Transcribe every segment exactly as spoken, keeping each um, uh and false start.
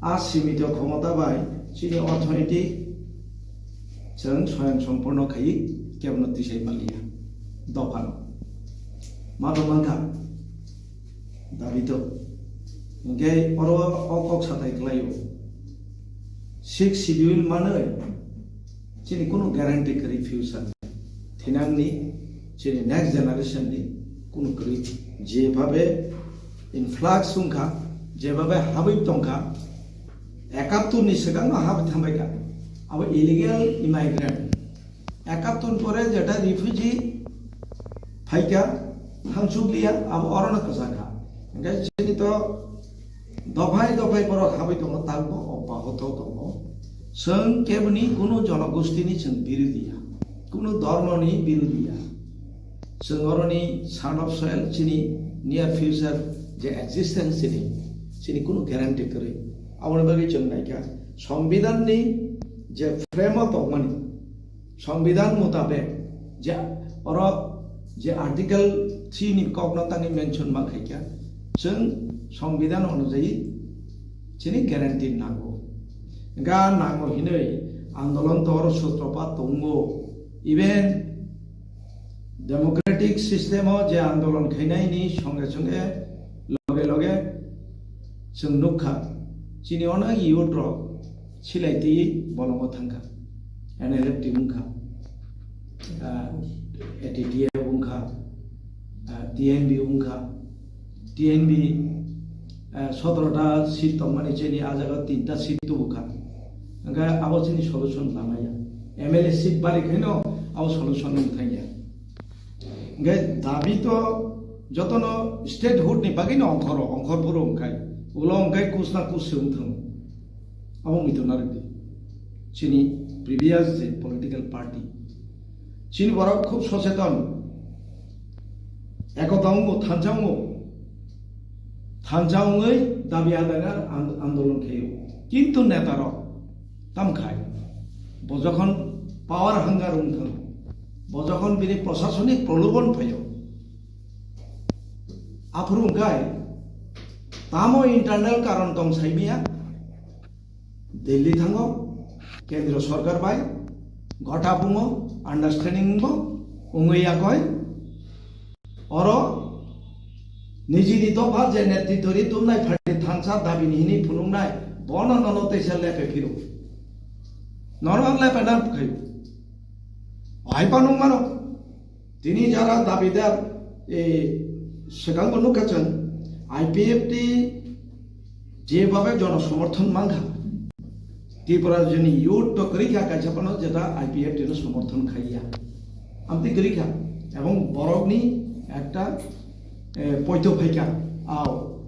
A simito khomota bai chini orthonetik chwng soyang somporno khaiwi kebono tisai manliya. Dophano. Mano mankha. Dabi to. Hinkhe oro o kok satai khlaio. Sixth Schedule manwi chini kunu guarantee kwrwi future. Thinangni chini next generation ni kunu kwrwi. Jebhabe influx wngkha, jebhabe habwi tongkha, ekattor ni swkangno habwi thangbaikha. Abo illegal immigrant. Ekattor pore jeta refugee phaikha, thangchukliya, abo orono kwchakha. Hinkhe chini to dophai dophai borok habwi tongo, takbo obbahoto tongo. Chwng keboni kunu jonogostini chwng birodhi ya, kunu dhormoni birodhi ya. Chwng oroni son of soil, chini near future je existence chini, chini kunu guarantee kwrwi. Aboni bagwi chwng naikha, Songbidanni je frame o tongmani, Songbidan mutabek je oro je Article three ni kokno tangwi mention ma khaikha, chwng Songbidan onujayi chini guarantee nango. Ga nango hinwi andolon to oro sutropat tongo. Even democratic system o je andolon khainaini songe songe loge loge chwng nukha, chini onek youth rok silai twi bolongo thangkha, N L F T wngkha, ah, A T T F wngkha, ah, T N B wngkha, T N B, eh, sotoro ta seat tongmani chini, ah jaga tinta seat tubukha. Hingkhe abo chini solution lamaya. M L A seat bari khaino abo solution wng thangya. Hingkhe dabi to jotono statehood ni bagwi no ongkhoro, ongkhor phuru wngkhai. Ulo wngkhai kus na kus se wng thang. Abo muitu narwkdi. Chini previous je political party. Chini borok khub socheton. Ekota wngo, thansa wngo. Thansa wngwi dabi adaina an-, andolon khaio. Kintu netarok tam khai. Bo jokhon power hunger wng thang. Bo jokhon bini prosasonik prolobon phaio. Aphuru wngkhai tamo internal karon tong saimaya. Delhi thango, Kendro Sorkar bai gota bungo, understanding bo wngwi yakoi. Oro nijini dopha je netritwri tumnai pharni thansa dabini hini phunuknai, bono nono teisa lepe phiro. Nono lepe na khayo. Hai panung mano. Tini jara dabidar, e, swkangbo nukha chwng, I P F T jebabe jono somorthon mankha, Tripura joni youth to kwrwi kha kaisa phano jeta I P F T no somorthon khaiya. Amtwi kwrwi kha. Ebong borokni ekta, e, poito phaikha. Ao.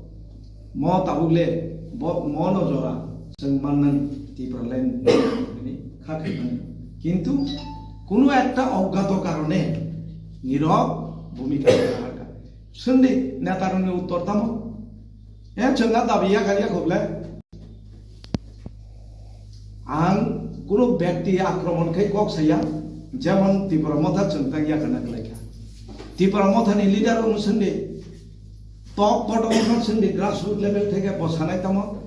Mo tabuk le bo, mo no jora chwng mannani Tipraland ni kha khaimani. Kintu kunu ekta oggato karone nirok bhumika grahon kha. Swngdi netarokni uttor tamo? E chwng a dabi yakar yakhoble? Ang kunu byakti akromon khai kok saya, jemon Tipra Motha chwng tang yakana kwlaikha. Tipra Mothani leader rokno swngdi, top bottom no swngdi, grassroots level theke bo sanai tamo?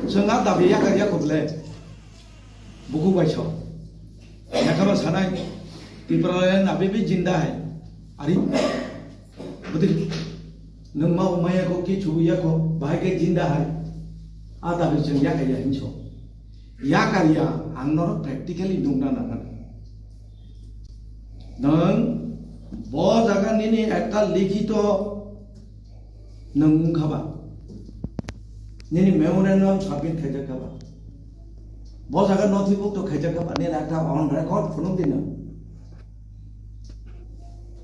Chwng a dabi yakar yakhoble? Buku bai so. Lekhano sanai, Tipraland abe bi jinda hai. Ari, bwtwi, nwng ma umaya ko, kichu ya ko, bahai khe jinda hai. A dabi chwng yakar ya hinso. Yakar ya, ang norok practically nukna nangkha. Nwng bo jaga nini ekta likhito nwng wngkha ba? Nini memorandum submit khaijak kha ba? Bo jaga nothibhukto khaijak kha ba? Nini ekta on record phunuk di nwng.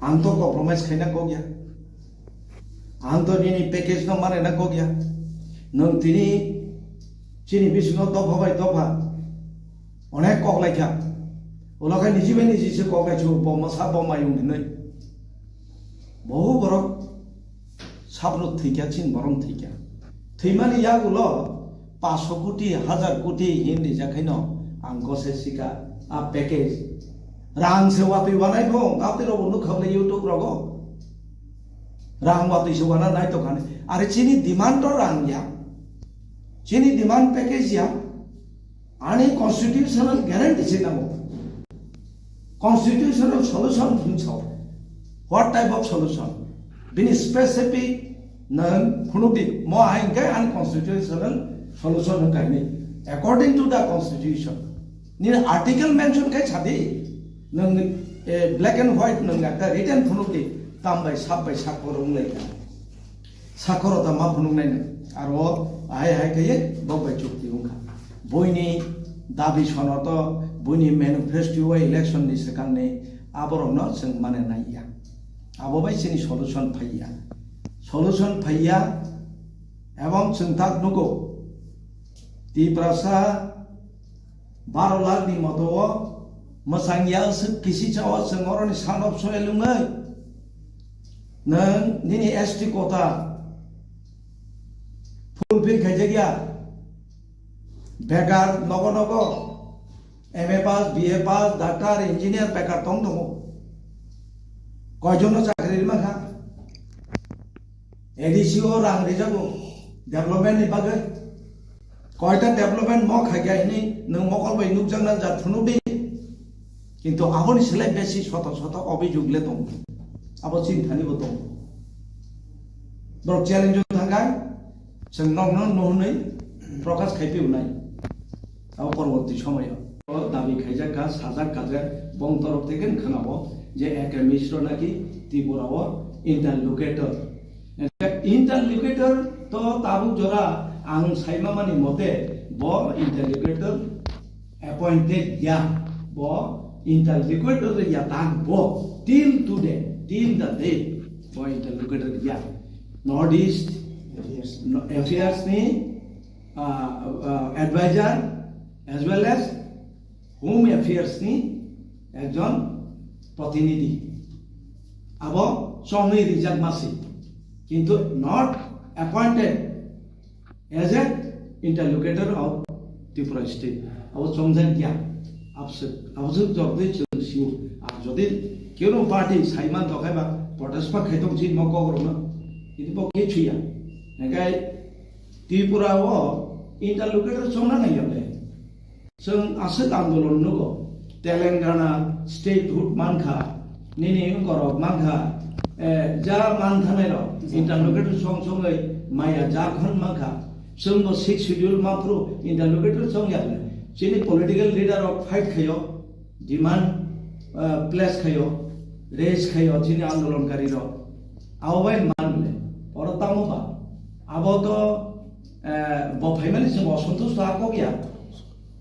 Ang to compromise khaina kok ya. Ang to nini package no mane na kok ya. Nwng tini chini bisingo dopha bai dopha onek kok lai kha. Ulo khe niji bai niji se kok lai chu, bo masa bo mayung hinwi. Bo borok sabno thwikha, chini borok thwikha. Thwimani yagulo paanch koti, hajar koti hin rijak haino ang gose sika a package. Rang se watwi wanai bo, watwi rogo nukha le YouTube rogo. Rang watwi se wana nai tongkhani. Are chini demand to rang ya. Chini demand package ya, ani constitutional guarantee se nango. Constitutional solution hwn sao. What type of solution? Bini specific nang phunukdi, mo hai hwnkhe ani constitutional solution hwn kainwi. According to the constitution. Nini article mention khai sadi, nang, eh, black and white nang ekta written phunukdi, tam bai sab bai sak borok wng lai kha. Sakoro ta ma phunuk nai nang. Aro hai hai khe bok bai chukti wng kha. Buini dabi sono to buini manifesto o election ni swkang ni aborok no chwng mane nai ya. Abo bai chini solution phai ya. Solution phai ya. Ebong chwng tak nugo. Tiprasa baro lakh ni moto o mwsang ya swk kisi cha o chwng oro ni sanop soya lungwi. Nwng nini S T quota fulfill khaijak ya. Bekar nogo nogo M A pass, B A pass, doctor, engineer bekar tong tongo. Koijon no chakri rima kha? A D C o rang rijago development ni bagwi. Koita development mo khaikha hini nwng mokol bai nukjakna jat phunukdi. Kintu aboni slai besi soto soto obhijog le tongo. Abo chinthani bo tongo. Borok challenge o thangkha, chwng nokno no hwnwi prokash khai phi unai. Abo porborti somoyo. O dabi khaijak kha, sajak kajak, bong torok theke khwnabo je A K Misro naki Tripura o interlocutor. Interlocutor to tabuk jora ang saima mani mote bo interlocutor appointed ya, bo interlocutor ya tak bo till today, till the day bo interlocutor ya. North East Affairs. No, affairs ni, ah, ah, advisor as well as Home Affairs ni ekjon protinidhi. Abo chongwi rijak masi, kintu not appointed as a interlocutor of Tripura state. Abo chongjak ya, abswk, abswk jotoi chwng sio. Ar jodi keno party saiman tokhai ba protest ba khai tong chini mo kok rokno, kintu bo khe chuya. Hingkai Tripura o interlocutor chongna nai ya le. Chwng aswk andolon nugo, Telangana statehood mankha, nini wngkorok mankha, eh, ja manthanai rok, interlocutor song songwi maya Jharkhand mankha, chwngbo sixth schedule maphru interlocutor song yakle. Chini political leader rok fight khayo, demand, eh, place khayo, raise khayo chini andolonkari rok. Abo bai manle, oro tamo ba? Abo to, eh, bo phaimani chwng osontush to akok ya.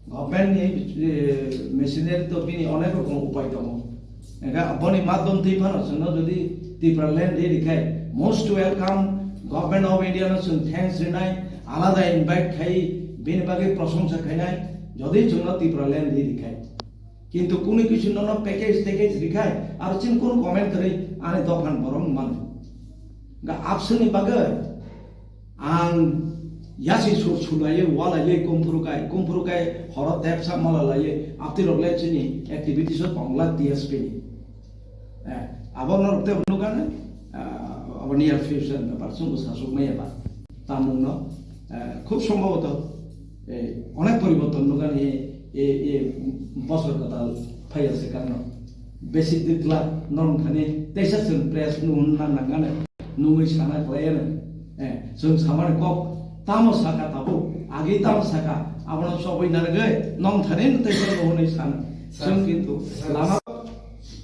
Government ni, eh, machinery to bini onek rokom upai tongo. Ega boni madhyom twi phano chwngno jodi Tipra land ri rikhai, most welcome, Government of India no chwng thanks rinai, alada invite khai, bini bagwi prosongsa khainai, jodi chwngno Tipra land ri rikhai. Kintu kunu kisu nono package, package rikhai, aro chini kunu comment kwrwi ani dophan borok mano. Ga abswkni bagwi ang yasi sur sulaiwi walaiwi kumphuru kai, kumphuru kai horo tepsa mala laiwi, aptirok le chini activities o tongla D S P ni. Eh, abo norok tei nukha ne, ah, abo near future ni bepar chwngbo sasuk maya ba. Tamungno, eh, khub sombhoboto, eh, onek poriborton nukha ne, eh, eh, bosor kwtal phaiya se kangno. Basic dikla norok thani teisa chwng press nuhun na nangane, nungwi sana khlaiya ne. Eh, chwng samani kok tamo saka tabuk, agi tamo saka, abono chobwi narwgwi nong thani teisa nuhunwi sana. Chwng kintu lama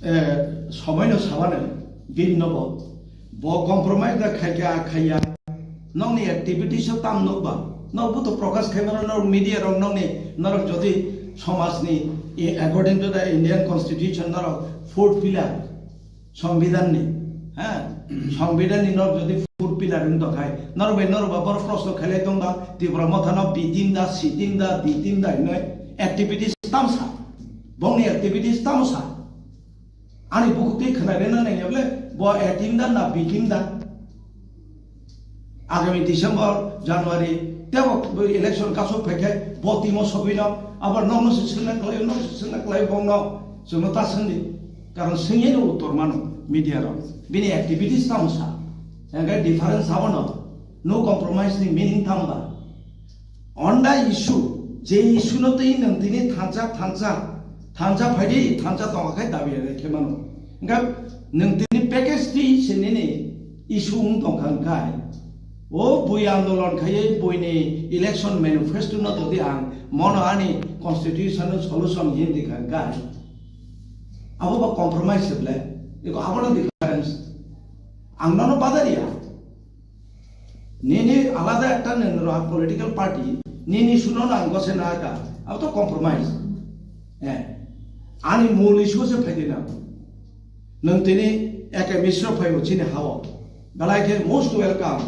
Eh, somoino sabani bini nobo bo compromise da khaikha khaiya. Nokni activities o tam nokba, nokbo to prokash khaimano norok media rok nokni norok jodi somajni, eh, according to the Indian constitution norok fourth pillar, songbidanni, ha, songbidanni norok jodi fourth pillar wng tongkhai norok bai norok ba borok proshno khailai tongba Tipra mothano B team da, C team da, D team da hinwi activities tamsa, bongni activities tamsa. Ani bukhuk twi khwnai rwna nangya bole, bo A team da na B team da? Agami December, January, tebo bo election kasuk phai khe bo team o sogwi no, abo nokno se swngna khlai, nok se swngna khlai bongno, chwngno ta swngdi. Karon swngya no uttor mano media rok. Bini activities tamo sa. Hingkhe difference abono, no compromise ni meaning tamo ba? Honda issue, je issue no twi nwng tini thansa, thansa, thansa phaidi, thansa tongkha khai dabi rai khe mano. Hwnkhe nwng tini package twi se nini issue wng tongkha hwnkhe, o bui andolon khaiwi buini election manifesto no todi ang mono ani constitutional solution hin di kha hwnkhe, abo ba compromise se ble, eko abono difference. Ang nono badari ya. Nini alada ekta nini roha political party, nini suno nang gose na ka, abo to compromise. Eh, ani mul issue se phaidi na. Nwng tini eke misro phaibo chini hao. Belai khe most welcome.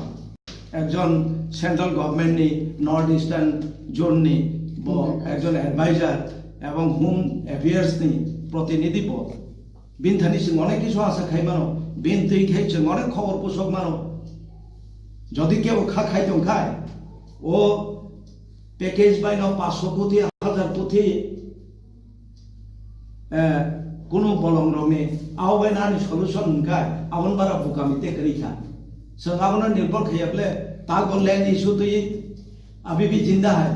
Ekjon central government ni North Eastern zone ni bo ekjon advisor ebong home affairs ni protinidhi bo. Bini thani chwng onek kisu asa khai mano, bini twi khai chwng onek khobor pusok mano. Jodi kebo kha khai tong khai, o package bai no paanch sho koti, hajar koti, eh, kunu bolong rok ni, abo bai nani solution hwn khai, aboni bara bukami te kwrwi kha. Chwng abono nirbhor khaiya ble, ta go land issue twi, abhi bhi jinda hai.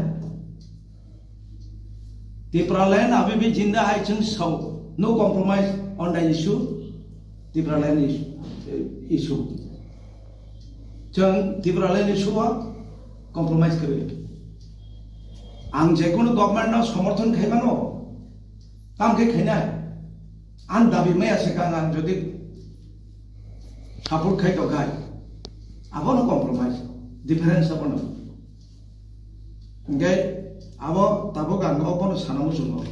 Tipraland abhi bhi jinda hai chwng sao. No compromise on the issue. Tipraland is-, issue. Chwng Tipraland issue o compromise kwrwi. Ang je kono government no somorthon khai mano. Tam khe khainai. Ang dabi maya se kang ang jodi support khai to khai. Abono compromise. Difference abono. Hingke abo tabuk ang obono sana muchungo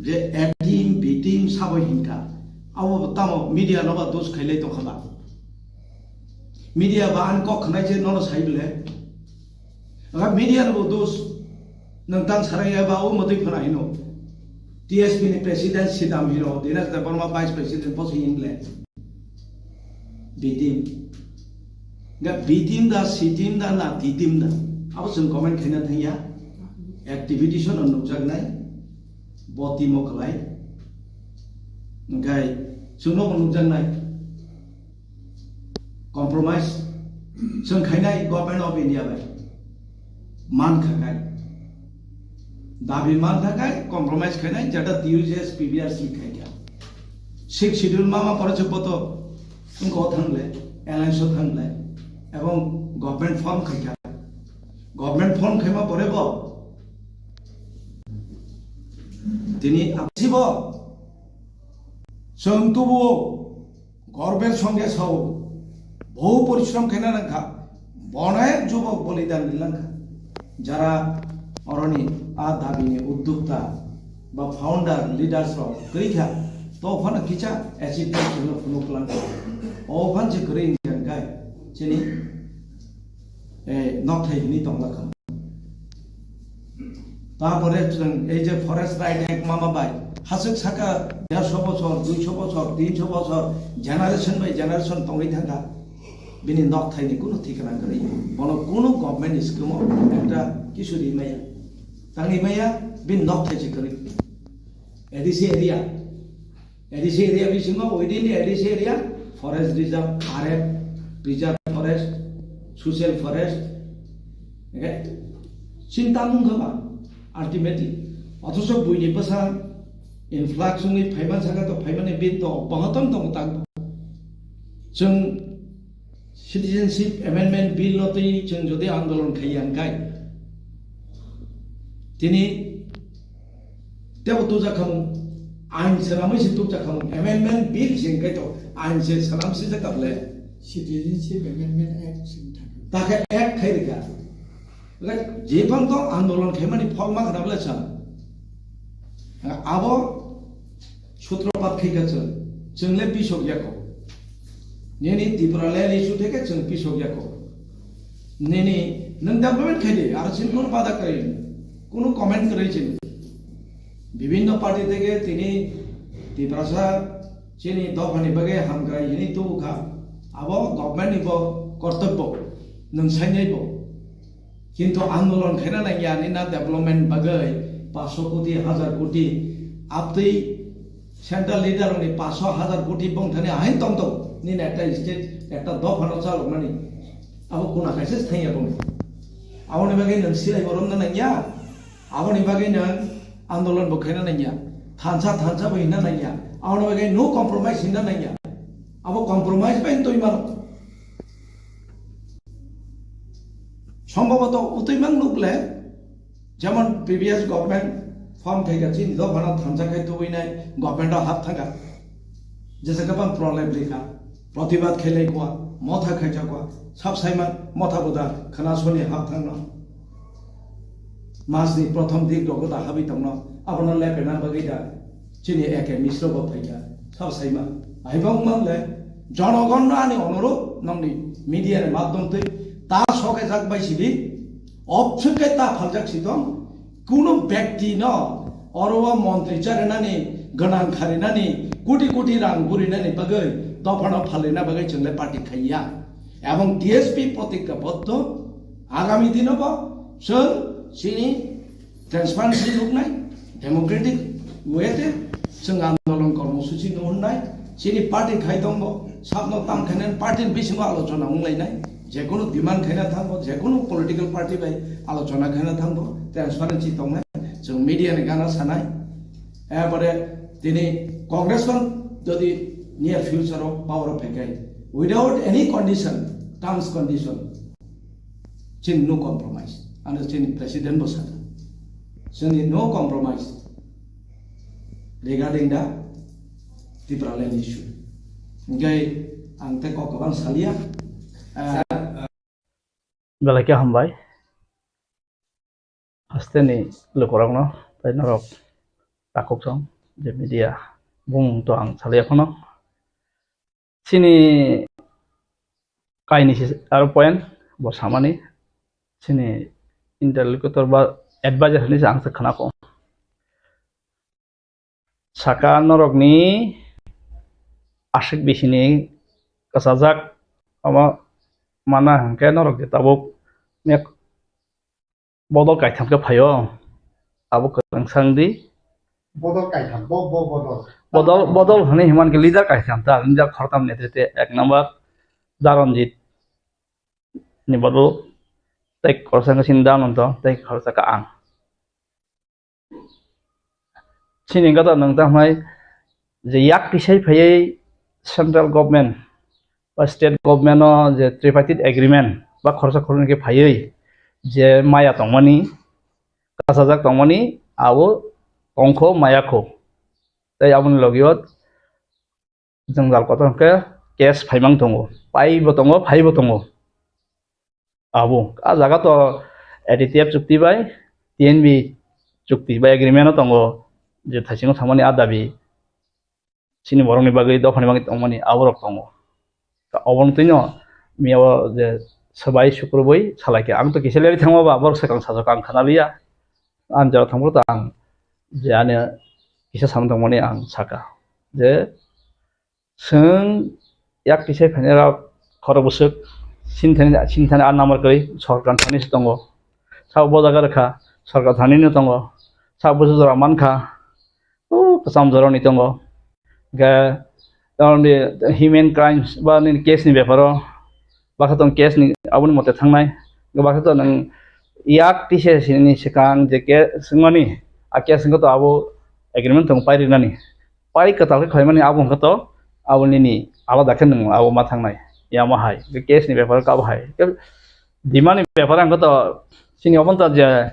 je A team, B team sabo hinkha. Abo bo tamo media no ba dos khailai tongkha ba. Media ba ani kok khnai je nono sai bole. Aga media no bo dos. Nang tang sarai ya ba o motoi phana hino. T S P ni president sidam hino. Dinesh Debbarma vice president posi hinle. B team. Ga B team da, C team da, na D team da. Abo chwng comment khaina thangya. Activity sono nukjaknai. Bo team o kwlai. Hingkai chwngno bo nukjaknai. Compromise. Chwng khainai Government of India bai. Man khakai. Dabi man khakai, compromise khainai, jeta T U J S P B R C khaikha. Sixth schedule mama pore se boto wngkha o thangle, alliance o thangle, ebong government form khaikha. Government form khaima pore bo tini absibo chwng tubuo gorbor songe sao, bohu porishrom khaina nangkha, bonek jubok bolidan rilangkha. Jara oroni a dabini uddokta ba founder leaders rok kwrwi kha, to phano kisa achievement phano phunuk lang kha. O phan se kwrwi wngkha hwnkhe chini, eh, nokthai hwnwi tongla kha. Tapore chwng ei je Forest Right Act mama bai haswk saka dersho bochor, duisho bochor, tinsho bochor, generation by generation tongwi thangkha. Bini nokthaini kunu thikna kwrwi. Bono kunu government scheme o ekta kisu ri maya. Tangwi maya, bini nokthai se kwrwi. A D C area. A D C area bisingo within the A D C area, forest reserve, R F, preserve forest, social forest, okay? Chinta mungkha ba, ultimately. Othocho buini bwsa influx wngwi phaiman saka to phaimani bin to bahaton tongo tak. Chwng Citizenship Amendment Bill no twi chwng jodi andolon khaiya hwnkhe, tini tebo tubjak khamung, ain swnamwi se tubjak khamung, Amendment Bill se hwnkhe to ain se swnam sijak kable. Citizenship Amendment Act se wngkha. Takhe act khai rikha. Like, je phang to andolon khaimani phol ma khna bwle chwng. Abo sutropat khai kha chwng. Chwng le pisok yako. Nini Tipraland issue theke chwng pisok yako. Nini nwng development khai di, aro chini kono bada kwrwi, kono comment kwrwi chini. Bibhinno party theke tini Tiprasa chini dophani bagwi hamkrai hini tubu kha. Abo government ni bo kortobbo, nwng sainai bo. Kintu andolon khaina nangya nini development bagwi paanch sho koti, hajar koti, aptwi central leader ni paanch sho, hajar koti bongthani ahain tongtong nini ekta state, ekta dophano chalokmani. Abo kuna kaisa thangya bongni. Aboni bagwi nwng silai bo romna nangya, aboni bagwi nwng andolon bo khaina nangya, thansa thansa bo hinna nangya, aboni bagwi no compromise hinna nangya. Abo compromise bai twi mano. Sombhoboto utwi mang nukle, jemon previous government form khaika chini dophano thansa khai tubui nai government o hap thangkha. Jesa kwbang problem rikha, protibad khailai kwa, motha khaijak kwa, sab saima motha buda khana soni hap thangno. Masni prothom dik rogo da habwi tongno, abono lepena bagwi da chini A K Misro bo phaikha, sab saima. Aibang mangle, jonogon no ani onurodh nongni media ni madhyom twi ta soke jak bai sidi, obswk khe ta phaljak si tong, kuno byakti no oro o montri charinani, gwnang kharinani, koti koti rang burinani bagwi dophano phalina bagwi chwngle party khaiya. Ebong T S P protignaboddo, agami dino bo chwng chini transparency nuknai, democratic way te chwng andolon kormosuchi nuhurnai, chini party khai tongbo, sabno tam khainai party ni bisingo alochona wnglainai, jekunu demand khaina thango, jekunu political party bai alochona khaina thango, transparency tongnai, chwng media ni gana sanai, ebore tini Congress on jodi near future o power o phaikai, without any condition, terms condition, chini no compromise. Ano chini president bo sakha, chini no compromise regarding the Tipraland issue. Hingke ang tei kok kwbang salia. Ah, belai khe hambai. Hasteni lukurokno tei norok takhuk song je media bung to ang salia phano. Chini kainwi se aro point bo samani, chini interlocutor ba advisor hinwi se ang se khna kho. Saka norokni aswk bisini kwchajak omo mana hwnkhe norok je tabuk mek bodol kaitham khe phaio, abo kwrwng sang di. Bodol kaitham, bo, bo bodol. Bodol, bodol hwnwi himman khe leader kaitham ta, leader khoroktham netrite, ek number Daronjit ni bodol, tei khoroksa khe chini Dananto, tei khoroksa khe ang. Chini gata nwng tamo hai je yak tisai phaiwi central government ba state government o je tripartite agreement ba khoroksa khoroknwi khe phaiwi je maya tongmani, kasajak tongmani abo tongkho mayakho. Tei aboni logio jwngjal kotor hwnkhe case phaimang tongo, paibo tongo, phaibo tongo. Abo a jaga to A D T F chukti bai T N V chukti bai agreement o tongo je thaisingo thangmani a dabi chini borokni bagwi dophani bagwi tongmani aborok tongo. Oboni twino miyao je swbai sukrubwi salai khe ang to kisa leri thangma ba borok swkang sajak ang khana liya. Ang jora thangphuru to ang je ani kisa samung tongmani ang saka je chwng yak tisai phainairok khorok bwswk sinthani sinthani a number kwrwi sorkar thani se tongo. Sabo bo jaga rwkha sorkar thani no tongo. Sabo bwswk jora mankha o kwcham jorani tongo. Hwnkhe tamoni human crimes ba nini case ni beparo baksa tong case ni aboni mote thangnai. Baksa to nwng yak tisa ni swkang je case wngmani a case wngkha to abo agreement tong pai rinani. Pai kwtal khe khlaimani abo wngkha to abo nini alada khe nwng abo ma thangnai. Yama hai je case ni beparo kabo hai. Demand ni beparo wngkha to chini obo to je,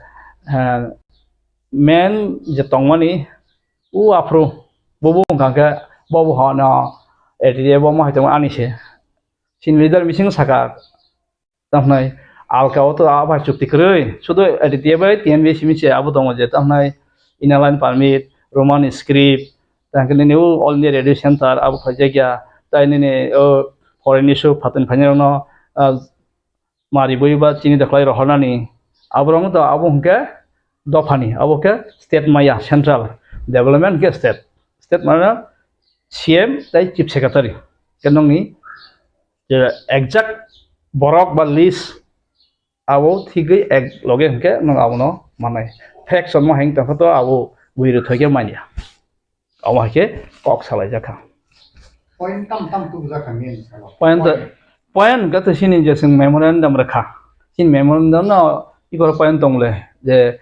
eh, main je tongmani o aphuru bobo wngkha khe bobo hono A D A bo ma hai tongmani ani se. Chini leader bising saka tamhnai alka o to a bai chukti kwrwi sudo A D A bai T N V simi se abo tongo je tamhnai inner line permit, Roman script, tangkhe nini o all India radio center abo khaijakya tai nini o foreign issue phatani phainairokno, ah, mari bui ba chini dokhwlai rohornani. Aborok wngkha abo hwnkhe dophani, abo khe state maya, central development hwnkhe state. State mane C M tei chief secretary. Khe nokni je exact borok ba list abo thigwi ek loge hwnkhe nwng abono manai. Fraction mo heng tongkha to abo bui rwthoi khe manya. Omo hai khe kok salai jakha. Point tam tam tubu jakha main salo. Point, point hwnkhe to chini je chwng memorandum rwkha. Chini memorandum no Ikor point tong le je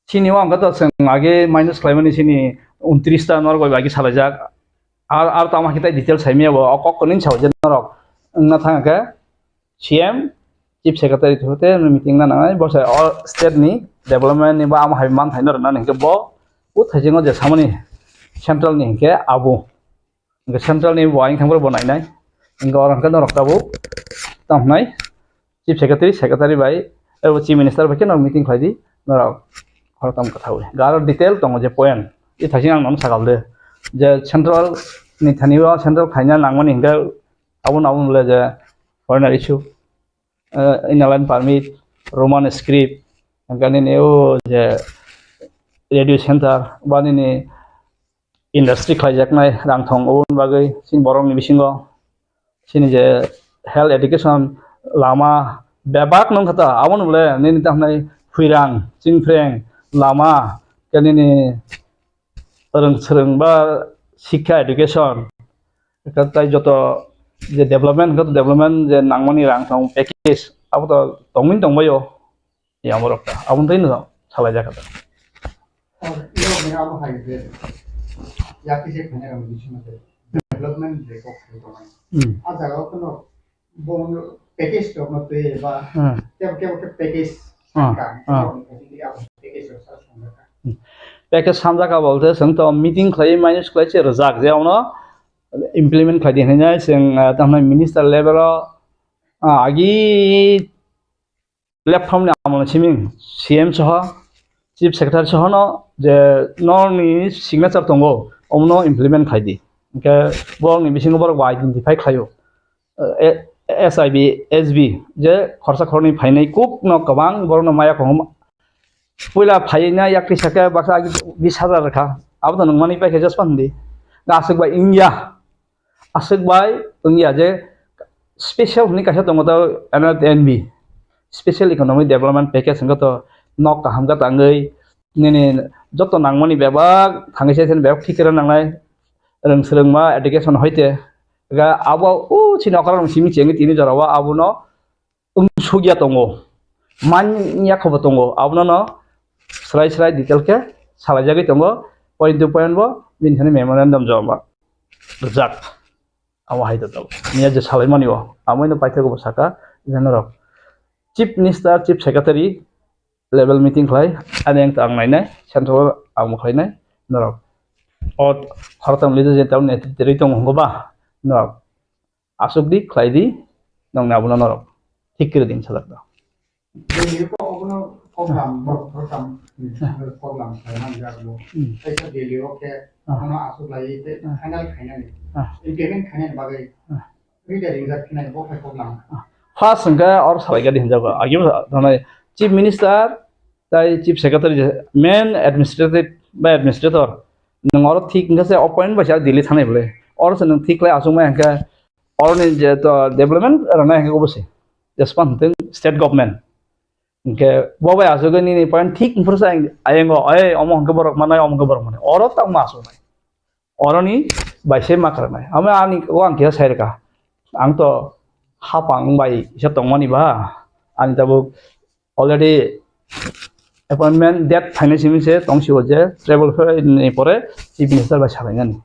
chini o ang khe to chwng age minus khlaimani chini untris ta norok bai agi salaijak. Ar, ar tamo khe tai detail saimaya bo, o kok kwnwi sao je norok wngna thang khe C M, Chief Secretary through te meeting na nangnai, bo sai all state ni development ni ba amo hai man thai norok nani hwnkhe bo o thaisingo je samani central ni hwnkhe abo. Hwnkhe central ni bo ayang thangphuru bo nainai. Hwnkhe oro hwnkhe norok tabuk tamo hwnai Chief Secretary, Secretary bai, ebo Chief Minister bai khe norok meeting khlai di, norok khoroktham kwthaui. Hwnkhe aro detail tongo je point. I thaising ang nono sakal de. Je central ni thani o central khaina nangmani hwnkhe abo no abo le je foreigner issue, eh, Inner Line Permit, Roman script, hwnkhe nini o je radio center, ba nini industry khlaijaknai rang thong, oboni bagwi chini borokni bisingo chini je health education lama bebak nung kha ta, aboni bole nini tamo hwnai phuirang, chingphreng, lama, khe nini rwng swrwng ba sikha education, tai joto je development, hwnkhe development je nangmani rang thong package, abo to tongwi tongbaio. Yamorok ta. Aboni twi no salai jaka ta. Or, iro ni abo hai je, ya kise khanya rang ni sima je, development je kok se to. Hmm. A jaga o kono bon package to no twi ba, Hmm. kebo kebo ke package Hmm. ka, Hmm. abo package to sa song ka. Hmm. Package samjak ka bolte song to meeting khlai, minus khlai se rojak je ono implement khlai di hinai song, ah, tamna minister level o, ah, agi platform ni amoni siming C M soho, Chief Secretary soho no je norni signature tongo, omono implement khai di. Hwnkhe borokni bisingo borok bo identify khlaio. Eh, S I B, S B, je khorsa khorni phainai kuk no kwbang borokno maya kongma. Puila phaina yakri saka baksa agi bis hajar rwkha. Abo to nung mani paikha jaspan di. Aswk bai wngya. Aswk bai wngya je special hwnwi kaisa tongo to N R N B, Special Economic Development Package, hwnkhe to nok kaham khe tangwi nini joto nangmani bebak thangwi se bebak thik khe nangnai, rwng swrwngma education hoite ga abo o chini okra rok simi chengwi tini jorao abono wng sukya tongo, man ya khobo tongo, abono no srai srai detail khe salaijagwi tongo, point to point bo bini thani memorandum joma rwjak, abo hai to tabuk. Miya je salaimani o, amo ino paithakgo bo saka, je norok Chief Minister, Chief Secretary level meeting khlai, ani ang to ang nainai, central ang bo khlainai, norok o khoroktham leader je tabuk netriterwi tongo hwngo ba, norok aswk di khlai di, nongni abono norok thik khe rwdi hinwi sajak do. Delhi o obono program, program, program khlaimani jak bo. Hmm. Kaisa Delhi o khe Ah. ano aswk lai tei Ah. final khainani, Ah. implement khainani bagwi Ah. rida ringjak khinai bo khai program. Ah. First hwnkhe or salai gadi hinjago. Agi thanai Chief Minister tai Chief Secretary je main administrative bai administrator. Nwng oro thik hwnkhe se appoint bai sa Delhi thanai bwle. Oro se nwng thik khlai aswk mai hwnkhe Oroni je to development rwnai hwnkhe obo se, jespan hwntwng state government. Hwnkhe bo bai aswk nini point thik phuru sa ayango, "Ei, omo hwnkhe borok manai, omo hwnkhe borok manai." Oro tamo aswknai. Oroni bai se ma kwrwnai. Amo ani o ang kisa sai rwkha. Ang to hapang bai kisa tongmani ba. Ani tabuk already appointment date phainai simi se tong si o je travel fair ni pore Chief Minister bai salainani.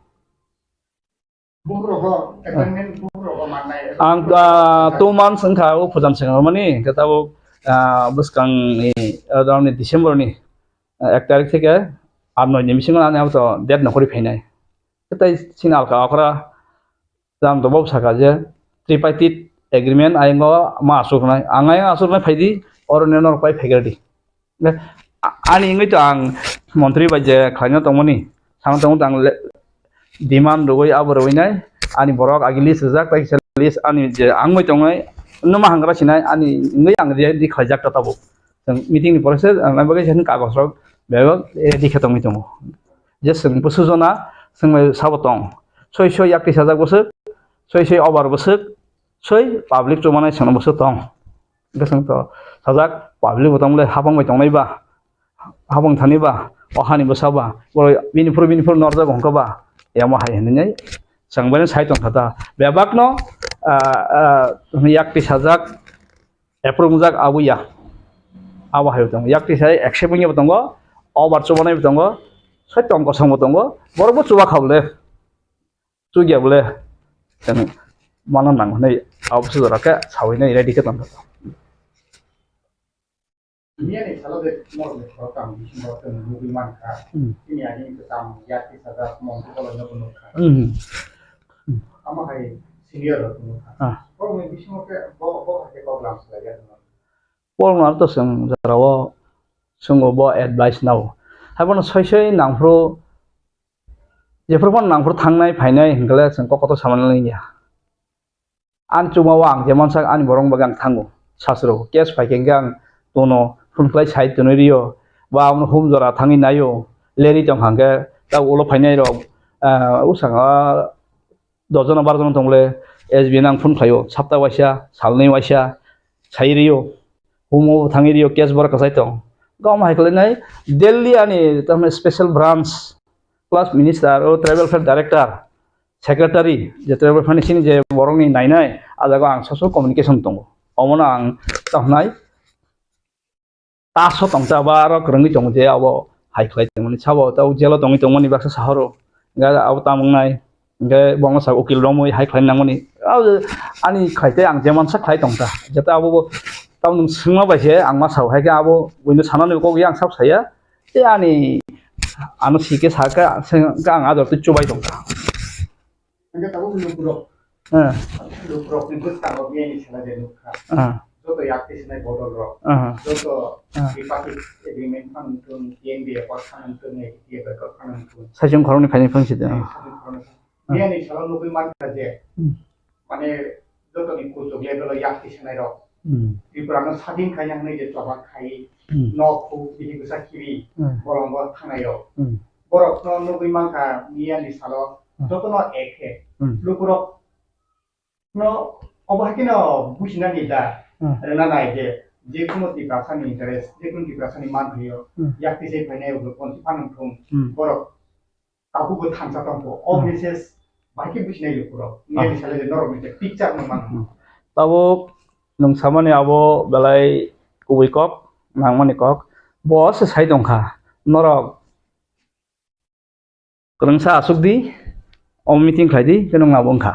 Buphrogo, appointment buphrogo mannai. Ang, ah, two months wngkha o pujan swkang mani, hwnkhe tabuk, ah, bwskangni, ah, dauni December ni, ah, ek tarik theke ar noi ni bisingo ani abo to date nokhorwi phainai. Tei chini alka okra ram to bob saka je tripartite agreement ayang o ma aswknai, ang ayang aswknai phaidi, oro nini norok pai phaigradi. A-, ani wngwi to ang montri bai je khlaina tongmani, sana tongmani ang le-, demand rwui abo rwui nai, ani borok agi list rijak, tai kisa list ani je ang bai tongnai, numa hangra sinai, ani wngwi ang ready khlaijak ta tabuk. Chwng meeting ni pore se ang nai bagwi se kagoj rok bebak ready khe tongwi tongo. Je chwng bwswk jona, chwng bai sabo tong, soi soi yak tisa jak bwswk, soi soi over bwswk, soi public chumanai chwngno bwswk tong. Hwnkhe chwng to sajak, public bo tongmole hapang bai tongnai ba, hapang thani ba, o hani bwsa ba, borok bini phuru bini phuru norjago hwnkhe ba, yamo hai hinwi chwng bai sai tongkha ta. Bebak no, ah, ah, yak twi sajak, approve wngjak abo ya. Abo hai tongo. Yak tisa accept wngya bo tongo, over chubanai bo tongo, soi tong kosong bo tongo, borok bo chuba kha bole. Chukya bole. Chwng mano nang hwnwi abo se jora khe sawi nai ready khe tong kha. Miyani salo de mor de khorokam bisingo chwng nugwi mankha. Hmm. Chini agini kwcham yakti sajak mong twi koloi no nukha. Hmm. Amo hai senior rok nukha. Ah. Borokni bisingo khe bo, bo hai khe kok lam swlaiya. Borokno aro to chwng jorao chwng bo advice nao. Haibono soi soi nangphuru, jephuru phano nangphuru thangnai phainai hinkhe le chwng kok kotor samani liya. Ani chukmao ang je mansak ani borok bagwi ang thango. Sasro case phaikhe hinkhe ang tono phone khlai sai tonwi rio. Ba abono home jora thangwi naio. Leri tongkha hinkhe ta ulo phainai rok, ah, usanga dojono barjono tongole S B no ang phone khlaio, sapta waisa, salnwi waisa, sai rio, humo thangwi rio, case borok kwchai tong. Gom hai khlainai, Delhi ani tamni special branch, plus minister, o tribal welfare director, secretary, je tribal welfare ni sini je borokni nainai, a jaga ang social communication tongo. Omono ang tongkhnai, taso tongta ba aro kwrwngwi tongo je abo hai khlai tongmani sabo tei jelo tongwi tongmani baksa sahoro hwnkhe abo tamo wngnai hwnkhe bo wngsa ukil romwi hai khlai nangmani ani khlai tei ang je mansa khlai tongta jeta abo bo tamo nwng swngma bai se ang ma sao hai khe abo buino sanani kok yang sab saya tei ani ano sike saka ang ajor tei chubai tongta. Hingke tabuk lukurok. Ah. Lukurok ni bwskango biyani sela je nukha. Ah. Joto yakti sinai bodol rok. Ah. Joto Ah. tripartite agreement phano nukung, T N B Accord phano nukung, A T T F Accord phano nukung. Saichung khoroknwi phaini phang sida. Saichung khoroknwi. Ah. Biyani sela nukwi mankha je, Hmm. mane jotoni kuchuk level o yakti sinai rok. Hmm. Tripura no sadin khaina hwnwi je choba khai, Hmm. nok huk, bini bwsa khibi, Hmm. bolongo thangnai rok. Hmm. Borok no nugwi mankha miyani salo Hmm. jotono ekhe Hmm. lukurok no obo hai kheno businani da Hmm. rwna nai je jekunu Tiprasani interest, jekunu Tiprasani manthai o Hmm. yakti se phainai rok ponsi phanang thung Hmm. borok tabukbo thansa tongkho. O Hmm. message bahai khe businai lukurok. Ah. Miyani salo je norok ni je picture no manthai. Hmm. Tabuk nwng samani abo belai kubui kok, nangmani kok. Bo se sai tongkha. Norok Kwrwngsa aswk di, omo meeting khlai di, khe nwng abo wngkha.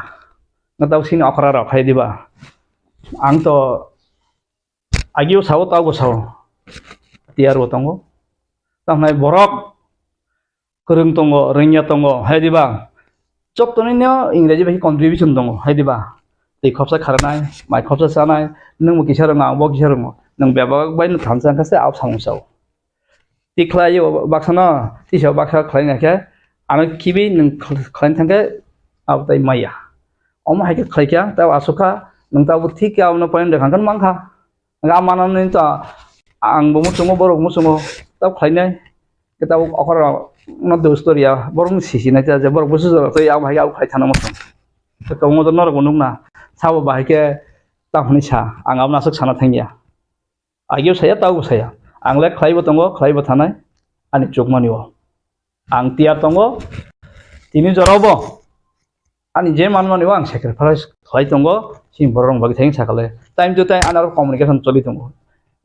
Nwng tabuk sini okra rok khai diba? Ang to agio sao, tabukbo sao. Tiyar bo tongo. Tamhnai borok kwrwng tongo, rwngya tongo, hai diba? Jottoni no Ingreji bai contribution tongo, hai diba? Twi khopsa kharnai, mai khopsa chanai, nwng bo kisa rwngo, ang bo kisa rwngo. Nwng bebak bai no thansa wngkha se abo samung sao. Tikhlai o baksa no, tisa baksa khlai na khe, ano khibi nwng khlai thang khe, abo tai maya. Omo hai khe khlai kha, tei aswk kha, nwng tabuk thik khe abono point rwkha hwn mankha. Ga manani to ang bo muchungo, borok muchungo, tab khlai nai. Khe tabuk okra no dos toriya, borok ni sisi nai ta je, borok busu jora tei abo hai khe abo khlai thana muchung. Tei tongo to norok bo nukna, sabo bahai khe ta hwnwi sa, ang abono aswk sana thangya. Agio saya, tabuk saya. Ang le khlaibo tongo, khlaibo thanai, ani chukmani o. Ang tiyar tongo, tini jorabo. Ani je manmani o ang sacrifice khlai tongo, sini borok rok bagwi thang sakale. Time to time ani aro communication choli tongo.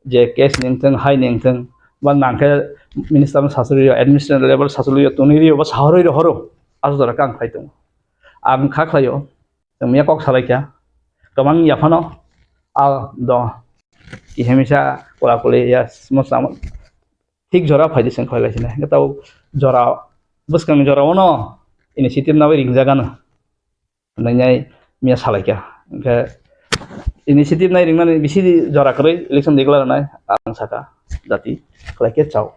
Je case ni wngthang, hai ni wngthang, ba nangkhe minister no sachuli rio, administrative level sachuli rio, tuni rio, ba sahorwi rio horo. Aswk jora khe ang khlai tongo. Ang kha khlaio. Tongmia kok salai kha. Kwbang yaphano a do. Kisa misa kula kuli ya, mo samo. Thik jora phaidi seng khlai lai sini. Tau jora, bwskang jora ono initiative nawi ringjagano. Nai nai miya salai kha. Hingke initiative nai ringnani bisi jora kwrwi election declare nai ang saka jati khlai khe chao.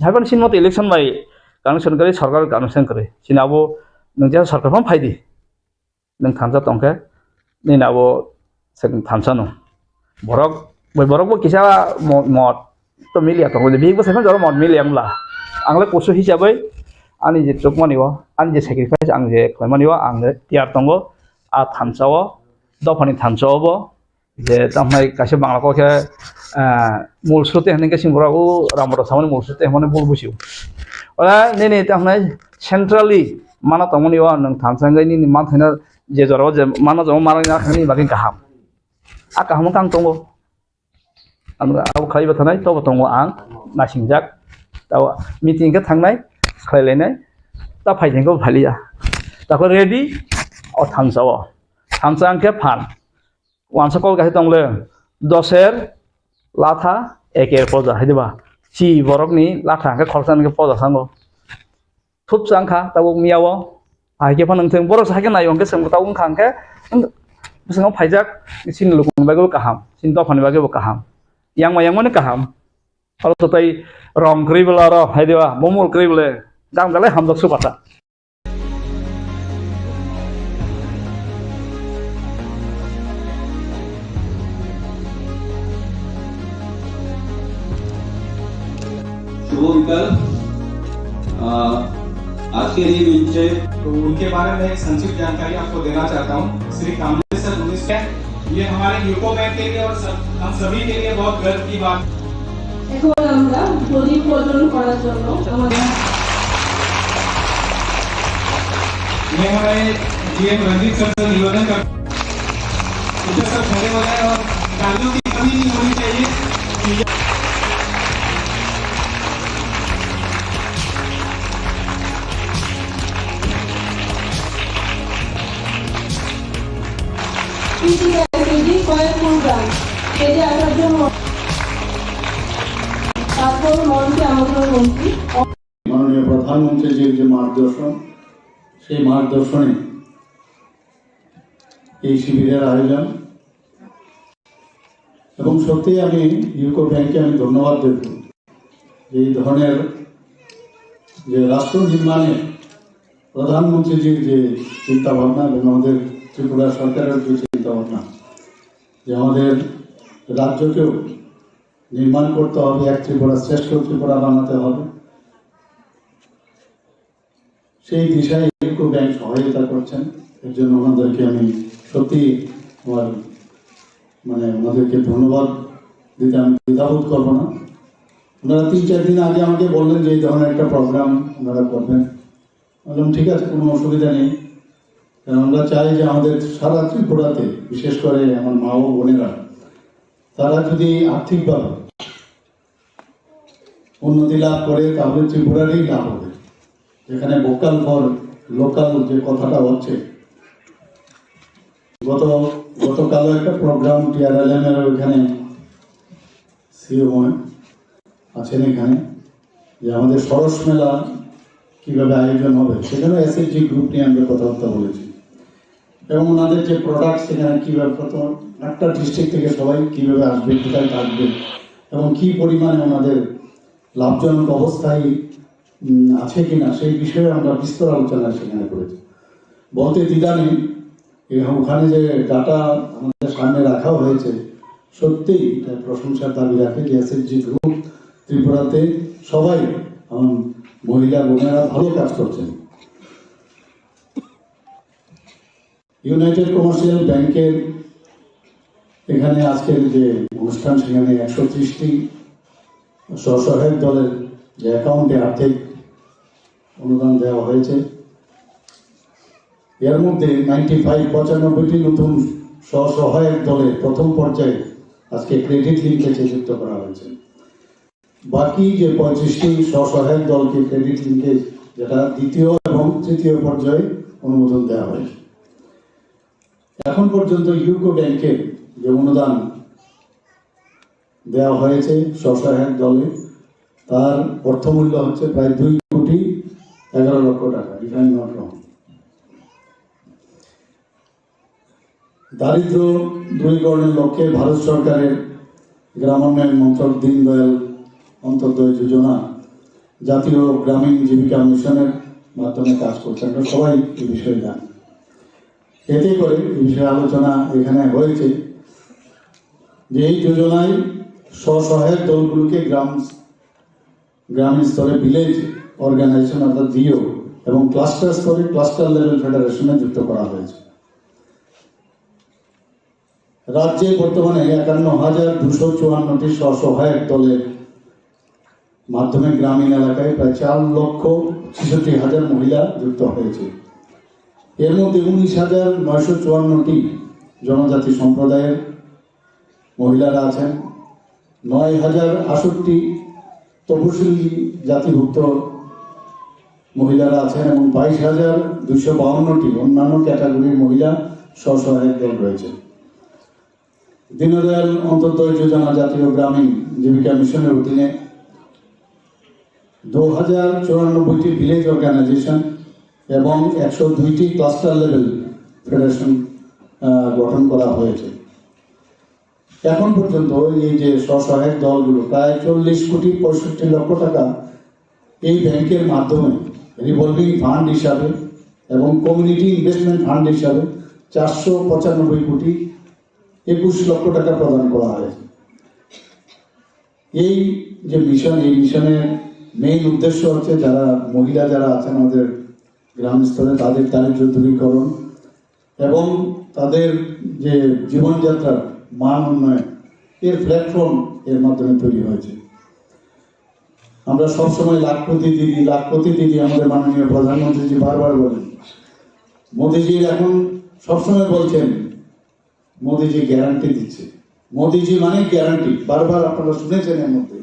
Haiban sin mot election bai connection kwrwi, sarkar connection kwrwi. Sini abo nung jesa sarkar phano phaidi. Nwng thansa tongkhe, nini abo se thansa no. Borok, bai borok bo kisa mo-, mot to miliya tongo, bihik bwsai phano jora mot miliya wngla. Ang le kusu hisabai, ani je chukmani o, ani je sacrifice ang je khlaimani o, ang le tiyar tongo, a thansa o, dophani thansa o bo, je tamhai kaisa Bangla kok khe, ah, mul srote hinwi khe sini borok o Ramodra samani mul srote hinmani bul busiu. Ora nini tamhai centrally mana tongmani o nwng thansa wngwi nini manthaino je jorao je mana jongma mana nini bagwi kaham. A kaham wngkha ang tongo. Ang abo khlaiba thanai, tobo tongo ang naisingjak. Tabo meeting khe thangnai, khlailainai, ta phaithengkhe bo phailiya. Tako ready, o thansa o. Thansa hwnkhe phan. Wansa kol kaisa tongle, doser latha, eker poja, hai diba? Si borokni latha hwnkhe khoroksa hwnkhe poja sango. Thup chang kha tabuk miya o. Hai khe phano wngthung, borok se hai khe nai hwnkhe chwng tabuk wngkha hwnkhe, bwskango phaijak, chini lukuni bagwi bo kaham, chini dophani bagwi bo kaham, yangma yangmani kaham. Aro to tei rong kwrwi bwla aro hai diba, bumul kwrwi bwle, jang belai hamjak su bata. शुभ विकल्प। अ, आज के लिए मंच है। तो उनके बारे में एक संक्षिप्त जानकारी आपको देना चाहता हूँ। श्री कामले सर उन्नीस, ये हमारे यूको बैंक के लिए और सब, हम सभी के लिए बहुत गर्व की बात। এখন আমরা প্রদীপ প্রজ্বলন করার জন্য আমাদের ये हमारे जीएम रंजीत सर से निवेदन करते हैं, सब खड़े हो जाए और तालियों की कमी नहीं होनी चाहिए। কৃষি ব্যাংক কেজি কয়েক ফুল দাম, কেজি আসার জন্য। তারপর মঞ্চে আমন্ত্রণ মন্ত্রী। মাননীয় প্রধানমন্ত্রীজির যে মার্গদর্শন, সেই মার্গদর্শনে এই শিবিরের আয়োজন। এবং সত্যিই আমি ইউকো ব্যাংককে আমি ধন্যবাদ দেব, যে এই ধরনের যে রাষ্ট্র নির্মাণে প্রধানমন্ত্রীজির যে চিন্তাভাবনা এবং আমাদের ত্রিপুরা সরকারের যে চিন্তাভাবনা, যে আমাদের রাজ্যকেও নির্মাণ করতে হবে, এক ত্রিপুরা শ্রেষ্ঠ ত্রিপুরা বানাতে হবে। সেই দিশায় ইউকো ব্যাংক সহযোগিতা করছেন, এর জন্য ওনাদেরকে আমি সত্যি আমার, মানে, ওনাদেরকে ধন্যবাদ দিতে আমি দ্বিধাবোধ করবো না। ওনারা তিন চার দিন আগে আমাকে বললেন যে এই ধরনের একটা প্রোগ্রাম ওনারা করবেন। বললাম, "ঠিক আছে, কোনো অসুবিধা নেই।" কারণ আমরা চাই যে আমাদের সারা ত্রিপুরাতে, বিশেষ করে আমার মা ও বোনেরা, তারা যদি আর্থিকভাবে উন্নতি লাভ করে, তাহলে ত্রিপুরারই লাভ হবে। যেখানে ভোকাল ফর লোকাল যে কথাটা হচ্ছে, গত, গতকালও একটা প্রোগ্রাম টিআরএলএম এর ওইখানে সিও আছেন এখানে, যে আমাদের সরস মেলা কিভাবে আয়োজন হবে, সেখানে এসএইচজি গ্রুপ নিয়ে আমরা কথাবার্তা বলেছি। এবং ওনাদের যে প্রোডাক্ট, সেখানে কিভাবে প্রথম একটা ডিস্ট্রিক্ট থেকে সবাই কিভাবে আসবে, কোথায় থাকবে এবং কি পরিমাণে ওনাদের লাভজনক অবস্থায়, উম, আছে কিনা, সেই বিষয়ে আমরা বিস্তর আলোচনা সেখানে করেছি। বলতে দ্বিধা নেই, এই ওখানে যে ডাটা আমাদের সামনে রাখা হয়েছে, সত্যিই এটা প্রশংসার দাবি রাখে যে এসএইচজি গ্রুপ ত্রিপুরাতে সবাই, এবং মহিলা বোনেরা ভালো কাজ করছেন। ইউনাইটেড কমার্শিয়াল ব্যাংকের এখানে আজকের যে অনুষ্ঠান, সেখানে একশো ত্রিশটি স্বসহায়ক দলের যে অ্যাকাউন্টে আর্থিক অনুদান দেওয়া হয়েছে, এর মধ্যে নাইনটি ফাইভ, পঁচানব্বইটি নতুন স্বসহায়ক দলের প্রথম পর্যায়ে আজকে ক্রেডিট লিঙ্কেজে যুক্ত করা হয়েছে। বাকি যে পঁয়ত্রিশটি স্বসহায়ক দলকে ক্রেডিট লিঙ্কেজ, যেটা দ্বিতীয় এবং তৃতীয় পর্যায়ে অনুমোদন দেওয়া হয়েছে। এখন পর্যন্ত ইউকো ব্যাংকের যে অনুদান দেওয়া হয়েছে স্বসহায়ক দলে, তার অর্থমূল্য হচ্ছে প্রায় দুই কোটি এগারো লক্ষ টাকা, if I am not wrong। দারিদ্র দূরীকরণের লক্ষ্যে ভারত সরকারের গ্রামোন্নয়ন মন্ত্রক দীনদয়াল অন্ত্যোদয় যোজনা, জাতীয় গ্রামীণ জীবিকা মিশনের মাধ্যমে কাজ করছে। আমরা সবাই এই বিষয়ে জানি। এতে করে এই বিষয়ে আলোচনা এখানে হয়েছে যে এই যোজনায় স্বসহায়ক দলগুলোকে গ্রাম, গ্রামীণ স্তরে ভিলেজ অর্গানাইজেশন অর্থাৎ ভিও এবং ক্লাস্টার স্তরে ক্লাস্টার লেভেল ফেডারেশনে যুক্ত করা হয়েছে। রাজ্যে বর্তমানে একান্ন হাজার দুশো চুয়ান্নটি স্বসহায়ক দলের মাধ্যমে গ্রামীণ এলাকায় প্রায় চার লক্ষ ছেষট্টি হাজার মহিলা যুক্ত হয়েছে। এর মধ্যে উনিশ হাজার নয়শো চুয়ান্নটি জনজাতি সম্প্রদায়ের মহিলারা আছেন। নয় হাজার আটষট্টি তপশিলি জাতিভুক্ত মহিলারা আছেন এবং বাইশ হাজার দুইশো বাউন্নটি অন্যান্য ক্যাটাগরির মহিলা স্বসহায়ক দল রয়েছে। দীনদয়াল অন্ত্যোদয় যোজনা জাতীয় গ্রামীণ জীবিকা মিশনের অধীনে দু হাজার চুরানব্বইটি ভিলেজ অর্গানাইজেশন এবং একশো দুইটি ক্লাস্টার লেভেল ফেডারেশন গঠন করা হয়েছে। এখন পর্যন্ত এই যে স্বসহায়ক দলগুলো প্রায় চল্লিশ কোটি পঁয়ষট্টি লক্ষ টাকা এই ব্যাংকের মাধ্যমে রিভলভিং ফান্ড হিসাবে এবং কমিউনিটি ইনভেস্টমেন্ট ফান্ড হিসাবে চারশো পঁচানব্বই কোটি একুশ লক্ষ টাকা প্রদান করা হয়েছে। এই যে মিশন, এই মিশনের মেইন উদ্দেশ্য হচ্ছে যারা মহিলা যারা আছেন আমাদের গ্রাম স্তরে, তাদের দারিদ্র দূরীকরণ এবং তাদের যে জীবনযাত্রার মান উন্নয়ন, এর প্ল্যাটফর্ম এর মাধ্যমে তৈরি হয়েছে। আমরা সবসময় লাখপতি দিদি, লাখপতি দিদি আমাদের মাননীয় প্রধানমন্ত্রীজি বারবার বলেন। মোদিজি এখন সবসময় বলছেন, মোদিজি গ্যারান্টি দিচ্ছে। মোদিজি মানে গ্যারান্টি, বারবার আপনারা শুনেছেন এর মধ্যে।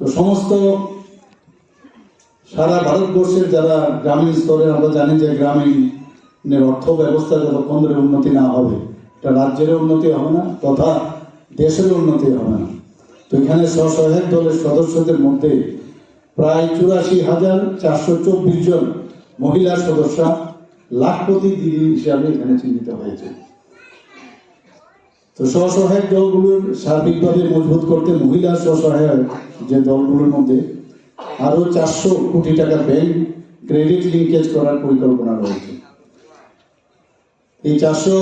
তো সমস্ত সারা ভারতবর্ষের যারা গ্রামীণ স্তরে, আমরা জানি যে গ্রামীণের অর্থ ব্যবস্থা যতক্ষণ ধরে উন্নতি না হবে, এটা রাজ্যেরও উন্নতি হবে না তথা দেশেরও উন্নতি হবে না। তো এখানে স্বসহায়ক দলের সদস্যদের মধ্যে প্রায় চুরাশি হাজার চারশো চব্বিশ জন মহিলা সদস্যা লাখপতি দিদি হিসাবে এখানে চিহ্নিত হয়েছে। তো স্বসহায়ক দলগুলোর সার্বিকভাবে মজবুত করতে মহিলা স্বসহায়ক যে দলগুলোর মধ্যে আরো চারশো কোটি টাকা ব্যাংক ক্রেডিট লিঙ্কেজ করার পরিকল্পনা রয়েছে। এই চারশো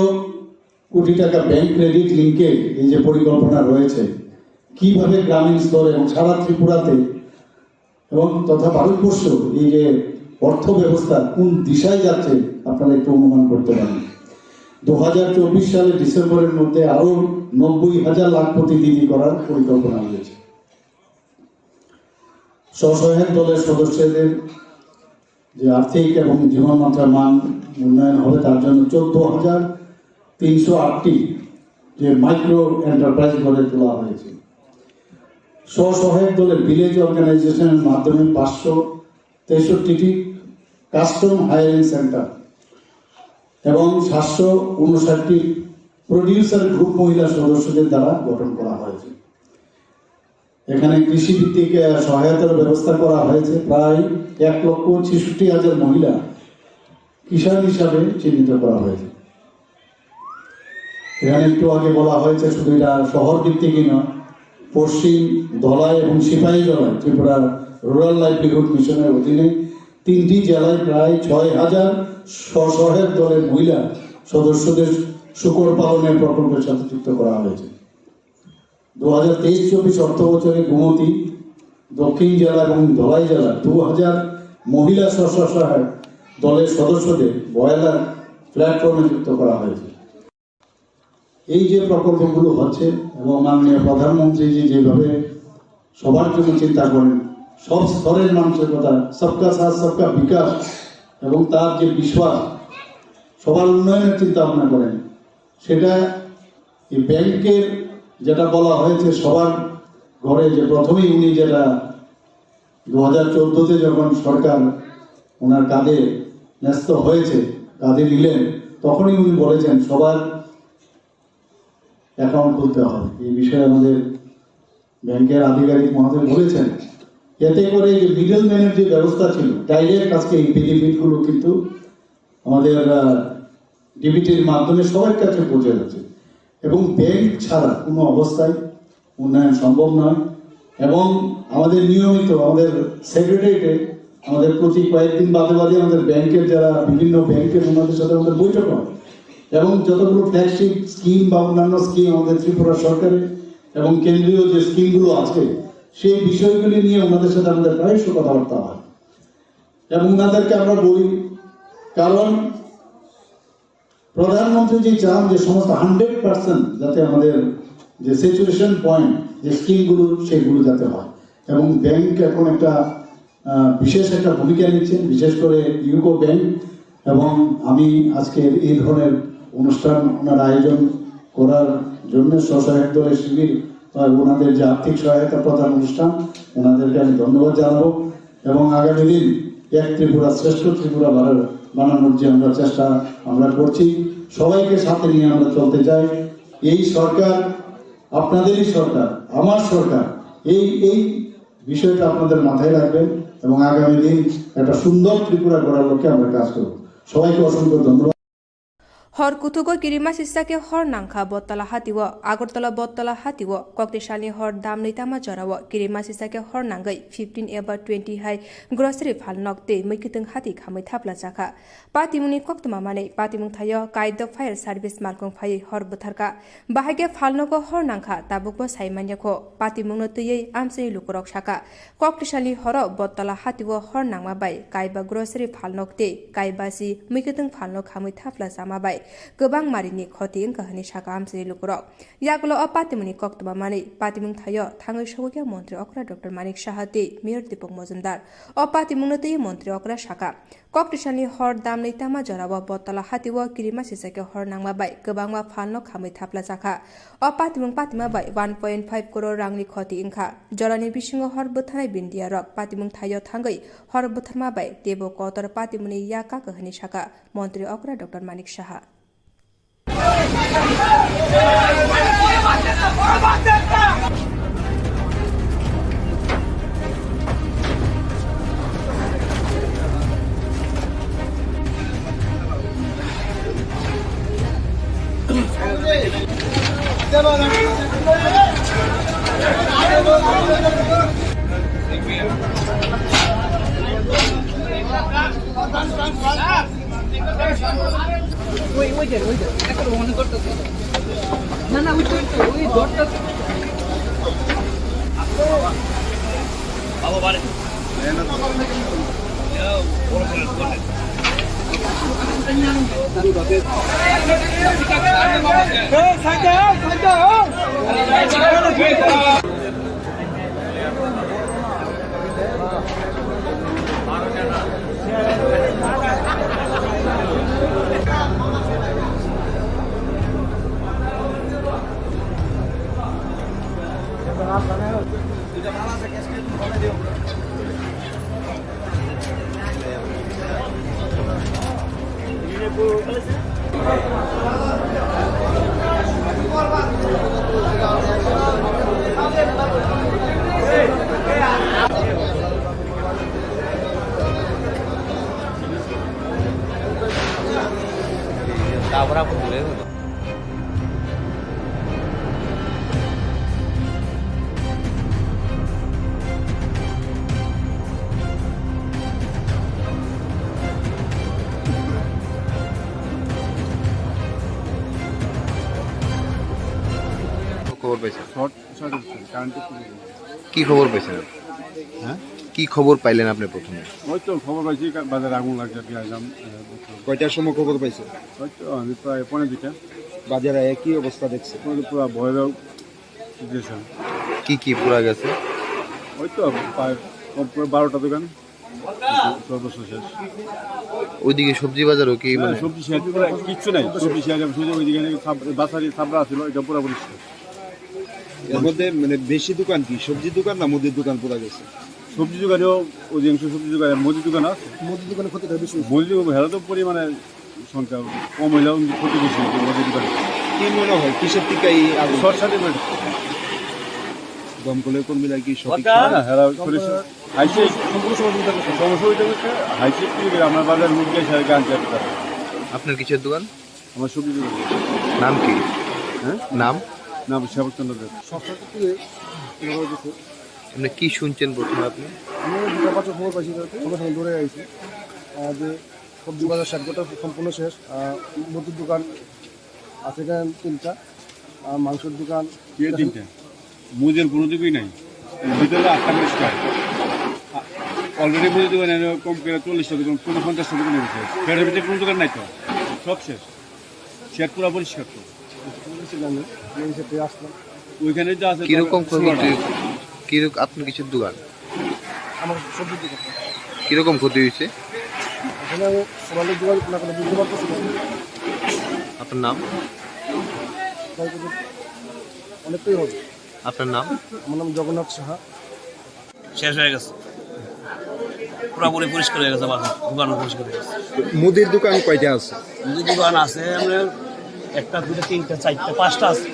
কোটি টাকা ব্যাংক ক্রেডিট লিঙ্কেজ এই যে পরিকল্পনা রয়েছে, কিভাবে গ্রামীণ স্তরে এবং সারা ত্রিপুরাতে এবং তথা ভারতবর্ষ এই যে অর্থ ব্যবস্থা কোন দিশায় যাচ্ছে আপনারা একটু অনুমান করতে পারেন। দু হাজার চব্বিশ সালের ডিসেম্বরের মধ্যে আরো নব্বই হাজার লাখপতি দিদি করার পরিকল্পনা রয়েছে। স্বসহায়ক দলের সদস্যদের যে আর্থিক এবং জীবনমাত্রার মান উন্নয়ন হবে, তার জন্য চোদ্দ হাজার তিনশো আটটি যে মাইক্রো এন্টারপ্রাইজ গড়ে তোলা হয়েছে। স্বসহায়ক দলের ভিলেজ অর্গানাইজেশনের মাধ্যমে পাঁচশো তেষট্টিটি কাস্টম হায়ারিং সেন্টার এবং সাতশো উনষাটটি প্রডিউসার গ্রুপ মহিলা সদস্যদের দ্বারা গঠন করা হয়েছে। এখানে কৃষিভিত্তিক আহ, সহায়তার ব্যবস্থা করা হয়েছে। প্রায় এক লক্ষ ছেষট্টি হাজার মহিলা কিষাণ হিসাবে চিহ্নিত করা হয়েছে। এখানে একটু আগে বলা হয়েছে, শুধু এটা শহর ভিত্তিকই নয়, পশ্চিম ধলাই এবং সিপাহীজলায় ত্রিপুরা রুরাল লাইভলিহুড মিশনের অধীনে তিনটি জেলায় প্রায় ছয় হাজার স্বসহায়ক দলের মহিলা সদস্যদের শূকর পালনের প্রকল্পের সাথে যুক্ত করা হয়েছে। দু হাজার তেইশ চব্বিশ অর্থ বছরে গোমতী, দক্ষিণ জেলা এবং ধলাই জেলা দু হাজার মহিলা স্বসহায়ক দলের সদস্যদের ব্রয়লার প্ল্যাটফর্মে যুক্ত করা হয়েছে। এই যে প্রকল্পগুলো হচ্ছে এবং মাননীয় প্রধানমন্ত্রীজি যেভাবে সবার জন্য চিন্তা করেন, সব স্তরের মানুষের কথা, সবকা সাথ সবকা বিকাশ এবং তার যে বিশ্বাস, সবার উন্নয়নের চিন্তা ভাবনা করেন, সেটা এই ব্যাংকের যেটা বলা হয়েছে সবার ঘরে, যে প্রথমেই উনি যেটা দু হাজার চোদ্দোতে যখন সরকার ওনার কাঁধে ন্যস্ত হয়েছে, কাঁধে নিলেন, তখনই উনি বলেছেন সবার অ্যাকাউন্ট খুলতে হবে। এই বিষয়ে আমাদের ব্যাংকের আধিকারিক মহোদয় বলেছেন, এতে করে যে মিডল ম্যানের যে ব্যবস্থা ছিল, ডাইরেক্ট আজকে এই বেনিফিটগুলো কিন্তু আমাদের ডিবিটির মাধ্যমে সবার কাছে পৌঁছে যাচ্ছে। এবং ব্যাংক ছাড়া কোনো অবস্থায় উন্নয়ন সম্ভব নয়। এবং আমাদের নিয়মিত আমাদের সেক্রেটারিয়েটে আমাদের প্রতি কয়েকদিন বাদে বাদে আমাদের ব্যাংকের যারা বিভিন্ন ব্যাংকের ওনাদের সাথে আমাদের বৈঠক হয় এবং যতগুলো ফ্ল্যাগশিপ স্কিম বা অন্যান্য স্কিম আমাদের ত্রিপুরা সরকারের এবং কেন্দ্রীয় যে স্কিমগুলো আছে সেই বিষয়গুলি নিয়ে ওনাদের সাথে আমাদের প্রায়শ কথাবার্তা হয় এবং ওনাদেরকে আমরা বলি, কারণ প্রধানমন্ত্রী যে চান যে সমস্ত হান্ড্রেড পার্সেন্ট যাতে আমাদের যে স্যাচুরেশন পয়েন্ট যে স্কিমগুলো সেগুলো যাতে হয় এবং ব্যাংক এখন একটা আহ, বিশেষ একটা ভূমিকা নিচ্ছেন, বিশেষ করে ইউকো ব্যাংক। এবং আমি আজকের এই ধরনের অনুষ্ঠান ওনার আয়োজন করার জন্য স্বসহায়ক দলের শিবির আর ওনাদের যে আর্থিক সহায়তা প্রদান অনুষ্ঠান, ওনাদেরকে আমি ধন্যবাদ জানাবো। এবং আগামী দিন এক ত্রিপুরা শ্রেষ্ঠ ত্রিপুরা বানানোর, বানানোর যে আমরা চেষ্টা আমরা করছি, সবাইকে সাথে নিয়ে আমরা চলতে চাই। এই সরকার আপনাদেরই সরকার, আমার সরকার। এই, এই বিষয়টা আপনাদের মাথায় রাখবেন এবং আগামী দিন একটা সুন্দর ত্রিপুরা গড়ার লক্ষ্যে আমরা কাজ করব। সবাইকে অসংখ্য ধন্যবাদ। Hor kuthugo kirima sisa khe hor nangkha Bottola hatio, Agartala Bottola hatio, koktisalni hor damnwi tama jorao kirima sisa khe hor nangwi fifteen eba twenty hai grocery phalnok tei mwkhwtwng hati khamwi thapla chakha. Patimungni koktwma manwi patimung thaio Kaido Fire Service malkung phaiwi hor bwtharkha. Bahai khe phalnogo hor nangkha, tabukbo sai manya kho, patimungno twiwi amchaini lukurok sakha. Koktisalni horo Bottola hatio hor nangma bai kaiba grocery phalnok tei kaiba si mwkhwtwng phalnok khamwi thapla chama bai kwbang marini khoti wngkha hwnwi sakha amchaini lukurok. Yagulo o patimungni koktwma manwi patimung thaio thangwi sogwi khe montri okra Doctor Manik Saha tei Mayor Deepak Mojumdar. O patimungno twiwi montri okra sakha, Koktisalni hor damnwi tama jorao Bottola hatio kirima sisa khe hor nangma bai kwbangma phalno khamwi thapla chakha. O patimung patima bai one point five crore rangni khoti wngkha. Jorani bisingo hor bwtharnai bindiyarok patimung thaio thangwi hor bwtharma bai teibo kotor patimungni yak kaka hwnwi sakha montri okra Doctor Manik Saha. ওই, ওই দেখ, ওই দেখ। একটা ওখানে ধরতেছে। না, না, ওই তো, ওই তো, ওই ধরতেছে। বাবা বাড়ি। খবর পাইছেন? শর্ট সার্কিট, কারেন্টের খুবই সমস্যা। কি খবর পাইছেন? হ্যাঁ? কি খবর পাইলেন আপনি প্রথমে? ওই তো খবর পাইছি, কা-, বাজারে আগুন লাগছে, আর কি, আইলাম, আহ, দেখলাম। কয়টার সময় খবর পাইছেন? ওই তো আমি প্রায় পৌনে দুইটা। বাজারে কি অবস্থা দেখছেন? ওই তো পুরা ভয়াবহ সিচুয়েশন। কি কি পুরা গেছে? ওই তো প্রায় কম করে বারোটা দোকান। সর্বস্ব শেষ। ওইদিকে সবজি বাজারও কি, না, মানে? সবজি শেষ, পুরো কিচ্ছু নাই, সবজি শেষ। আমি শুধু ওইদিকে নাকি সাব-, বাসারি সাবরা আছিল, এটা পুরোপুরি শেষ। এর মধ্যে মানে বেশি দোকান কি সবজি দোকান না মুদির দোকান পুরা গেছে? সবজি দোকানেও অধিকাংশ সবজি দোকানে, মুদির দোকান আছে। মুদির দোকানে ক্ষতিটা বেশি হয়েছে। মুদির দোকান হেরা তো পরিমাণে সংখ্যা কম হইলেও কিন্তু ক্ষতি বেশি হয়েছে মুদির দোকানে। কি মনে হয় কিসের থেকে এই আগুন? Short circuit. দমকলের কর্মীরা কি সঠিক না, সময় না, হেরা করে হাইসে সম্পূর্ণ সহযোগিতা করছে। সমস্যা হইতে হচ্ছে হাইসে কি করে আমার বাজার মুখ দিয়ে সারা গান চালাতে পারে। আপনার কিসের দোকান? আমার সবজি দোকান। নাম কি? হ্যাঁ? নাম? নাম সেবক চন্দ্র দেব। সবচেয়ে কি এভাবে দিচ্ছে? আপনি কি শুনছেন প্রথমে আপনি? আমি দুটো পাঁচের খবর পাইছি, তাতে সঙ্গে সঙ্গে দৌড়ে আইছি। আহ, যে সবজি বাজার শেষ, গোটা সম্পূর্ণ শেষ। আহ, মুদির দোকান আছে এখানে তিনটা, আর মাংসের দোকান কে তিনটা? মুদির কোনো দোকানই নাই। ভিতরে আটটা পরিষ্কার। আ-, already মুদির দোকানে কম করে চল্লিশটা দোকান, কোনো পঞ্চাশটা দোকান হয়েছে। পেটের ভিতরে কোনো দোকান নাই তো, সব শেষ। শেড পুরো পরিষ্কার তো। পুলিশে জানে, এই হিসেবে আসলাম। ওইখানে যা আছে কিরকম সব ক্ষয়ক্ষতি হয়েছে? কিরক-, আপনার কিসের দোকান? আমার সবজির দোকান। কিরকম ক্ষতি হয়েছে? আসলে আমি ওনাদের যোগাযোগ না করে বুঝতে পারতেছি না। আপনার নাম? ক্ষয়ক্ষতি অনেকটাই হবে। আপনার নাম? আমার নাম জগন্নাথ সাহা। শেষ হয়ে গেছে, পুরাপুরি পরিষ্কার হয়ে গেছে বাজার, দোকানও পরিষ্কার হয়ে গেছে। মুদির দোকান কয়টা আছে? মুদির দোকান আছে আপনার একটা, দুটো, তিনটা, চারটা, পাঁচটা আছে।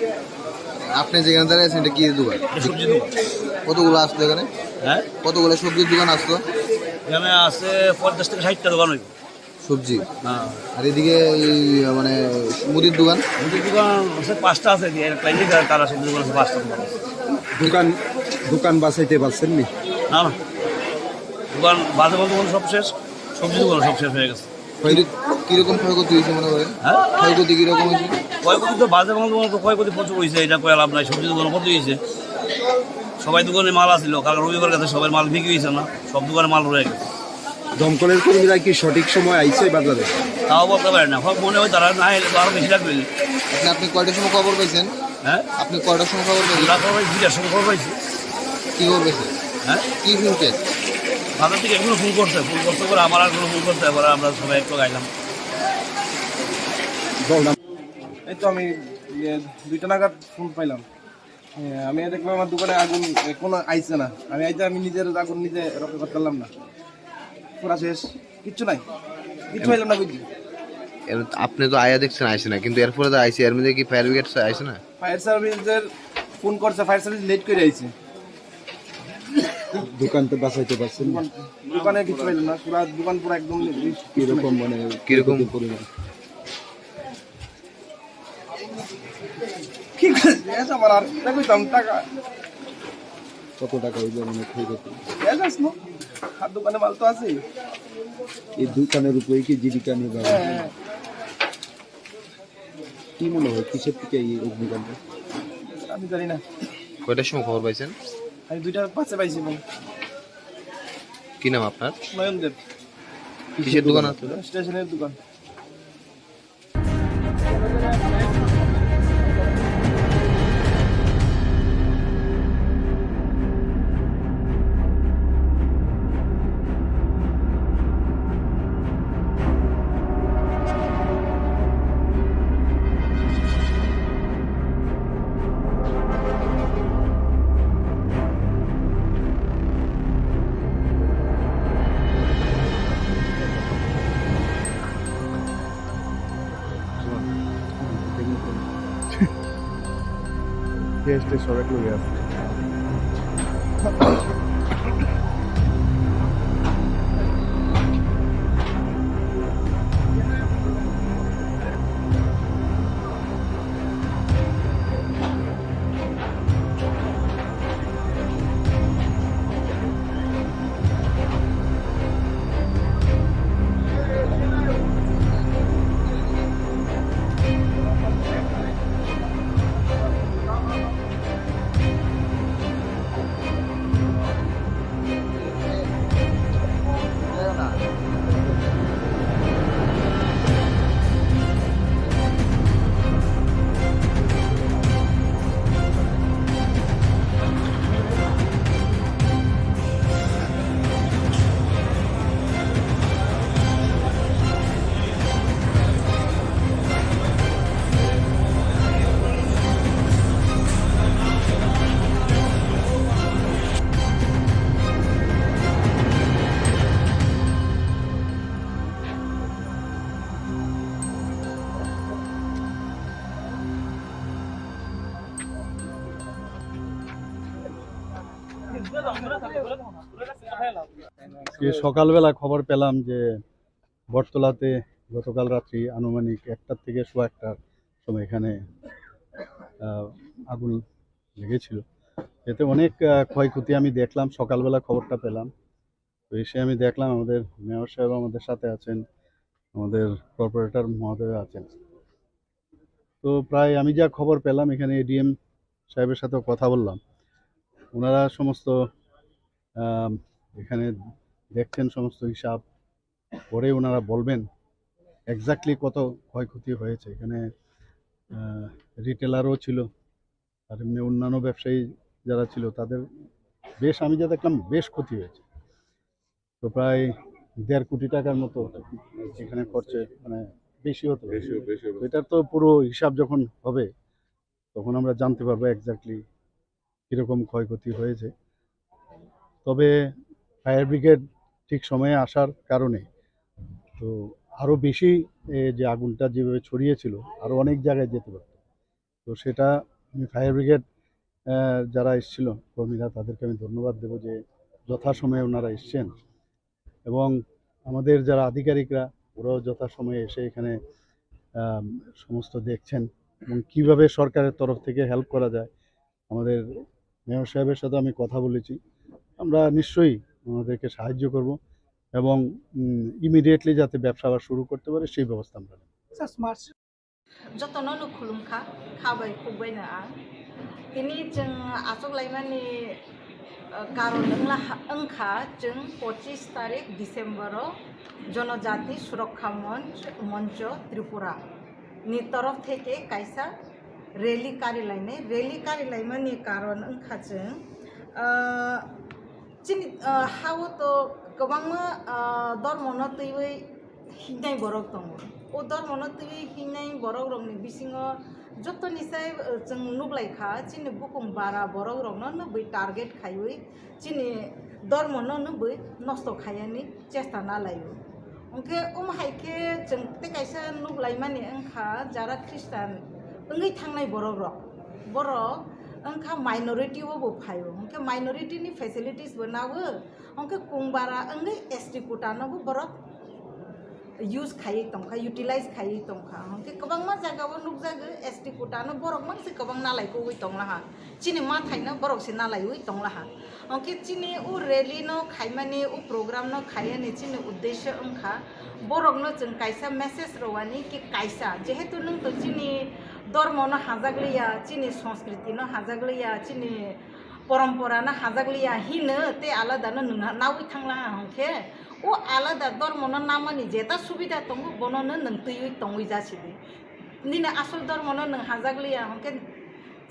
আপনি যেখানে দাঁড়িয়ে আছেন, এটা কি দোকান? এটা সবজি দোকান। কতগুলো আসতো এখানে? হ্যাঁ? কতগুলো সবজির দোকান আসতো? এখানে আছে পঞ্চাশ থেকে ষাটটা দোকান হইব। সবজি? হ্যাঁ। আর এদিকে এই, মানে, মুদির দোকান? মুদির দোকান আছে পাঁচটা আছে, এদিকে একটা এদিকে, তারা সবজি দোকান আছে পাঁচটা দোকান আছে। দোকান, দোকান বাঁচাইতে পারছেন নি? না, না। দোকান বাজে বলতে বলতে সব শেষ, সবজি দোকান সব শেষ হয়ে গেছে। কিরকম ক্ষয়ক্ষতি হয়েছে মনে করেন? হ্যাঁ? ক্ষয়ক্ষতি কিরকম হয়েছে? ক্ষয়ক্ষতি তো বাজে বলতে বলতে ক্ষয়ক্ষতি প্রচুর হয়েছে, এটা কয়ে লাভ নাই। সবজি দোকানে ক্ষতি হয়েছে, সবাই দোকানে মাল আছিল, কাল রবিবার গেছে, সবাই মাল বিক্রি হয়েছে না, সব দোকানে মাল রয়ে গেছে। দমকলের কর্মীরা কি সঠিক সময় আইছে বাজারে? তাও বলতে পারি না, হয় মনে হয় তারা না এলে তো আরো বেশি লাগবে। আপনি, আপনি কয়টার সময় খবর পাইছেন? হ্যাঁ? আপনি কয়টার সময় খবর পাইছেন? আমরা খবর পাইছি, দুইটার সময় খবর পাইছি। কি খবর পাইছেন? হ্যাঁ? কি শুনছেন? বাজার থেকে এখনো ফোন করছে, ফোন করতে করে আমার আর কোনো ফোন করতে, এবার আমরা সবাই একটু গাইলাম। এই তো আমি, ইয়ে, দুইটা নাগাদ ফোন পাইলাম। হ্যাঁ, আমি দেখলাম আমার দোকানে আগুন, এ, কোনো আইছে না। আমি আইতে আমি নিজের আগুন নিজে রক্ষা করতে পারলাম না, পুরা শেষ, কিচ্ছু নাই, কিচ্ছু পাইলাম না বুঝলি। এর, আপনি তো আয়া দেখছেন আইছে না, কিন্তু এরপরে তো আইছে, এর মধ্যে কি ফায়ার ব্রিগেড আইছে না? ফায়ার সার্ভিসের ফোন করছে, ফায়ার সার্ভিস লেট করে আইছে। দোকান তো বাঁচাইতে পারছেন না। দোকান, দোকানে কিচ্ছু পাইলাম না, পুরা দোকান পুরা একদম কিরকম, মানে, কিরকম? পরিমাণ? কি করে? এটা আমার আর টাকা কইতাম, টাকা। কত টাকা হইলো, মানে, ক্ষয়ক্ষতি? শেষ আসলো। আর দোকানে মাল তো আছে। এই দোকানের উপরে কি জীবিকা নির্বাহ? হ্যাঁ, হ্যাঁ। কি মনে হয়, কিসের থেকে এই অগ্নিকাণ্ড? আমি জানি না। কয়টার সময় খবর পাইছেন? আমি দুইটা পাঁচে পাইছি, এবং কি নাম আপনার? নয়ন দেব। কিসের দোকান আছে? স্টেশনের দোকান। Este solo que lo voy a hacer. আজকে সকালবেলা খবর পেলাম যে বটতলাতে গতকাল রাত্রি আনুমানিক একটার থেকে সোয়া একটার সময় এখানে, আহ, আগুন লেগেছিল। এতে অনেক, আহ, ক্ষয়ক্ষতি আমি দেখলাম, সকালবেলা খবরটা পেলাম। তো এসে আমি দেখলাম আমাদের মেয়র সাহেব আমাদের সাথে আছেন, আমাদের কর্পোরেটর মহোদয় আছেন। তো প্রায় আমি যা খবর পেলাম, এখানে এডিএম সাহেবের সাথেও কথা বললাম, ওনারা সমস্ত, আম, এখানে দেখছেন সমস্ত হিসাব, পরে ওনারা বলবেন এক্স্যাক্টলি কত ক্ষয়ক্ষতি হয়েছে। এখানে, আহ, রিটেলারও ছিল, আর এমনি অন্যান্য ব্যবসায়ী যারা ছিল তাদের বেশ, আমি যা দেখলাম, বেশ ক্ষতি হয়েছে। তো প্রায় দেড় কোটি টাকার মতো এখানে খরচে, মানে, বেশি হতে পারে। বেশি, বেশি হবে। তো এটার তো পুরো হিসাব যখন হবে, তখন আমরা জানতে পারবো এক্স্যাক্টলি কীরকম ক্ষয়ক্ষতি হয়েছে। তবে ফায়ার ব্রিগেড ঠিক সময়ে আসার কারণে তো আরও বেশি, এ, যে আগুনটা যেভাবে ছড়িয়েছিল, আরও অনেক জায়গায় যেতে পারত। তো সেটা আমি ফায়ার ব্রিগেড, আহ, যারা এসেছিল কর্মীরা, তাদেরকে আমি ধন্যবাদ দেবো যে যথাসময়ে ওনারা এসছেন এবং আমাদের যারা আধিকারিকরা, ওরাও যথাসময়ে এসে এখানে, আম, সমস্ত দেখছেন এবং কিভাবে সরকারের তরফ থেকে হেল্প করা যায়। আমাদের মেয়র সাহেবের সাথে আমি কথা বলেছি, আমরা নিশ্চয়ই ওনাদেরকে সাহায্য করব এবং, উম, ইমিডিয়েটলি যাতে ব্যবসা আবার শুরু করতে পারে, সেই ব্যবস্থা আমরা নেব। Jotono no khulumkha, kha bai khuk bai no ang. Tini chwng achuk laimani, uh, karon wngla ha-, wngkha chwng pochis tarik December o Jonojati Surakkha Monch, Moncho Tripura ni torof theke kaisa rally kari lainai. Rally kari laimani karon wngkha chwng, uh, chini, uh, ha-o to kwbangma, uh, dormo no twiwi hingnai borok tongo. O dormono twiwi hingnai borok rokni bisingo jotoni sai, eh, chwng nuklaikha, chini bukung bara borok rokno nukwi target khaiwi chini dormono nukwi nosto khaiyani chesta nalaio. Hwnkhe omo hai khe chwng tei kaisa nuklaimani wngkha, jara Khristan wngwi thangnai borok rok, borok wngkha minority o bo phaio, hwnkhe minority ni facilities bo nawo, hwnkhe kungbara wngwi S T quota no bo borok use khaiwi tongkha, utilize khaiwi tongkha. Hwnkhe kwbangma jagao nukjago S T quota no borok mang se kwbang nalai kogwi tonglaha. Chini mathaino borok se nalaiwi tonglaha. Hwnkhe chini o rally no khaimani, o program no khaiyani chini uddesyo wngkha borokno chwng kaisa message rwani ki kaisa, jehetu nwng to chini dormo no hajakliya, chini sanskriti no hajakliya, chini porompora no hajakliya hino tei alada no nwng nawi thanglaha hwnkhe, o alada dormo no namani jeta subida tongo, bono no nwng twiwi tongwi jasidi. Nini asol dormo no nwng hajakliya hwnkhe,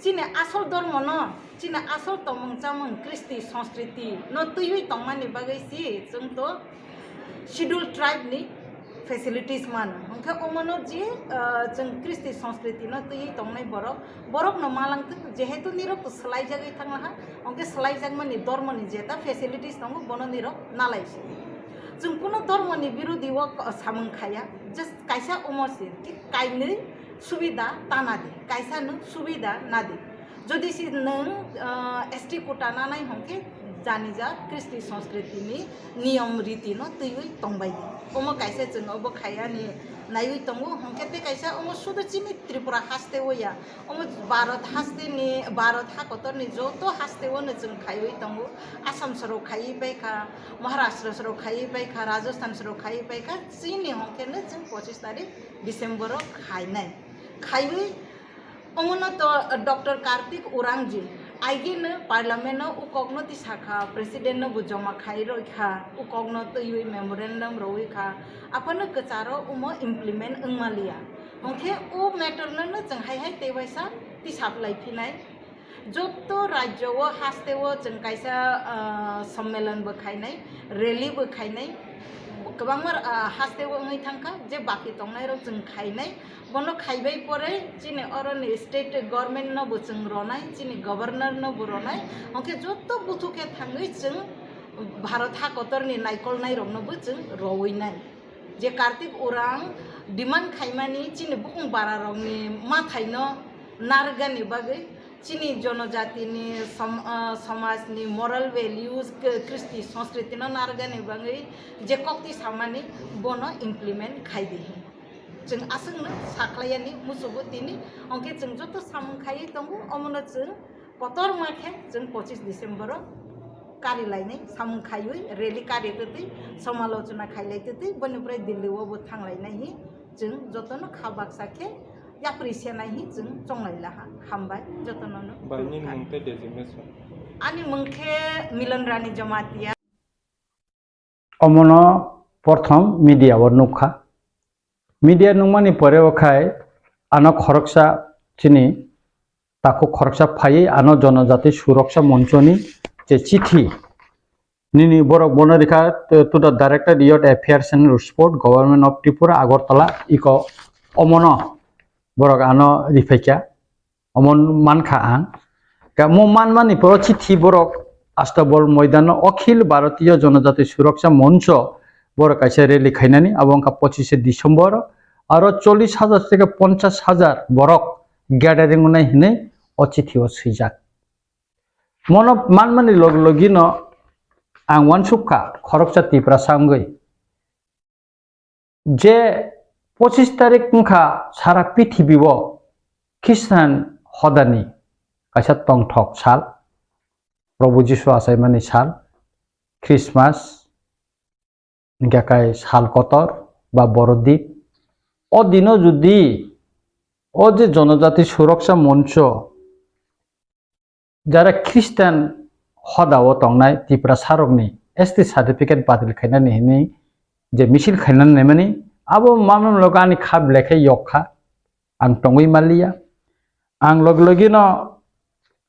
chini asol dormo no, chini asol tongmung chamung, kristi, sanskriti no twiwi tongmani bagwi si chwng to Scheduled Tribe ni facilities mano. Hwnkhe omono je, ah, chwng kristi sanskriti no twiwi tongnai borok, borok no malangtwk, jehetu nirok to swlaijagwi thanglaha, hwnkhe swlaijakmani dormoni jeta facilities tongo, bono nirok nalaisi. Chwng kuno dormoni birodi o samung khaya, just kaisa omo se, ki kainwi subida tana di, kaisa no subida na di. Jodi si nwng, ah, S T quota nanai hwnkhe janija kristi sanskriti ni niyom riti no twiwi tongbai di. Omo kaisa chwng obo khayani naiwi tongo, hwnkhe tei kaisa omo sudu chini Tripura haste o ya, omo Bharat haste ni, Bharat ha kotor ni joto haste o no chwng khaiwi tongo. Assam soro khaiwi paikha, Maharashtra soro khaiwi paikha, Rajasthan soro khaiwi paikha, chini hwnkhe no chwng pochis tarik December o khainai. Khaiwi Omono to Doctor Kartik Urangji, aigeno parliament no ukokno tisakha, president no bo joma khai roikha, ukokno twiwi memorandum rowi kha, aphano kwcharo omo implement wngmaliya. Hwnkhe o matter no no chwng hai hai tei waisa tisaplai phinai. Jotto rajyo o haste o chwng kaisa, ah, sommelon bo khainai, rally bo khainai, kwbangma, ah, haste o wngwi thangkha, je baki tongnai rok chwng khainai. Bono khaibai pore chini oroni state government no bo chwng ronai, chini governor no bo ronai, hwnkhe joto buthu khe thangwi chwng Bharat ha kotor ni naikolnai rok no bo chwng rowinai. Je Kartik Urang demand khaimani chini bukung bara rok ni mathai no narwkgani bagwi, chini jonojati ni som-, ah, somaj ni moral values, k-, kristi sanskriti no narwkgani bagwi je kokti samani bono implement khai di. Chwng aswkno sakhlaiani muchungo tini, hwnkhe chwng joto samung khaiwi tongo, omono chwng kotorma khe chwng pochis December o kari lainai samung khaiwi rally kari twtwi somalochona khailai twtwi boni pore Delhi o bo thanglainai hi chwng jotono kha baksa khe yapri senai hi chwng chonglai laha. Hambai jotono no. Bai, nini mung tei designation? Ani mung khe Milan Rani Jamatia. Omono prothom media o nukha. Media nukmani pore o khai ano khoroksa chini takhuk khoroksa phaiwi ano Jonojati Suroksa Monchoni je chithi nini borok bono rikha to, to the Director Youth Affairs and Sport, Government of Tripura, Agartala, iko omono borok ano riphaikha. Omo mankha ang. Kamo manmani poro chithi borok Astabol Moidano Akhil Bharatiya Janajati Suraksha Moncho borok kaisa rally khainani, abo wngkha pochishe December, aro chollish hajar theke ponchash hajar borok gathering wngnai hinwi o chithi o swijak. Mono manmani log logino ang uansukha khoroksa Tiprasa wngwi. Je pochis tarik wngkha sara pithibio Khristan hodani kaisa tongthok sal, Probhu Jisu achaimani sal, Christmas, hingkha kai sal kotor ba Borodin. O dino jodi o je Jonojati Suroksha Moncho jara Khristan hodao tongnai Tiprasarokni S T certificate batil khainani hinwi je misil khainani naimani, abo mamung logo ani kha belai khe yok kha, ang tongwi manliya. Ang logi logino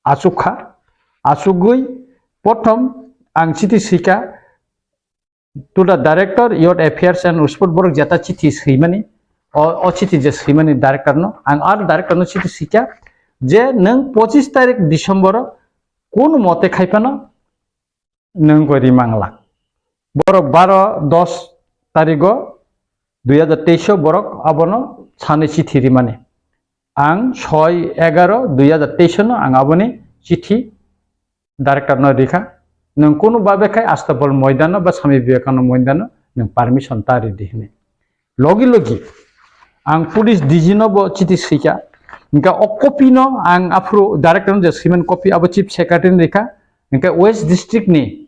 achuk kha, achugwi prothom ang chiti swikha, to the director, youth affairs and sport, borok jeta chithi swimani, o, o chithi je swimani director no, ang ar director no chithi swikha je nwng pochis tarik December o kunu mote khai phano nwng gori mangla. Borok baro dos tarigo dui hajar teis o borok abono sanwi chithi rimani. Ang soi egaroh dui hajar teis no ang aboni chithi director no rikha, nwng kunu babe khai Astabol Moidano ba Swami Vivekananda Moidano nwng permission ta ridi hinwi. Logi logi ang police D G no bo chithi swikha, hingkha o copy no ang aphuru director no je swiman copy abo chief secretary ni rikha, hingkha West district ni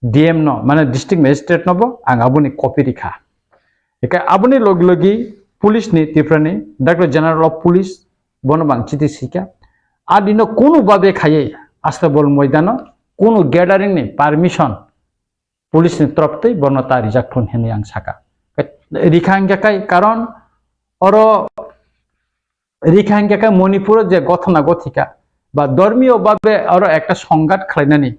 D M no, mane district magistrate no bo ang aboni copy rikha. Hingkha aboni logi logi police ni, Tripura ni Director General of Police bono bang chithi swikha. A dino kunu babe khaiwi Astabol Moidano kunu gathering ni permission police ni torop twi bono ta rijak thun hinwi ang saka. Rikha hingkha kai karon oro rikha hingkha kai Manipur o je gothona gothika ba dormiyo babe oro ekta songhat khlainani,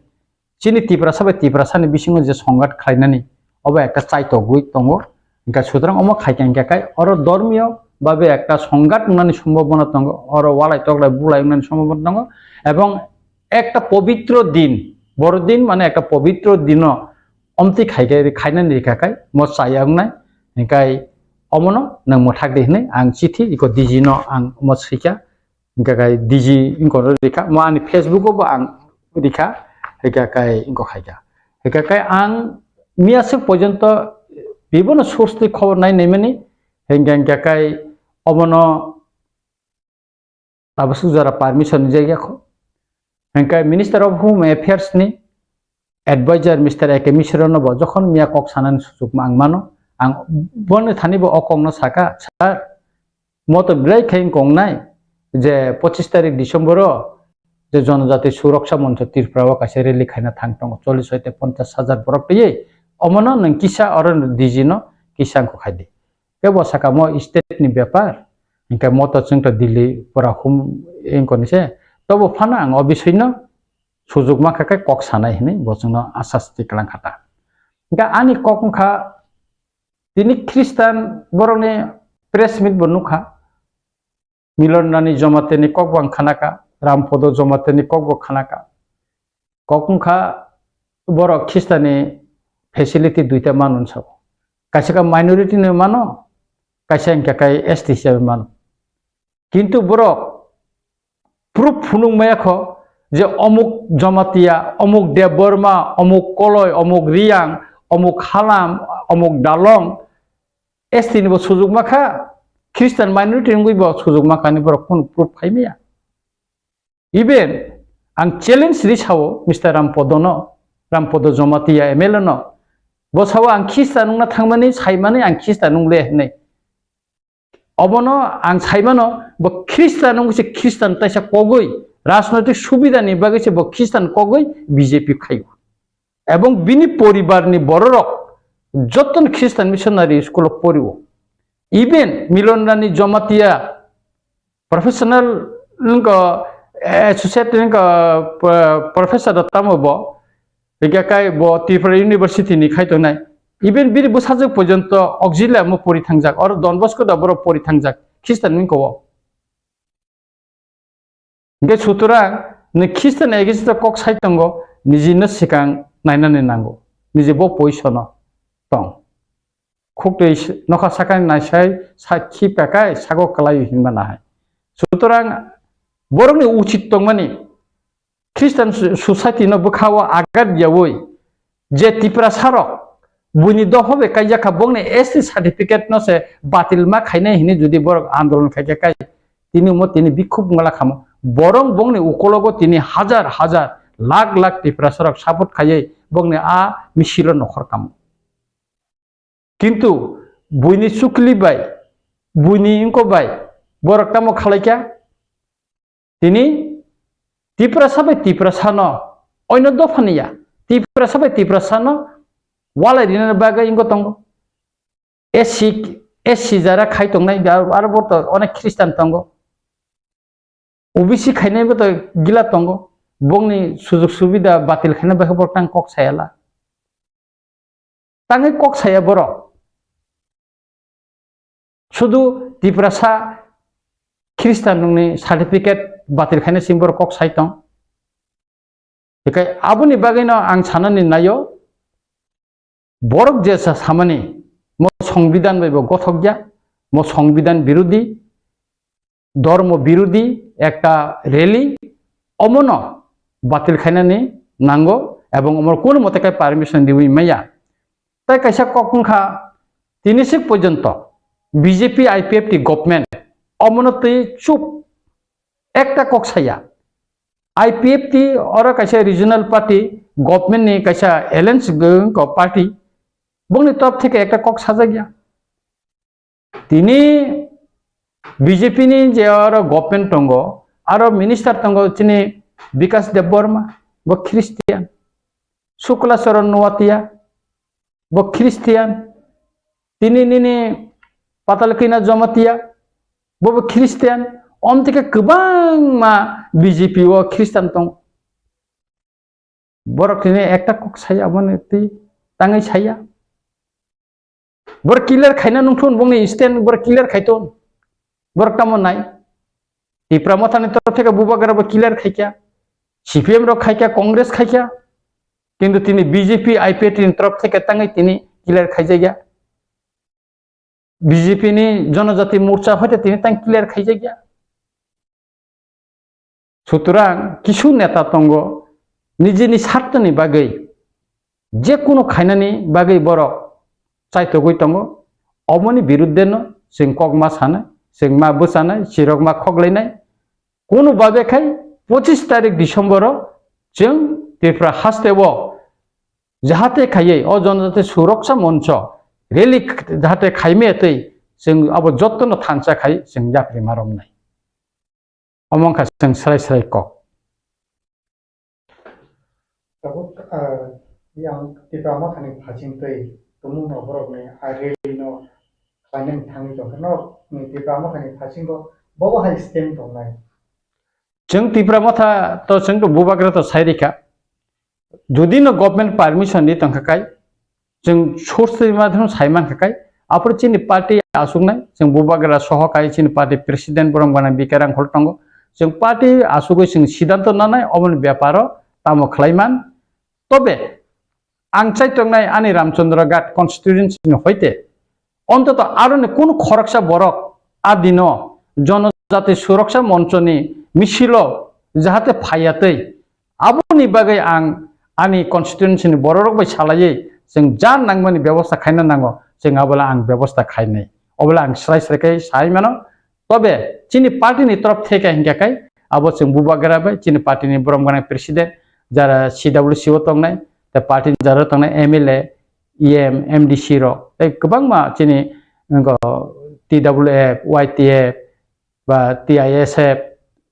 chini Tiprasa bai Tiprasa ni bisingo je songhat khlainani, obo ekta chaitogwi tongo. Hingkha sutrang omo khaikha hingkha kai oro dormiyo babe ekta songhat wngnani sombhabona tongo, oro walai toklai bulai wngnani sombhabona tongo, ebong ekta pobitro din, Borodin mane ekta pobitro dino omtwi khaikhe, khainani rikha kai mo chaya wngnai, hingkha omono nwng mwthak di hinwi ang chithi iko D G no ang omo swikha. Hingkha kai D G wngkha rikha, mo ani Facebook o bo ang rikha, hingkha kai wngkha khaikha. Hingkha kai ang miyaswk porjonto bibono source twi khobor nai naimani, hingkha hingkha kai obono tabaswk jora permission rijak ya kho. Hingkha Minister of Home Affairs ni advisor Mister A K Mishra no bo jokhon miya kok sanani suchuk ma ang mano, ang boni thani bo o kok no saka, "Sir, mo to belai khe wng kong nai je pochis tarik December o je Jonojati Suroksha Moncho Tripura o kaisa rally khaina thang tongo, chollish hoite ponchash hajar borok twiwi, omono nwng kisa oro D G no kisa wngkha khai di." Kebo saka mo state ni bepar, hingkhe mo to chwng to Delhi pura hum wngkha ni se, tobo phano ang o bisoi no sujuk mankha khe kok sanai hinwi bo chwngno asas tiklang kha ta. Hingkhe ani kok wngkha, tini Khristan borokni press meet bo nukha, Milon Rani Jomateni kok bo ang khanaka, Rampodo Jomateni kok bo khanaka. Kok wngkha borok Khristani facility duita mano hinwi sao. Kaisa khe minority ni mano, kaisa hingkha khe S T hisabe mano. Kintu borok proof phunuk maya kho je omuk Jamatia, omuk Debbarma, omuk Koloi, omuk Riyang, omuk Halam, omuk Dalong, S T ni bo sujuk ma kha, Christian minority wngwi bo sujuk ma kha ni borok phunuk proof khai maya. Even ang challenge ri sao Mister Rampodo no, Rampodo Jamatia M L A no, bo sao ang Christian wngna thangmani, saimani ang Christian wngle hinwi. Obono ang saimano, bo Christian wngwi se Christian taisa kogwi, rajnoitik subida ni bagwi se bo Christian kogwi B J P khaio. Ebong bini poribar ni bororok joto Christian missionary school o porio. Even Milon Rani Jamatia professional wngkha, associate wngkha, pro-, professor da tamo bo, hingkha kai bo Tripura University ni khai tongnai. Even bini bwsajwk porjonto auxiliary mo pori thangjak, oro Don Bosco da borok pori thangjak, Christian wngkha o. Hingkhe sutorang Ni Khristian against o kok sai tongo, niji no swkang nainani nango. Niji bo position o tong. Khuk twi s-, nokha sakani naisai sakhi pekai sago kwlaio hinma nahai. Sutorang borokni uchit tongmani Christian so-, society no bwkhao agat yaui je Tiprasa rok buini dopha bai kaijak kha, bongni S T certificate no se batil ma khainai hinwi jodi borok andolon khaikha kai, tini omo tini bikhuk wngla khamo. Borok bongni ukologo tini hajar hajar, lakh lakh Tiprasa rok support khaiwi bongni a misil o nokhor kamo. Kintu buini chukli bai, buini wngko bai borok tamo khalaikha? Tini Tiprasa bai Tiprasa no, oino dophani ya, Tiprasa bai Tiprasa no walai rina bagwi wngko tongo. S C, S C jara khai tongnai, aro, aro bo to onek Christian tongo. O B C khainai bo to gila tongo. Bongni sujug subida batil khaina bai borok tang kok sayala. Tangwi kok saya borok. Sudu Tiprasa Khristian nungni certificate batil khaina simi borok kok sai tong. Hikai aboni bagwino ang sanani naio, borok je sa samani mo songbidan bai bo gothok ya, mo songbidan birodi, dormo birodi ekta rally, omono batil khainani nango, ebong omo kono mote kai permission diwi maya. Tai kaisa kok wngkha, tini sik porjonto B J P I P F T government omono twi chup ekta kok saya. I P F T oro kaisa regional party, government ni kaisa alliance party, bongni top theke ekta kok sajak ya. Tini B J P ni je oro government tongo, aro minister tongo chini Bikas Debbarma, bo Christian. Sukla Charan Noatia, bo Christian. Tini nini Patal Kina Jamatia, bo bo Christian. Omtike kwbangma B J P o Christian tongo. Borok tini ekta kok saya, omo twi tangwi saya. Borok clear khaina nungthun, bongni stand borok clear khaiton. Borok tamo nai. Tipra Mothani torof theke Bubagra bo clear khaikha. C P M rok khaikha, Congress khaikha. Kintu tini B J P I P F T ni torof theke tangwi tini clear khaijakya. B J P ni Jonojati Morcha hoite tini tang clear khaijakya. Sutorang kisu neta tongo, nijini sartoni bagwi je kunu khainani bagwi borok chaitogwi tongo. Omoni biruddhe no chwng kok ma sanai, chwng ma bwchanai, chirok ma khoklainai. Kunu babe khai pochis tarik December o chwng Tripura haste o jahate khaiwi o Jonojati Suroksa Moncho rally jahate khaimaya twi chwng abo jottono thansa khai chwng yapri ma romnai. Omo wngkha chwng srai srai kok. Tabuk, ah, yang Tipra Mothani phasing twi tumung no borok ni a rally no khlainani thangwi tongkha no, ni Tipra Mothani phasingo bobo hai stand tongnai. Chwng Tipra Motha to chwng to Bubagra to sai rikha. Jodi no government permission di tongkha kai, chwng source twi madhom sai mankha kai, aphuru chini party asuknai, chwng Bubagra soho kai chini party president borok gana B K Rangkhol tongo. Chwng party asugwi chwng siddhanto nanai, omoni beparo tamo khlaiman. Tobe ang chaitongnai ani Ramchandra Ghat constituency ni hoite ontoto aroni kunu khoroksa borok a dino Jonojati Suroksa Monchoni misilo jahate phaiya twi, aboni bagwi ang ani constituency ni bororok bai salaiwi chwng ja nangmani bebosta khaina nango, chwng abola ang bebosta khainai. Obola ang srai srai khe sai mano. Tobe chini party ni torof theke hinkhe kai abo chwng Bubagra bai chini party ni borom gwnang president, jara C W C o tongnai, tei party ni jara tongnai M L A, E M, M D C rok, tei kwbangma chini, wngkha, T W F, Y T F, ba T I S F,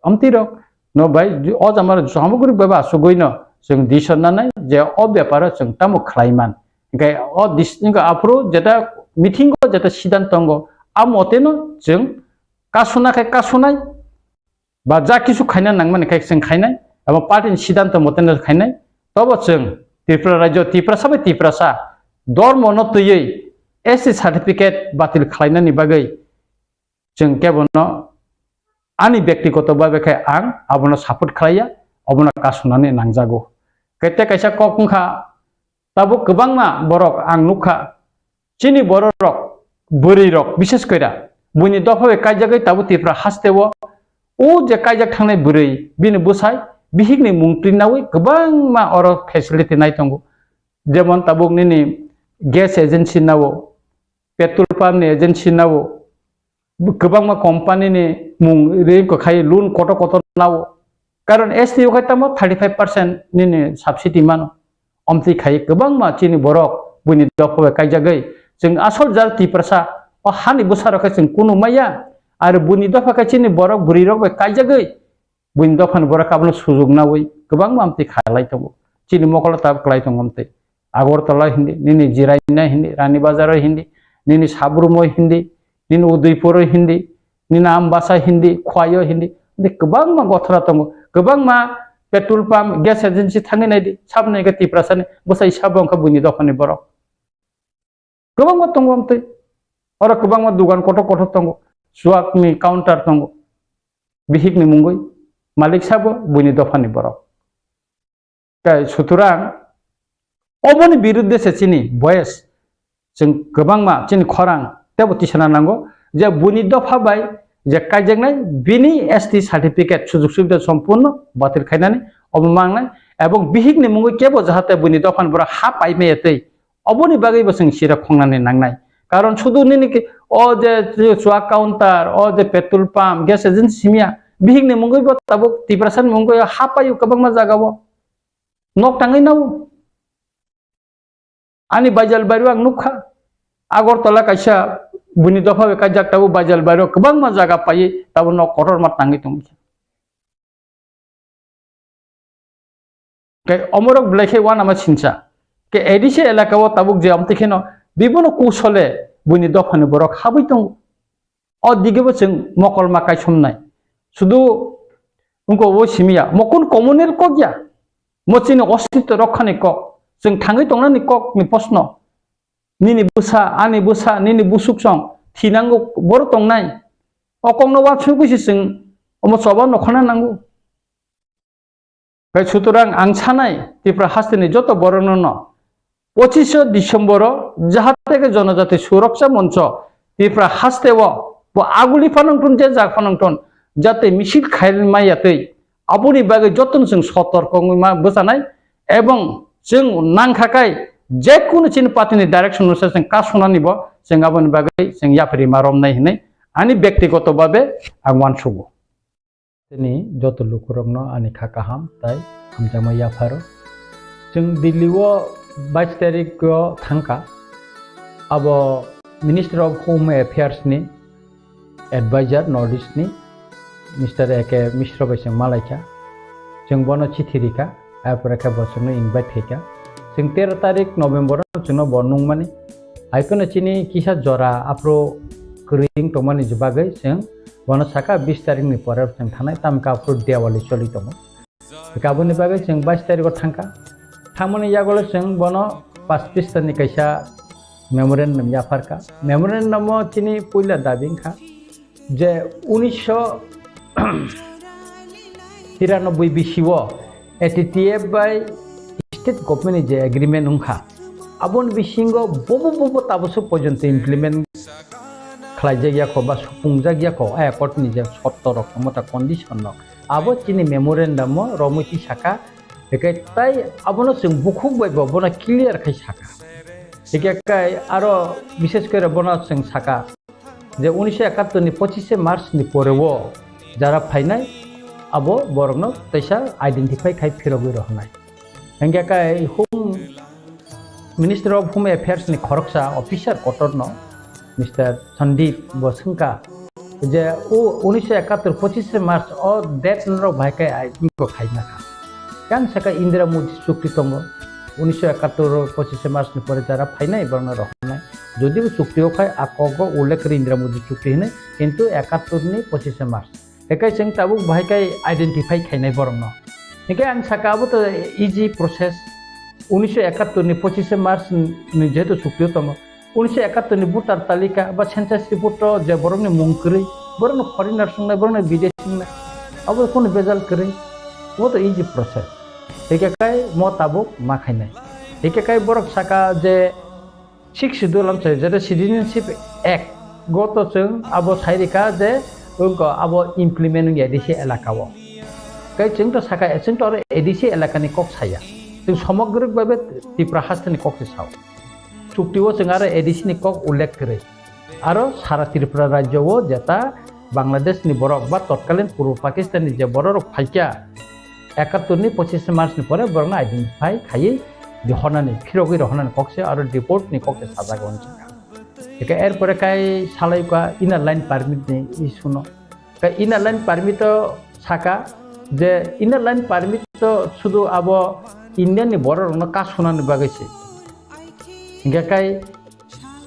amtwi rok no bai o jama rok samagri bai ba asugwi no chwng decision nanai je o beparo chwng tamo khlai man. Hinkhe o dis-, hinkhe aphuru jeta meeting o jeta siddhanto tongo, a mote no chwng kasuna khe kasunai, ba ja kisu khaina nangmani khe chwng khainai, abo party ni siddhanto mote no khainai. Tobo chwng Tripura rajyo, Tiprasa bai Tiprasa dormo no twiwi S T certificate batil khlainani bagwi chwng kebono ani byaktigoto babe khe ang abono support khlaiya, obono kasunani nangjago. Kete kaisa kok wngkha, tabuk kwbangma borok ang nukha, chini bororok, bwrwirok, bises koira buini dopha bai kaijagwi tabuk Tripura hasteo o je kaijak thangnai bwrwi, bini bwsai, bihikni mung twi naui kwbangma oro facility nai tongo. Jemon tabuk nini gas agency nao, petrol pump ni agency nao, kwbangma company ni mung ri wngkha khai loan kotor kotor nao. Karon S T o khai tamo thirty five percent nini subsidy mano. Omtwi khai kwbangma chini borok buini dopha bai kaijagwi. Chwng asol jal Tiprasa o hani bwsarok khe chwng kunu maya. Aro buini dopha khe chini borok bwrwirok bai kaijagwi. Buini dophani borok abono sujuk naui kwbangma amtwi khalai tongo. Chini mokolo tabuk kwlai tongo amtwi. Agartala hindi, nini Jiraina hindi, Rani Bazaro hindi, nini Sabrumo hindi, nini Udaipuro hindi, nini Ambasa hindi, Khwaio hindi, hindi kwbangma gothora tongo. Kwbangma petrol pump, gas agency thangwi naidi, saboni hwnkhe Tiprasani bwsai sabo wngkha buini dophani borok. Kwbangma tongo amtwi. Oro kwbangma dugan kotor kotor tongo. Chuakni counter tongo. Bihikni mungwi malik sabo buini dophani borok. Kai suturang oboni birudde se chini voice chwng kwbangma chini khorang tebo tisana nango je buini dopha bai je kaijaknai bini S T certificate sujuk subida sompurno batil khainani obo mangnai ebong bihikni mungwi kebo jahate buini dophani borok ha paimaya tei Oboni bagwi bo chwng sirok khongnani nangnai. Karon sudu nini ki, o je chua counter, o je petrol pump, gas agency simya, bihikni mungwi bo tabuk Tiprasani mungwi ha paio kwbangma jagao. Nok tangwi nao. Ani Baijal Bairo ang nukha. Agartala kaisa buini dopha bai kaijak tabuk Baijal Bairo kwbangma jaga paiwi tabuk nok kotorma tangwi tongkha. Khe omorok belai khe uanama sinsa. Khe A D C elaka o tabuk je amtwi kheno bibono kusole buini dophani borok habwi tongo. O digebo chwng mokolma kaisomnai. Sudu wngkha o simiya, mo kun communal kok ya? Mo chini ostitw rokhani kok. Chwng thangwi tongnani kokni posno. Nini bwsa, ani bwsa, nini busuksong thinango boro tongnai. O kokno uansugwi se chwng omo choba nokhorna nango. Khe sutorang ang sanai Tripura hasteni joto borokno no pochisho December o jahateke Jonojati Suroksha Moncho Tripura hasteo bo aguli phanangthun je jak phanangthun jate misil khailmaya tei aboni bagwi jotono chwng sotorko wngwi ma bwchanai ebong chwng nangkha kai jekunu chini party ni direction no se chwng kasunani bo chwng aboni bagwi chwng yapri ma romnai hinwi ani byaktigoto babe ang uansugo. Tini joto lukurokno ani kha kaham tai hamjakma yapharo. Chwng Delhi o bais tarik o thangkha. Abo Minister of Home Affairs ni advisor North East ni Mister A K Mishra bai chwng malaikha. Chwng bono chithi rikha. Apore khe bo chwngno invite khaikha. Chwng tero tarik November o chwngno bo nungmani. Hai phano chini kisa jora aphuru kwrwi wng tongmani bagwi chwng bono saka bis tarik ni pore chwng thanai, tamokhe aphuru Diwali choli tongo. Hwnkhe aboni bagwi chwng bais tarik o thangkha. Thangmani yagulo chwng bono pas pista ni kaisa memorandum yapharkha. Memorandum o chini puila dabi wngkha je unisho tiranoboi bisio A T T F bai state government ni je agreement wngkha, aboni bisingo bobo bobo tabuk porjonto implement khlaijak yakho ba supungjak yakho, a accord ni je shorto rok tongma ta condition rok, abo chini memorandum o romwi twi saka, hwnkhe tai abono chwng bukhuk bai bo bono clear khai saka. Hwnkhe kai aro bishesh kore bono chwng saka, je unisho ekattor ni pochishe March ni pore o jara phainai abo borokno teisa identify khai phirogwi rohornai. Hwnkhe kai Home Minister of Home Affairs ni khoroksa officer kotorno Mister Sandeep bo swngkha je o unisho ekattor pochishe March o date norok bahai khe ai iko khaina kha. Yang saka Indira Modi chukti tongo. Unisho ekattor pochishe March ni pore jara phainai borokno rohornai. Jodi bo chukti o khai a kogo ullekh khe Indira Modi chukti hinwi, kintu ekattor ni pochishe March. Hekai chwng tabuk bahai khai identify khainai borokno. Hekai ang saka abo to easy process. Unisho ekattor ni pochishe March ni jehetu chukti o tongo. Unisho ekattor ni voter talika ba census report o je borokni mung kwrwi, borokno foreigner swngnai, borokno bidesi swngnai, abo kunu bejal kwrwi. Mo to easy process. Hingke kai mo tabuk ma khainai. Hingke kai borok saka je Sixth Schedule amchai, jeta Citizenship Act, goto chwng abo sai rika je wngkha abo implement wngya A D C elaka o. Kai chwng to saka, chwng to aro A D C elaka ni kok saya. Chwng somogrik babe Tripura haste ni kok se sao. Chukti o chwng aro A D C ni kok ullekh kwrwi. Aro sara Tripura rajyo o jeta Bangladesh ni borok ba totkalin Purbo Pakistan ni je borok rok phaikya, ekattor ni pochis March ni pore borokno identify khaiwi rohornani, phirogwi rohornani kok se aro deport ni kok se sajak o wng kha. Eke er pore kai salai kha inner line permit ni issue no. Kai inner line permit o saka je inner line permit to sudu abo Indian ni borok rokno kasunani bagwi se. Hingke kai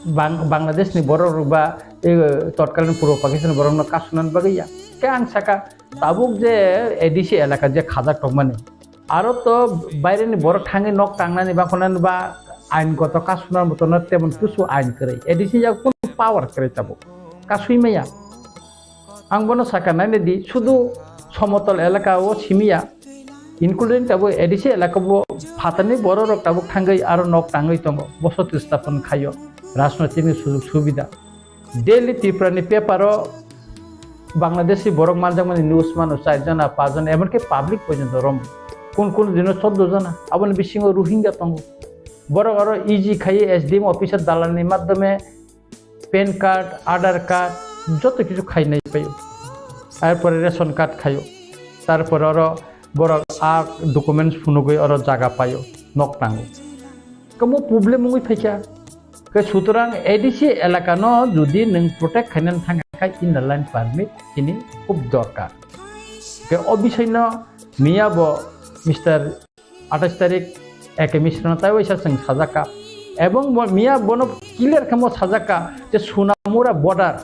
Bang-, Bangladesh ni borok rok ba, eh, totkalin Purbo Pakistan borok no kasunani bagwi ya. Ke ang saka, tabuk je A D C elaka je khajak tongmani, aro to baire ni borok thangwi nok tangnani ba khonani ba ain goto kasuna moto no temon kusu ain kwrwi. A D C ya kun power kwrwi tabuk. Kasui maya. Ang bono saka naina di, sudu somotol elaka o simiya, including tabuk A D C elaka bo phatarni borok rok tabuk thangwi aro nok tangwi tongo, bosoti stapon khaio, rajnoitik ni sujog subida. Daily Tripura ni paper o Bangladeshi borok manjakmani news mano, char jona, pach jona, emonki public porjonto rom. Kun kun dino choddo jona, aboni bisingo Rohingya tongo. Borok aro easy khaiwi S D M officer dalal ni madhyome pan card, Aadhaar card, joto kichu khainai paio. Tarpore ration card khaio. Tarpore oro borok a documents phunugwi oro jaga paio, nok tango. Kamo problem wngwi phaikha. Ke sutorang A D C elaka no jodi nwng protect khainani thangkha khe inner line permit chini khub dorkar. Ke o bisai no miya bo Mister athais tarik Eke Misra no tai waisa chwng sajak kha. Ebong bo miya bono clear khe mo sajak kha je Sonamura border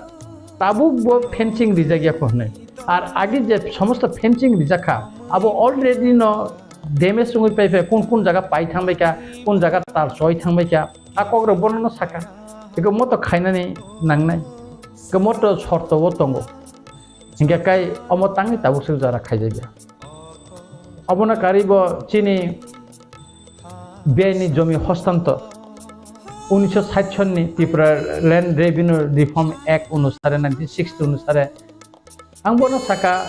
tabuk bo fencing rijak ya kho hwnwi. Ar age je somosto fencing rijak kha, abo already no damage wngwi pai phai, kun kun jaga pai thangbai kha, kun jaga tal choi thangbai kha, a kok rok bono no saka. Eko moto khainani nangnai, eko moto shorto o tongo. Hingke kai omo tangni tabuk se jora khaijak ya. Obono karwi bo chini bini jomi hostantor unisho sait sonni Tripura Land Revenue Reform Act onusare, nineteen sixty onusare, ang bono saka,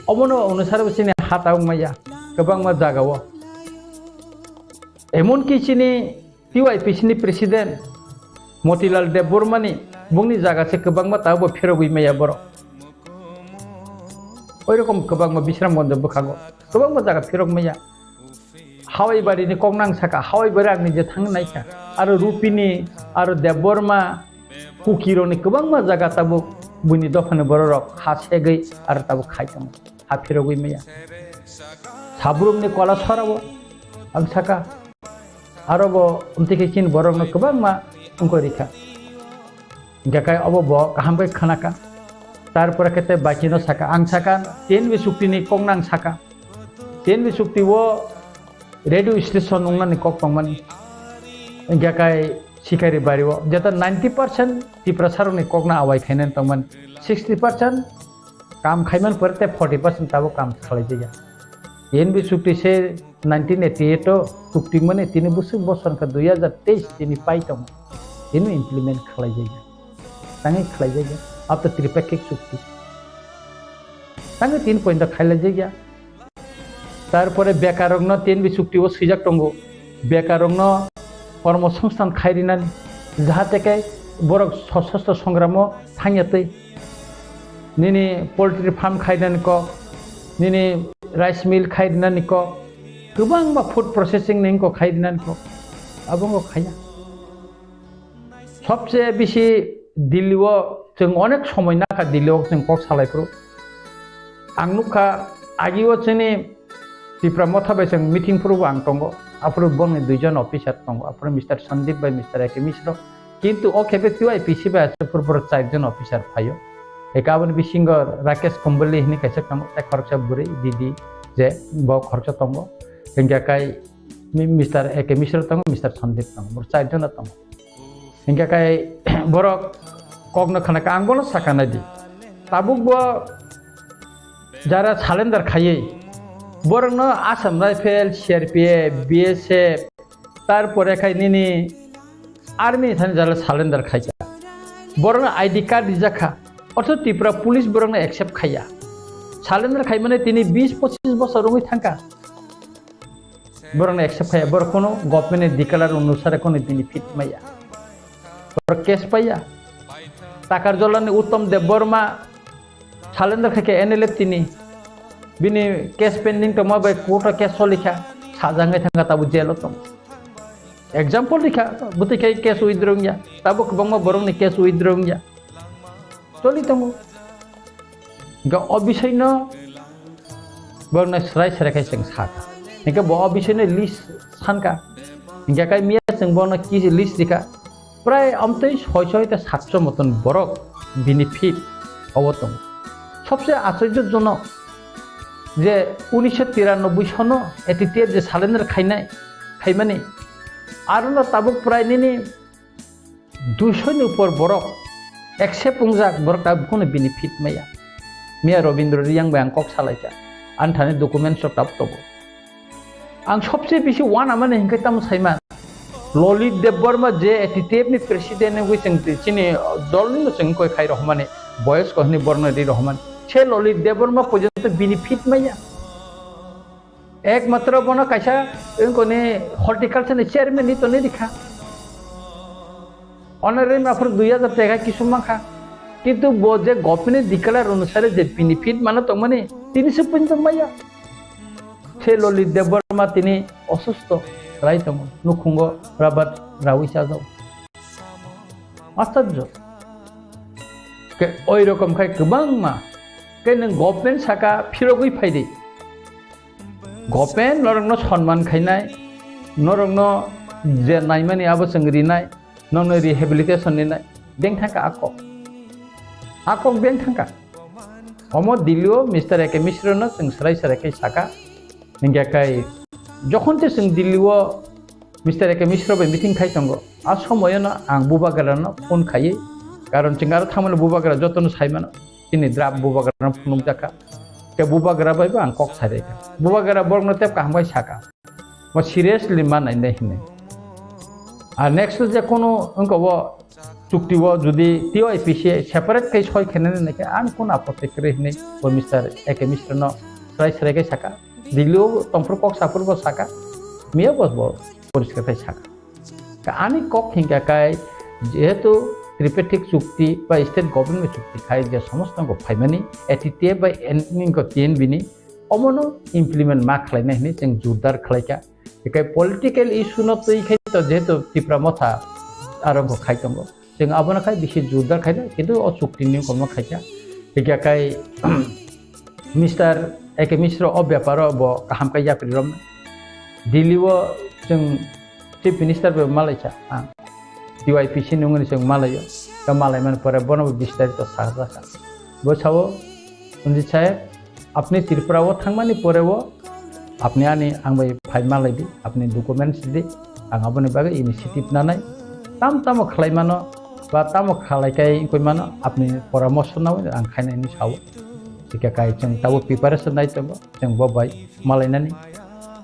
obono onusare bo chini ha tabuk maya kwbangma jaga o. Emonki chini T Y P C ni president Motilal Debbarma ni bungni jaga se kwbangma tabuk bo phirogwi maya borok. Oi rokom kwbangma Bisramganj bwkhango kwbangma jaga phirok maya. Hawaibari ni kok nang saka, Hawaibari ang nije thang naikha. Aro Rupini, aro Debbarma, Kukironi kwbangma jaga tabuk buini dophani bororok ha segwi aro tabuk khai tongo. Ha phirogwi maya. Sabrumni kola sorabo ang saka. Aro bo umtwi khe chini borokno kwbangma wngkoi rikha. Hingkhe kai obo bo kaham khe khnakha. Tarpore khe tei bakino saka, ang saka, T N V chuktini kokno ang saka. T N V chukti o radio station wngnani kok tongmani. Hingkhe kai Sikari bari o jeta ninety percent Tiprasarokni kokno awai khainani tongmani. Sixty percent kam khaiman pore tei forty percent tabuk kam khlaijak ya. T N V chukti se nineteen eighty eight o chukti mani tini bwswk bosor wngkha dui hazar teis tini pai tongo. Tini implement khlaijak ya. Tangwi khlaijak ya. Abo to tripakhik chukti. Tangwi tin point o khailajak ya. Tarpore bekarrokno T N V chukti o swijak tongo. Bekarrokno kormo songsthan khai rinani, jahate khe borok sosostro songramo thangya twi. Nini poultry farm khai rinani kok, nini rice mill khai rinani kok, kwbangma food processing ni wngkok khai rinani kok, abo wngkok khaiya. Sobse bisi Delhi o chwng onek somoi nakha, Delhi o chwng kok salai phuru. Ang nukha, agi o chini Tipra Motha bai chwng meeting phuru bo ang tongo. Aphuru bongni duijon officer tongo. Aphuru Mister Sandeep bai Mister A K Misra. Kintu o khepe T Y P C bai aswk phuru phuru charjon officer phaio. Eka aboni bisingo Rakesh Kumbali hini kaisa tongo. Tei khoroksa bwrwi D D je bo khoroksa tongo. Hingkhe kai mi-, Mister A K Misra tongo, Mister Sandeep tongo. Bo charjon tongo. Hingkhe kai borok kokno khnakha, ang bono sakha naidi. Tabuk bo jara surrender khaiwi Borokno Assam Rifle, C R P F, B S F, tarpore khai nini army thani jala surrender khaikha. Borokno I D card rijakha. Otho Tripura police borokno accept khaiya. Surrender khaimani tini bis pochis bosor wngwi thangkha. Borokno accept khaiya. Borok kono government ni declare onusare kono benefit maya. Borok case paiya. Takarjolani Uttam Debbarma surrender khaikha N L F tini. Bini case pending tongma bai court o case solikha. Sajangwi thangkha tabo jail o tong. Example rikha, bwtwi khai case withdraw wngya. Tabo kwbangma borokni case withdraw wngya. Choli tongo. Hingke o bisai no borokno srai srai khai chwng sakha. Hingke bo o bisai no list sankha. Hingke kai miya chwng bono kisi list rikha. Prai amtwi soi soi ta satso moton borok benefit obo tongo. Sobse achoijo jonok je unisho tiranoboi sono A T T F je surrender khainai, khaimani. Arono tabuk prai nini duisho ni upor borok accept wngjak, borok tabuk phano benefit maya. Miya Robindra Riyang bai ang kok salaikha. Ani thani documents rok tabuk tongo. Ang sobse bisi uanamani hinkhe tamo saima. Lalit Debbarma je A T T F ni president wngwi chwng twi chini dol ni no chwng koi khai rohmani, boyos ko hwnwi borno ri rohmani. Se Lalit Debbarma porjonto benefit maya. Ekmatro bono kaisa wngkoni horticulture ni chairman ni toni rikha. Honorary maphur dui hajar teka kisu mankha. Kintu bo je government ni declare onusare je benefit mano tongmani, tini se punto maya. Se Lalit Debbarma tini osusto rai tongo, nukhungo rabat rawi chajao. Astorjo. Ke oi rokom khai kwbangma. Ke nwng government saka phirogwi phaidi. Government norokno sonman khainai, norokno je naimani abo chwng rinai, norokno rehabilitation ninai, deng thangkha a kok. A kok deng thangkha. Omo Delhi o Mister A K Mishra no chwng srai srai khe saka. Hingkhe kai jokhon te chwng Delhi o Mister A K Mishra bai meeting khai tongo. A somoyo no ang Bubagra no phone khaiwi, karon chwng aro thangmani Bubagra jotono saimano. Chini draft Bubagra no phunukjakha. Te Bubagra bai bo ang kok saraikha. Bubagra borok no tep kaham khai saka. Bo seriously ma nainai hinwi. Ar next je kono wngkha bo chukti o jodi T Y P C separate khai soi khainani naikhe ang kono apotti kwrwi hinwi bo Mister A K Mishra no srai srai khai saka. Delhi o tongphuru kok saphuru bo saka. Miya bo bo poriskar khai saka. Ka ani kok hingka kai jehetu tripartite chukti ba state government chukti khai je somosto ko phaimani A T T F bai N-, ko T N B ni omono implement ma khlainai hinwi chwng jordar khlaikha. Hikai political issue no twi khai to jehetu Tipra Motha aro ko khai tongo. Chwng abono khai bisi jordar khaina, kintu o chukti ni kolmo khaikha. Hingkha kai Mister A K Mishra o beparo bo kaham kai yapri rom. Delhi o chwng Chief Minister bai malaisa ang. T Y P C nungni chwng malaio. Ta malai man pore bono bo bistarito sajakha. Bo sao, Ranjit Saheb, apni Tripura o thangmani pore o apni ani ang bai phai malai di, apni documents di, ang aboni bagwi initiative nanai. Tam tamo khlai mano, ba tamo khlai kai wngkoi mano, apni poramorso nawi ang khainai hinwi sao. Hingkha kai chwng tabo preparation nai tongo, chwng bo bai malainani.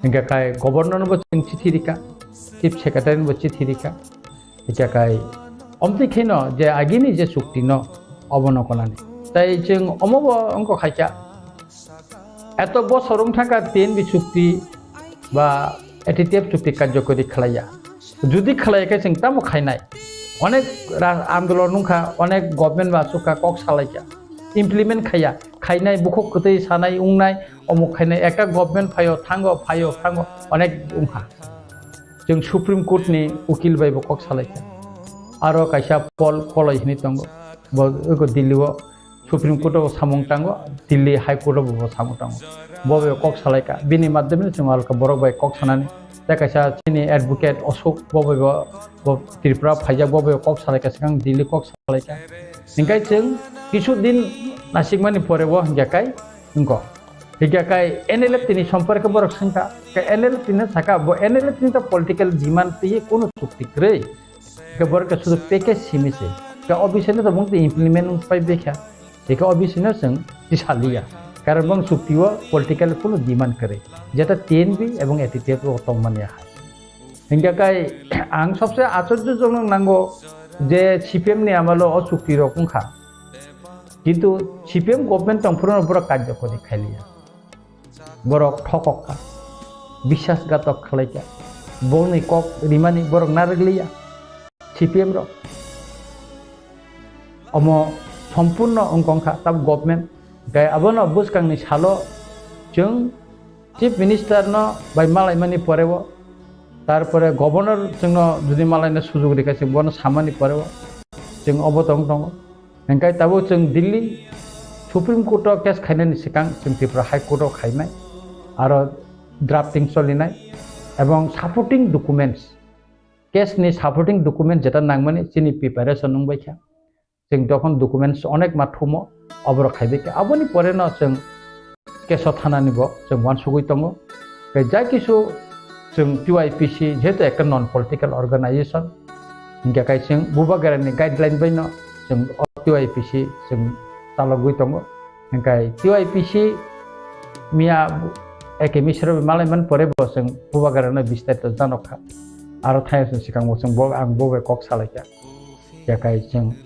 Hingkha kai governor no bo chwng chithi rikha, chief secretary no bo chithi rikha. Hingkha kai omtwi kheno je agini je chukti no obono konani. Tai chwng omo bo wngkha khaikha. Eto bosor wng thangkha T N B chukti ba A T T F chukti karjokori khlaiya. Jodi khlaiya khe chwng tamo khainai? Onek ra-, andolon wngkha, onek government ba chukha kok salaikha. Implement khaiya, khainai bukhuk kwtwi sanai wngnai, omuk khainai ekta government phaio thango, phaio thango, onek wngkha. Chwng Supreme Court ni ukil bai bo kok salaikha. Aro kaisa Paul Koloi hinwi tongo. Bo eko Delhi o Supreme Court o bo samung tango, Delhi High Court o bo samung tango. Bo bai kok salaikha. Bini madhyome chwng alka borok bai kok sanani. Tei kaisa chini advocate Ashok bo bai bo, bo Tripura phaijak, bo bai kok salaikha, swkang Delhi kok salaikha. Hingkai chwng kisu din nasikmani pore bo hingya kai wngkha. Hingya kai N L F tini somporke borok swngkha. Kai N L F tini saka bo N L F tini ta political demand twi kunu chukti kwrwi. Ke borok ke sudu package simi se. Ke office no to mung implement pai bekha. Ke office no seng tisaliya. Karon bong chukti o political kuno demand kwrwi, jeta T N V ebong A T T F o tongmani hai. Hingkha kai ang sobse achorjojonok nango je C P M ni amalo o chukti rok wngkha. Kintu C P M government tongphuru no borok karjokori khailiya. Borok thokok kha, biswasghatok khlai kha, bongni kok rimani borok narwk liya C P M rok. Omo sompurno wngkha tabuk government. Hingkhe abono bwskangni salo chwng Chief Minister no bai malaimani poreo, tarpore Governor chwngno jodi malaina sujug rikha, chwng bono samani poreo chwng obo tong tongo. Hingkhe tabuk chwng Delhi Supreme Court o case khainani swkang chwng Tripura High Court o khainai, aro drafting cholinai, ebong supporting documents, case ni supporting document jeta nangmani chini preparation wngbai kha. Chwng dokhon documents onek ma thumo, oborok khaibai kha. Aboni pore no chwng keso thanani bo chwng uansugwi tongo. Tei jai kisu chwng T Y P C jehetu ekta non political organization, hingkha kai chwng bubagrani guideline bai no chwng o T Y P C chwng chalogwi tongo. Hingkha T Y P C miya A K Misra bai malai man pore bo chwng bubagrano bistarito janok kha. Aro thaiyo chwng swkang bo chwng bo ang bo bai kok salai kha. Yakai chwng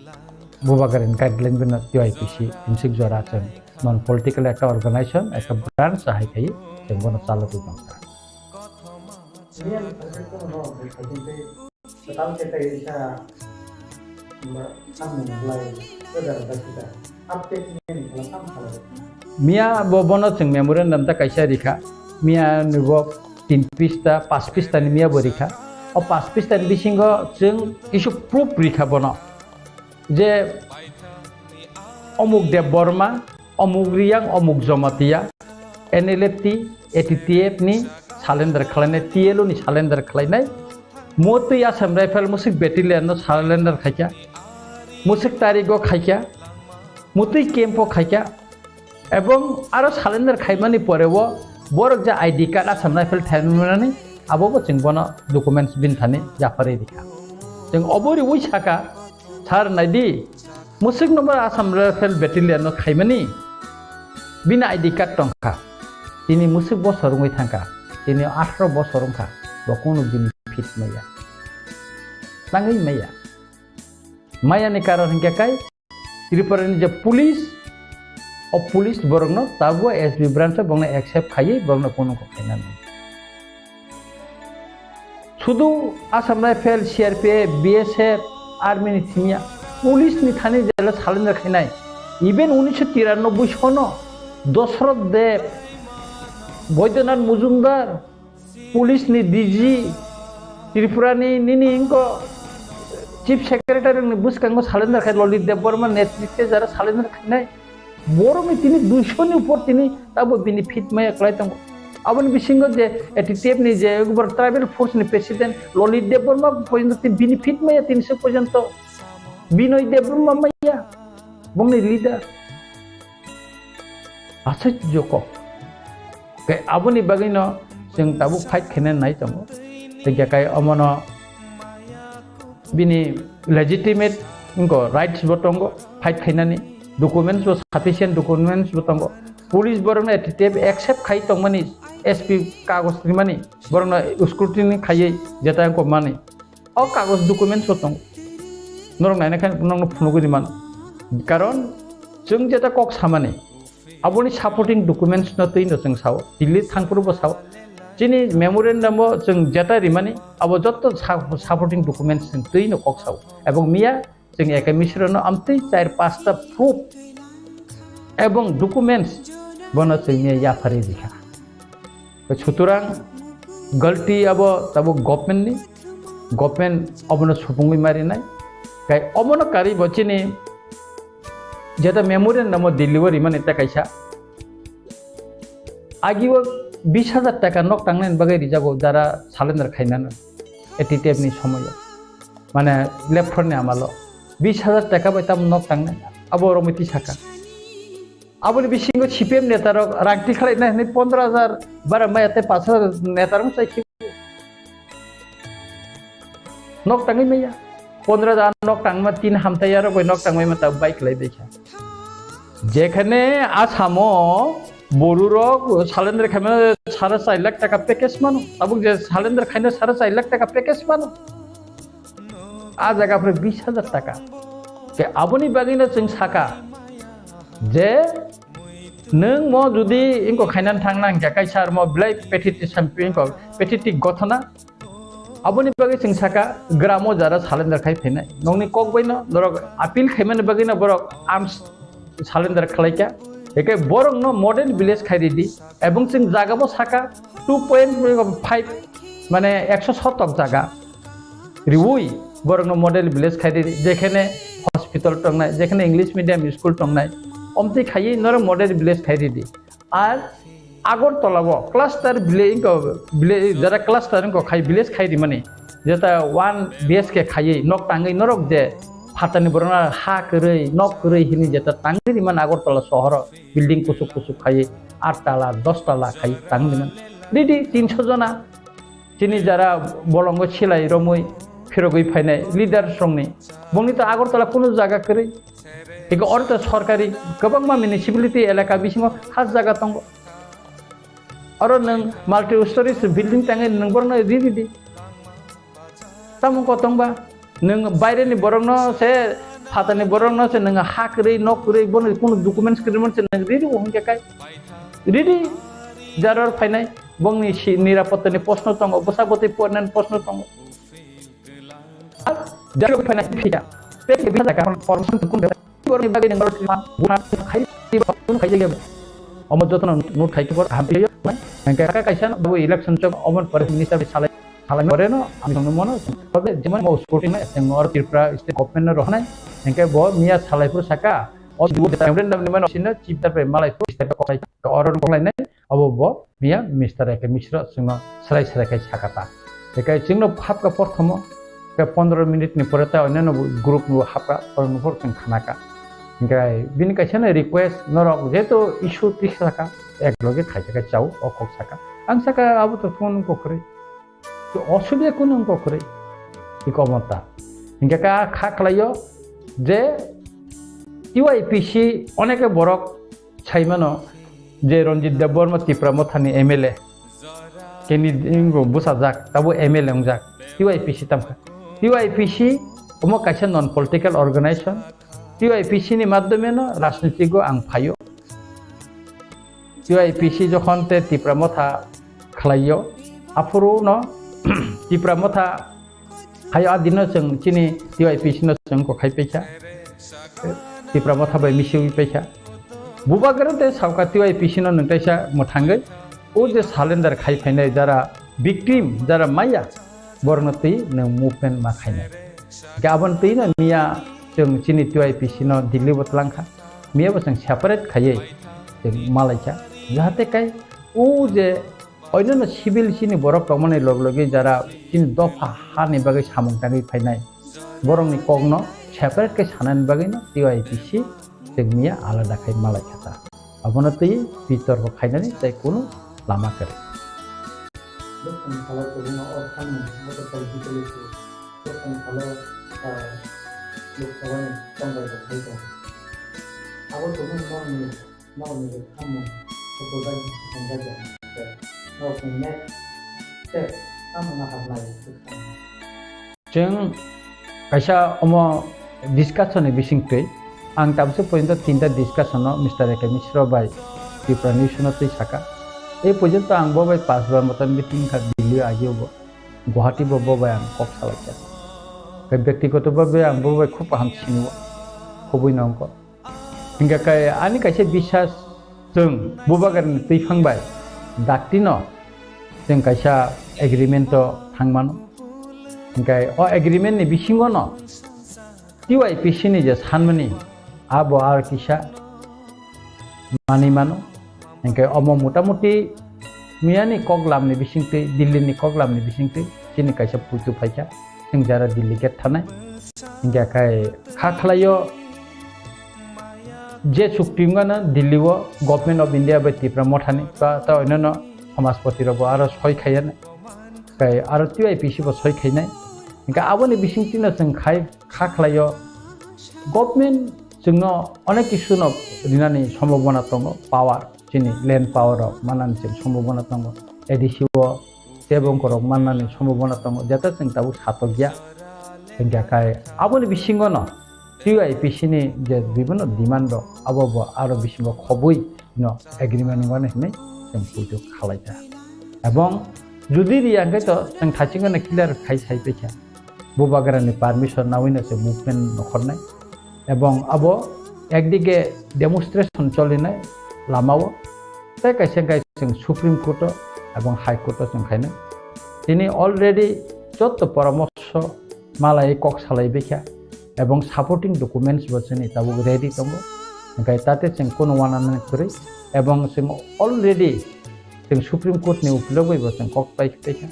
bubagrani guideline bino T Y P C himsik jora chwng non political ekta organization, ekta branch hai khai chwng bono chalogwi tongkha. Miya bo bono chwng memorandum ta kaisa rikha. Miya ni bo tin pista, pas pista ni miya bo rikha. O pas pista ni bisingo chwng kisu proof rikha bono. Je omuk Debbarma, omuk Riyang, omuk Jamatia, N L F T, A T T F ni surrender khlainai, T L O ni surrender khlainai, motwi Assam Rifle musik battalion no surrender khaikha, musik tarigo khaikha, motwi camp o khaikha, ebong aro surrender khaimani pore o borok je I D card Assam Rifle thaimani abo bo chwng bono documents bini thani yapharwi rikha. Chwng obo riwi saka, Sir, naidi, musik number Assam Rifle Battalion no khaimani, bini I D card tongkha, tini musik bosor wngwi thangkha, tini atharo bosor wngkha, bo kunu bini fit maya, tangwi maya. Maya ni karon hinkhe kai Tripura ni je police, o police borok no tabuk S B branch o borok no accept khaiwi borok no kunu kok khaina nang. Sudu Assam Rifle, C R P F, B S F, Army ni thimya, police ni thani jela surrender khainai. Even unisho tiranoboi sono Dosroth Deb, Boidyanath Mujumdar, police ni D G, Tripura ni nini inko Chief Secretary ni bwskango surrender khai Lalit Debbarma netritwe jara surrender khainai. Borokni tini duisho ni upor tini tabo bini fit maya kwlai tongo. Aboni bisingo je A T T F ni je tribal force ni president Lalit Debbarma porjonto tini bini fit maya tini se porjonto Binoy Debbarma maya bongni leader. Aswk joko. Khe aboni bagwino chwng tabuk fight khaina nai tongo. Tei khe kai omono bini legitimate wngkha rights bo tongo fight khainani, documents bo sufficient documents bo tongo. Police borokno A T T F accept khai tongmani S P kagoj rimani borokno scrutiny khaiwi jeta wngkha mani. O kagoj documents bo tongo. Norok naina khe norokno phunugwi rimano. Karon chwng jeta kok samani, aboni supporting documents no twi no chwng sao, Delhi thangphuru bo sao. Chini memorandum o chwng jeta rimani, abo jotto sa-, supporting documents chwng twi no kok sao. Ebong miya chwng A K Misra no amtwi char pasta proof ebong documents bono chwng miya yapharwi rikha. Sutorang galti abo tabuk government ni, government obono supungwi marinai. Kai obono karwi bo chini jeta memorandum o Delhi o rimani ta kaisa. Agi o bis hajar taka nok tangnani bagwi rijago jara surrender khainani A T T F ni somoyo. Mane left front ni amalo bis hajar taka bai tamo nok tangnai abo romwi tisaka. Aboni bisingo C P M netarok rang tikhlai nai hinwi pondro hajar bara maya tei pash hajar netarok chai khibi. Nok tangwi maya. Pondro hajar nok tangma tin hamtayarok bai nok tangwi ma ta bai khlai bai kha. Jekhane Asamo Borok salender khaimano sare char lakh taka package mano. Tabuk je salender khaino sare char lakh taka package mano. A jaga phre bis hajar taka. Ke aboni bagwino chwng saka je nwng mo jodi ingko khainan thangna hingkha kaisa mo belai pathetic sampi ingko pathetic gothona. Aboni bagwi chwng saka gramo jara salender khai phainai. Nokni kok baino norok appeal khaimani bagwino borok arms salender khlaikha. Eke borokno model village khai ridi. Ebong chwng jagabo saka two point five mane ekso sotok jaga riui borokno model village khai ridi. Jekhene hospital tongnai, jekhene English medium school tongnai, omtwi khaiwi norok model village khai ridi. Ar Agartala o cluster village, village, jara cluster wngkha khai village khai rimani, jeta one B H K khaiwi nok tangwi norok je phatani borokno ha kwrwi, nok kwrwi hini jeta tangwi rimani Agartala sohoro building kusuk kusuk khaiwi aat tala, dos tala khai tangwi rimani. Ridi tinso jona. Chini jara bolongo silai romwi phirogwi phainai leaders rokni, bongni to Agartala kunu jaga kwrwi. Eko oro to sorkari kwbangma municipality elaka bisingo khas jaga tongo. Oro nwng multi stories building tangwi nwng borokno ri ridi. Tamo kotongba nwng baireni borokno se, phatani borokno se nwng ha kwrwi, nok kwrwi, bono kunu documents kwrwi mano se nwng ri rwo hwnkhe kai. Ridi jaror phainai. Bongni si-, nirapottani proshno tongo, bwsa bwtwi pornani proshno tongo. Ar jagwi phainai phiya. Tei khe bisa jaga formation tukun bebak. Borokni bagwi nang borok ma guna khai, tei borok khai jagwi. Omo jotono note khai khe borok ham phiya. Hingke kaka kaisa no bo election chok omo pore minister bai salai, salai pore no ang tongno mono. Tobe jemon mo sporting na teng or Tripura state government no rohnai. Hingke bo miya salai phuru saka. O duo de tang den dam ni mano sina chief dar bai malai phuru state ko sai. Oro no lai nai. Abo bo miya Mister A K Mishra chwngno srai srai khai sakha ta. Ekai chwngno hapkha porthomo, ke pondro minute ni pore ta onno group no hapkha, porno por chwng khanakha. Hinkhe bini kaisa no request norok jeto issue tisakha, ek loge khaikhe chao o kok sakha. Ang sakha abo to phone ko kwrwi. To osubida kunu wngkha kwrwi. Iko mota. Hinkhe ka kha khlaio je T Y P C oneke borok saimano je Ranjit Debbarma Tipra Mothani M L A. Keni ingo bwsajak, tabo M L A wngjak. T Y P C tamkha. T Y P C omo kaisa non political organization. T Y P C ni madhyome no rajnitiko ang phaio. T Y P C jokhon te Tipra Motha khlaio, aphuru no Tipra Motha hayo adino chwng chini T Y P C no chwng kokhai paikha, Tipra Motha bai misiwi paikha. Bubagra te sauka T Y P C no nwng taisa mwthangwi o je salender khai phainai jara victim, jara maya, borokno twi nwng movement ma khainai. Gabon twi no miya chwng chini T Y P C no Delhi bo twlangkha. Miya bo chwng separate khaiwi chwng malaikha. Jahate kai o je oinano civil chini borok tongmani log logi jara chini dopha hani bagwi samung tangwi phainai. Borokni kokno separate khe sanani bagwino T Y P C chwng miya alada khai malaikha ta. Abono twi bitorko khainani tei kunu lama kwrwi. Bwskango salo kwbangma o thanmung motor political issue. Bwskango salo, ah, Lok Sabha ni tongbai rok phai tongo. Abo kwbangma norokni, norokni je thanmung, Saturday ni thangjak ya. Norokni next step tamo na habnai bwskango. Chwng kaisa omo discussion ni bisingtwi ang tabukse porjonto tinta discussion no Mister A K Mishra bai Tripura News no twi saka. E porjonto ang bo bai pas bar motan meeting kha Delhi agio bo, Guwahati bo, bo bai ang kok salaikha. Tei byaktigoto bhabe ang bo bai khub kaham sinio, khubui no wngkha. Hingkha khe ani kaisa biswas chwng Bubagrani twiphang bai daktino chwng kaisa agreement o thangmano. Hingkhe o agreement ni bisingo no T Y P C ni je sanmani abo ar kisa manwi mano. Hingkhe omo motamuti miyani koklamni bisingtwi, Delhi ni koklamni bisingtwi chini kaisa puitu phaikha, chwng jara Delhi gate thanai. Hingkhe khai kha khlaio je chukti wngano Delhi o Government of India bai Tipra Mothani ba ta oinano Samajpati rokbo aro soi khaiyani. Khai aro T Y P C bo soi khainai. Hingkhe aboni bisingtwino chwng khai kha khlaio, government chwngno onek kisu no rinani sombhabona tongo, power. chini land power rok mannani chwng sombhabona tongo, A D C o tei bongkorok mannani sombhabona tongo, jeta chwng tabuk satokya. Hingkha khe aboni bisingono T Y P C ni je bibhinno demand rok, abo bo aro bisingo khobwi no agreement wngmani hinwi chwng puitu khalaikha. Ebong jodi riya hwnkhe to chwng thaichingno clear khai sai paikha. Bubagrani permission nawino se movement nokhornai. Ebong abo ekdige demonstration cholinai lamao. Tei kaisa hwnkhe chwng Supreme Court o ebong High Court o chwng khainai. Tini already jotto poramorsho malai kok salai baikha ebong supporting documents bo chini tabuk ready tongo. Hingkhe tate chwng kono wananani kwrwi ebong chwng already chwng Supreme Court ni upilogwi bo chwng kok pai paikha.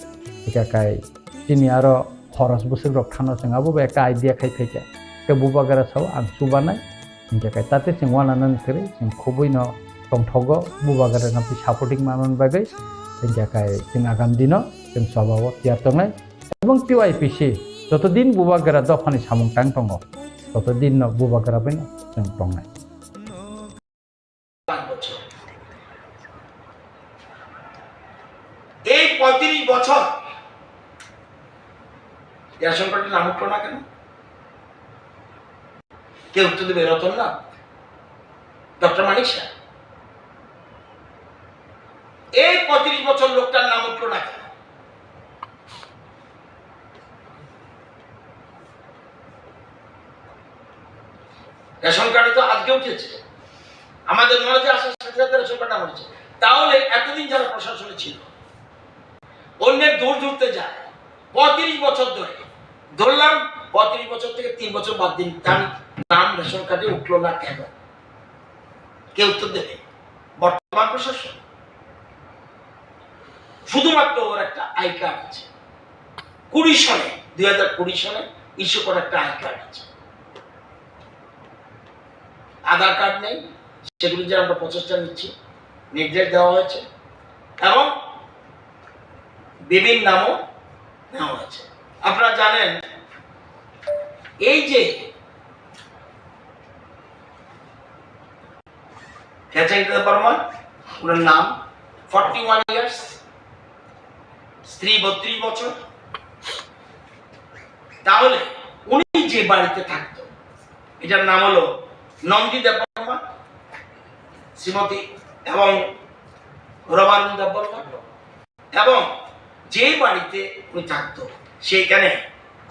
Hingkha kai chini aro khoros bwswk rok thano chwng abo bo ekta idea khai phaikha. Khe bubagra sao ang chubanai. Hingkha kai tate chwng wananani kwrwi chwng khubui no tongthogo bubagra no supporting manani bagwi. Hingkha kai chwng agam dino chwng choba o tiyar tongnai. Ebong T Y P C joto din bubagra dophani samung tang tongo, toto din no bubagra bai no chwng tongnai. পাঁচ বছর। এই পঁয়ত্রিশ বছর রেশন কার্ডের নাম উঠলো না কেন? কেউ উত্তর দেবে? রতন না, ডক্টর মানিক শাহ, এই পঁয়ত্রিশ বছর লোকটার নাম উঠলো না কেন? রেশন কার্ডে তো আজকে উঠেছে, আমাদের নলেজে আসার সাথে সাথে রেশন কার্ড নাম উঠেছে। তাহলে এতদিন যারা প্রশাসনে ছিল, অন্যের দোষ ধরতে যায়, পঁয়ত্রিশ বছর ধরে ধরলাম, পঁয়ত্রিশ বছর থেকে তিন বছর বাদ দিন, তার নাম রেশন কার্ডে উঠলো না কেন? কে উত্তর দেবে? বর্তমান প্রশাসন। শুধুমাত্র ওর একটা আই কার্ড আছে, কুড়ি সনে, দুই হাজার কুড়ি সনে ইস্যু করা একটা আই কার্ড আছে, আধার কার্ড নেই। সেগুলি যে আমরা প্রচেষ্টা নিচ্ছি, নির্দেশ দেওয়া হয়েছে এবং বিভিন্ন নামও নেওয়া হয়েছে। আপনারা জানেন, এই যে ক্যাচাইতা বর্মা, ওনার নাম, ফর্টি ওয়ান ইয়ার্স, স্ত্রী বত্রিশ বছর। তাহলে উনি যে বাড়িতে থাকতো, এটার নাম হলো নন্দী দেববর্মা, শ্রীমতী এবং রমানন্দ দেববর্মা। এবং যে বাড়িতে উনি থাকতো, সেইখানে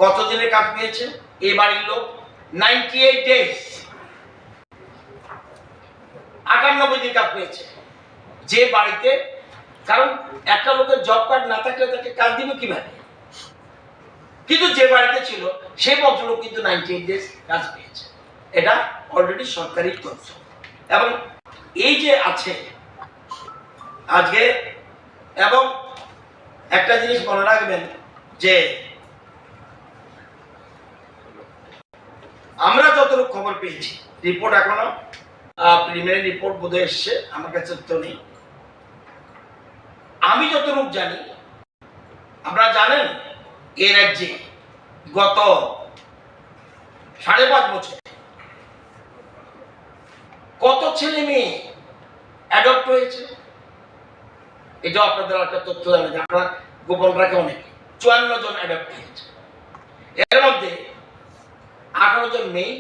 কত দিনের কাজ পেয়েছে এই বাড়ির লোক? নাইনটি এইট ডেজ, আটানব্বই দিন কাজ পেয়েছে যে বাড়িতে। কারণ একটা লোকের জব কার্ড না থাকলে তাকে কাজ দিবে কিভাবে? কিন্তু যে বাড়িতে ছিল, সেই ভদ্রলোক কিন্তু নাইনটি এইট ডেজ কাজ পেয়েছে। এটা অলরেডি সরকারি তথ্য। এবং এই যে আছে আজকে, এবং একটা জিনিস মনে রাখবেন যে আমরা যতটুকু খবর পেয়েছি, রিপোর্ট এখনো, আহ, প্রিলিমিনারি রিপোর্ট বোধহয় এসছে, আমার কাছে তো নেই। আমি যতটুকু জানি, আপনারা জানেন, এ রাজ্যে গত সাড়ে পাঁচ বছরে কত ছেলে মেয়ে অ্যাডপ্ট হয়েছে? এটাও আপনাদের একটা তথ্য জানেন, আপনারা গোপন রাখে অনেকে। চুয়ান্ন জন অ্যাডপ্ট হয়েছে, এর মধ্যে আঠারো জন মেল,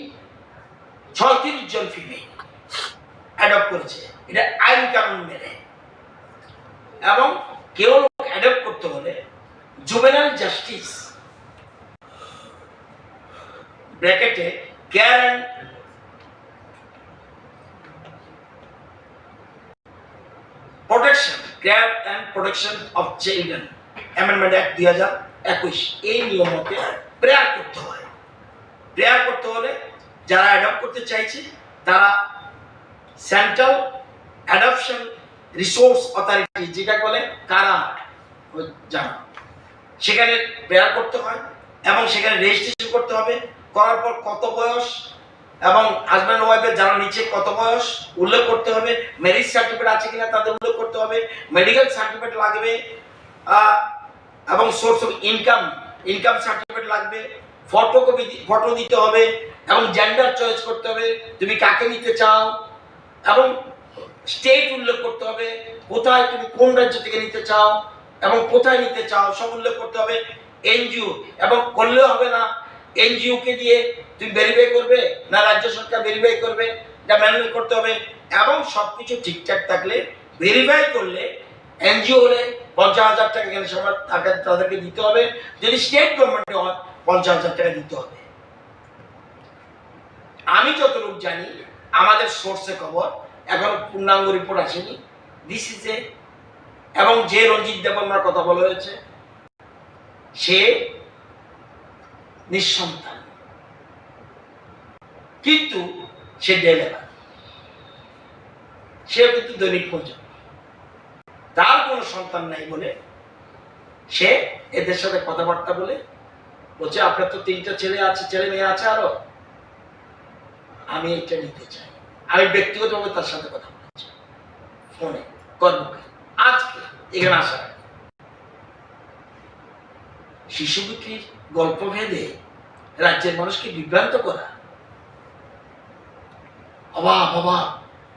ছত্রিশ জন ফিমেল অ্যাডপ্ট করেছে। এটা আইন কানুন মেনে। এবং কেউ লোক অ্যাডপ্ট করতে হলে জুভেনাইল জাস্টিস ব্র্যাকেটে care and protection, care and protection of children amendment act দুই হাজার একুশ, এই নিয়ম মতে প্রেয়ার করতে হয়। প্রেয়ার করতে হলে যারা অ্যাডপ্ট করতে চাইছে, তারা সেন্ট্রাল অ্যাডপশন রিসোর্স অথরিটি, যেটা বলে কারা, ওই যারা, সেখানে প্রেয়ার করতে হয় এবং সেখানে রেজিস্ট্রেশন করতে হবে। করার পর কত বয়স এবং হাজব্যান্ড ওয়াইফের যারা নিচে কত বয়স উল্লেখ করতে হবে, ম্যারেজ সার্টিফিকেট আছে কিনা তাদের উল্লেখ করতে হবে, মেডিকেল সার্টিফিকেট লাগবে, আহ, এবং source of income, income certificate লাগবে, ফটোকপি দি-, ফটো দিতে হবে এবং জেন্ডার চয়েস করতে হবে, তুমি কাকে নিতে চাও, এবং স্টেট উল্লেখ করতে হবে, কোথায় তুমি কোন রাজ্য থেকে নিতে চাও এবং কোথায় নিতে চাও সব উল্লেখ করতে হবে। এনজিও এবং করলেও হবে না, এনজিও কে দিয়ে তুমি ভেরিফাই করবে না রাজ্য সরকার ভেরিফাই করবে, এটা ম্যানুয়াল করতে হবে। এবং সব কিছু ঠিকঠাক থাকলে, ভেরিফাই করলে, এনজিও হলে পঞ্চাশ হাজার টাকা এখানে সবার তাকে, তাদেরকে দিতে হবে। যদি স্টেট গভর্নমেন্টে হয়, পঞ্চাশ হাজার টাকা দিতে হবে। আমি যতটুকু জানি, আমাদের সোর্সে খবর, এখনো পূর্ণাঙ্গ রিপোর্ট আসেনি। দিস ইজ এ এবং যে রঞ্জিত দেববর্মার কথা বলা হয়েছে, সে নিঃসন্তান, কিন্তু সে ডেলিভার, সেও কিন্তু দৈনিক মজুর। তার কোনো সন্তান নাই বলে সে এদের সাথে কথাবার্তা বলে বলছে, "আপনার তো তিনটা ছেলে আছে, ছেলে মেয়ে আছে আরো, আমি এটা নিতে চাই।" আমি ব্যক্তিগতভাবে তার সাথে কথা বলেছি ফোনে, কর্মকে, আজকে এখানে আসার আগে। শিশু বিক্রির গল্প ভেদে রাজ্যের মানুষকে বিভ্রান্ত করা। অবাক, অবাক।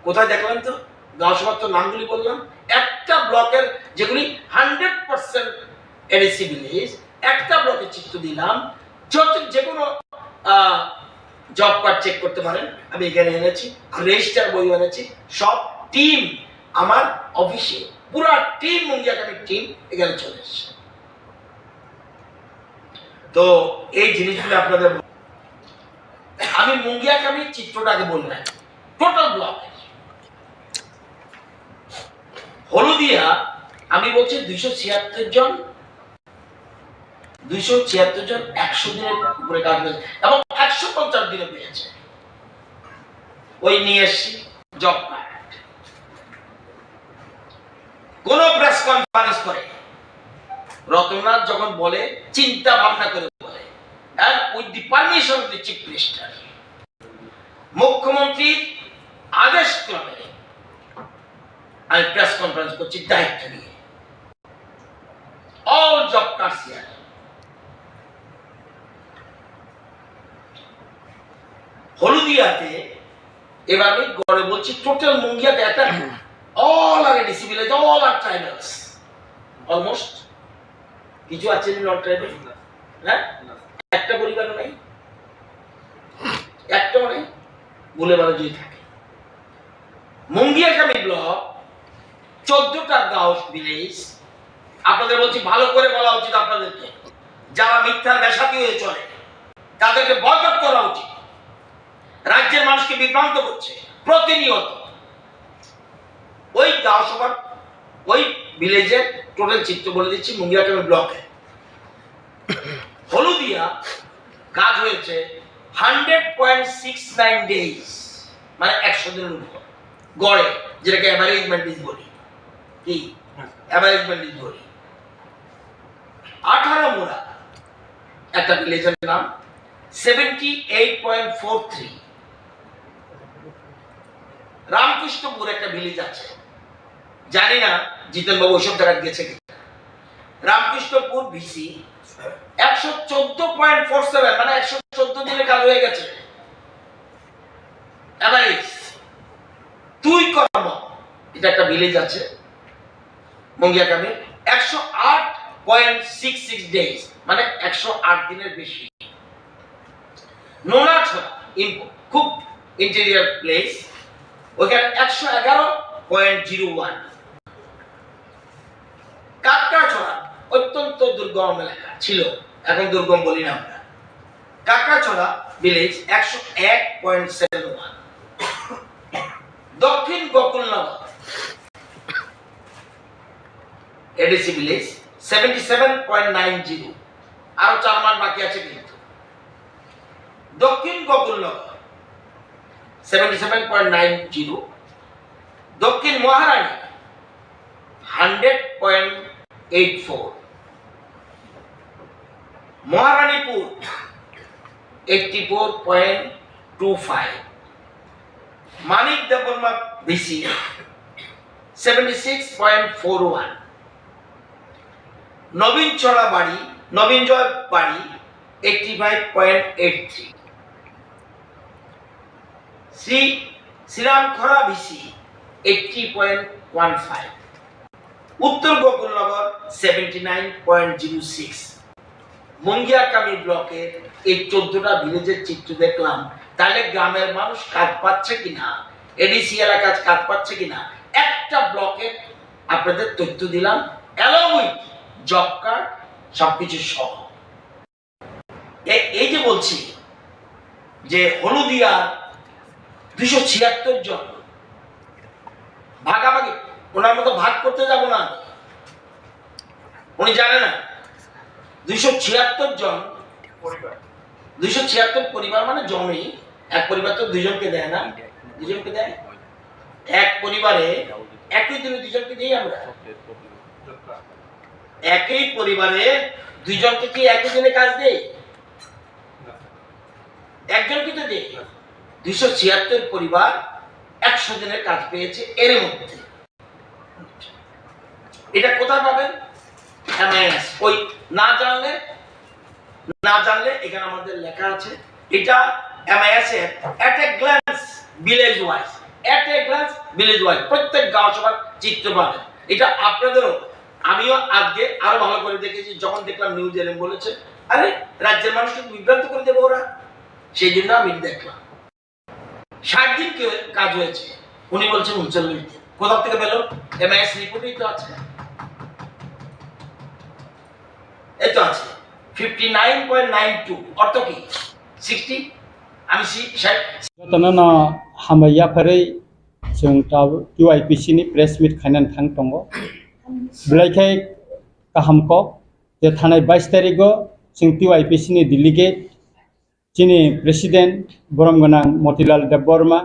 কোথায় দেখলাম তো? দশ বার তো নামগুলি বললাম। একটা ব্লকের যেগুলি হান্ড্রেড পার্সেন্ট এডিসি ভিলেজ, একটা ব্লকে চিত্র দিলাম, যত, যে কোনো, আহ, জব কার্ড চেক করতে পারেন, আমি এখানে এনেছি, রেজিস্টার বই এনেছি, সব টিম আমার অফিসে, পুরা টিম, মুঙ্গিয়াকামির টিম এখানে চলে এসেছে। তো এই জিনিসগুলো আপনাদের বল-, আমি মুঙ্গিয়াকামির চিত্রটা আগে বললাম, টোটাল ব্লক হলুদিয়া, আমি বলছি দুইশো ছিয়াত্তর জন, দুইশো ছিয়াত্তর জন একশো দিনের উপরে কাজ করেছে এবং একশো পঞ্চাশ দিনে পেয়েছে। ওই নিয়ে এসছি জব কার্ড। কোনো প্রেস কনফারেন্স করে রতননাথ যখন বলে, চিন্তা ভাবনা করে বলে, and with the permission of the chief minister, মুখ্যমন্ত্রীর আদেশ ক্রমে আমি প্রেস কনফারেন্স করছি দায়িত্ব নিয়ে। All job cards here. হলুদিয়াতে এবার আমি গড়ে বলছি, টোটাল মুঙ্গিয়াতে একটা, অল আর এডিসি ভিলেজ, অল আর ট্রাইবালস অলমোস্ট। কিছু আছে নন ট্রাইবাল? হ্যাঁ, একটা পরিবারও নাই, একটাও নেই। ভুলে ভালো যদি থাকে, মুঙ্গিয়াকামি ব্লক, চোদ্দটা গাঁও ভিলেজ। আপনাদের বলছি, ভালো করে বলা উচিত আপনাদেরকে, যারা মিথ্যার বেসাতি হয়ে চলে, তাদেরকে বয়কট করা উচিত। রাজ্যের মানুষকে বিভ্রান্ত করছে প্রতিনিয়ত। ওই গাঁও সভার, ওই ভিলেজের টোটাল চিত্র বলে দিচ্ছি, মুঙ্গিয়াকামি ব্লকে। হলুদিয়া কাজ হয়েছে hundred point six nine days, মানে একশো দিনের উপর গড়ে, যেটাকে অ্যাভারেজ মেন্টেজ বলি। কি? অ্যাভারেজ মেন্টেজ বলি। আঠারো মুড়া একটা ভিলেজের নাম, seventy eight point four three. Ramkrishnapur একটা ভিলেজ আছে, জানি না জিতেন বাবু ওইসব জায়গায় গেছে কি। রামকৃষ্ণপুর ভিসি একশো চোদ্দ পয়েন্ট ফোর সেভেন, মানে একশো চোদ্দ দিনে কাজ হয়ে গেছে। অ্যাভারেজ দুই কর্ম, এটা একটা ভিলেজ আছে মুঙ্গিয়াকামি, একশো আট পয়েন্ট সিক্স সিক্স ডেজ, মানে একশো আট দিনের বেশি। নোনাছড়া ইম-, খুব ইন্টেরিয়র প্লেস, ওইখানে একশো এগারো পয়েন্ট জিরো ওয়ান। কাকড়াছড়া অত্যন্ত দুর্গম এলাকা ছিল, এখন দুর্গম বলি না আমরা। কাকড়াছড়া ভিলেজ একশো এক পয়েন্ট সেভেন ওয়ান। দক্ষিণ Gokulnagar ADC village seventy seven point nine zero, আরো চার মাস বাকি আছে কিন্তু। দক্ষিণ Gokulnagar seventy seven point nine zero, দক্ষিণ Maharani hundred point eight four, Maharanipur eighty four point two five, Manik Debbarma VC seventy six point four one, Nabin Chhara বাড়ি, নবীন জয় বাড়ি eighty five point eight three, Shri Shriram Khara VC eighty point one five, উত্তর Gokulnagar seventy nine point zero six. Mungiakami ব্লকের এই চোদ্দটা ভিলেজের চিত্র দেখলাম, তাহলে গ্রামের মানুষ কাজ পাচ্ছে কিনা, এডিসি এলাকায় কাজ পাচ্ছে কিনা, একটা ব্লকে আপনাদের তথ্য দিলাম, অ্যালং উইথ জব কার্ড, সবকিছু সহ। এ-, এই যে বলছি যে হলদিয়া দুইশো ছিয়াত্তর জন ভাগাভাগি, ওনার মতো ভাগ করতে যাব না আমি। উনি জানে না, দুইশো ছিয়াত্তর জন পরিবার, দুইশো ছিয়াত্তর পরিবার মানে জমি, এক পরিবার তো দুইজনকে দেয় না, দুইজনকে দেয়। এক পরিবারে একই দিনে দুইজনকে দিই আমরা। একই পরিবারে দুইজনকে কি একই দিনে কাজ দেই? একজনকে তো দেই। দুইশো ছিয়াত্তর পরিবার একশো দিনের কাজ পেয়েছে এর মধ্যে। এটা কোথায় পাবেন? এমআইএস। ওই না জানলে, না জানলে এখানে আমাদের লেখা আছে, এটা এমআইএস এর at a glance village wise, at a glance village wise, প্রত্যেক গাঁও সভার চিত্র পাবেন। এটা আপনাদেরও, আমিও আজকে আরো ভালো করে দেখেছি, যখন দেখলাম নিউজ এরম বলেছে, আরে, রাজ্যের মানুষকে বিভ্রান্ত করে দেবো ওরা, সেই জন্য আমি দেখলাম। ষাট দিন কে-, কাজ হয়েছে, উনি বলছেন ঊনচল্লিশ দিন। কোথা থেকে পেল? এমআইএস রিপোর্টেই তো আছে, এই তো আছে, fifty nine point nine two, অর্থ কি? সিক্সটি। আমি সি-, ষাট। Jotono no hambai yapharwi chwng ta-, টিওআইপিসি ni press meet khainani thang tongo. Belai khe kaham kok je thanai bais tarikgo chwng টিওআইপিসি ni delegate, chini president borom gwnang Motilal Debbarma,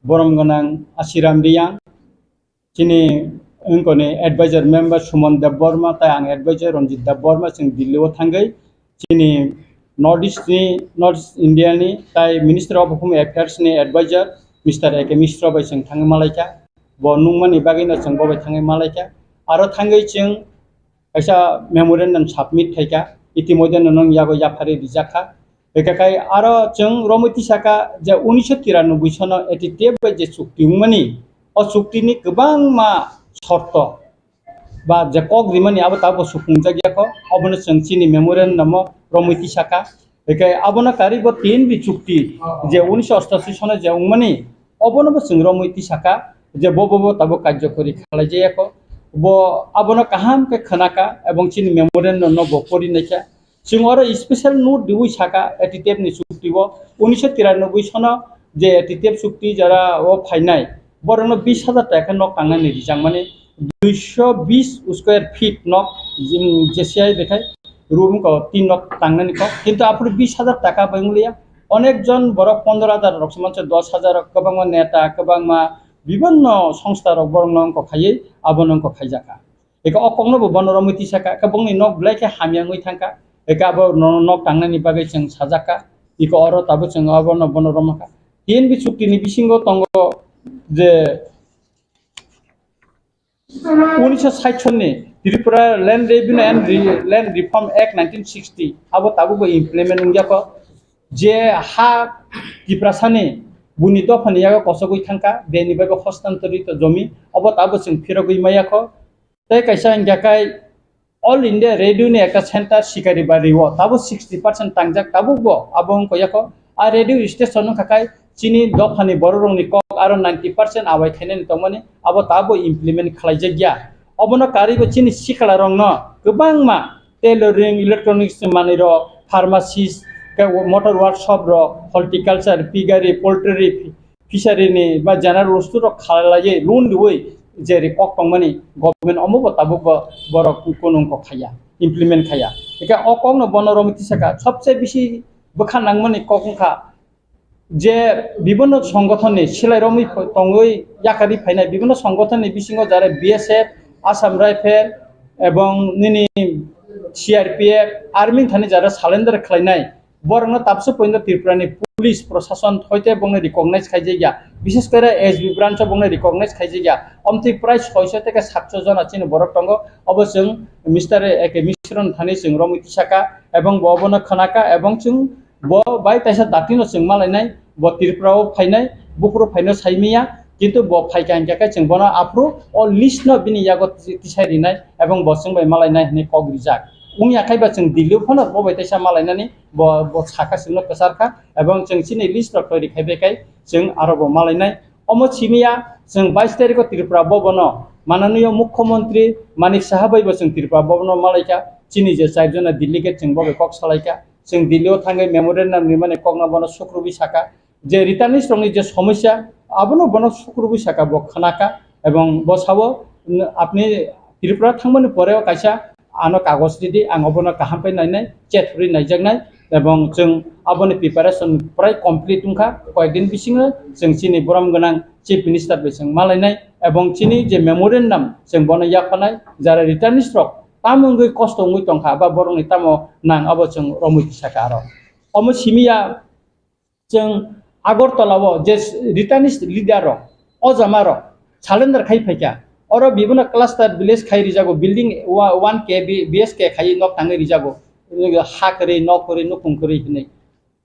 borom gwnang Asiram Riyang, chini wngkoni advisor member Suman Debbarma, tai ang advisor Ranjit Debbarma, chwng Delhi o thangwi chini North East ni, North East India ni tai Ministry of Home Affairs ni advisor Mister A K Mishra bai chwng thangwi malaikha. Bo nungmani bagwino chwng bo bai thangwi malaikha. Aro thangwi chwng kaisa memorandum submit khaikha, itimodhye no nung yago yapharwi rijakha. Hwnkhe khai aro chwng romwi tisakha je unisho tiranoboi sono A T T F bai je chukti wngmani, o chuktini kwbangma shorto ba je kok rimani abo tabuk suphungjak yakho, obono chwng chini memorandum o romwi tisakha. Hwnkhe abono karwi bo T N B chukti je unisho ostashi sono je wngmani, obono bo chwng romwi tisakha je bo, bo, bo tabuk karjokori khlaijak yakho. Bo abono kaham khe khwnakha ebong chini memorandum no bo pori naikha. Chwng oro special note riwi sakha A T T F ni chukti o unisho tiranoboi sono je A T T F chukti jora o phainai, borokno bis hajar taka nok tangnani rijakmani, duisho bis square feet nok, jim, J C I bekhai room ko tin nok tangnani kok, kintu aphuru bis hajar taka bai wngya. Onek jon borok pondro hajar rok se manse, dos hajar rok, kwbangma neta, kwbangma bibinno songsta rok borokno wngkok khaiwi abono wngkok khaijakha. Eko o kokno bo bono romwi tisakha, khe bongni nok belai khe hamya wngwi thangkha, eko abo no-, nok tangnani bagwi chwng sajakha, eko oro tabuk chwng abono bono romkha. T N B chukti ni bisingo tongo je unisho sait sonni Tripura Land Revenue and Re-, Land Reform Act nineteen sixty, abo tabuk bo implement wngya kho. Je ha Tiprasani buni dophani yago kosogwi thangkha, beni bai bo hostantorito jomi, obo tabuk chwng phirogwi maya kho. Tei kaisa hwnkha khe All India Radio ni ekta center Sikaribari o tabuk sixty percent tangjak, tabuk bo abo wngkha yakho. A radio station wngkha khe chini dophani borok rokni kok aro ninety percent awai khainani tongmani, abo tabuk implement khlaijak ya. Obono karwi bo chini sikla rokno kwbangma tailoring, electronics ni manwi rok, pharmacist, khe motor workshop rok, horticulture, piggery, poultry, fishery ni ba general bostu rok khalaiwi loan riwi je ri kok tongmani government omo bo tabuk bo borok kunung kok khaiya, implement khaiya. Hwnkhe o kok no bono romwi tisakha, sobse bisi bwkha nangmani kok wngkha je bibinno songothon ni silai romwi tongwi yakarwi phainai bibinno songothon ni bisingo jare B S F, Assam Rifle ebong nini C R P F, army thani jare surrender khlainai, borokno tabuk porjonto Tripura ni police prosason hoite bongno recognize khaijakya, bishes kore S B branch o bongno recognize khaijakya. Omtwi prai soiso theke satso jona chini borok tongo, obo chwng Mister A K Mishra ni thani chwng romwi tisakha, ebong bo obono khwnakha, ebong chwng bo bai taisa datino chwng malainai, bo Tripura o phainai, buphuru phaino saimanya, Kintu bo phaikha hinkhe khe chwng bono aphuru o list no bini yago ti-, tisai rinai ebong bo chwng bai malainai hinwi kok rijak. Wngya khai ba chwng Delhi o phano bo bai teisa malainani bo, bo sakha chwngno kwchar kha ebong chwng chini list rok toiri khai bai khai chwng aro bo malainai. Omo simi ya chwng bais tarikh o Tripura Bhavan o mananiyo Mukhyamantri Manik Saha bai bo chwng Tripura Bhavan o malaikha. Chini je char jona delegate chwng bo bai kok salaikha. Chwng Delhi o thangwi memorandum rimani kokno bono sukrubwi sakha. Je returnees rokni je somosya, abono bono sukrubwi saka bo khnakha, ebong bo sao, "N-, apni Tripura thangmani poreo kaisa ano kagoj ridi, ang obono kaham khe nainai, chet rwi naijaknai, ebong chwng aboni preparation prai complete wngkha, koyekdin bisingo chwng chini borom gwnang Chief Minister bai chwng malainai, ebong chini je memorandum chwng bono yaphanai, jara returnees rok tamo wngwi kosto wngwi tongkha, ba borokni tamo nang abo chwng romwi tisaka aro." Omo simi ya, chwng Agartala o je returnees leader rok, o jama rok surrender khai phaikha. Oro bibino cluster village khai rijago, building wa-, one K B-, B S K khai nok tangwi rijago. Ha kwrwi, nok kwrwi, nukhung kwrwi hinwi.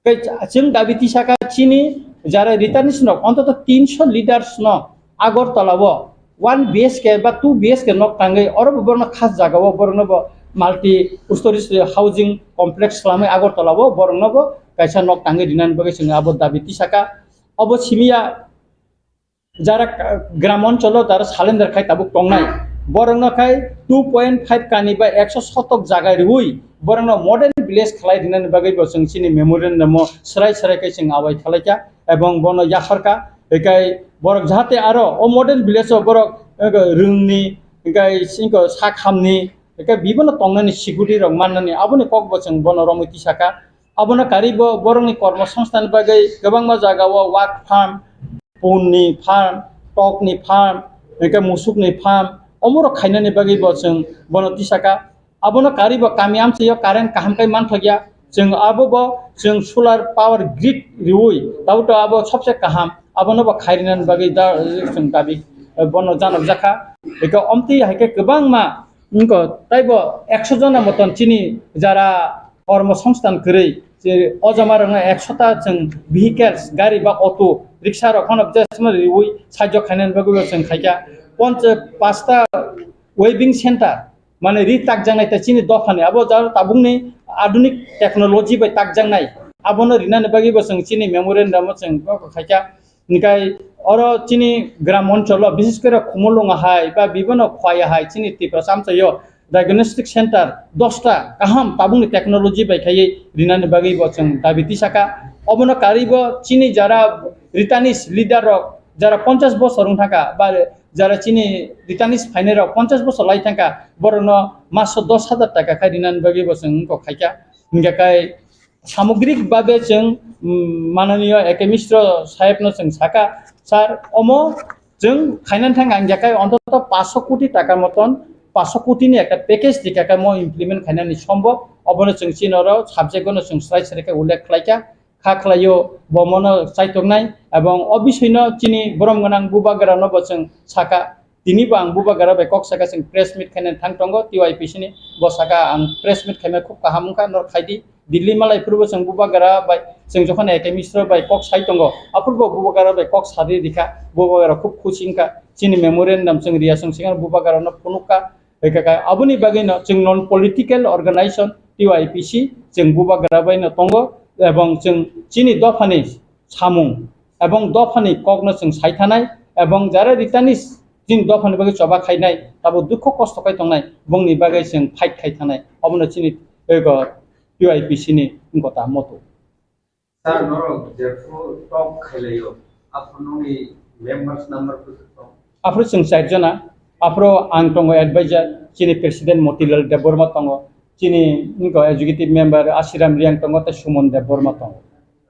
Tei chwng dabi tisaka chini jara returnees rok, ontoto tinso leaders no Agartala o one B H K ba two B H K nok tangwi oro bo borokno khas jaga o borokno bo multi stories housing complex swlamwi Agartala o borokno bo kaisa nok tangwi rinani bagwi chwng abo dabi tisaka. Obo simi ya jara gram oncholo jara surrender khai tabuk tongnai borokno khai two point five kani ba ekso sotok jaga riwi borokno modern village khlai rinani bagwi bo chwng chini memorandum o swrai swrai khai chwng abai khalaikha ebong bono yapharkha. Hikai borok jahate aro o modern village o borok, eh, rwngni, hikai singko sak hamni, hikai bibino tongnani security rok mannani aboni kok bo chwng bono romwi tisaka. Abono karwi bo borokni kormo songsthan bagwi kwbangma jaga o work farm, punni farm, tokni farm, hinkhe musukni farm, omorok khainani bagwi bo chwng bono tisaka. Abono karwi bo kami amchaio current kaham khe manthokya. Chwng abo bo chwng solar power grid riwi, tabuk to abo sobse kaham. Abono bo khairinani bagwi da, chwng dabi, eh, bono janokjakha. Eko omtwi hai khe kwbangma wngkha, taibo ekso jona moton chini jara kormo songsthan kwrwi, je o jama rokno ekso ta chwng vehicles, gari ba auto, rickshaw rok phano je riwi sajok khainani bagwi bo chwng khaikha. Poncha-, pasta weaving center, mane ri takjaknai ta chini dophani, abo jaro tabukni adunik technology bai takjaknai, abono rinani bagwi bo chwng chini memorandum o chwng khaikha. Hinkhe oro chini gram oncholo, bises kore Khumulwng hai ba bibino Khowai hai chini Tiprasa amchaio diagnostic center dosta kaham tabukni technology bai khaiwi rinani bagwi bo chwng dabi tisaka. Obono karwi bo chini jara returnees leader rok, jara ponchash bosor wng thangkha ba jara chini returnees phainai rok ponchash bosor lai thangkha, borokno maso dos hajar taka khai rinani bagwi bo chwng wngkok khaikha. Hinkhe kai samogrik babe chwng, mm, mananiyo A K Mishra sahebno chwng saka, "Sir, omo chwng khainani thang ang yakai ontoto paanch koti taka moton, paanch koti ni ekta package rikha khe mo implement khainani sombo, obono chwng chini oro subject ono chwng swrai swrai khe ullekh khlaikha, kha khlaio bo mono chaitoknai, ebong o bisino chini borom gwnang bubagrano bo chwng saka." Tini bo ang bubagra bai kok saka chwng press meet khaina thang tongo T Y P C ni. Bo saka ang press meet khaima khub kaham wngkha, nor khaidi. Delhi malai phuru bo chwng bubagra bai chwng jokhon A K Mishra bai kok sai tongo. Aphuru bo bubagra bai kok sari rikha. Bubagra khub khusi wngkha. Chini memorandum chwng riya chwng swkang bubagra no phunukha. Ekaka aboni bagwi no chwng non political organization T Y P C chwng bubagra bai no tongo. Ebong chwng chini dophani samung ebong dophani kokno chwng saithanai ebong jara returnees chini dophani bagwi choba khainai, tabuk dukho kosto khai tongnai, bongni bagwi chwng fight khai thanai, obono chini ego T Y P C ni wngkota moto. Sir, norok jephru talk khailaio, aphuru nokni members number kwthwk tong? Aphuru chwng char jona, aphuru ang tongo advisor, chini president Motilal Debbarma tongo, chini wngkha executive member Ashiram Riang tongo, tei Suman Debbarma tongo.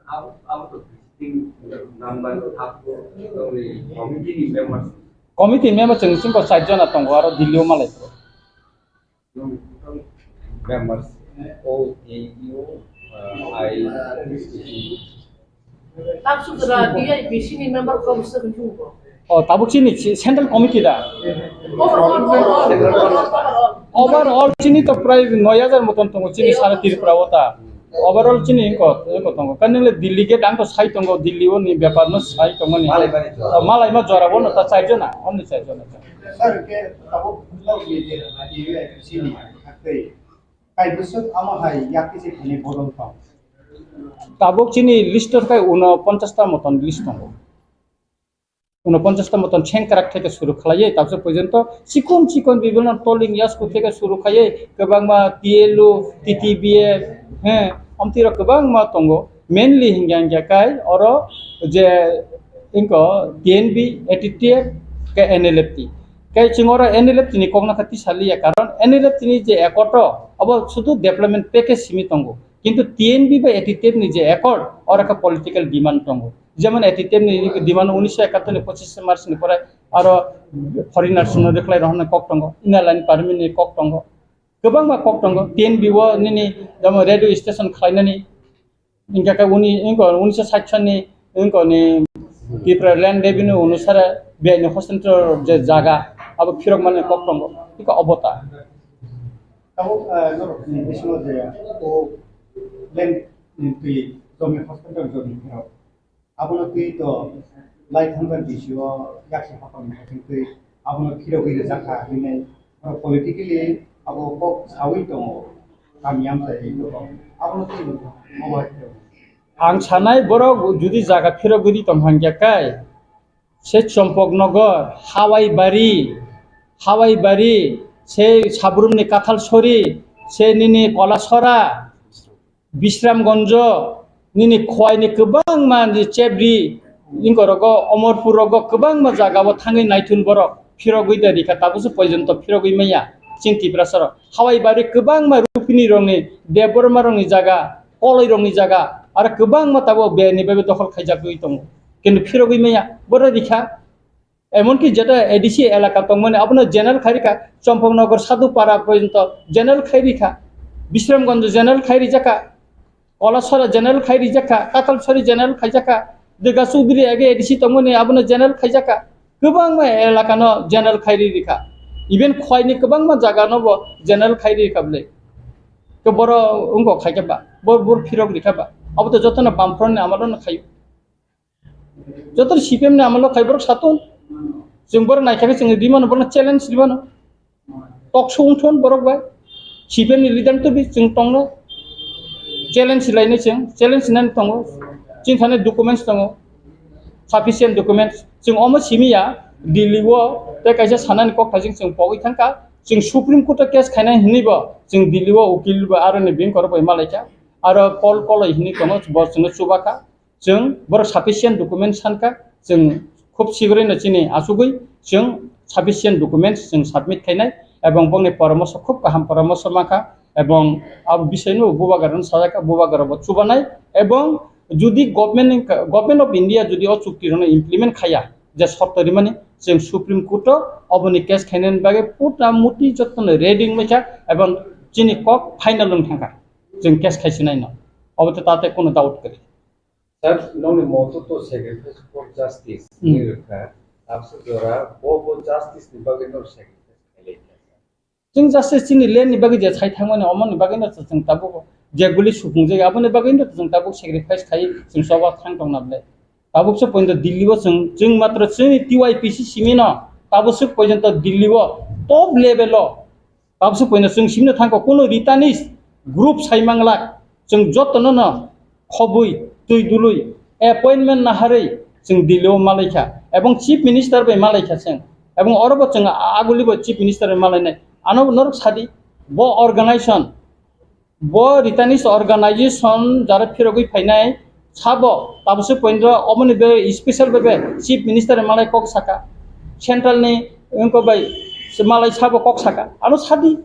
Abo, abo to visiting number, abo tongni committee ni members. Committee member chwng chwng ko char jona tongo, aro Delhi o malai. Members, O A U, uh, I, Tabsuk da D I P C ni member ko bisa kunjung ko. Oh, tabuk chini chi-, central committee da. Overall, overall, overall. Overall chini to prai noi hajar moton tongo chini sara Tripura o ta. Overall chini ko, ko tongo. Kan nile Delhi gate ang to sai tongo, Delhi o ni bepar no sai tongo ni. Malai mani jora. Malai ma jora bono ta chai jona, only chai jona. Sir, ke tabuk no ye ye ye ni hakte. Kai busuk amo hai yakti se khani bodol tong. Tabuk chini list o kai uno ponchas ta moton list tongo. Uno ponchas ta moton chengkrak theke suru khlaiye, tabse porjonto chikon chikon bibhinno tolling yasku theke suru khlaiye, kwbangma T L U, T T B F, he, amtwi rok kwbangma tongo. Mainly hingya hingya kai oro je inko T N B, A T T F, ke N L F T. Kai chwng oro N L F T ni kokna kha tisa liya, karon N L F T ni je accord o, abo sudu development package simi tongo. Kintu T N B bai A T T F ni je accord, oro kha political demand tongo. Jemon A T T F ni demand unisho ekattor ni pochishe March ni pore aro foreigners no rwkhlai rok hwnwi kok tongo, Inner Line Permit ni kok tongo, kwbangma kok tongo. T N B o nini jemon radio station khlainani, hingkha khe uni, wngkha unisho sait sani, wngkha ni Tripura Land Revenue onusare biyai ni hostel je jaga abo phirok mani kok tongo, hingkha obo ta. Tabuk, ah, norok ni bisingo je o land ni twi jomi hostel jomi phirok. Abono twi to lai thangkha D C o yaksa hapang ni twi abono phirogwi rwjak kha hinwi oro politically abo kok sawi tongo kami amchai tongo. Abono twi obo hai phirogwi. Ang sanai borok judi jaga phirogwi tong hangya kai se Chompoknogor, Hawaibari, Hawaibari, se Sabrumni Kathalsori, se nini Kolasora, Bisramganj, nini Khwaini kwbangma ni Chebri, ingkorogo Omorpur rogo kwbangma jaga o thangwi naithun borok phirogwi da rikha, tabukse poijonto phirogwi maya chini Tiprasa rok. Hawaibari kwbangma Rupini rokni, Debbarma rokni jaga, Koloi rokni jaga, aro kwbangma tabuk beni bai dokhol khaijakgwi tongo. Kintu phirogwi maya, boro rikha. Emonki jeta A D C elaka tongmani abono general khai rikha, Chompoknogor Sadhupara porjonto general khai rikha, Bisramganj general khai rijakha, Kolasora general khai rijakha, Katalsori general khaijakha, Durga Chowdhury age A D C tongmani abono general khaijakha, kwbangma elakano general khai ri rikha, even Khwaini kwbangma jagano bo general khai ri rikha bwle. Ke boro wngkha khaikhe ba, bo, bo phirok rikha ba, abo to jotono Bamfront ni amalo no khaio. Joto C P M ni amalo khai borok satung. Chwng borok naikha khe chwng rimano, borokno challenge rimano. Talk show wngthon borok bai. C P M ni leader to bi chwng tongno. Challenge lainai chwng, challenge nani tongo. Chini thani documents tongo. Sufficient documents. Chwng omo simi ya, Delhi o tei kaisa sanani kok thajing chwng pogwi thangkha. Chwng Supreme Court o case khainai hinwi bo chwng Delhi o ukil bo aroni bini korok bai malaikha. Aro Paul Koloi hinwi tongo, bo chwngno chubakha. Chwng borok sufficient document sankha, chwng khub sigrino chini achugwi chwng sufficient documents chwng submit khainai, ebong bongni poramoso khub kaham poramoso mankha, ebong abo bisoino bubagrano sajakha, bubagrabo chubanai, ebong judi government ni, Government of India judi o chukti rokno implement khaiya, je sorto rimani, chwng Supreme Court o oboni case khainani bagwi puta muti jotono ready wngbaikha, ebong chini kok final wng thangkha, chwng case khaisinai no, obo to tate kono doubt kwrwi. Sir, nokni moto to sacrifice for justice Hmm. ni rwkha. Abse jora bo bo justice ni bagwi no sacrifice khailai kha. Chwng justice chini land ni bagwi je sai thangmani omo ni bagwi no chwng tabuk je guli supung je aboni bagwi no chwng tabuk sacrifice khai chwng soba thang tong na ble. Tabuk se point Delhi o chwng chwng matro chini T Y P C simi no tabuk se point Delhi o top level o Tabuk se poino chwng simino thangkha, kuno Ritanist group sai manglak, chwng jotono no khobwi, twi dului, appointment naharwi chwng Delhi o malaikha, ebong Chief Minister bai malaikha chwng, ebong orobo chwng a-, agulibo Chief Minister bai malainai. Ano norok sadi, bo organization, bo Ritanist organization jara phirogwi phainai, Sabo, tabuk se point o, oboni be special be be Chief Minister malai kok saka, Central ni wngko bai se malai sabo kok saka, ano sadi.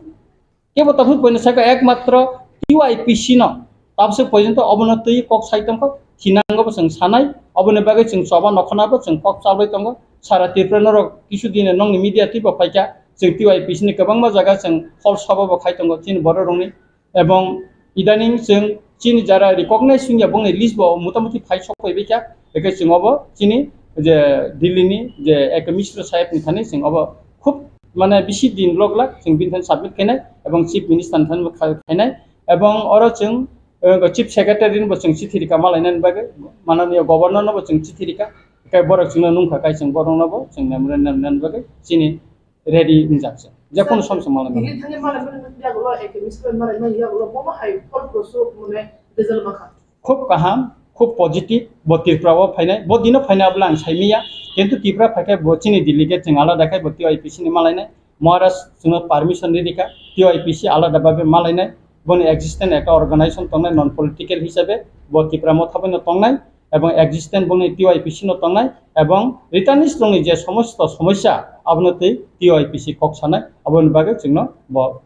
Kebo tabuk se point o saka ekmatro T Y P C no, tabuk se point o obono twi kok sai tongkho, hinango bo chwng sanai, oboni bagwi chwng choba nokhona bo chwng kok chalbai tongo, sara Tripura norok kisu dine nongni media twi bo phaikha, chwng T Y P C ni kwbangma jaga chwng hol soba bo khai tongo, chini borok rokni. Ebong idaning chwng chini jara recognize wngya bongni list bo motamuti phai sok phaibai kha, hwnkhe chwng obo chini je Delhi ni je Ekta Mishra saheb ni thani chwng obo khub mane bisi din lok lak chwng bini thani submit khainai ebong Chief Minister ni thani bo kha-, khainai ebong oro chwng eh, chief secretary ni bo chwng chithi rika malainani bagwi, mananiya governor no bo chwng chithi rika, kai borok chwngno nungkha kai chwng borok no bo chwng memorandum nani bagwi chini ready wngjak se. Jekunu sir, somsa malai mano. Delhi thangwi malai mani yagulo, Academy Square malai mani yagulo, bomo hai phol prosuk mane result makha. Khub kaham, khub positive, bo Tripura o phainai, bo dino phainai abla ang saimiya, kintu Tripura phaikhai bo chini delegate chwng alada khai bo T Y P C ni malainai, Maharaj chwngno permission ri rikha, T Y P C alada babe malainai, boni existence ekta organization tongnai non political hisabe, bo Tripura motha bai no tongnai, ebong existence boni T Y P C no tongnai, ebong returnees rokni je somosto somosya abono twi T Y P C kok sanai, aboni bagwi chwngno bo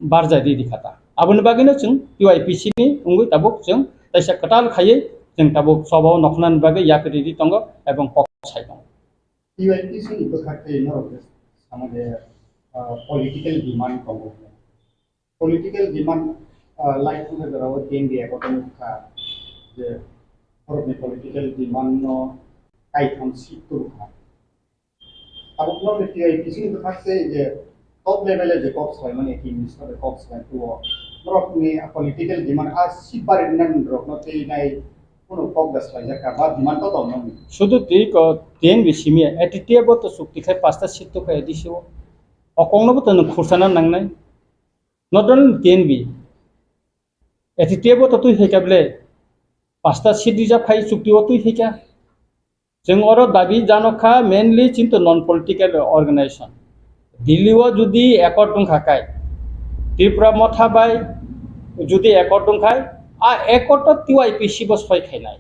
barjai ri rikha ta. Aboni bagwino chwng T Y P C ni wngwi tabuk chwng taisa kwtal khaiwi chwng tabuk choba o nokhnani bagwi yapri ri tongo ebong kok sai tongo. T Y P C ni bwkhak tei norok je sama je, ah, political demand tongo. Political demand, ah, lai thangkha jorao T N V accord wngkha je borokni political demand no kaitham seat tubukha. Tabuk norokni T Y P C ni bwkhak se je top level e je kok salaimani, Chief Minister bai kok salai tuo. Norokni political demand a seat bari nani rokno tei nai kunu kok da salaijak ka ba demand to tong nokni. Sudu twi ko T N V simi A T T F bo to chukti khai pasta seat to khai A D C o. Okong no bo to nung khursana nangnai. Not only T N V. A T T F bo to twi khai ka ble. Pasta seat rijak khai chukti o twi khai ka. Chwng oro dabi jano kha mainly chinto non political organization. Delhi o jodi accord wngkha kai, Tripura motha bai jodi accord wngkhai, a accord to T Y P C bo soi khainai.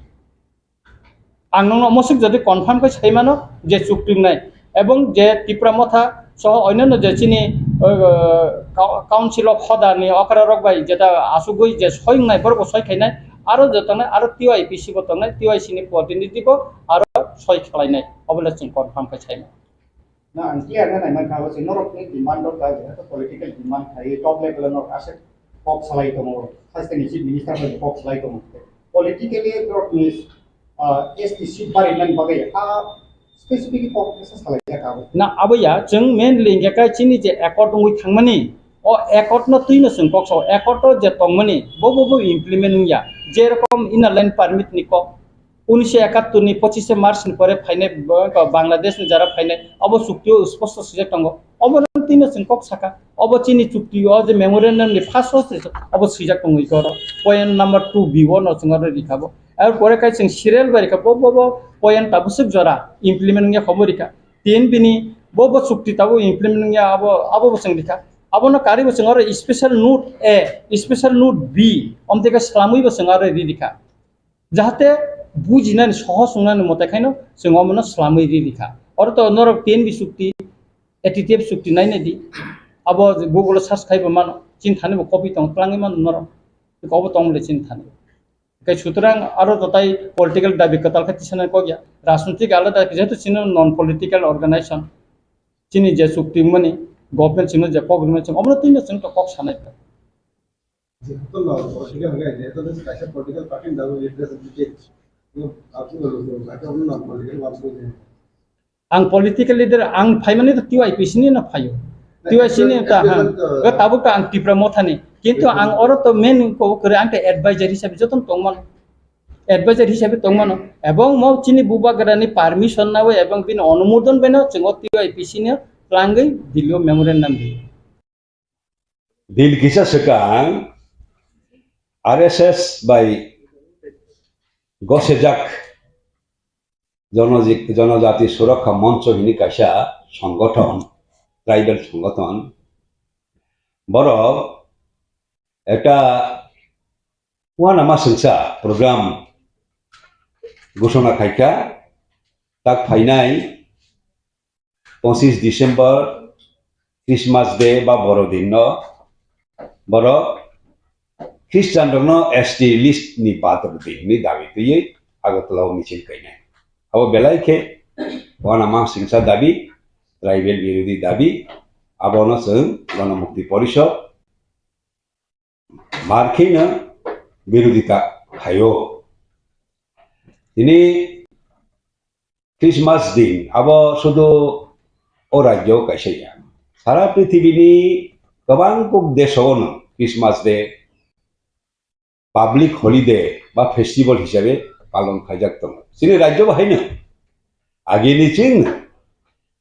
Ang nokno mosik jodi confirm khe sai mano je chukti wngnai. Ebong je Tipra Motha soho onyanno je chini, uh, Cou-, Council of Hoda ni okra rok bai jeta asugwi je soi wngnai borok bo soi khainai, aro je tongnai aro T Y P C bo tongnai, T Y C ni protinidhi bo aro soi khlainai, obo le chwng confirm khe saimano. Na ang clear na nai mankha, abo se norok ni demand rok da, jehetu political demand khai top level norok aswk kok salai tongo, haste ni chief minister bai kok salai tongo. Politically norok ni ah, S T seat bari nani bagwi, ah, specific kok kisa salai jak abo. Na, abo ya, chwng mainly hingkha khe chini je accord wngwi thangmani, o accord no twi no chwng kok sao, accord o je tongmani, bo, bo, bo implement wngya. Je rokom Inner Line Permit ni kok, unisho ekattor ni pochishe March ni pore phainai, bo, Bangladesh ni jara phainai, abo chukti o sposto swijak tongo. Obo no twi no chwng kok saka. Obo chini chukti o je memorandum ni first o se, obo swijak tongwi koro. Point number two B o no chwng oro rikha bo. Ar pore kai chwng serial bai rikha bo, bo, bo point tabuk swk jora implement wngya khobo rikha. Tin bini bo, bo chukti tabuk implement wngya abo, abo bo chwng rikha. Abono kari bo chwng oro special note A, special note B, omteka swlamwi bo chwng oro ri rikha. Jahate bujinani sohos wngnani mote khaino chwng omono swlamwi ri rikha. Oro to norok T N V chukti, A T T F chukti nainai di. Abo Google o search khaibo mano. Chini thani bo copy tong twlangwi mano norok. Obo tong le chini thani. Kai sutrang aro to tai political dabi kwtal khe tisana kok ya. Rajnitik alada, jehetu chini non political organization. Chini je chukti mani government chini je kok rwmani chwng omono twi no chwng to kok sanai. Jehetu no, political hwnkhe, jehetu no kaisa political party ni bagwi representative, no, apni no, no, no, no, political party ni. Ang political leader, ang phaimani to T Y P C ni no phaio. T Y C ni ta, ha. Tabuk to ang Tipra Motha ni. Kintu ang oro to main ko kore ang to advisor hisabe joton tongmano. Advisor hisabe tongmano. Ebong mo chini bubagra ni permission nawi ebong bini onumodon beno chwng o T Y P C ni twlangwi Delhi o memorandum di. Din kisa swkang R S S bai gosejak Jonoji-, Jonojati Surokha Moncho hini kaisa songothon, tribal songothon. Borok ekta uanama swngsa program ghoshona khaikha, tak phainai pochis December, Christmas Day ba Borodin no, borok Christian rok no S T list ni bathroom di hwnwi dabi twiwi Agartala o michil kainai. Abo belai khe uanama swngsa dabi, tribal birodhi dabi, abono chwng Ganamukti Porishod, mar kheno birodita khaio. Tini Christmas din abo sudu o rajyo kaisa ya. Sara prithibini kwbang kuk deso no Christmas day public holiday ba festival hisabe palon khaijak tongo. Chini rajyo bo haino agini chwng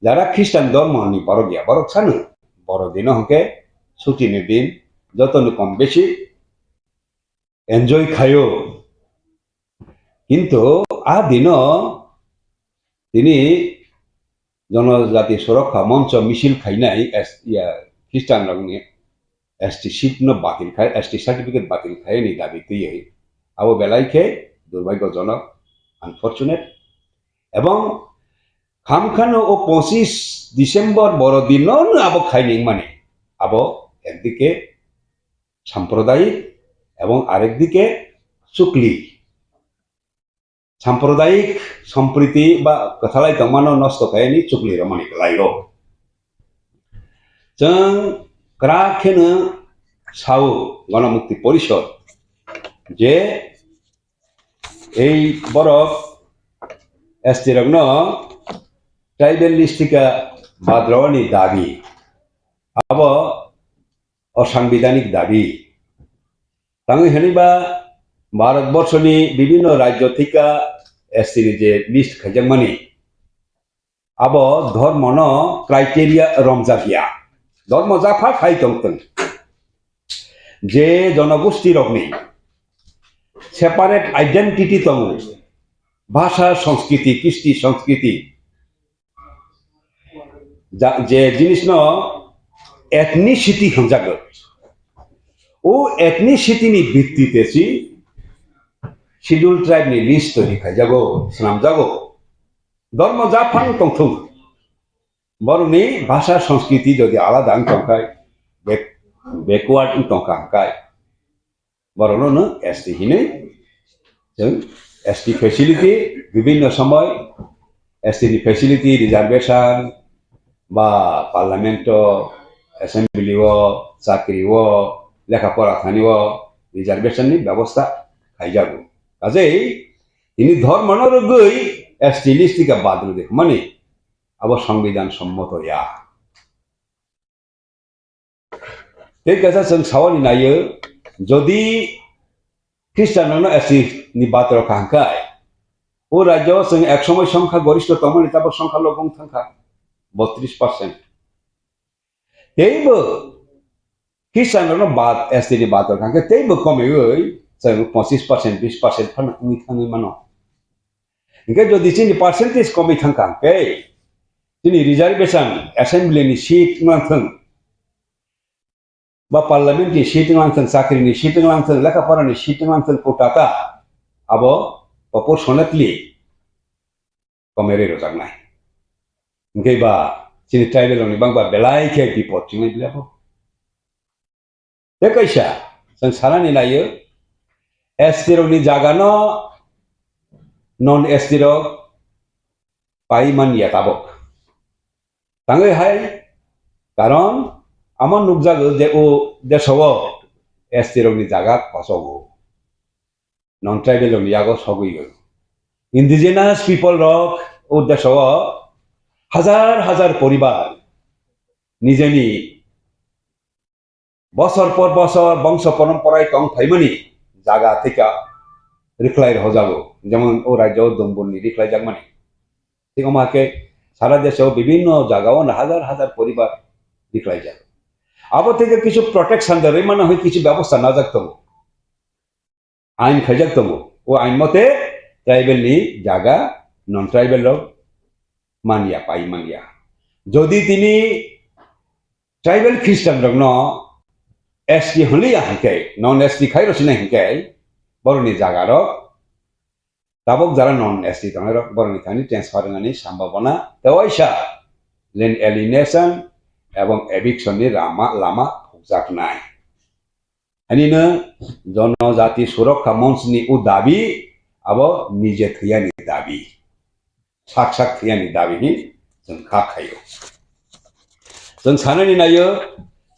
jara Christian dhormo ni borok ya, borok sano boro dino hwnkhe chuti ni din, joto ni kom besi enjoy khaio. Kintu a dino tini Jonojati Surokha Moncho misil khainai S-, ya, Christian rokni S T seat no batil khai, S T certificate batil khai ni dabi twiwi. Abo belai khe durbhagyojonok, unfortunate. Ebong khamkhano o pochis December boro dino no abo khai ningmani. Abo ekdike sampradayik ebong arekdike chukli. Sampradayik sompriti ba kwthalai tongmano nosto khaini chukli romani belai o. Chwng kwrak kheno sao Ganamukti Porishod je ei borok S T rokno tribal list thika bad rwani dabi abo osangbidanik dabi. Tangwi hwnwi ba Bharat borshoni bibhinno rajyo thika S T ni je list khaijakmani, abo dhormono criteria romjakya. Dhormo japha khai tongtwng. Je jonogosti rokni separate identity tongo, bhasha, sanskriti, kristi, sanskriti, ja-, je jinisno ethnicity hwnjago. O ethnicity ni bitti te si Scheduled Tribe ni list toiri khaijago, swnamjago. Dhormo japhang tongthung. Borokni bhasha sanskriti jodi alada wng tongkhai, back-, backward wng tongkha hwnkhe, borokno no S T hinwi chwng S T facility, bibhinno somoy S T ni facility, reservation ba parliament o, assembly o, chakri o, lekha pora thani o reservation ni bebosta khaijago. Kajei tini dhormo no rwgwi S T list thika bad rwdi hwnmani abo songbidan sommoto ya. Tei kaisa chwng sawani naio, jodi Christian rokno S T ni bad rokha hwnkhe, o rajyo chwng ek somoi songkha gorishto tongmani tabok songkha lobong thangkha botris percent. Teibo Christian rokno bad, S T ni bad rokha hwnkhe teibo komiwi chwng pochis percent, bis percent phano wngwi thangwi mano. Hingke jodi chini percentage komwi thangkha, hingke chini reservation assembly ni seat wnglang thung, ba parliament ni seat wnglang thung, chakri ni seat wnglang thung, lekha pora ni seat wnglang thung, kota ta abo proportionately komeri rojaknai. Hingke ba chini tribal rok ni bangba belai khe bipot chingwi bilabo. Tei kaisa, chwng sanani naio, S T rokni jagano non S T rok pai man ya tabok. Tangwi hai, karon amo nukjago je o desao S T rokni jaga kosogo. Non tribal rokni yago sogwi o. Indigenous people rok o desao hajar hajar poribar nijeni bosor por bosor bongso porom porai tong phaimani jaga thika rikhlai rwjago, jemon o rajyo Dumbur ni rikhlai jakmani. Thik omo hakhe sara desho bibhinno jagao no hajar hajar poribar rikhlai jago. Abo theke kichu protection da rwimano hoi kichu bebosta najak tongo. Ain khaijak tongo. O ain mote tribal ni jaga non tribal rok manya, pai manya. Jodi tini tribal Christian rokno S T hwnliya hinkhe, non S T khai rwsinai hinkhe, borokni jaga rok tabok jara non S T tongnai rok borokni thani transfer wngnani sambhabona tei waisa land alienation ebong eviction ni lama, lama phukjaknai. Ani no Jonojati Surokha Monch ni o dabi abo nije thwiyani dabi, sak sak thwiyani dabi hi chwng kha khaio. Chwng sanani naio,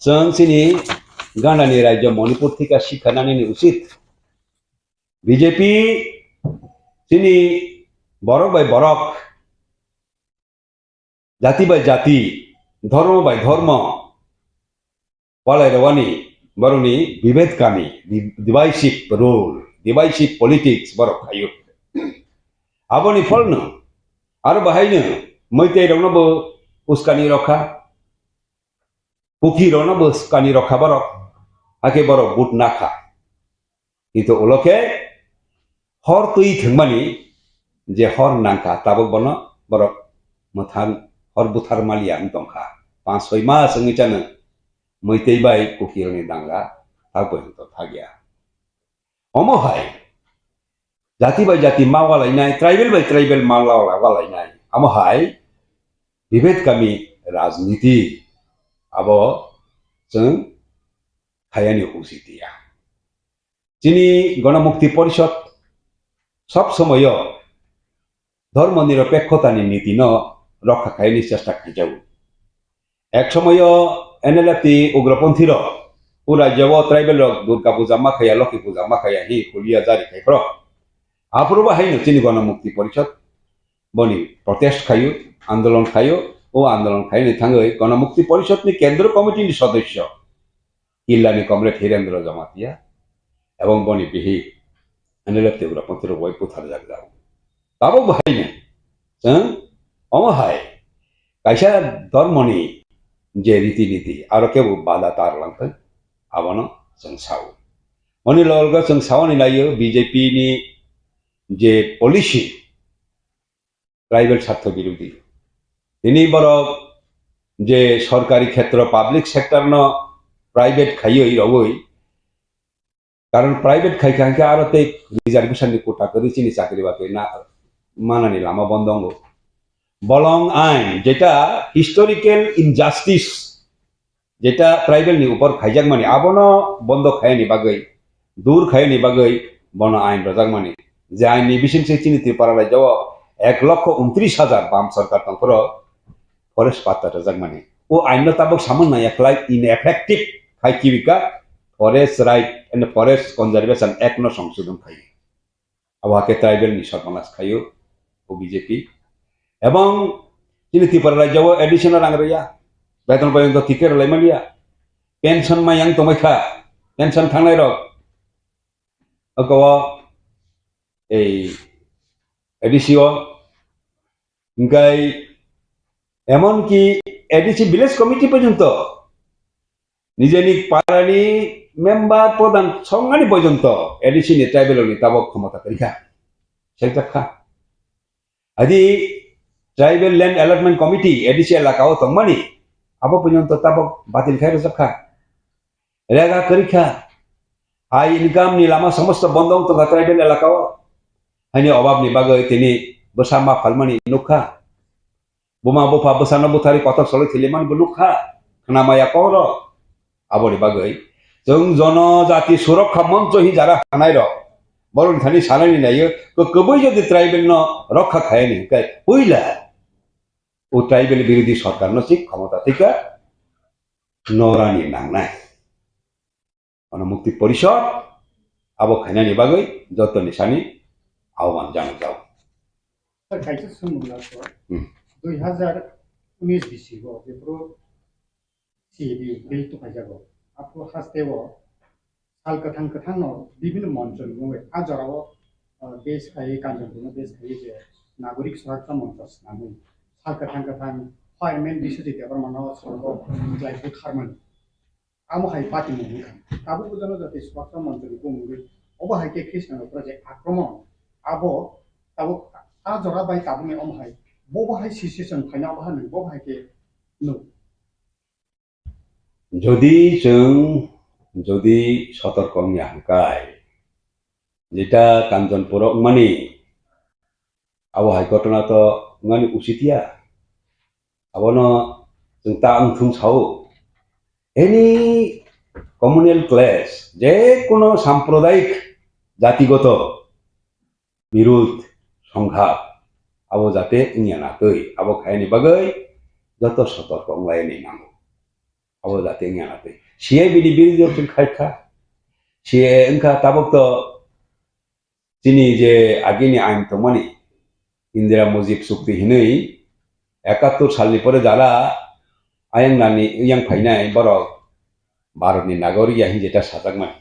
chwng chini gana ni rajyo Manipur thika sikha nani ni uchit. B J P chini borok bai borok, jati bai jati, dhormo bai dhormo, walai rwani borokni bibed kami, di-, divisive rule, divisive politics borok khaio. Aboni pholno aro bahaino Meitei rokno bo uskani rokha, Kuki rokno bo uskani rokha borok, hakhe borok but nakha. Kintu ulo khe hor twi thwngmani je hor nangkha, tabuk bono borok mwthang hor buthar maliya wng tongkha. Panch soi mas wngwi chano Meitei bai Kukirokni danga tak poito thakya. Omo hai jati bai jati ma walainai, tribal bai tribal ma wala-, walainai. Amo hai bibed kami rajniti abo chwng khayani usit ya. Chini Ganamukti Porishod sob somoyo dhormo nirapekkhotani nitino rokha khaini chesta khaijago. Ek somoyo N L F T ugroponthi rok o rajyo o tribal rok Durga puja ma khaya, Lokhi puja ma khaya hi hulia jari khai phro. Aphuru bo haino chini Ganamukti Porishod boni protest khayo, andolon khayo, o andolon khaini thangwi Ganamukti Porishod ni Kendro Committee ni sodosyo Killani Comrade Hirendra Jamatia ebong boni bihi N L F Tripura Panthirok bai butharjak jago. Tabok bahaino chwng omo hai kaisa dhormoni je riti niti aro kebo bada tar langthwng abono chwng sao. Oni logo chwng saoni laio B J P ni je policy tribal sartho birodhi. Tini borok je sorkari khetro, public sector no private khaiwi rogwi, karon private khai kha hwnkhe aro tei reservation ni quota kwrwi chini chakri bakri na manani lama bondo wngo. Bolong ain jeta historical injustice jeta tribal ni upor khaijakmani, abono bondo khaiyani bagwi, dur khaiyani bagwi bono ain rojakmani. Je ain ni bising se chini Tripura rajyo o ek lokho untris hajar bam sarkar tongphuru forest patta rojakmani. O ain no tabok samung naiya khlai ineffective khai kibika Forest Right and Forest Conservation Act no songsodon khai. Abo hakhe tribal ni sorbanas khaio o B J P. Ebong chini Tripura rajyo o additional rang rwya, beton porjonto thike rwlai manya, pension mayang tongbai kha, pension thangnai rok oko o ei A D C o, hingkai emon ki A D C village committee porjonto nijeni parani member pradhan songnani porjonto A D C ni tribal ni tabok khomota kwrwi kha, seljak kha. Adi tribal land allotment committee A D C elaka o tongmani abo porjonto tabok batil khai rwjak kha, rega kwrwi kha. Hai income ni lama somosto bondo wng tongkha tribal elaka o, haini obab ni bagwi tini bwsa ma phalmani nukha. Buma bupha bwsano butharwi kotor soloi thwilaimani bo nukha, khna maya kok rok. Aboni bagwi chwng jono jati surokha moncho hi jara hanai rok borokni thani sanani naio, ko kwbwi jodi tribal no rokha khayani hwnkhe puila o tribal birodhi sorkar no sik khomota thika norani nangnai. Ganamukti Porishod abo khainani bagwi joto ni sani ahwan jangjao. Sir, kaisa swngmung lasio. Hmm. Dui hazar unis bisingo jephru C A A bill tuphaijago. Aphuru hasteo sal kwthang kwthangno bibhinno monchoni mungwi a jorao, uh, base khai, Kanchanpurno base khai je Nagorik Suraksa Moncho swnamwi sal kwthang kwthang Fireman Biswajit Debbarmano salo kwlai butharmani. Amo hai patimung wngkha. Tabuk o jano jati swbaksa monchoni bumungwi obo hai khe Khristiano project akromon. Abo tabuk a jora bai tabukni omo hai. Bobo hai situation phaina obo hai bobo hai khe nuk. Jodi chwng, jodi sotorko wngya hwnkhe, jeta Kanchanpuro wngmani, abo hai ghotona to wngmani usit ya. Abono chwng ta wngthung sao. Any communal clash, je kono sampradayik jatigoto birud songha, abo jate wngya na twi, abo khaini bagwi joto sotorko wnglaini nango. Abo jate wngya na twi. C A A ni birudo chwng khai kha. C A A wngkha tabuk to chini je agini ain tongmani, Indira Mujib chukti hinwi ekattor salni pore jara ayang nani yang phainai borok Bharatni nagorik ya hinwi jeta sajakmani,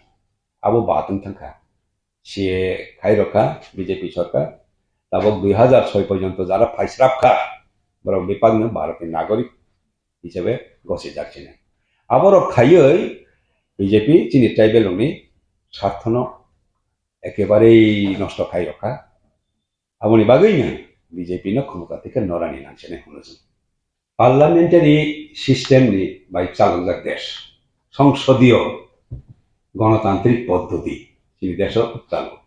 abo batwng thangkha. C A A khairokha B J P sorkar. Tabok dui hazar soi porjonto jara phaisrapkha, borok bebakno Bharatni nagorik hisabe gosijak sini. Aborok khaiwi B J P chini tribal rokni sarthono ekebarei nosto khairokha. Aboni bagwino B J P no khumukha tei khe norani nangsinai hwnwi chwng. Parliamentary system ni bai chalokjak desh, songsodiyo gonotantrik poddoti chini desho chalo.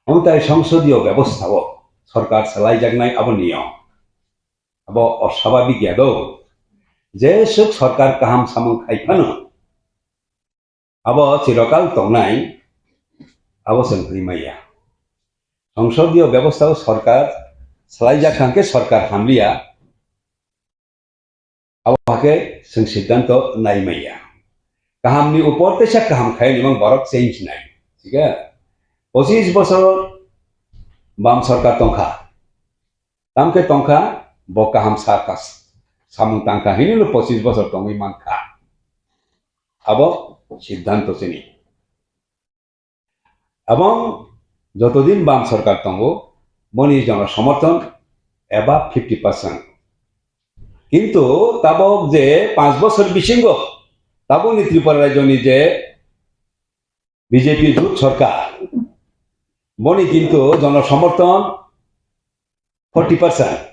Omtai songsodiyo bebostha o sorkar salaijaknai abo niyom. Abo osababik ya do. Jeswk sorkar kaham samung khai phano, abo chirokal tongnai, abo chwng hwnwi maya. Songsodiyo bebostha o sorkar salaijak hwnkhe sorkar hamliya, abo hakhe chwng siddhanto nai maya. Kahamni upor teisa kaham khai nimang borok change nai. Thik a? Pochis bosor bam sorkar tongkha. Tamkhe tongkha, bo kaham sa-, kas-, samung tangkha hinwi no pochis bosor tongwi mankha. Abo siddhanto chini. Abong jotodin bam sorkar tongo, boni jono somorthon eba fifty percent. Kintu tabok je panch bosor bisingo tabokni Tripura rajyoni je B J P jut sorkar, boni kintu jono somorthon forty percent.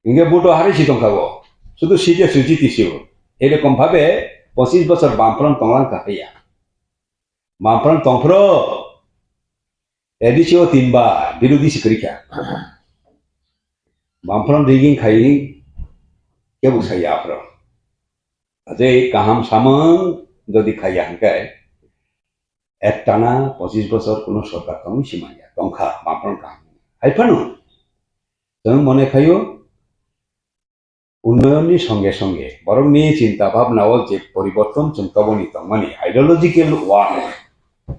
Hingke buto hari si tongkha bo. Sudu sijak suji tisio. Erokom bhabe pochis bosor Bamfront tonglang ka haya. Bamfront tongphro. A D C o tinba birodhi si kwrikha. Bamfront rigging khai kebo saya aphro. Ajai kaham samung jodi khaiya hingke, ektana pochis bosor kuno sorkar tongwi simanya, tongkha, Bamfront kaham. Hai phano, chwng mone khayo, unnoyonni songe songe, borokni chinta bhabna o je poriborton chwng toboni tongmani, ideological war,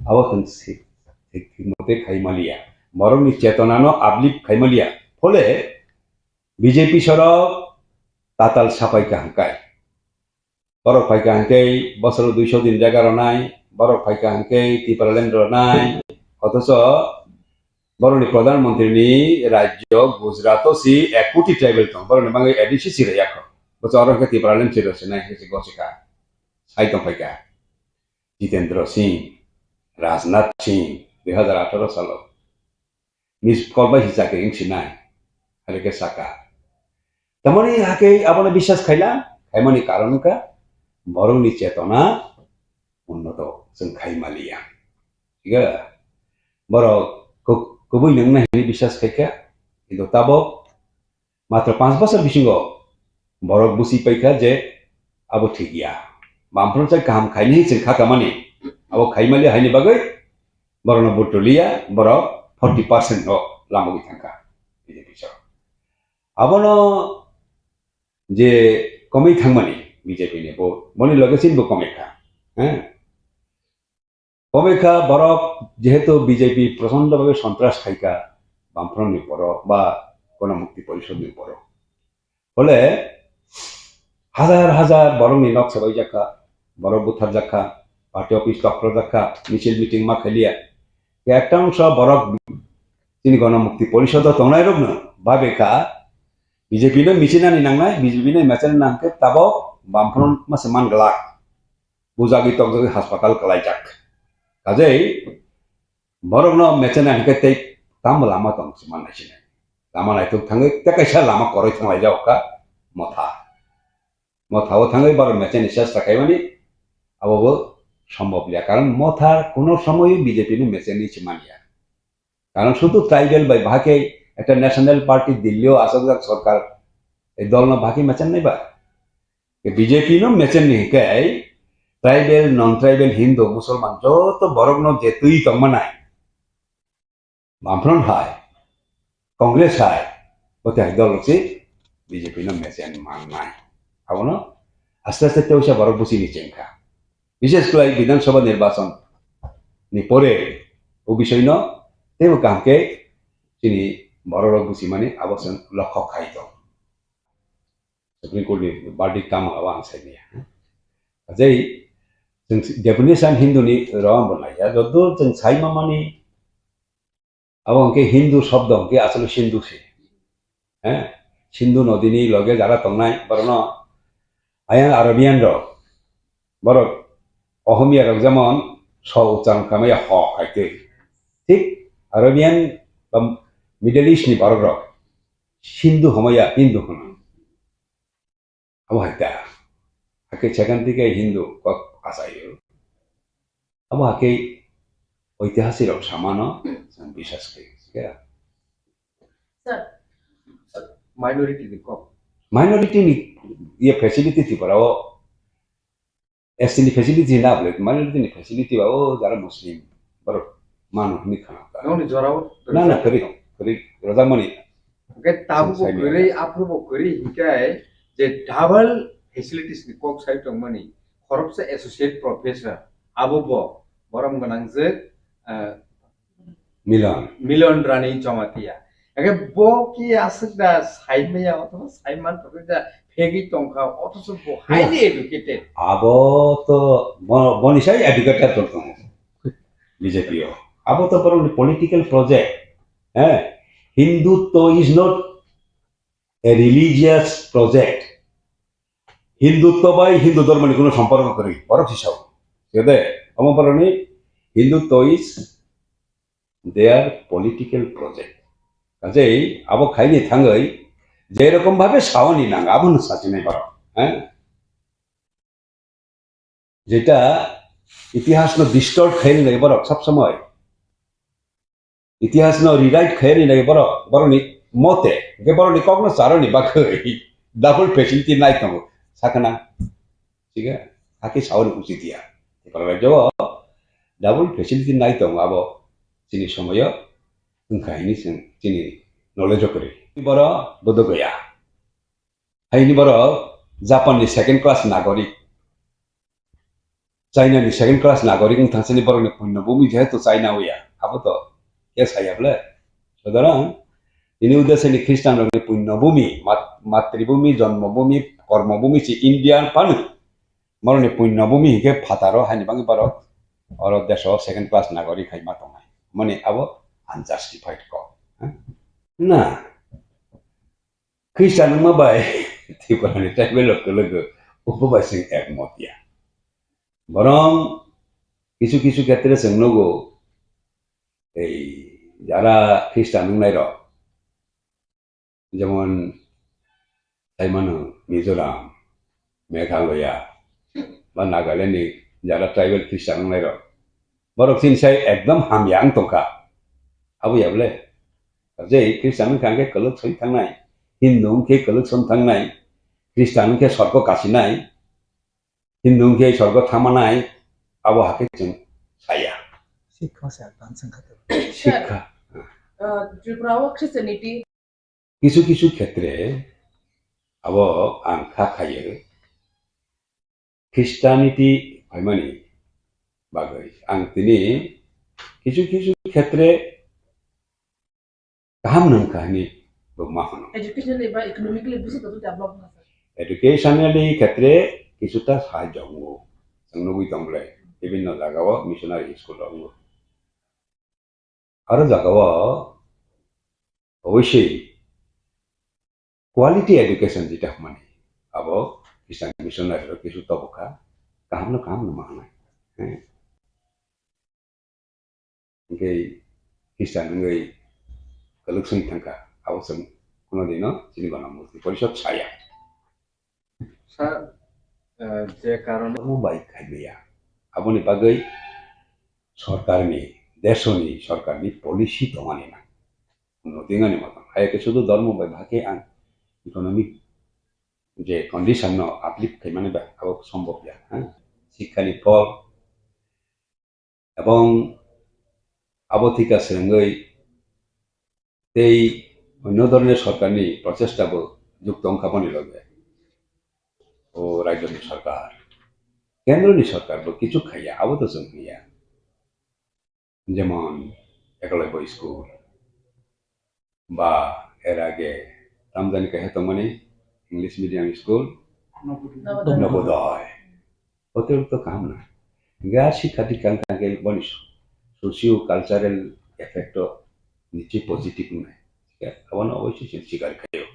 abo chwng si-, thik thik mote khai maliya. Borokni chetonano uplift khai maliya. Phole B J P sorok tatal sapai kaham kai. Borok phaikha hwnkhe bosoro duiso din jaga rwnai, borok phaikha hwnkhe Tipraland rwnai. Othocho borokni Pradhan Mantri ni rajyo Gujarat o si ek koti tribal tong, borokni bagwi A D C si rwya kho. Boso oro hwnkhe Tipraland si rwsinai hwnkhe se gosikha. Sai tong phaikha Jitendra Singh, Rajnath Singh, dui hazar atharo salo. Miss call bai si chakri wng sinai, hai khe saka. Tamoni hake abono biswas khaila, khaimani karon wngkha, borokni chetona unnoto chwng khai maliya. Thik a? Borok ku-, kubui nwngnai hwnwi biswas khaikha, kintu tabok matro panch bosor bisingo borok busi paikha je abo thik ya. Bamfront chai kaham khainai chwng kha kamani, abo khai maliya haini bagwi borokno butuliya, borok forty percent no lamogwi thangkha B J P sorok. Abono je komwi thangmani B J P ni bo, boni loge chini bo komwi kha. He? Komwi kha borok jehetu B J P prochondo bhabe sontras khaikha Bamfront ni borok ba Ganamukti Porishod ni borok. Phole hajar hajar borokni nok sebai jakha, borok buthar jakha, party office tokro jakha, misil meeting ma khailiya. Ekta wngsa borok chini Ganamukti Porishod o tongnai rokno babekha B J P no michinani nangnai, B J P no mechenani nangkhe tabok Bamfront ma se man glak. Bujagwi tokjagwi hospital kwlaijak. Kajei borokno mechenani hwnkhe tei tamo lama tong se man naisinai. Lama naitok thangwi tei kaisa lama koroi thanglaijak kha motha. Motha o thangwi borok mecheni chesta khaimani abo bo sombhob liya. Karon motha kuno somoyo B J P ni mecheni se manya. Karon sudu tribal bai bahai khe ekta national party Delhi o asokjak sorkar, ei dol no bahai khe mechen nai ba? B J P no mechen ni hwnkhe tribal, non tribal, Hindu, Musulman joto borok no je twi tong manai. Bamfront hai, Congress hai, bo te hai dol rok se B J P no mechen man nai. Abono aste aste tewsa borok busi ni chengkha. Bishes kwlai Bidhan Sabha nirbachon ni pore o bisoi no teibo kaham khe chini borok rok busimani abo chwng lokhok khai tong. Supreme Court ni verdict tamo abo ang sai maya. Ajai, chwng definition Hindu ni rom bo nai ya, joto chwng sai ma mani, abo hwnkhe Hindu shobdo hwnkhe aswk Sindhu se. He? Sindhu nodi ni loge jara tongnai, borokno ayang Arabian rok, borok Ohomia rok jemon so uchcharon khamaya ho hai twi. Thik Arabian ba Middle East ni borok rok Sindhu homaya Hindu hono. Abo hai ta. Hakhe second thike Hindu kok achaio. Abo hakhe oitihasik rok samano chwng biswas khe. Sir, minority ni kok. Minority ni ye facility Tripura o S T ni facility na bole, minority ni facility ba o jara Muslim borok manu hwnwi khana ta. Nokni jorao Na, na, kwrwi, kwrwi, rwjakmani. Hwnkhe tabukbo Chwng sai kwrwi, manya. Aphuru bo kwrwi, hwnkhe je double facilities ni kok sai tongmani, khoroksa associate professor, abo bo borom gwnangjwk, ah, Milon. Milon Rani Jamatia. Hwnkhe bo ki aswk da sai maya, othoba sai man tongwi da phegwi tongkha, othoso bo highly educated. Abo to bo-, boni sai educated tong tongo B J P o. Abo to borokni political project. Eh, Hindutva is not a religious project. Hindutva bai Hindu dhormo ni kuno somporko kwrwi. Borok si sao. Kede, omo borokni Hindutva is their political project. Kajei abo khaini thangwi je rokom bhabe saoni nang abo no sachinai borok. Eh? Jeta itihas no distort khaini nai borok sab samoi. Itihas no rewrite khaini nai borok, borokni mote, hwnkhe borokni kokno charoni bagwi double facility nai tongo, sakana. Chiga, hakhe saoni uchi dia. Tipra rajyo double facility nai tongo abo chini somoyo wngkha hini chwng chini knowledge o kwrwi. Borok Bodh Gaya. Haini borok Japan ni second class nagorik, China ni second class nagorik wng thangsa ni borok ni punyo bumi jehetu China o ya, abo to ke saya ble. Sutorang, ini ude se ni Christian rok ni punyo bumi, mat-, matri bumi, jonmo bumi, kormo bumi si India phano. Borok ni punyo bumi hingke phataro haini bangwi borok oro deso second class nagorik hai ma tongnai. Mani abo unjustified kok. Na, Christian wngma bai Tripura ni tribal rok kwlwgo, obo bai chwng ekmot ya. Borong kisu kisu khetre chwng nugo, ei jara Christian wngnai rok, jemon sai mano Mizoram, Meghalaya, ba Nagaland ni jara tribal Christian wngnai rok, borok chini sai ekdom hamya wng tongkha. Abo ya bole? Je Christian wngkha hingke kwlwk soi thangnai, Hindu wngkhe kwlwk soi thangnai, Christian wngkhe sorgo kasinai, Hindu wngkhe sorgo thamanai, abo hakhe chwng saya. Sikha se advance wngkha. Sikha. Uh, Tripura o Christianity. Kisu kisu khetre abo ang kha khayo. Christianity phaimani bagwi ang tini kisu kisu khetre kaham nang kha hini bo ma hwno. Educationally ba economically busu to develop na sir. Educationally khetre kisuta sahajyo wngo. Chwng nugwi tong bole bibinno jagao missionary school rok wngo. Aro jagao obviously quality education jeta hwnmani abo Christian missionary rok kisu tobokha, kaham no kaham no ma hwnai. Hwnkhe Christian wngwi kwlwk songwi thangkha, abo chwng kuno dino chini gana murti porishod saya. Sir, eh, je karone Omo bai khaimaya. Aboni bagwi sorkarni, desoni sorkarni policy tongani na. Nodingani motom. Hai ke sudu dhormo bai bhake ang economic je condition no uplift khaimani ba abo sombhob ya, ha? Sikhani phol, Ebong abo thika swrwngwi tei onno dhoroner sorkarni prochesta bo jukto wngkha boni loge. O rajyoni sorkar, kendroni sorkar bo kichu khaiya, abo to chwng hiya. Jemon Ekalobya school, ba er age tamjani kaisa tongmani English medium school, Navodaya. Navodaya. Hotel to kaham na. Hinkhe a sikha di kang kang khe boni socio cultural effect o niche positive wngnai. Abono oboisoi chwng sikar khaio.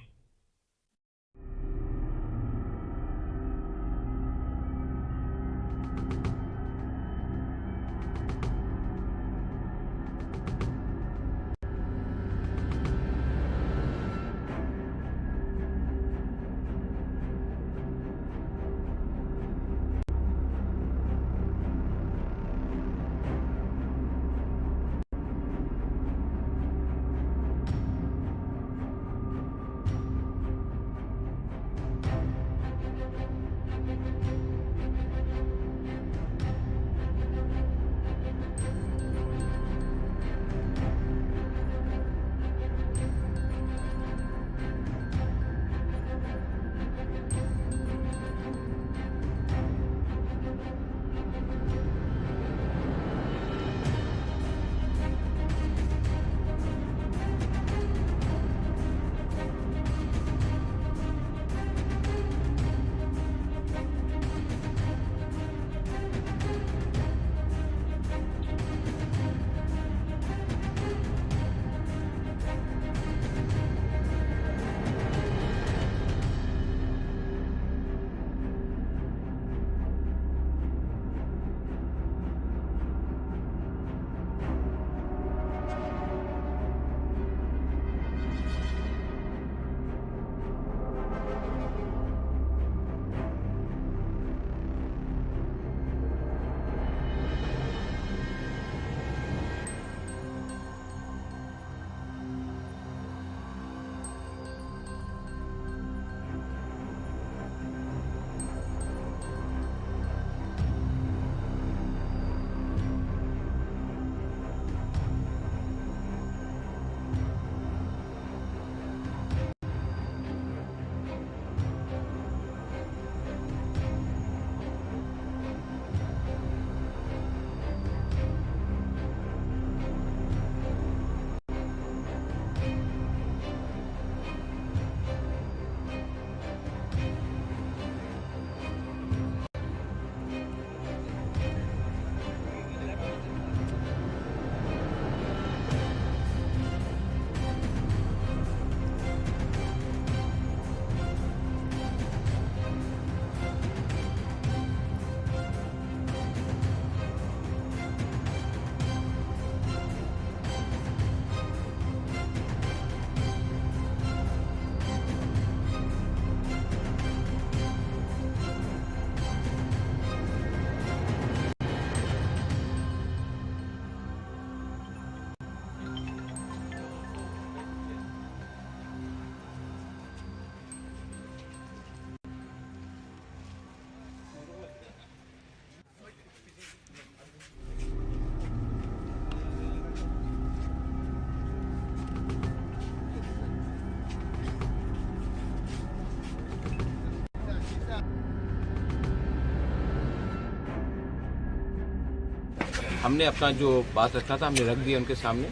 हमने अपना जो बात रखा था, हमने रख दिया उनके सामने।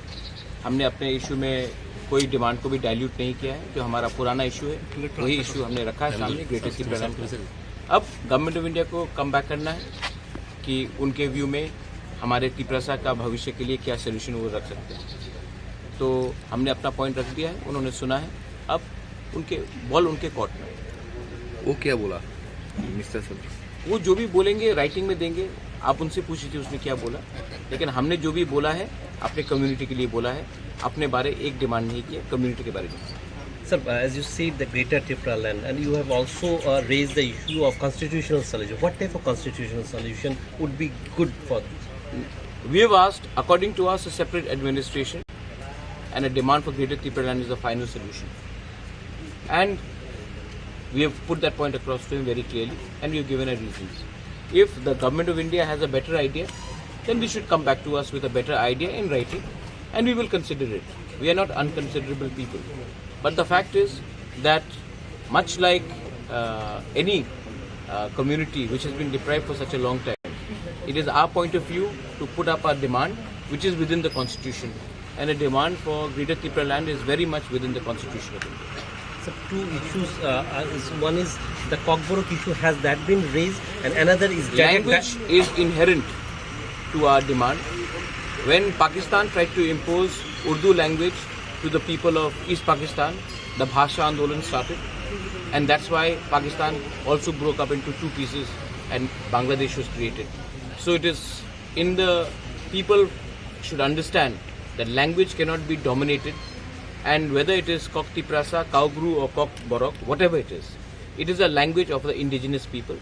हमने अपने इशू में कोई डिमांड को भी डाइल्यूट नहीं किया है। जो हमारा पुराना इशू है, वही इशू हमने रखा है सामने, ग्रेटर तिपरालैंड का। अब गवर्नमेंट ऑफ इंडिया को कम बैक करना है कि उनके व्यू में हमारे तिपरासा का भविष्य के लिए क्या सॉल्यूशन वो रख सकते हैं। तो हमने अपना पॉइंट रख दिया है, उन्होंने सुना है। अब उनके बॉल उनके कोर्ट में। वो क्या बोला, मिस्टर सर? वो जो भी बोलेंगे, राइटिंग में देंगे, आप उनसे पूछ लीजिए उसने क्या बोला। लेकिन हमने जो भी बोला है, अपने कम्युनिटी के लिए बोला है, अपने बारे एक डिमांड नहीं किया, कम्युनिटी के बारे में। Sir, uh, as you said, the Greater Tipraland, and you have also, uh, raised the issue of constitutional solution. What type of constitutional solution would be good for this? We have asked, according to us, a separate administration and a demand for Greater Tipraland is the final solution. And we have put that point across to him very clearly, and we have given our reasons. If the Government of India has a better idea, then we should come back to us with a better idea in writing, and we will consider it. We are not unconsiderable people. But the fact is that, much like, uh, any, uh, community which has been deprived for such a long time, it is our point of view to put up our demand, which is within the constitution, and a demand for Greater Tipraland is very much within the constitution of India. Two issues, uh, uh, is, one is the Kokborok issue, has that been raised, and another is direct Language is inherent to our demand. When Pakistan tried to impose Urdu language to the people of East Pakistan, the Bhasha Andolan started, and that's why Pakistan also broke up into two pieces and Bangladesh was created. So it is in the people should understand that language cannot be dominated, and whether it is Kok Tiprasa, Kaubru or Kokborok, whatever it is, it is a language of the indigenous people,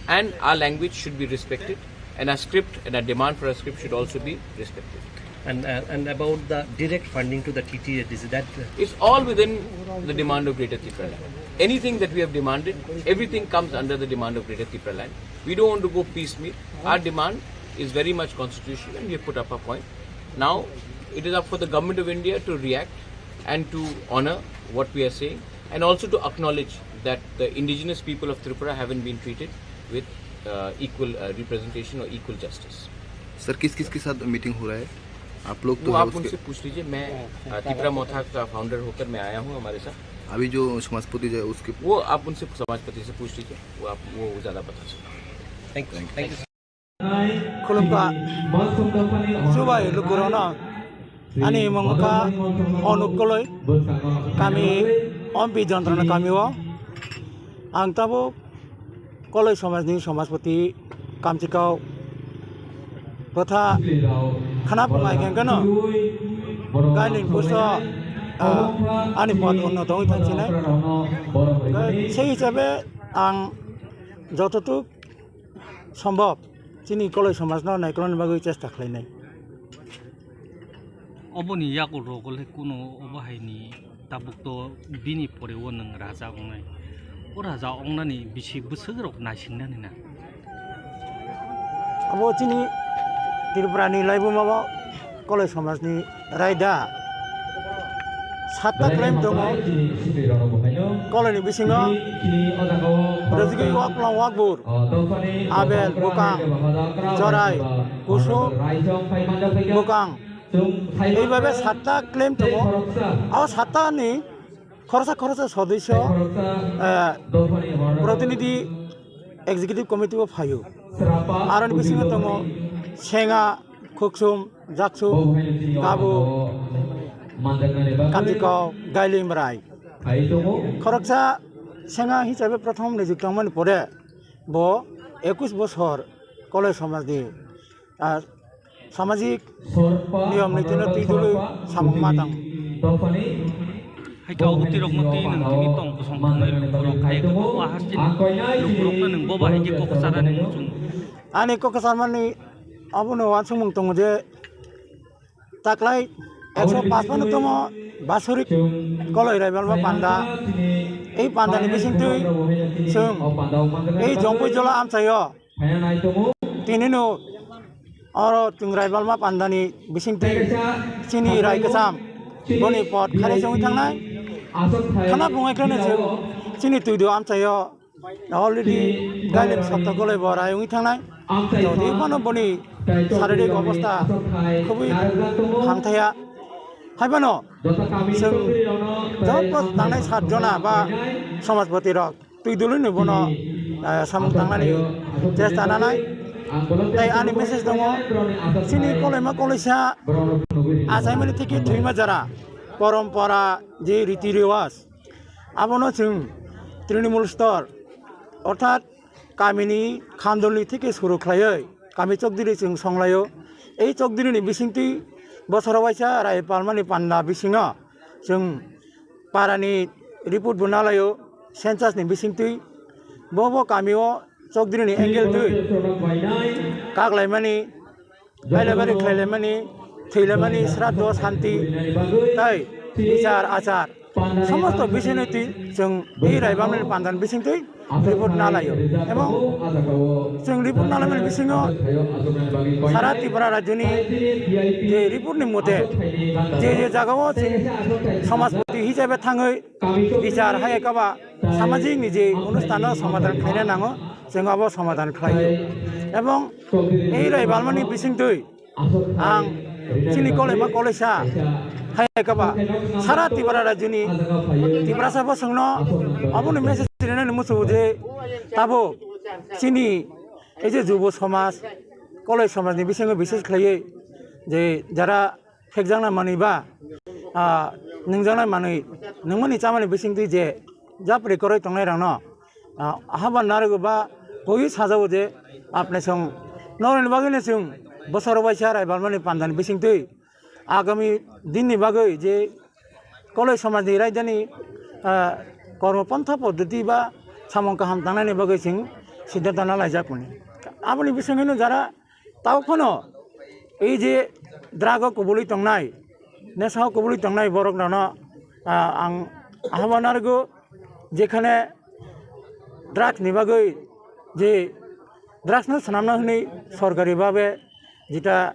and our language should be respected, and our script and our demand for a script should also be respected. And, uh, and about the direct funding to the T T A D C, that, uh, It's all within the demand of Greater Tipraland. Anything that we have demanded, everything comes under the demand of Greater Tipraland. We don't want to go piecemeal. Our demand is very much constitutional, and we have put up a point. Now, it is up for the Government of India to react and to honor what we are saying, and also to acknowledge that the indigenous people of Tripura haven't been treated with, uh, equal, uh, representation or equal justice. Sir, किस किस के साथ मीटिंग हो रहा है आप लोग? तो वो है आप उसके उनसे पूछ लीजिए। मैं, अ, तिपरा मोथा का फाउंडर होकर मैं आया हूँ हमारे साथ। अभी जो समाजपति जो है उसके वो आप उनसे, समाजपति से पूछ लीजिए, वो आप, वो ज़्यादा बता सकते हैं। Thank you. Thank you. Khulumkha chubai lukurokno, ani mung wngkha Onuk Koloi, kami Ompi Jontrona kami o. Ang tabuk Koloi somajni somajpoti kamchikao bwtha khana phunai khe kheno kailin puso, ah, ani pod unno tongwi thangsinai. Sei hisabe ang jototuk sombhob chini Koloi somajno naikolnani bagwi chesta khlainai. Oboni yakolrok le kuno obo haini tabuk to bini pore o nwng raja wngnai. O raja wngnani bisi bwswk rok naisingnani na. Abo chini Tripura ni laibuma bo Koloi somajni raida satta claim tongo. Koloini bisingo Rajigwi Waklang Wakbur, Abel Bwkang, Jorai, Kusuk Bwkang, eibabe satta claim tongo. O satta ni khoroksa khoroksa sodosyo, eh, protinidhi executive committee o phaio. Aroni bisingo tongo Senga, Khuksum, Jaksu, Kabu, Kamjikao, Gailim Rai. Khoroksa Senga hisabe prothom nijukti wngmani pore bo ekush bosor Koloi somajni, ah, samajik niyom nitino twi dului samung ma tang. Hai khe obo twi rokno twi nwng tini tong kosong tongnai lukurok hai khe bo ahas chini lukurokno nwng bo bahai khe kok charani muchung. Ani kok charmani abono uansukmung tongo je taklai ekso paanch phano tomo basorik Koloi Raibalma panda. Ei pandani bisingtwi chwng ei Jompui Jola amchaio. Tinino oro chwng Raibalma pandani bisingtwi chini rai kwcham boni pot kharwi chongwi thangnai. Khana bungaikhwlano chwng chini twido amchaio already gailim sotto Koloi bo rai wngwi thangnai. Jodi phano boni saririk obostha khubui hamthaya. Haiphano chwng joto tangnai sat jona ba somajpoti rok twi dului ni bono, eh, samung tangnani chesta nanai. Tai ani message tongo, chini Koloima Koloisa achaimani thiki thwima jora, porompora, je riti rewaj, abono chwng Trinamool stor, orthat kamini khandolni thiki suru khlaiwi kami chokdiri chwng songlaio. Ei chokdirini bisingtwi bosoro waisa rai palmani panda bisingo chwng parani report bo nalaio, census ni bisingtwi bo bo kamio chokdirini angle twi kaklaimani, kailabari khlailaimani, thwilaimani, sraddho, santi, tai bichar, achar, somosto bisingni twi chwng twi rai bamnani pandan bisingtwi report nalaio. Ebong chwng report nalaimani bisingo sara Tripura rajyoni je report ni mote je je jagao chwng somajpoti hisabe thangwi bichar hai kaba samajik ni je onusthan no somadhan khlaina nango, chwng abo somadhan khlaio. Ebong ei rai balmani bisingtwi ang chini koloima koloisa hai kaba sara Tripura rajyoni Tiprasa bosongno aboni message rinani muchungo je tabuk chini ei je jubo somaj, koloi somajni bisingo bises khlaiwi je jara phekjaknai manwi ba, ah, nwngjaknai manwi, nwngmani chamani bisingtwi je japri kwrwi tongnai rokno, ah, haba narwgo ba koi sajao je apne song norokni bagwino chwng bosoro waisa raibalmani pandani bisingtwi agami dinni bagwi je koloi somajni raidani, ah, kormo pontha poddoti ba samung kaham tangnaini bagwi chwng siddhanta na laijak mani. Aboni bisingwino jara tao phano ei je drug o kubului tongnai, nesa o kubului tongnai borok rano, ah, ang ahama narwgo jekhane drugs ni bagwi je drugs no swnamna hwnwi sorkari babe jeta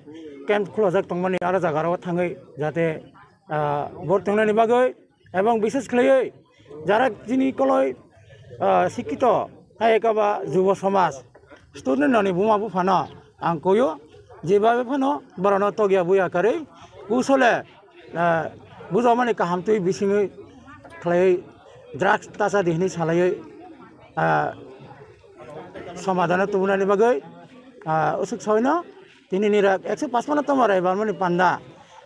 camp khulajak tongmani aro jaga rok thangwi jate, ah, bor tongnani bagwi ebong bises khlaiwi jara chini koloi, ah, sikito hai ekaba jubo somaj student rokni buma buphano ang koyo jebabe phano borokno tokya buya karwi kusole, ah, bujokmani kaham twi bisingwi khlaiwi drugs tacha di hwnwi salaiwi, ah, somadano tubunani bagwi, ah, usuk soino tini ni rak ekso pachpano tongma raibalmani panda,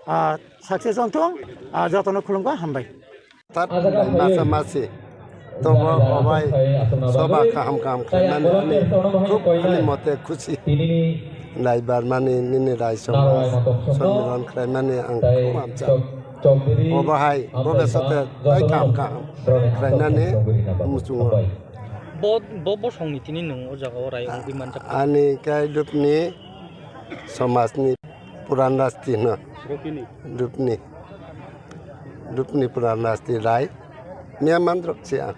ah, success wngthung, ah, jotono khulumkha, hambai. Tat masa masi tobo obai soba kaham kaham khlaimani ani khub ani mote khusi. Raibalmani nini rai soba sommiron khlaimani ang khub hamjak. Obo hai bobe sote tai kaham kaham khlainani muchungo. Bo, bo bosongni tini nwng o jaga o rai wngwi manjak. Ani kai dupni somajni puran rasti hino. Rupini. Rupni. Rupni puran rasti rai. Mia mandrok si ang.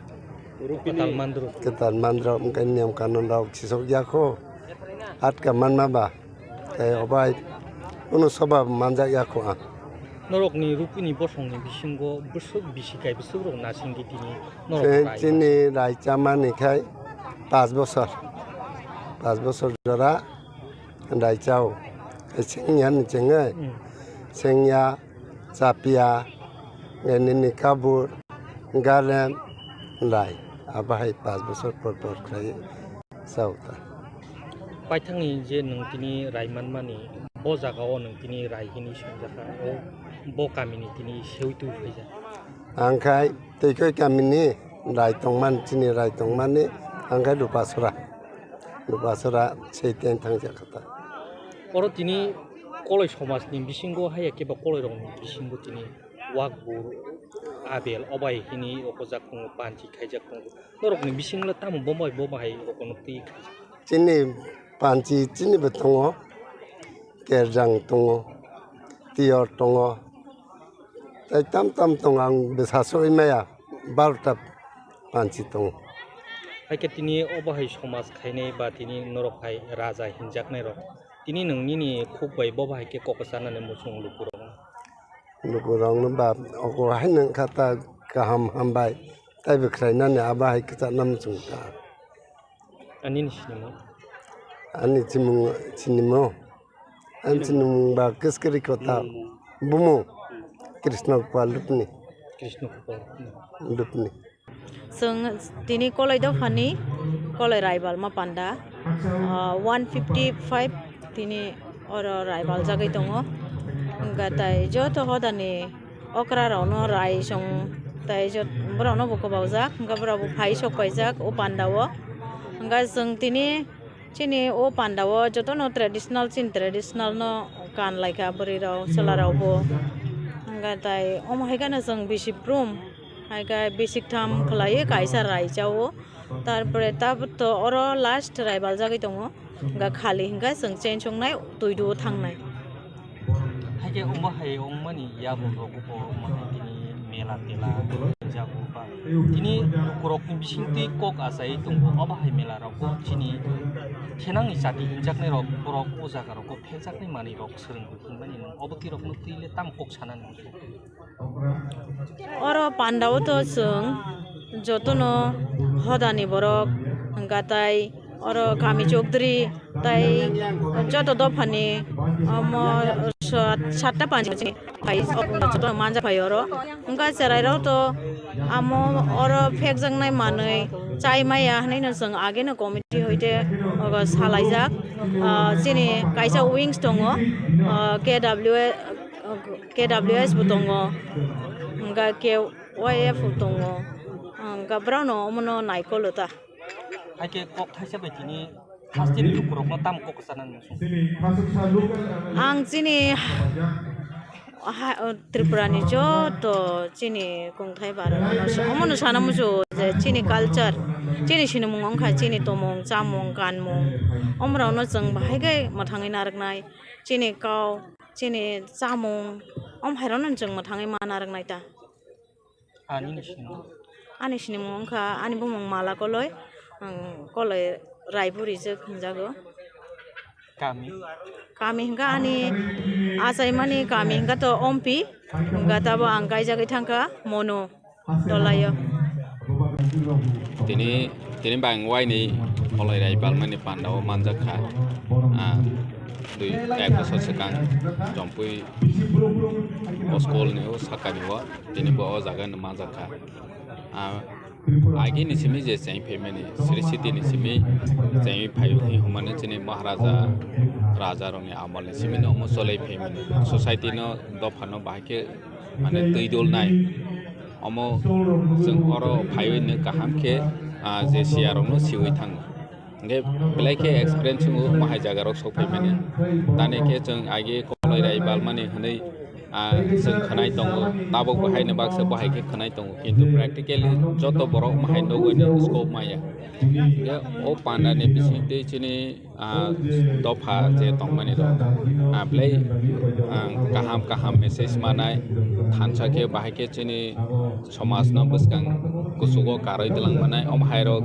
Rupini. Kwtal mandrok. Kwtal mandrok, wngkha niyam kanun rok sisok yakho. Atka manma ba. Tei obai. Uno soba manjak yakho ang. Norokni rupini bosongni bisingo bwswk bisi kai bwswk rok nasingdi tini norok Chini rai chamani khai pas bosor. Pas bosor jora. Daisao, sengya ni chengwi, Hmm. Sengya, chapia, nini kabur, garem, lai, abo hai pas bosor por por khlai sao ta. Paithakni je nwng tini rai manmani, bo jaga o nwng tini rai hini swngjak kha, o bo kamini tini sewi twi phaijak. Ang khai twi khe kamini rai tongmani, chini rai tongmani, ang khai Rupasora. Rupasora sei ten thang jak kha ta. Oro tini koloi somajni bisingo haiya khe ba koloi rokni bisingo tini wakbur, abel, obai hini okojak tongo, panchi khaijak tongo. Norokni bisingla tamo bomo bai bomo hai rokono twi khaijak. Chini panchi chini bo tongo, kerjang tongo, tiyor tongo, tei tam tam tongo, ang bwsa soi maya, barota panchi tongo. Hai khe tini obo hai somaj khainai ba tini norok hai raja hinjaknai rok, tini nwng nini khuk bai bobo hai khe kok sanani muchung lukurokno. Lukurokno ba ogo hai nwng kha ta kaham hambai, tei bo khlainani abo hai kwchakna muchung kha. Ani ni sinimung? Ani chimung, sinimung? Ani sinimung ba Kiskiri Kota. Bumu? Krishna Gopal Lupni. Krishna Gopal. Lupni. Chwng tini koloi dophani koloi raibalma panda, ah, one fifty five tini oro raibaljagwi tongo. Hwnkhe tai joto hodani okra rokno rai song tai jot-, borokno bo kwbaujak, hwnkhe borok bo phai sok paijak o panda o. Hwnkhe chwng tini chini o panda o jotono traditional, chini traditional no kan laikha bwrwi rok, chwla rok bo. Hwnkhe tai omo hai kheno chwng bisi brum hai khe bisik tham khwlaiwi kaisa rai cha o. Tarpore tabuk to oro last raibaljagwi tongo. Hwnkhe khali hwnkhe chwng cheng songnai twi duo thangnai. Haikhe omo hai wngmani yakung rok bo omo hai tini mela tela jago ba tini lukurokni bisingtwi kok achai tongo. Obo hai mela rok kok chini thenangni chati hinjaknai rok, borok o jaga rok kok pheljaknai manwi rok swrwng hinmani nwng obo twi rokno twi le tamo kok sanani? Oro pandao to chwng jotono hodani borok, hwnkha tai oro kami chokdri tai joto dophani Omo sat-, satta panch phai, manjak phai oro. Wngkha chwrairok to amo oro phekjaknai manwi chai maya hwnwi no chwng ageno committee hoite ogo salaijak. Ah, chini kaisa wings tongo, ah, K W, K W S bo tongo, wngkha K Y F bo tongo, wngkha borokno omono naikolo ta. Haikhe kok thaisa bai tini hasteni lukurokno tamo kok kwchanani muchung? Ang chini ha, Tripura ni joto chini kongthai bara omono sana muchung je chini culture, chini sinimung wngkha chini tomung, chamung, kanmung, omorokno chwng bahai khe mwthangwi narwknai, chini kau, chini chamung, om hairokno chwng mwthangwi ma narwknai ta. Ani ni sinimung? Ani sinimung wngkha, ani bumung Mala Koloi, ang Koloi Raiburi se hinjago. Kami? Kami hingka ani achaimani kami hingka to Ompi, hingka tabo ang kaijagwi thangkha Mono Tolaio. Tini, tini bang waini Koloi Raibal mani panda o manjak kha. Ah, dui, ek bosor swkang Jompui o school ni o sakani o. Tini bo o jaga no manjak kha. Ah, agi ni simi je cheng phaimani, Sri City ni simi cheng phaio hi humani chini Maharaja, Raja rokni amol ni simi no omo cholai phaimani. Society no, dopha no bahai khe mane twi dol nai. Omo chwng oro phaiwi no kaham khe, ah, je siya rok no siwi thango. Hingke belai khe experience wngo, omo hai jaga rok sok phaimani. Tani khe chwng agi Koloi Raibal mani hwnwi, ah, chwng khwnai tongo, tabuk bo haino baksa bo hai khe khwnai tongo, kintu practically joto borok omo hai nugwi ni scope maya. Hingke o panda ni bisingtwi chini, ah, dopha je tongmani rok, ah, belai, ah, kaham kaham message manai, thansa khe bahai khe chini somaj no bwskang kuchugo karwi twlang manai, omo hai rok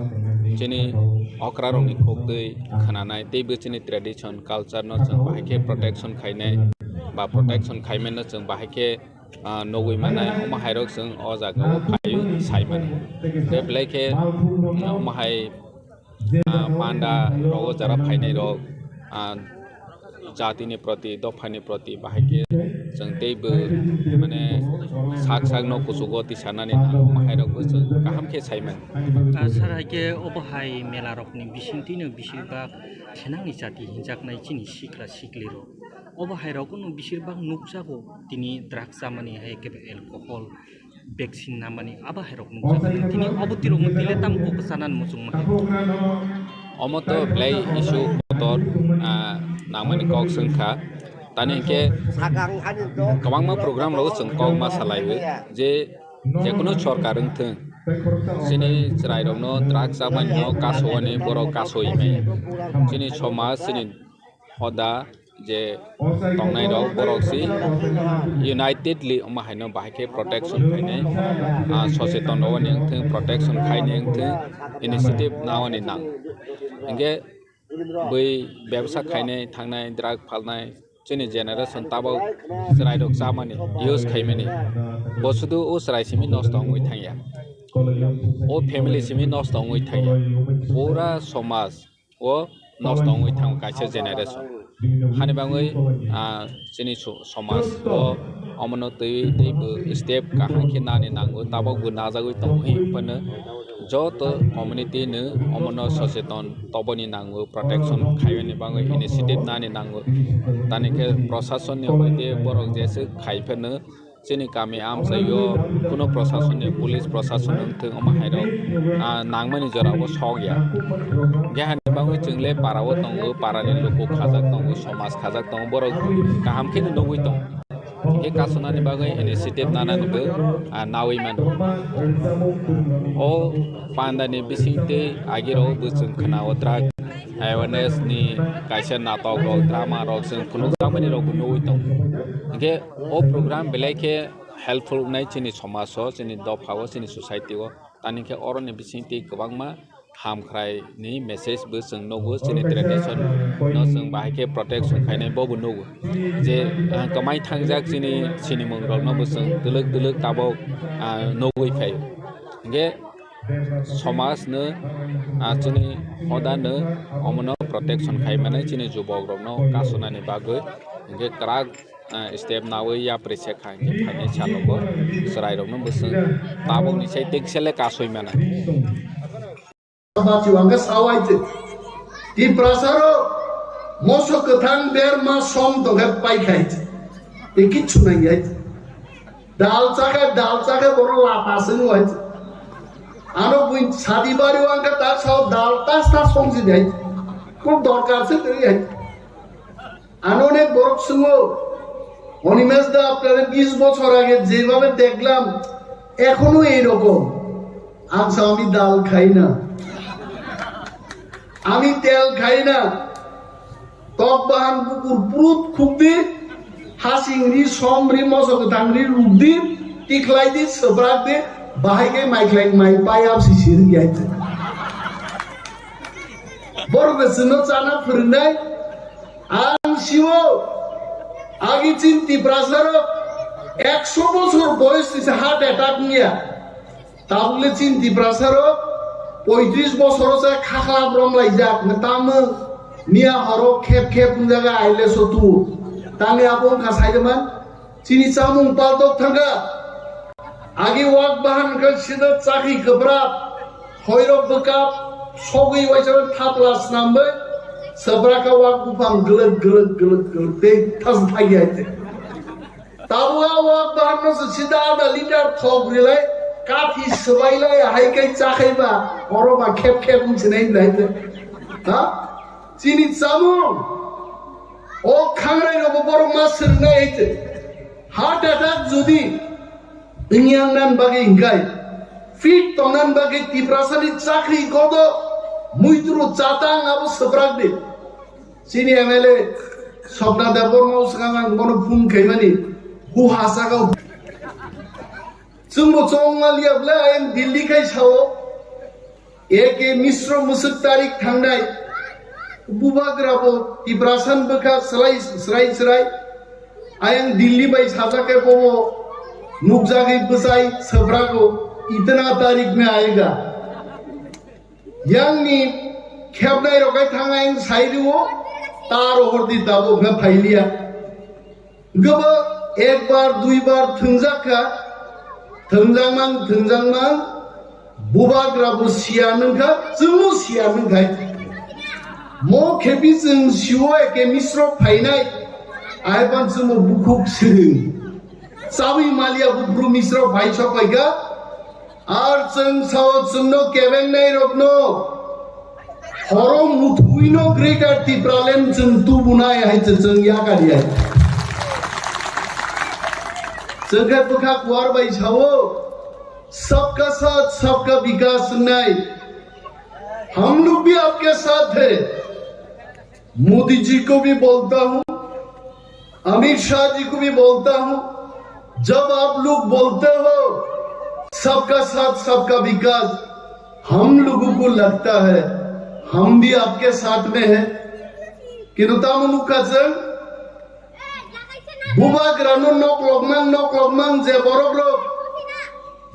chini okra rokni khuk twi khwnanai, teibo chini tradition, culture no chwng bahai khe protection khainai, ba protection khaimano chwng bahai khe, ah, nugwi manai, omo hai rok chwng o jaga o phaiwi sai mano. Tei belai khe, ah, omo hai, ah, panda rogo jara phainai rok, ah, jatini proti, dophani proti bahai khe chwng teibo mane sak sakno kuchugo tisanani nang, omo hai rokbo chwng kaham khe sai mano. Ah, sir, hai khe obo hai mela rokni bisingtwino bising bak thinangni jati hinjaknai chini sikla sikli rok. Obo hai rokno bising bak nukjago tini drugs chamani hai khe alcohol, vaccine namani abo hai rok nukjak. Tini obo tirokno tile tam kok kwchanani muchungma hai. Omo to belai issue kotor, ah, nangmani kok swngkha. Tani hinkhe kwbangma program rogo chwng kok ma salaiwi je, jekunu sorkar wngthwng, chini chwrairokno drugs chamani no kasowani borok kasoi maya. Chini somaj, chini hoda, je tongnai rok borok si unitedly omo haino bahai khe protection khainai, ah, socheton rogoni wngthwng, protection khaini wngthwng, initiative naoni nang. Hinkhe bui bebsa khainai thangnai, drug phalnai, chini generation tabuk chwrai rok chamani, use khaimani, bo sudu o chwrai simi nosto wngwi thangya, o family simi nosto wngwi thangya, pura somaj o nosto wngwi thango kaisa generation. Hani bagwi, ah, chini so-, somaj o omono twi, twibo step kaham khe nani nango, tabukbo najagwi tongo. Hwnphano joto community no omono socheton toboni nango, protection khaiyani bagwi initiative nani nango. Tani khe proshasonni hoite borok jeswk khai phano chini kami amchaio kuno proshasonni, police proshasonni wngthwng omo hairok, ah, nangmani jorao sok ya. Hingke hani bagwi chwng le para o tongo, para ni luku khajak tongo, somaj khajak tongo, borok kaham khe nugwi tongo. Hingke kasonani bagwi initiative nanani bo, ah, nawi mano. O panda ni bisingtwi agirok bo chwng khna o drug awareness ni kaisa natok rok, drama rok chwng phunukjakmani rok bo nugwi tongo. Hingke o program belai khe helpful wngnai chini somaj o, chini dopha o, chini society o. Tani khe oroni bisingtwi kwbangma hamkhrai ni message bo chwng nugo, chini tradition no chwng bahai khe protection khainai bo bo nugo. Je, ah, kwmai thangjak chini sinimung rok no bo chwng twlwk twlwk tabuk, ah, nugwi phai. Hingke Somaj no, ah, chini hoda no omono protection khai mani chini jubok rok no kasonani bagwi hingke kwrak, ah, step nawi yapri se kha hingke phainai salo bo chwrai rok no bwswk tabuk ni sai teksele kasoi mani. Bati wangkha sawai te. Tiprasa rok moso kwthang ber ma som tongkhe pai khai te. Te kichu nang yai te. Dal chakhe, dal chakhe, bono lata sing wai. Ano bui sadi bari wangkha ta sao dal tas tas songsi dai. Kon dorkar se teri hai. Ano onek borok sungo, "Animesh da, আপনারে বিশ বছর আগে যেভাবে দেখলাম, এখনো এইরকম।" Ang sao, "Ami dal khai na, ami tel khai na." Tok bahan bukur prut khukdi, hasing ri, som ri, moso kwthang ri, rukdi, tikhlai di, swbrak di, bahai khe mai khlai mai pai ap si sir yai. Borok de sino chana phwrwngnai, ang siwo, agi chin Tiprasa rok ekso bosor boyos ni se heart attack niya. Tabukle chin Tiprasa rok poitris bosoro se khakhlap romlaijak, tamo miya horo khep khep wngjaga aile sotu. Tangwi abo wngkha saijaman, chini chamung paltok thangkha. Agi wak bahan khe sida chakhi kwbrak, hoirok bwkap, sogwi waisa thapla snambai, swbrakha wak buphang glwk glwk glwk glwk tei thas thagi hai te. Tabuk a wak bahan no se sida ada liter thok rilai, kathi swbailai, hai kai chakhaiba, oro ba khep khep wng sinai nai te. Ha? Chini chamung, o khangrai robo borok ma swrwngnai hai te. Heart attack jodi wngya wngnan bagwi hingkai, fit tongnan bagwi Tiprasani chakri godo, muitru chatang abo swprak di. Chini M L A Swapna Debbarma swkang ang bono phone khaimani, hu hasakao. Chwngbo chongma liya bwle ayang Delhi khai sao, A K Misro mwswk tarik thangnai, bubagra bo Tiprasan bwkha swlai swrai swrai. Ayang Delhi bai sajak khe bobo nukjagwi bwchai swbrago, itna tarik mein aayega. Yangni khepnai rok hai thang ayang sai rwo, ta rohor di tabuk khe phailiya. Gobo ekbar duibar thwngjak kha, thwngjak mang thwngjak mang, bubagra bo siya nung kha, chwngno siya nung khai. Mo khepi chwng siwo A K Misro phainai, ai pan chwngno bukhuk swrwng. Chawi maliya buphru Misro phai sok pai kha, Ar chwng sao chwngno kebengnai rokno horo muthuino Greater Tipraland chwng tubunai hai chwng yakar ya. Chwng khe bwkha kuar bai sao, "Sabka saath, sabka vikas" wngnai. Hum log bhi aapke saath hai. Modi जी को भी बोलता हूँ, अमित शाह जी को भी बोलता हूँ, जब आप लोग बोलते हो सबका साथ सबका विकास, हम लोगों को लगता है हम भी आपके साथ में हैं। Kintu tamo nukha chwng, bubagrano nok lokmang nok lokmang je borok rok,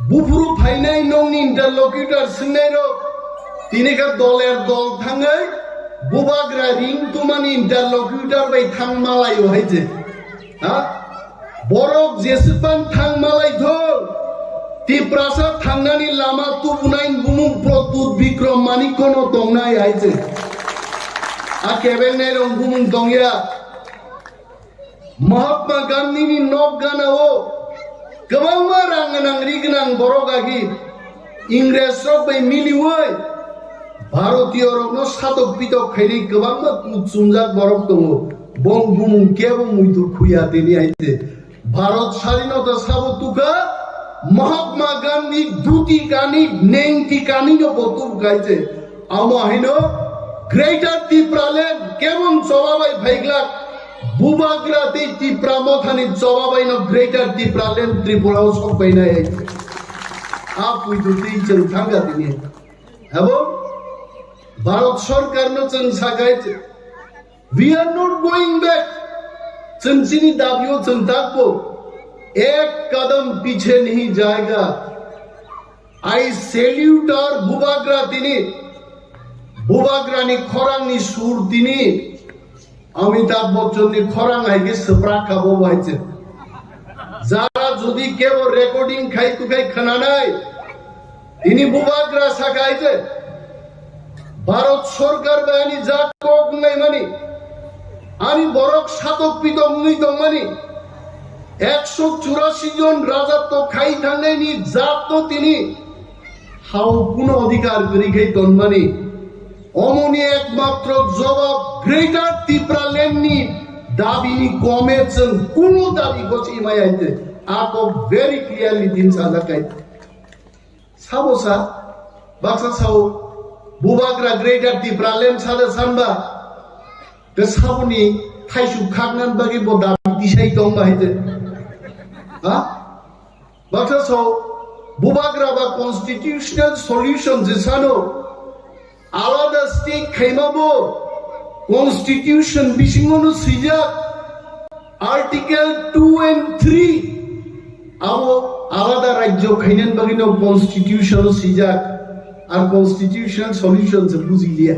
buphuru phainai nokni interlocutor swngnairok, tini khe doler dol thangwi bubagra ring tumani interlocutor bai thang malaio hai je. Ha? Borok jeswkbang thang malaithok, Tiprasa thangnani lama tubunai bumung Pradyut Bikram Manikkono tongnai hai je. A kebengnairok bumung tongya. Mahatma Gandhini nok ganao kwbangma rang gwnang ri gwnang borok agi Ingres rok bai miliwi Bharatiyo rokno satok pitok khainai kwbangma kuchumjak borok tongo. Bong bumung kebo muitu khuya tini aite. Bharat sadhinota sabo tukha Mahatma Gandhi dhuti kani, nengti kani no bo tubu kaise. Amo haino Greater Tipraland kebon choba bai phaiglak, bubagra tei Tipra mothani choba bai no Greater Tipraland Tripura o sok bai nai. A puitu tei chwng thangkha tini. Abo Bharat Sarkar no chwng sakai, "We are not going back." Chwng chini dabi o chwng takbo, "Ek kadam piche nahi jayega." I salute our Bubagra tini. Bubagra ni khorang ni sur tini. Amitabh Bachchan ni khorang hai khe swprak kha bo bai se. Jara jodi kebo recording khai tu khai khana nai. Tini Bubagra sa khai se. Bharat Sarkar bai ani jat kok wngnai mani, ani borok satok pitok wngwi tongmani, ekso churasi jon raja to khai thangnai ni jat to tini hao kuno adhikar kwrwi khai tonmani. Omoni ekmatro jobab Greater Tipraland ni dabi ni kome chwng kuno dabi gochi maya hite. A kok very clearly din sajak khai. Sabo sa, baksa sao, Bubagra Greater Tipraland sada sanba, ke saboni thaisuk khaknan bagwi bo dabi tisai tong ba hite. Ha? Baksa sao, Bubagra ba constitutional solution je sano, alada state khaima bo, constitution bisingono swijak, Article two and three, abo alada rajyo khainan bagwi no constitution o swijak, ar constitutional solution se buji liya.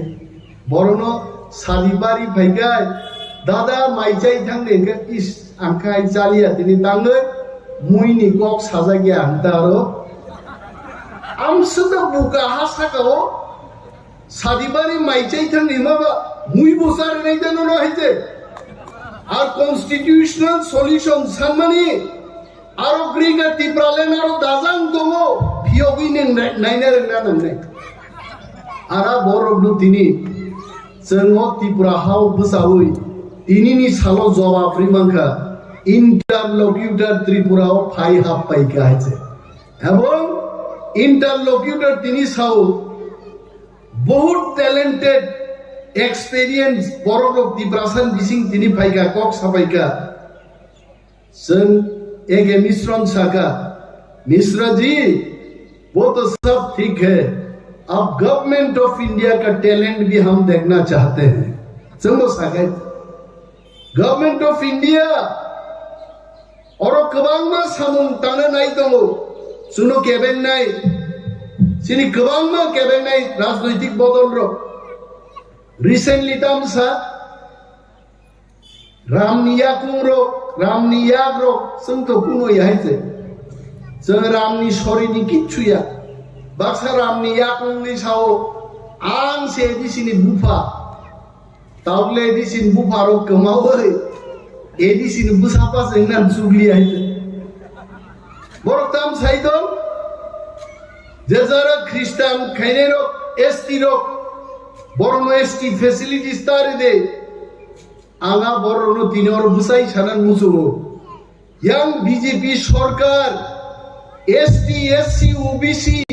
Borono sadi bari phaikai, dada mai chai thang de hwnkhe, is, ang khai chaliya tini tangwi, mui ni kok sajak ya ang ta aro. Ang sida buka ha saka o, Sadibari mai chai thang ni ma ba mui bo sa rinai da no no hai te. Ar constitutional solution sanmani aro Greater Tipraland aro dajang tongo phiyogwi neng nai-, naina rwna nangnai. Ara borok no tini chwngo Tripura hao bwsawi tini ni salo jobab ri mankha interlocutor Tripura o phai hap pai kha hai se. Ebong interlocutor tini sao, Bahut talented, experience, borok rok Tiprasa ni bising tini phaikha, kok sapaikha. Chwng A K Misron saka, "Misra ji, wo to sab thik hai, aap Government of India ka talent bhi hum dekhna chahte hain." Chwng bo sakai, Government of India, oro kwbangma samung tangna nai tongo. Chwngno kebengnai, chini kwbangma kebengnai rajnoitik bodol rok. Recently tamsa Ramni yakung rok, Ramni yak rok, chwng to kuno ya hai se. Chwng Ramni sori ni kichu ya. Baksa Ramni yakung ni sao, ang se A D C ni bupha. Taukle A D C ni bupharok kwmawi, A D C ni bwsapa se wngna chukli hai. Borok tam sai tong, je jara Christian khainai rok, S T rok, borokno S T facilities ta ride. Anga borokno tini oro bwsai sana muchungo. Yang B J P sorkar S T, S C, O B C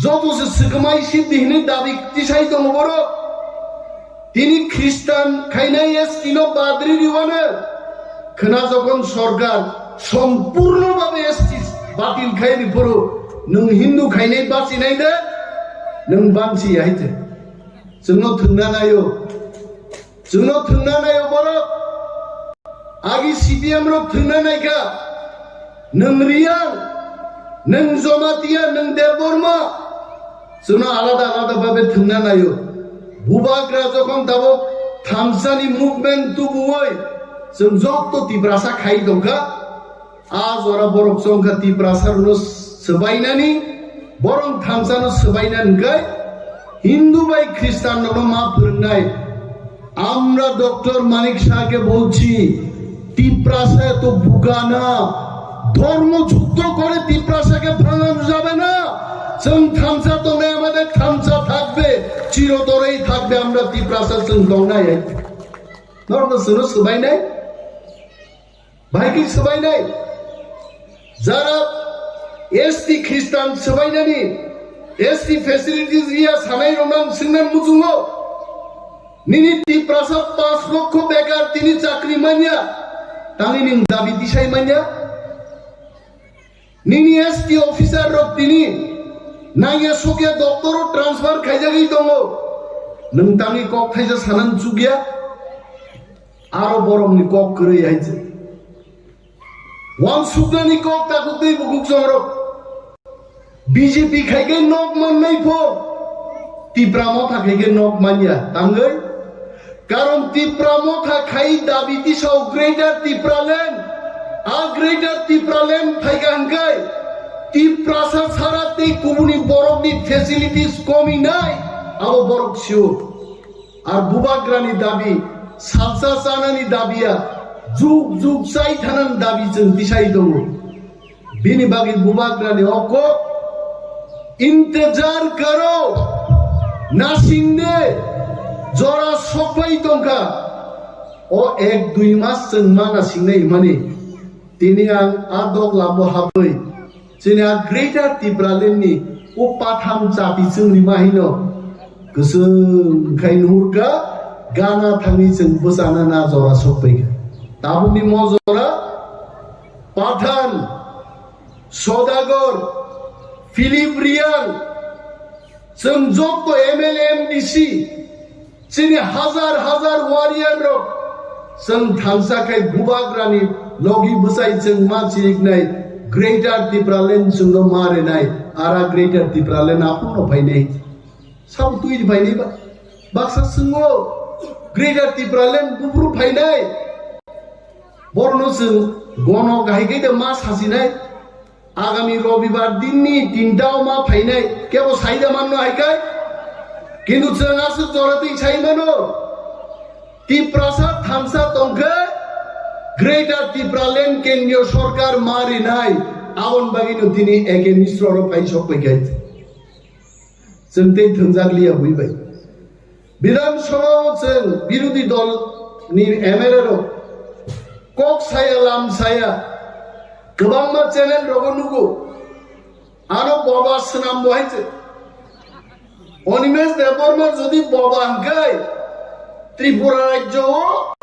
joto se swkmai sidi hinwi dabi tisai tongo borok. Tini Christian khainai S T no badri riwano khwna jokhon sorkar sompurno babe S T batil khai riphuru nwng Hindu khainai bachinai de nwng banchi hai te. Chwngno thwngna naio. Chwngno thwngna naio borok. Agi C P M rok thwngna naikha. Nwng Riyang, nwng Jamatia, nwng Debbarma. Chwngno alada alada babe thwngna naio. Bubagra jokhon tabuk thamsani movement tubuwi chwng joto Tiprasa khai tongkha. A jora borok chongkha Tiprasa rwno swbainani, borok thamsano swbainani hwnkhe Hindu bai Christian rokno ma phwrwngnai. আমরা ডক্টর মানিক শাহকে বলছি, তিপ্রাসা এত বোকা না, ধর্মযুদ্ধ করে তিপ্রাসাকে ভাঙানো যাবে না। Chwng thamsa tongnai, আমাদের thamsa থাকবে, চিরতরেই থাকবে, আমরা Tiprasa chwng tongnai. Norokno chwngno swbainai? Bahai khe swbainai. Jara S T Christian swbainani, S T facilities riya sanai rok nang swngna muchungo. Nini Tiprasa panch lokho bekar tini chakri manya. Tangni ning dabi tisai manya. Nini S T officer rok tini nangya sokya doctor o transfer khaijagwi tongo. Nwng tangni kok thaisa sanan chukya. Aro borokni kok kwrwi hai se. Wansuknani kok takhuk tei bukhuk chongrok. B J P khai khe nok mannai pho, Tipra Motha khai khe nok manya. Tangwi? Karon Tipra Motha khai dabi tisao Greater Tipraland. A Greater Tipraland phaikha hwnkhe Tiprasa sara tei kubuni borokni facilities komi nai, abo borok sio. Ar bubagrani dabi, salsa chanani dabiya, juk juk chai thanani dabi chwng tisai tongo. Bini bagwi bubagrani o kok, "Intejar karo, nasingde, jora sokbai tongkha." O ek dui mas chwng ma nasingnai hwnmani. Tini ang a dok labo habwi, chini a Greater Tipraland ni o patham chati chwngni ma hino kwchwng khai nuhurkha, gana thangwi chwng bwchana na jora sokpaikha. Tabukni mo jora Pathan, Sodagar, Philip Reang, chwng joto M L A, M D C, chini hazar hazar warrior rok, chwng thansa khai bubagrani logi bwchai chwng ma chiriknai Greater Tipraland chwngno ma rinai, ara Greater Tipraland aphurno phainai. Sabo twi phainai ba? Baksa chwngo Greater Tipraland buphuru phainai. Borno chwng gono kahai khe de ma sasinai. Agami Robibar dinni tinta o ma phainai, kebo saida manno hai kai. Kintu chwng aswk jora twi sai mano. Tiprasa thansa tongkhe Greater Tipraland kendriyo sorkar ma rinai, aboni bagwino tini A K Misra oro phai sok pai khe. Chwng tei thwngjak liya bui bai. Bidhan Sabha o chwng birodhi dol ni M L A rok kok saya lam saya kwbangma channel rogo nugo. Ano boba swnam bo hai se. Animesh Debbarma jodi boba hwnkhe Tripura rajyo o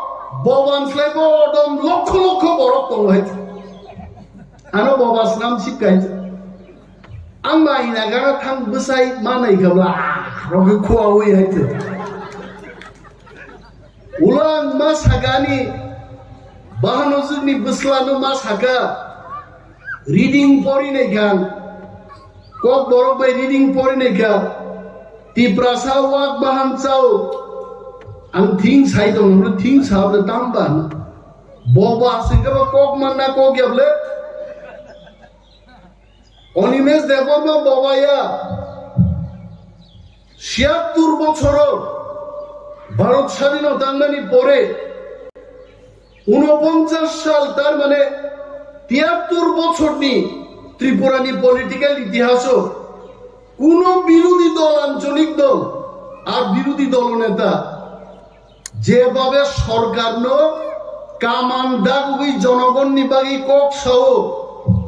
boba hwnslai bo odom lokho lokho borok tongo hai se. Ano boba swnam sik hai se. Ang ma ina gara thang bwsai manai khabla rokhe khua wi hai se. Ulang ma sakani bahanojwkni bwslano ma saka, reading pori naikha, kok borok bai reading pori naikha, Tiprasa wak bahan chao, ang thing sai tong, thing sa tam ban, boba singkaba kok manna kok yable. Animesh Debbarma bobaya siyattur bochoro Bharat sadhino tangmani pore unoponchas sal, tar mane tiyattur bochorni Tripurani political itihaso kuno birodhi dol, ancholik dol, ar birodhi dol neta jebabe sorkarno kaman dagwi jonogonni bagwi kok sao,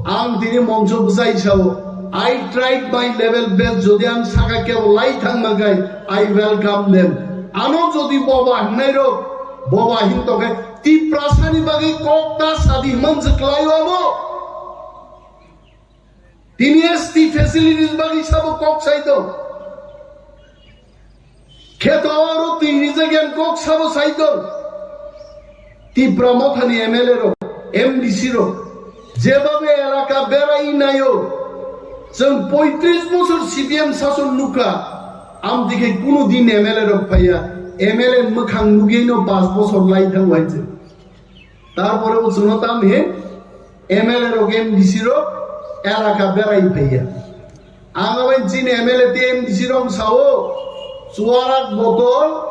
ang tini moncho bwsai sao, "I tried my level best," jodi ang saka kebo lai thangma kai, I welcome them. Ano jodi boba hinnairok, boba hin tokhe Tiprasani bagwi kok ta sadi himang je klaio abo. Tini S T facilities bagwi sabo kok sai tong. Kheto oro twi rijak yang kok sabo sai tong. Tipra Mothani M L A rok, M D C rok, jebabe elaka berai naio, chwng poitris bosor C P M sason nukha, amtwi khe kunu din M L A rok phaiya, M L A mwkhang nugwino pas bosor lai thango hai chwng. Tarpore bo chwngno tam he M L A rok, M D C rok elaka berai phaiya. Ang abai chini M L A tei M D C rok sao, chuarak botol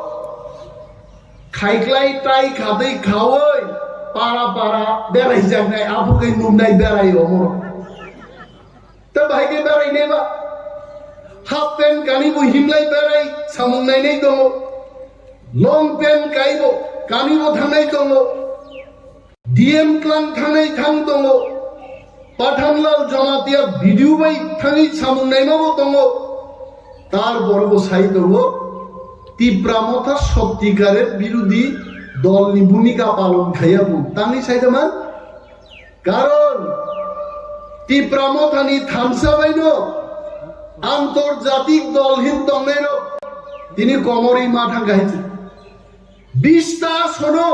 khaiklai tai khatwi khaui para para berai jaknai, aphuru khe nuknai berai omo. Ta bahai khe berai nai ba? Half pant kani bo himlai berai samung nainai tongo. Long pant kai bo kani bo thangnai tongo. D M klang thangnai thang tongo. Pathanlal Jamatia video bai thangwi samung naima bo tongo. Tar boro bo sai tongo. Tipra Motha sottikarer birodhi dolni bhumika palon khaiya bo. Tangwi sai tongma? Karon Tipra Mothani thansa baino antorjatik dol hin tongnairok tini komorwi ma thangkha hai se. Bista sono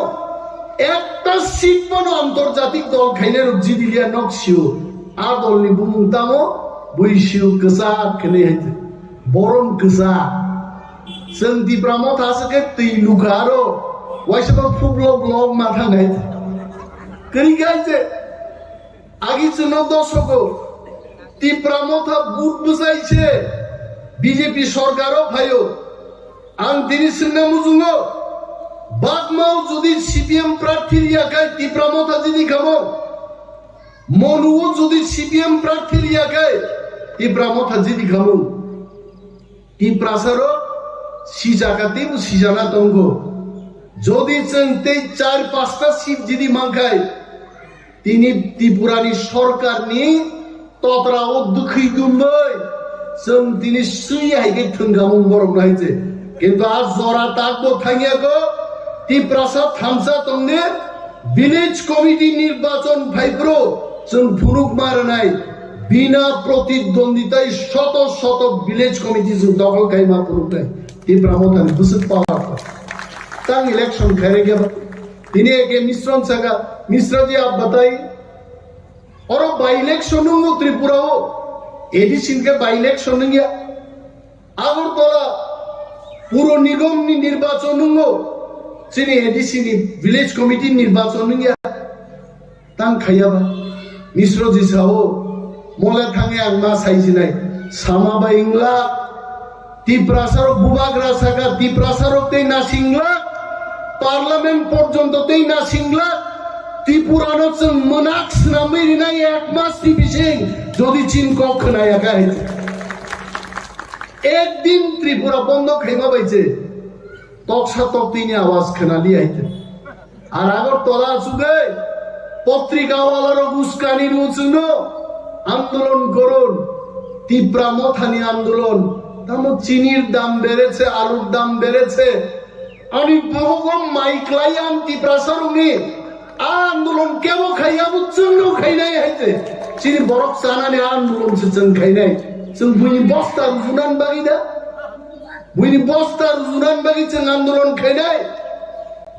ekta seat bono antorjatik dol khainairok jidiliya nok sio. A dolni bumung tamo Buisu kwchak khenwi hai te. Borom kwchak. Chwng Tipra Motha se khe twi lukha aro. Waisa bo phuk lok lok ma thang hai te. Kwrwi khe hai te. Agi chwngno dosogo Tipra Motha but bwsai se B J P sorkaro phaio. Ang tini swngna muchungo, Bagmao jodi C P M prarthi riya khai Tipra Motha jini khamo, Monuo jodi C P M prarthi riya khai Tipra Motha jini khamo. Tiprasarok sijaka teibo sijana tongo. Jodi chwng tei char pasta seat jidi mankhai, tini Tripurani sorkarni totrao dwkhwi dumwi chwng tini swi hai khe thwngkhamung borokno hai se. Kintu a jora takbo thangya kho, Tiprasa thamsa tongni village committee nirbachon phaiphuru chwng phunukma rwnai. Bina protidwonditai shoto shoto village committee chwng dokhol khaima phunuknai. Tipra Mothani bwswk power kho. Tang election khairokya ba. Tini eke Misron saka, Misra ji ap batai. Oro by election nungo Tripura o. A D C ke by election nungya. Agartala Puro Nigom ni nirbachon nungo. Chini A D C ni village committee nirbachon nungya. Tang khaiya ba. Misro ji sao. Mole thangwi ang ma sai jinai. Sama ba ingla. Tiprasarok bubagra saka, Tiprasarok tei nasinglak, Parliament porjonto tei nasinglak, Tripurano chwng mwnak swnamwi rinai ek mas ni bising, jodi chini kok khwnaya kha hai. Ek din Tripura bondo khaima bai se, toksa toktwini awaz khwnali hai. Ar Agartala asugwi potrika walarok uskani rw chwngno andolon goron, Tipra Mothani andolon. Tamo chinir dam bereche, alur dam bereche. Ani bohogo mai klai ang Tiprasarokni a andolon kebo khai abo chwngno khainai hai te. Chini borok chanani a andolon se chwng khainai. Chwng buini bosta rujunan bagwi da? Buini bosta rujunan bagwi chwng andolon khainai.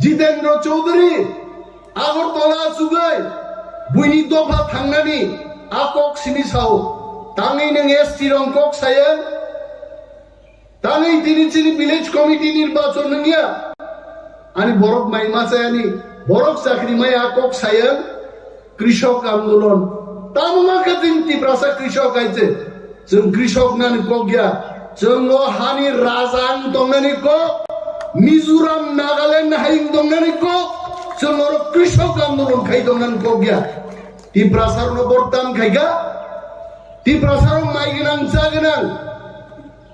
Jitendra Chaudhary, Agartala asugwi buini dopha thangnani a kok simi sao. Tangwi nwng S T rong kok saya. Tangwi tini chini village committee nirbachon nungya. Ani borok mai ma chayani, borok chakri mai a kok saya. Krishok andolon. Tamo ma khe chwng Tiprasa krishok hai se. Chwng krishok nani kok ya. Chwng o hani raja wng tongnani kok. Mizoram, Nagaland hai wng tongnani kok. Chwng oro krishok andolon khai tongnani kok ya. Tiprasa rokno borok tam khai kha. Tiprasa rok mai gwnang cha gwnang.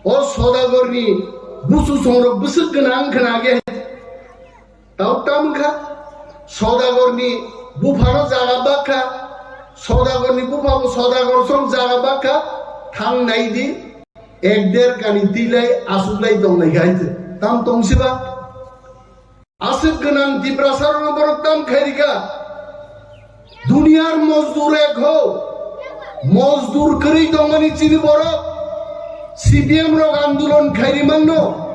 O Sodagarni busu songrok bwswk gwnang khna khe. Tao tam kha, Sodagarni buphano jaga bak kha, Sodagarni buphabo Sodagar song jaga bak kha, thang nai di, ek der kani tilai asuklai tong nai kha hai se. Tam tong siba? Aswk gwnang Tiprasa rokno borok tam khai rikha. Duniyar mozdur ek ho. Mozdur kwrwi tongmani chini borok. C P M rok andolon khairi mangno.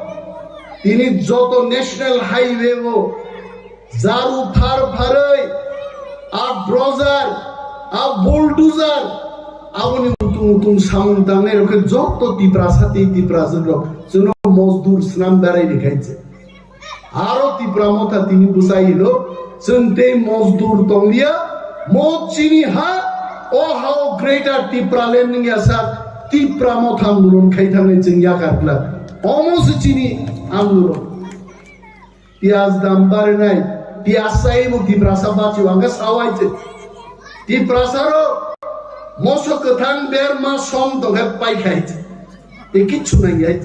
Tini joto national highway o jaru phar pharwi, a brojar, a bulldozer, aboni utung utung samung tangnai rok khe joto Tiprasa tei Tiprajwk rok chwngno mozdur swnam berai rikhainse. Aro Tipra Motha tini bwsai hino, chwng tei mozdur tonglia, mo chini ha, o ha o Greater Tipraland wngya sak, Tipra Motha andolon khai thangnai chwng yakar glak. Omo se chini andolon. Piyaj dam barinai, piyaj sai bo Tiprasa bachi wangkha sawai se. Tiprasa ro moso kwthang berma som tongkhe pai khai se. E kichu nai yai.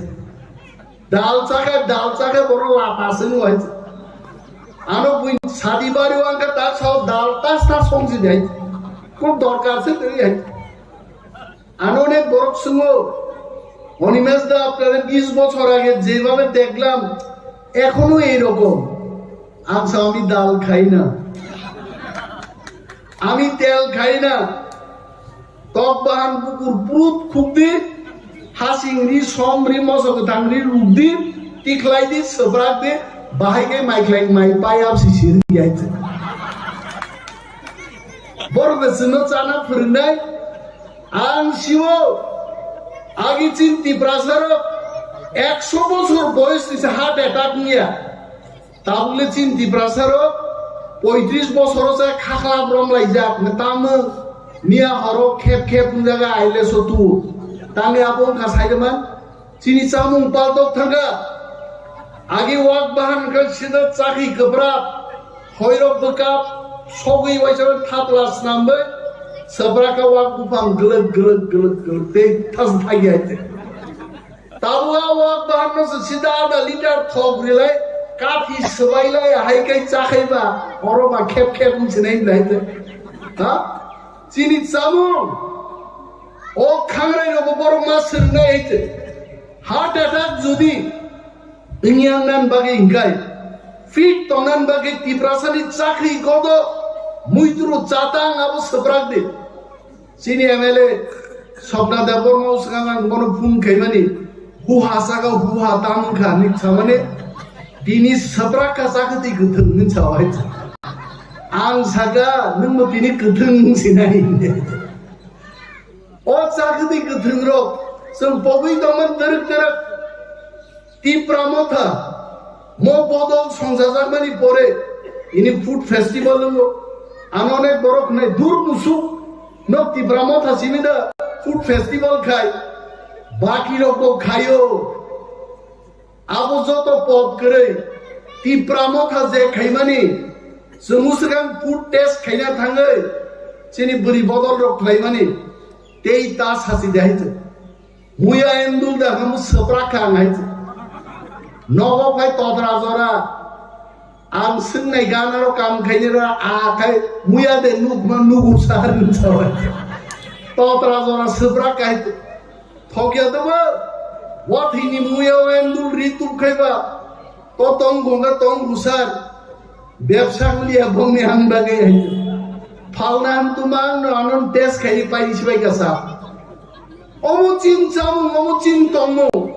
Dal chakhe, dal chakhe borok lapa se nung hai. Ano bui sadi bari wangkha ta sao dal tas tas songsi dai. Kok dorkar se twi hai. Ano onek borok sungo, "Animesh da, apnare bis bochor age jebabe dekhlam, ekhono ei rokom." Ang sao, "Ami dal khai na, ami tel khai na." Tok bahan bukur prut khukdi, hasing ri, som ri, moso kwthang ri rukdi, tikhlai di, swprak di, bahai khe mai khlai mai pai ap si sir yai. Borok de chwngno chana phwrwngnai, Ang sio, agi chin Tiprasa rok ekso bosor boyos ni se heart attack niya. Tabukle chin Tiprasa rok poitris bosor se khakla brom laijak, tamo miya horo khep khep wngjaga aile sotu. Tangni abo wngkha saidaman. Chini chamung paltok thangkha. Agi wak bahan khe sida chakhi kwbrak, hoirok bwkap, sogwi waisa thapla snambai, swbrakha wak buphang glwk glwk glwk glwk tei thas thagi hai te. Tabuk a wak bahan no se sida ada liter thok rilai, kathi swbailai hai kai chakhaiba, oro ba khep khep wng sinai lai te. Ha? Chini chamung. O khangrai rogo borok ma swngnai hai te. Heart attack jodi wngya wngnan bagwi hingkai, fit tongnan bagwi Tiprasani chakri godo muitru chatang abo swprak di. Chini M L A Swapna Debbarma swkang ang bono phone khaimani, huha saka huha tam wngkha hinwi samani, tini swprak kha chakri twi kwthwng hinwi sa hai. Ang saka nwngbo tini kwthwng sinai. O chakri kwthwng rok chwng pogwi tongmani twrwk twrwk Tipra Motha mo bodol songchajakmani pore ini food festival wngo. Ano onek borok hwnwi dur musuk no Tipra Motha simi da food festival khai baki rok bo khaio. Abo joto pop kwrwi Tipra Motha je khaimani, chwng swkang food test khaina thangwi chini bwrwi bodol rok khlaimani tei ta sachi de hai chwng. Muya endul da hamu swprak kha ang hai chwng. Nogo phai totra jora ang swngnai gana rok kam khainai ra a khai muya de nukma nugu sar ni sawai. Totra jora swprak kha hai chwng. Thokya tongma, wathini muya o endul ri tup khaiba, to tong gonga tong gusar, bebsa wnglia bongni ang bagwi hai. Phalna ang tuma ang no anon test khai pai sibai kasa. Omo chin chamung, omo chin tongmung.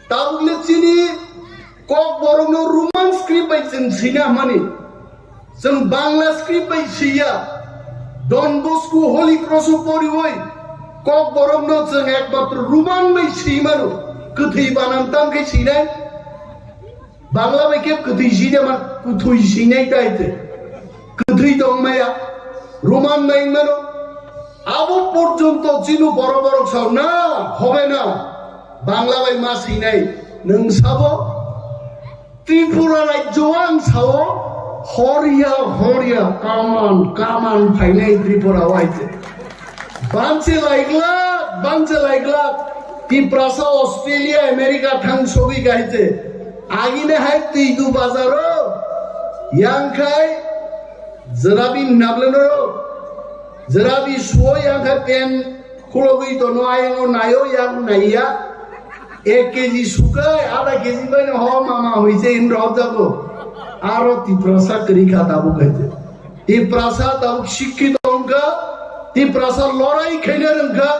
Tabukle chini Kokborokno Roman script bai chwng swina hwnmani. Chwng Bangla script bai swiya. Don Bosco Holy Cross o poriwi Kokborokno chwng ekmatro Roman bai swi mano. Kwthwi banan tam khe swinai. Bangla bai khe kwthwi swi de man, kwthwi swinai tai te. Kwthwi tong maya. Roman bai mano. Abo porjonto chini borok borok sao na, hobe na. Bangla bai ma swinai. Nwng sabo? Tripura rajyo ang sao, horia, horia, kaman, kaman phainai Tripura o hai te. Banse laiglak, banse laiglak, Tiprasa Australia, America thang sogwi gai te. Agine hai twi du bazaro, yang khai, jerabi nableno, jerabi suo yang khai pen, Khulogwi tono ayang o nayo yang naiya. Ek K G sukai, ada K G bai no ho mama hoise in rok jago. Aro Tiprasa kwrwi kha tabuk hai je. Tiprasa tabuk sikkito wngkha. Tiprasa lorai khaina rwngkha.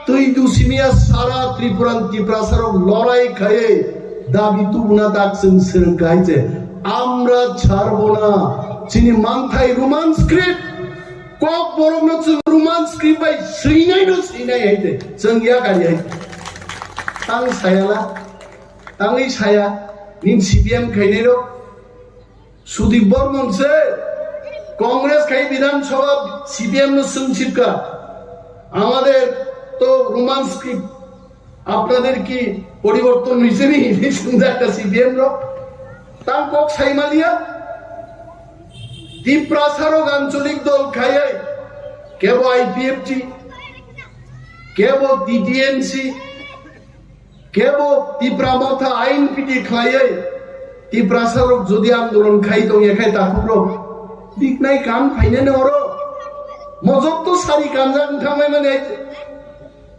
Twi dusimiya sara Tripura Tiprasa rok lorai khaiye dabi tubuna tak chwng swrwngkha hai je. Amra charbona chini manthai Roman script. Kok borokno chwng Roman script bai swinai no swinai hai te. Chwng ya kari hai. Tang sayala, tangwi saya, nin C P M khainai rok. Sudip Bormon se Congress khai Bidhan Sabha C P M no swng sipka. Amader to Roman script. Apnader ki poriborton hoyse ni? Hinwi swngjak kha C P M rok. Tang kok sai maliya. Tiprasa rok ancholik dol khaiwi kebo I P F T, kebo T T M C, kebo Tipra Motha ain piti khlaiwi Tiprasa rok jodi andolon khai tongya khai takhuk rok biknai kan phainani oro. Mojok to sari kanjak wngthangmai mani.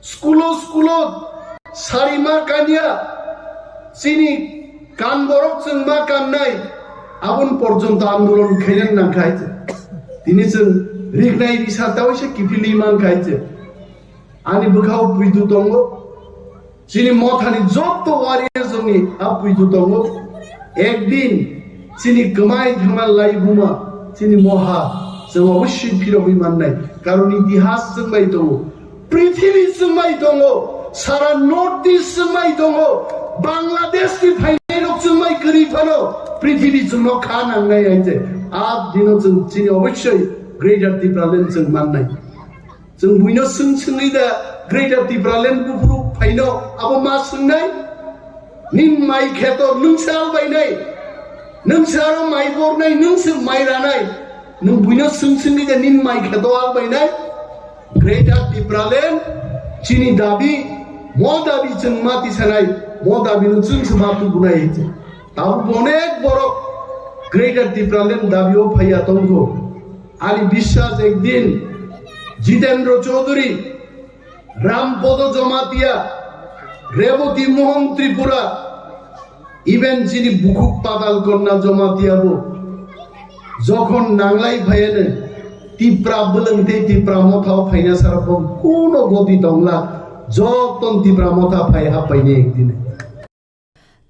Skulo, skulo sari ma kanya, chini kan borok chwng ma kannai, aboni porjonto andolon khainani nang khai chwng. Tini chwng riknai risa tawi se kiphilwi man khai chwng. Ani bwkhao puitu tongo. Chini mothani jotto warrior jongni a puitu tongo. Ekdin chini kwmai thangma laibuma chini moha chwng obossoi phirogwi mannai. Karon itihas chwng bai tongo. Prithibi chumai tongo, sara North East chumai tongo, Bangladesh ni phainai rok chumai kwrwi phano prithibi chumno kha nangnai hai se. A dino chwng chini obossoi Greater Tipraland chwng mannai. Chwng buino swng swngwi da Greater Tipraland buphuru phaino abo ma swngnai? Nin mai kheto nwng se albainai, nwng se aro mai bornai, nwng se mai ranai, nwng buino swng swngwi da nin mai kheto albainai? Greater Tipraland chini dabi, mo dabi chwng ma tisanai, mo dabi no chwng se ma tubunai hai se. Tabuk onek borok Greater Tipraland dabi o phaiya tongo. Ani biswas ekdin Jitendra Chaudhary, Rampodo Jamatia, Reboti Mohan Tripura, even chini bukhuk Patal Kanya Jamatia bo jokhon nanglai phaiya ne Tipra bwlwng tei Tipra Motha o phaina sara bo kuno goti tongla, joton Tipra Motha phai happaini ekdin.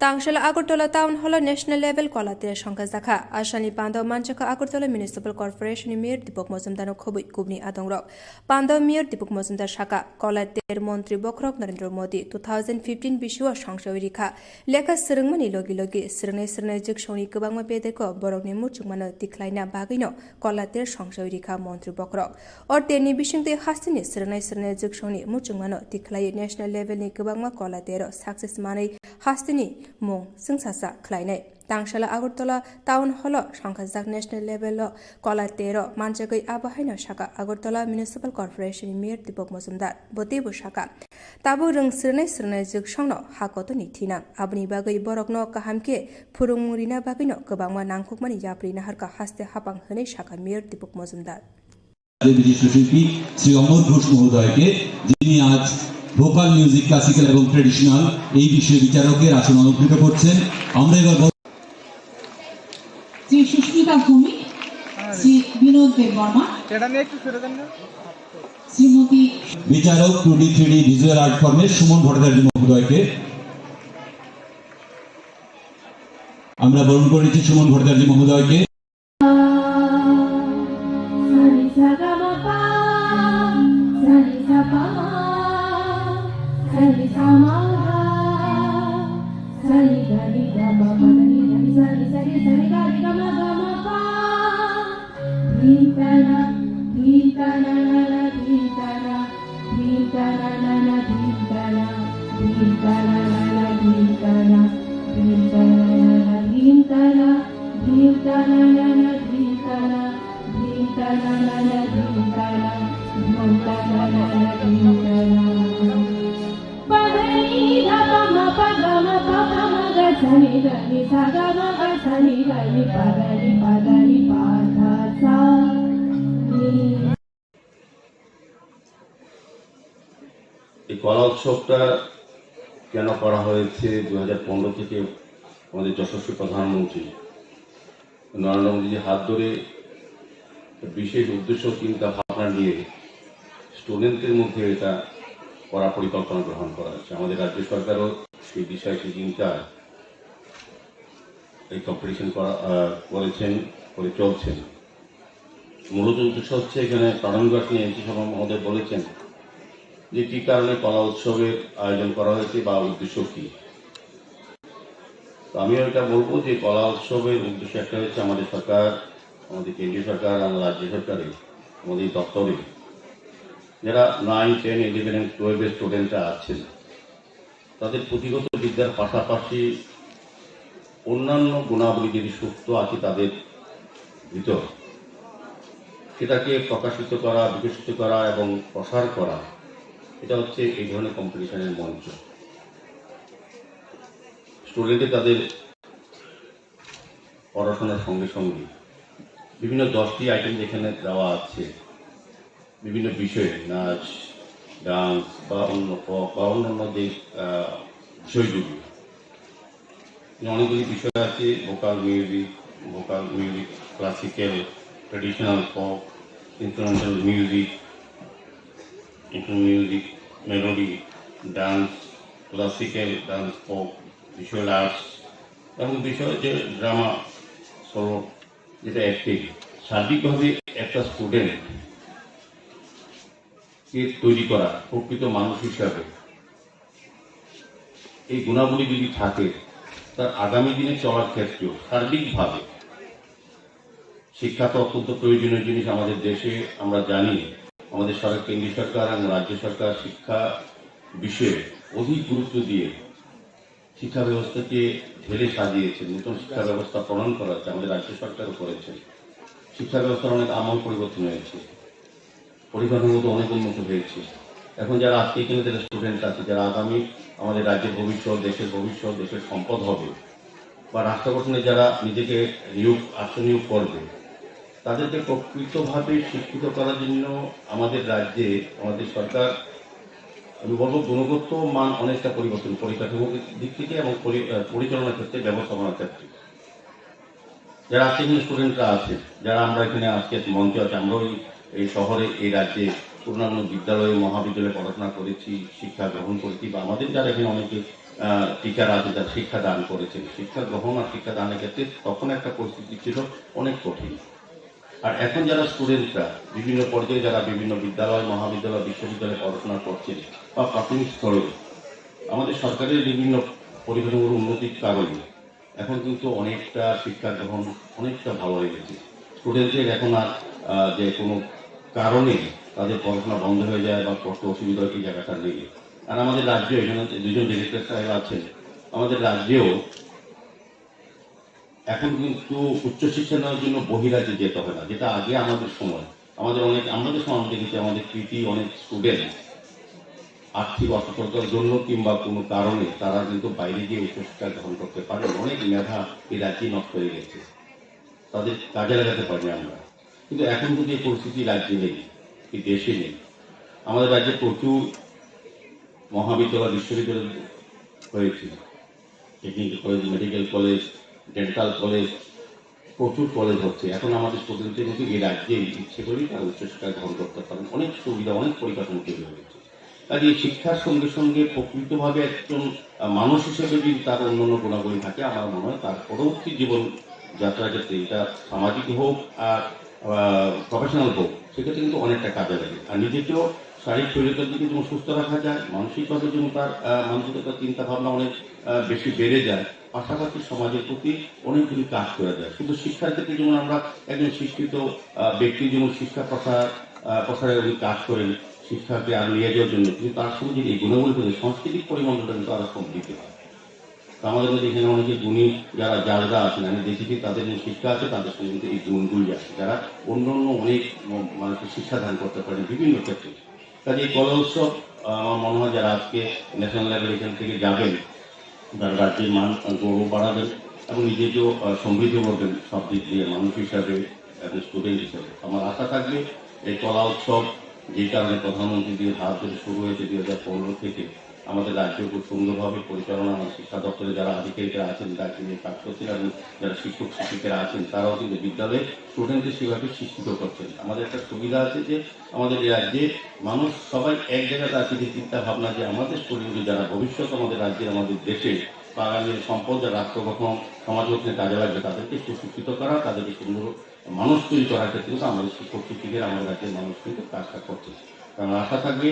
Tangshila Agartala Town Hall o National Level Kola Ter songkha jakha. Asalni panda o manjakha Agartala Municipal Corporation ni Mayor Deepak Majumdar no khobwi kubni adongrok. Panda o Mayor Deepak Majumdar saka, Kola Ter Montri Bokhorok Narendra Modi two thousand fifteen bisio songsawi rikha. Lekha swrwngmani logi logi swrwngnai swrwngnai jwksongni kwbangma bedeko borokni muchungmano tikhlaina bagwino Kola Ter songsawi rikha Montri Bokhorok. O terni bisingtwi hasteni swrwngnai swrwngnai jwksongni muchungmano tikhlaiwi national level ni kwbangma Kola Ter o success manwi hasteni mung chwngsacha khlainai. Tangsala Agartala Town Hall o songkhajak national level o Kola Ter o manjagwi abo haino saka Agartala Municipal Corporation ni Mayor Deepak Majumdar. Bo teibo saka, tabuk rwng swrwngnai swrwngnai jwksongno ha kotorni thinang. Aboni bagwi borokno kaham khe phwrwngmung rina bagwino kwbangma nangkukmani yapri naharkha haste hapang hwnwi saka Mayor Deepak Majumdar. বিশিষ্ট শিল্পী শ্রী অমর ঘোষ মহোদয়কে, যিনি আজ vocal music, classical এবং ট্র্যাডিশনাল এই বিষয়ে বিচারকের আসন অলঙ্কৃত করছেন। আমরা এবার বল- শ্রী সুস্মিতা ভৌমিক, শ্রী বিনোদ দেববর্মা, সেটা নিয়ে একটু সরে যান না। শ্রীমতী বিচারক two D three D visual art ফর্মের সুমন ভট্টাচার্য মহোদয়কে আমরা বরণ করে নিচ্ছি সুমন ভট্টাচার্য মহোদয়কে। Sani sa ga ma pa, sani sa pa ma, sani sa ma ga, sani ga ni ga ma pa ga ni ga ni sani sani sani ga ni ga ma ga ma pa. Dhintana, dhintana na na dhintana, dhintana na na dhintana, dhintana na na dhintana, dhintana na na dhintana, dhintana na na dhintana, dhintana na na dhintana, dhintana na na dhintana. Pagani dha pa ma pa ga ma pa pa ma ga sa ni ga ni sa ga ma ga sa ni ga ni pagani pagani pa dha sa ni. এই কলা উৎসবটা কেন করা হয়েছে? দু হাজার পনেরো থেকে আমাদের যশস্বী প্রধানমন্ত্রী নরেন্দ্র মোদীজির হাত ধরে বিশেষ উদ্দেশ্য, চিন্তা ভাবনা নিয়ে স্টুডেন্টদের মধ্যে এটা করার পরিকল্পনা গ্রহণ করা হয়েছে। আমাদের রাজ্য সরকারও সেই বিষয়ে সেই চিন্তা, এই কম্পিটিশন করা, আহ, করেছেন, করে চলছেন। মূলত উদ্দেশ্য হচ্ছে, এখানে প্রারম্ভিক ভাষণে এমসি শর্মা মহোদয় বলেছেন যে কি কারণে কলা উৎসবের আয়োজন করা হয়েছে বা উদ্দেশ্য কি। তো আমি এটা বলবো যে কলা উৎসবের উদ্দেশ্য একটা হচ্ছে আমাদের সরকার, আমাদের কেন্দ্রীয় সরকার, আমাদের রাজ্য সরকারের, আমাদের দপ্তরে যারা নাইন, টেন, ইলেভেন এবং টুয়েলভের স্টুডেন্টরা আছেন, তাদের পুঁথিগত বিদ্যার পাশাপাশি অন্যান্য গুণাবলী যদি সুপ্ত আছে তাদের ভিতর, সেটাকে প্রকাশিত করা, বিকশিত করা এবং প্রসার করা, এটা হচ্ছে এই ধরনের কম্পিটিশনের মঞ্চ। স্টুডেন্টদের তাদের পড়াশোনার সঙ্গে সঙ্গে বিভিন্ন দশটি আইটেম যেখানে দেওয়া আছে, বিভিন্ন বিষয়ে, নাচ, ডান্স বা অন্য ক-, বা অন্যান্য যে, আহ, বিষয়গুলি, অনেকগুলি বিষয় আছে, vocal music, vocal music, classical, traditional, folk, instrumental music, instrumental music, melody, dance, classical dance, folk, visual arts এবং বিষয় যে ড্রামা, সোলো, যেটা অ্যাক্টিং, সার্বিকভাবে একটা স্টুডেন্ট কে তৈরি করা, প্রকৃত মানুষ হিসাবে এই গুণাবলী যদি থাকে, তার আগামী দিনে চলার ক্ষেত্রেও সার্বিকভাবে শিক্ষা তো অত্যন্ত প্রয়োজনীয় জিনিস আমাদের দেশে। আমরা জানি, আমাদের সরকার, কেন্দ্রীয় সরকার এবং রাজ্য সরকার শিক্ষা বিষয়ে অধিক গুরুত্ব দিয়ে শিক্ষা ব্যবস্থাকে ঢেলে সাজিয়েছে, নতুন শিক্ষা ব্যবস্থা প্রণয়ন করা হচ্ছে, আমাদের রাজ্য সরকারও করেছেন। শিক্ষা ব্যবস্থার অনেক আমূল পরিবর্তন হয়েছে, পরিকাঠামোগত অনেক উন্নত হয়েছে। এখন যারা আজকে এখানে যারা স্টুডেন্ট আছে, যারা আগামী আমাদের রাজ্যের ভবিষ্যৎ, দেশের ভবিষ্যৎ, দেশের সম্পদ হবে, বা রাষ্ট্র গঠনে যারা নিজেকে নিয়োগ, আত্মনিয়োগ করবে, তাদেরকে প্রকৃতভাবে শিক্ষিত করার জন্য আমাদের রাজ্যে, আমাদের সরকার, আমি বলবো, গুণগত মান অনেকটা পরিবর্তন, পরিকাঠামোর দিক থেকে এবং পরি-, আহ, পরিচালনার ক্ষেত্রে, ব্যবস্থাপনার ক্ষেত্রে। যারা আজকে এখানে স্টুডেন্টরা আছে, যারা আমরা এখানে আজকে মঞ্চে আছি, আমরাও এই, এই শহরে, এই রাজ্যে কোনো না কোনো বিদ্যালয়ে, মহাবিদ্যালয়ে পড়াশোনা করেছি, শিক্ষা গ্রহণ করেছি, বা আমাদের যারা এখানে অনেকে, আহ, টিচার আছে, যারা শিক্ষা দান করেছেন, শিক্ষা গ্রহণ আর শিক্ষা দানের ক্ষেত্রে তখন একটা পরিস্থিতি ছিল অনেক কঠিন। আর এখন যারা স্টুডেন্টরা বিভিন্ন পর্যায়ে, যারা বিভিন্ন বিদ্যালয়, মহাবিদ্যালয়, বিশ্ববিদ্যালয়ে পড়াশোনা করছেন বা প্রাথমিক স্তরে, আমাদের সরকারের বিভিন্ন পরিকাঠামোর উন্নতির কারণে এখন কিন্তু অনেকটা শিক্ষা গ্রহণ অনেকটা ভালো হয়ে গেছে। স্টুডেন্টদের এখন আর, আহ, যে কোনো কারণে তাদের পড়াশোনা বন্ধ হয়ে যায় বা কষ্ট অসুবিধা হয়, এই জায়গাটা নেই। আর আমাদের রাজ্যে এখানে দুজন ডিরেক্টর সাহেব আছেন, আমাদের রাজ্যেও এখন কিন্তু উচ্চশিক্ষা নেওয়ার জন্য বহিরাজ্যে যেতে হয় না, যেটা আগে আমাদের সময়, আমাদের অনেক, আমরা যে সময় আমরা দেখেছি, আমাদের কৃতি অনেক স্টুডেন্ট আর্থিক অসচ্ছলতার জন্য কিংবা কোনো কারণে তারা কিন্তু বাইরে গিয়ে উচ্চশিক্ষা গ্রহণ করতে পারেন। অনেক মেধা এই রাজ্যে নষ্ট হয়ে গেছে, তাদের কাজে লাগাতে পারি আমরা। কিন্তু এখন কিন্তু এই পরিস্থিতি রাজ্যে নেই, এই দেশে নেই। আমাদের রাজ্যে প্রচুর মহাবিদ্যালয়, বিশ্ববিদ্যালয় হয়েছে, technical college, medical college, dental college, প্রচুর কলেজ হচ্ছে। এখন আমাদের স্টুডেন্টদের কিন্তু এই রাজ্যে ইচ্ছে করলেই তারা উচ্চশিক্ষা গ্রহণ করতে পারেন। অনেক সুবিধা, অনেক পরিকাঠামো তৈরি হয়ে গেছে। কাজে এই শিক্ষার সঙ্গে সঙ্গে প্রকৃতভাবে একজন, আহ, মানুষ হিসেবে যদি তার অন্যান্য গুণাবলী থাকে, আমার মনে হয় তার পরবর্তী জীবন যাত্রার ক্ষেত্রে, এটা সামাজিক হোক আর, আহ, প্রফেশনাল হোক, সেক্ষেত্রে কিন্তু অনেকটা কাজে লাগে। আর নিজেকেও শারীরিক শরীরটার দিকে যেমন সুস্থ রাখা যায়, মানসিকভাবে যেমন তার, আহ, মানসিকতা, চিন্তা ভাবনা অনেক, আহ, বেশি বেড়ে যায়, পাশাপাশি সমাজের প্রতি অনেকগুলি কাজ করা যায়। শুধু শিক্ষার ক্ষেত্রে যেমন আমরা একজন শিক্ষিত, আহ, ব্যক্তি যেমন শিক্ষা প্রসার, আহ, প্রসারে উনি কাজ করেন, শিক্ষাকে আরো নিয়ে যাওয়ার জন্য, কিন্তু তার সঙ্গে যদি এই গুণাবলী থাকে, সাংস্কৃতিক পরিমণ্ডলটা কিন্তু আরো সমৃদ্ধ হয়। তো আমাদের মধ্যে এখানে অনেকে গুণী যারা জাজরা আছেন, আমি দেখেছি তাদের মধ্যে শিক্ষা আছে, তাদের সঙ্গে কিন্তু এই গুণগুলি আছে, যারা অন্য অন্য অনেক ম-, মানুষকে শিক্ষা দান করতে পারেন বিভিন্ন ক্ষেত্রে। কাজে এই কলা উৎসব, আহ, আমার মনে হয় যারা আজকে ন্যাশনাল লেভেল এখান থেকে যাবেন, তারা রাজ্যের মান, আহ, গৌরব বাড়াবেন এবং নিজেকেও, আহ, সমৃদ্ধ করবেন সব দিক দিয়ে, মানুষ হিসাবে এবং স্টুডেন্ট হিসাবে। আমার আশা থাকবে এই কলা উৎসব যে কারণে প্রধানমন্ত্রী দিয়ে ভারত থেকে শুরু হয়েছে দুই হাজার পনেরো থেকে, আমাদের রাজ্য খুব সুন্দরভাবে পরিচালনা, আমার শিক্ষা দপ্তরে যারা আধিকারিকরা আছেন, দায়িত্ব নিয়ে কাজ করছেন এবং যারা শিক্ষক শিক্ষিকারা আছেন, তারাও কিন্তু বিদ্যালয়ে স্টুডেন্টদের সেভাবে শিক্ষিত করছেন। আমাদের একটা সুবিধা আছে যে আমাদের এই রাজ্যে মানুষ সবাই এক জায়গাতে আছে, যে চিন্তা ভাবনা যে আমাদের স্টুডেন্ট যারা ভবিষ্যৎ আমাদের রাজ্যের, আমাদের দেশে আগামী সম্পদ, যারা রাষ্ট্র গঠন, সমাজ গঠনে কাজে লাগবে, তাদেরকে সুশিক্ষিত করা, তাদেরকে সুন্দর মানুষ তৈরি করার ক্ষেত্রে কিন্তু আমাদের শিক্ষক শিক্ষিকারা আমাদের রাজ্যের মানুষ কিন্তু কাজটা করছে। কারণ আশা থাকবে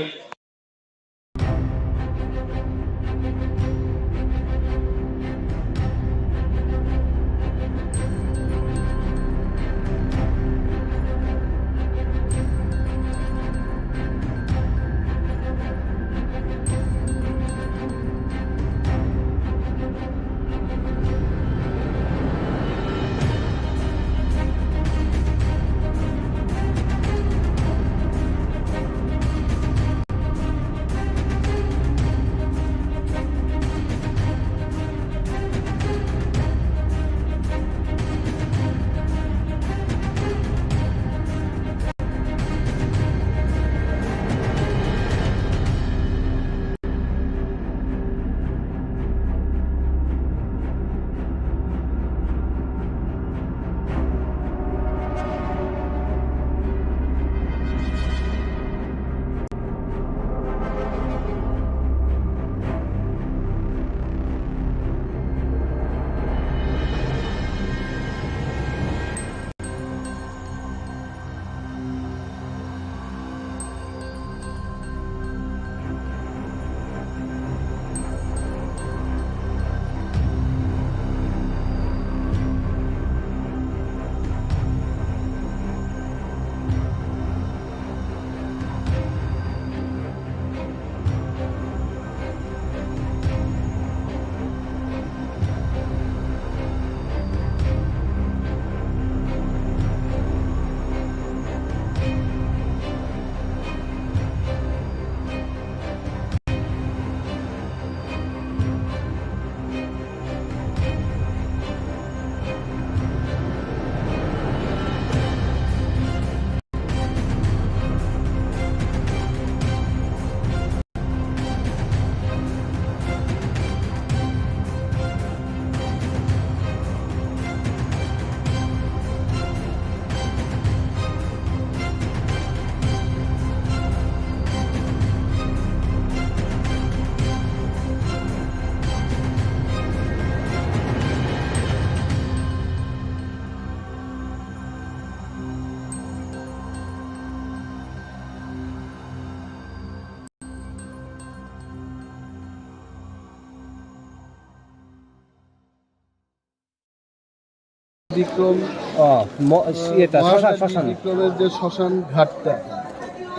বিক্রম, ও, ম-, আহ, ইয়েটা, শ্মশান, মহারাজ শ্মশান। বিক্রমের যে শ্মশান ঘাটটা,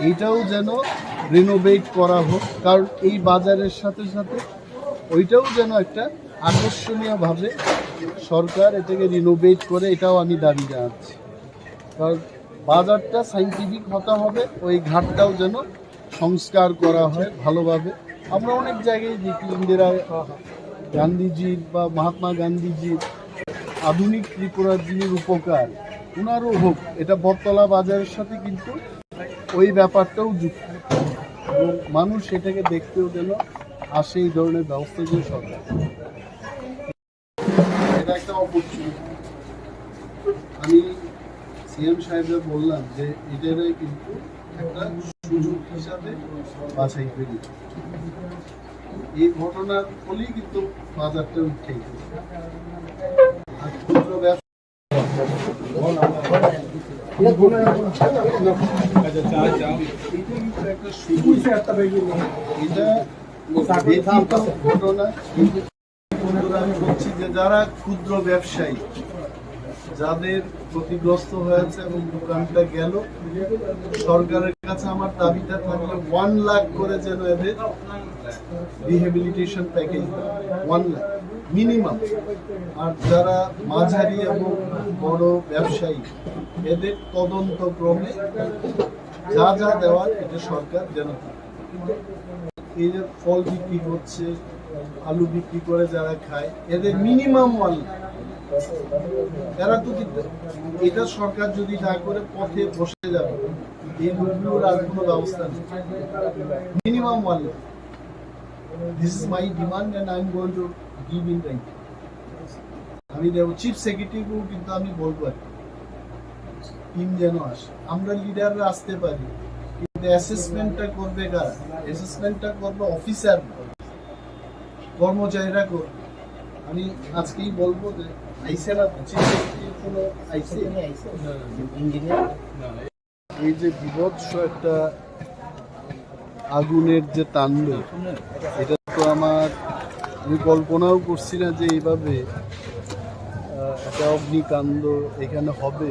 এইটাও যেন রিনোভেট করা হোক, কারণ এই বাজারের সাথে সাথে ওইটাও যেন একটা আকর্ষণীয়ভাবে সরকার এটাকে রিনোভেট করে, এটাও আমি দাবি জানাচ্ছি। কারণ বাজারটা সায়েন্টিফিক হতে হবে, ওই ঘাটটাও যেন সংস্কার করা হয় ভালোভাবে। আমরা অনেক জায়গায় দেখি ইন্দিরা গান্ধীজির বা মহাত্মা গান্ধীজির আধুনিক ত্রিপুরার যিনি রূপকার, ওনারও হোক, এটা বটতলা বাজারের সাথে কিন্তু ওই ব্যাপারটাও যুক্ত, এবং মানুষ এটাকে দেখতেও যেন আসে, এই ধরনের ব্যবস্থা যে সরকার। এটা একটা অপরচুনিটি। আমি সিএম সাহেবকে বললাম যে এটারে কিন্তু একটা সুযোগ হিসাবে বাছাই করি। এই ঘটনার ফলেই কিন্তু বাজারটা উঠে গেছে। আর ক্ষুদ্র ব্যবসা, এটা কিন্তু একটা সুযোগ। এটা ব্যক্তিগত ঘটনা, কিন্তু আমি বলছি যে যারা ক্ষুদ্র ব্যবসায়ী, যাদের ক্ষতিগ্রস্ত হয়েছে এবং দোকানটা গেল, সরকারের কাছে আমার দাবিটা থাকবে ওয়ান লাখ করে যেন এদের রিহ্যাবিলিটেশন প্যাকেজ, ওয়ান লাখ মিনিমাম। আর যারা মাঝারি এবং বড় ব্যবসায়ী, এদের তদন্ত ক্রমে যা যা দেওয়ার এটা সরকার যেন করে। এই যে ফল বিক্রি করছে, আলু বিক্রি করে যারা খায়, এদের মিনিমাম ওয়ান লাখ। এরা তো কিন্তু, এটা সরকার যদি না করে পথে বসে যাবে, এই লোকগুলোর আর কোনো ব্যবস্থা নেই। Minimum one lakh. This is my demand and I am going to give in writing. আমি দেব, চিফ সেক্রেটারিকেও কিন্তু আমি বলবো আর কি, টিম যেন আসে, আমরা লিডাররা আসতে পারি, কিন্তু অ্যাসেসমেন্টটা করবে কারা? অ্যাসেসমেন্টটা করবে অফিসার, কর্মচারীরা করবে। আমি আজকেই বলবো যে আইসে না তো, চিফ সেক্রেটারি কোনো আইসে? ইঞ্জিনিয়ার। এই যে বিভৎস একটা আগুনের যে তাণ্ডব, এটা তো আমার, আমি কল্পনাও করছি না যে এইভাবে, আহ, একটা অগ্নিকাণ্ড এখানে হবে।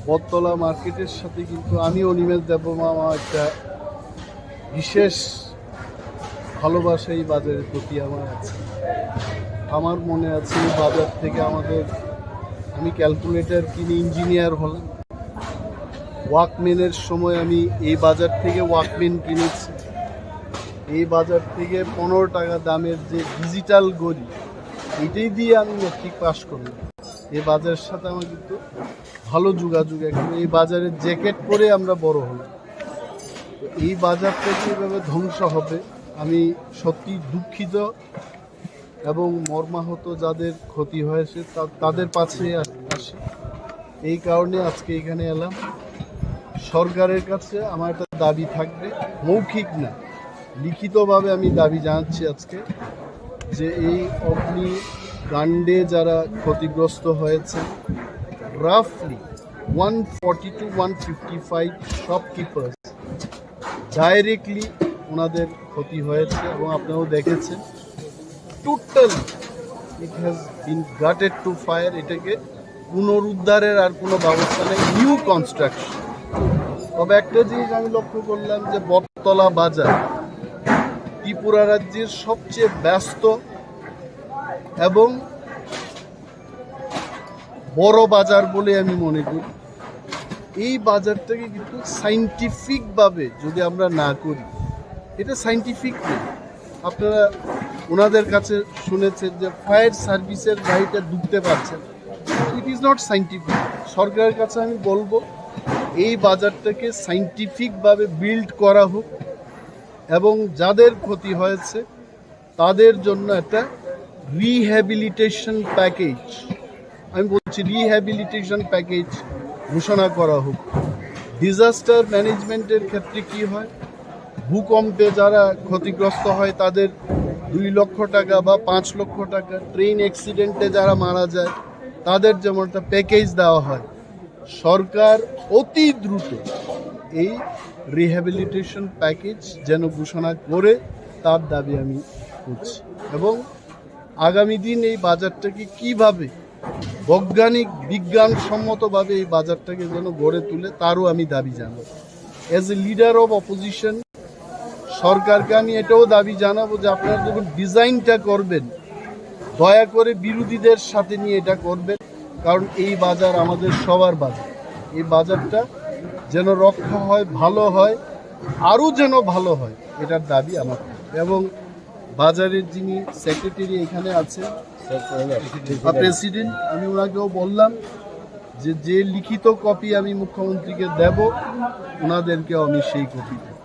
বটতলা মার্কেটের সাথে কিন্তু আমি, অনিমেষ দেববর্মা, আমার একটা বিশেষ ভালোবাসা এই বাজারের প্রতি আমার আছে। আমার মনে আছে এই বাজার থেকে আমাদের, আমি ক্যালকুলেটর কিনে ইঞ্জিনিয়ার হলাম, ওয়াকম্যানের সময় আমি এই বাজার থেকে ওয়াকম্যান কিনেছি। এই বাজার থেকে পনেরো টাকা দামের যে ডিজিটাল ঘড়ি, এটাই দিয়ে আমি মেট্রিক পাস করলাম। এই বাজারের সাথে আমার কিন্তু ভালো যোগাযোগ। এখন এই বাজারের জ্যাকেট পরে আমরা বড় হলাম। তো এই বাজার থেকে এভাবে ধ্বংস হবে, আমি সত্যি দুঃখিত। এবং মর্মাহত যাদের ক্ষতি হয়েছে তা-, তাদের পাশে আ-, আসি। এই কারণে আজকে এখানে এলাম। সরকারের কাছে আমার একটা দাবি থাকবে, মৌখিক না, লিখিতভাবে আমি দাবি জানাচ্ছি আজকে যে এই অগ্নিকাণ্ডে যারা ক্ষতিগ্রস্ত হয়েছে, রাফলি one forty two one fifty five shopkeepers directly ওনাদের ক্ষতি হয়েছে এবং আপনারাও দেখেছেন, total it has been gutted to fire। এটাকে পুনরুদ্ধারের আর কোনো ব্যবস্থা নেই, নিউ কনস্ট্রাকশন। তবে একটা জিনিস আমি লক্ষ্য করলাম যে বটতলা বাজার ত্রিপুরা রাজ্যের সবচেয়ে ব্যস্ত এবং বড় বাজার বলে আমি মনে করি। এই বাজারটাকে কিন্তু সায়েন্টিফিকভাবে যদি আমরা না করি, এটা সায়েন্টিফিক না। আপনারা ওনাদের কাছে শুনেছেন যে ফায়ার সার্ভিসের গাড়িটা ঢুকতে পারছে না, it is not scientific। সরকারের কাছে আমি বলবো এই বাজারটাকে সায়েন্টিফিকভাবে বিল্ড করা হোক এবং যাদের ক্ষতি হয়েছে তাদের জন্য একটা রিহ্যাবিলিটেশন প্যাকেজ, আমি বলছি রিহ্যাবিলিটেশন প্যাকেজ ঘোষণা করা হোক। ডিজাস্টার ম্যানেজমেন্টের ক্ষেত্রে কি হয়, ভূকম্পে যারা ক্ষতিগ্রস্ত হয় তাদের দুই লক্ষ টাকা বা পাঁচ লক্ষ টাকা, ট্রেন অ্যাক্সিডেন্টে যারা মারা যায় তাদের যেমন একটা প্যাকেজ দেওয়া হয়, সরকার অতি দ্রুত এই রিহ্যাবিলিটেশন প্যাকেজ যেন ঘোষণা করে, তার দাবি আমি করছি। এবং আগামী দিন এই বাজারটাকে কিভাবে বৈজ্ঞানিক বিজ্ঞানসম্মতভাবে এই বাজারটাকে যেন গড়ে তুলে, তারও আমি দাবি জানাবো। As a leader of opposition, সরকারকে আমি এটাও দাবি জানাবো যে আপনারা যখন ডিজাইনটা করবেন, দয়া করে বিরোধীদের সাথে নিয়ে এটা করবেন, কারণ এই বাজার আমাদের সবার বাজার। এই বাজারটা যেন রক্ষা হয়, ভালো হয়, আরও যেন ভালো হয়, এটার দাবি আমার। এবং বাজারের যিনি সেক্রেটারি এখানে আছেন, প্রেসিডেন্ট, আমি ওনাকেও বললাম যে, যে লিখিত কপি আমি মুখ্যমন্ত্রীকে দেব, ওনাদেরকেও আমি সেই কপি দেব।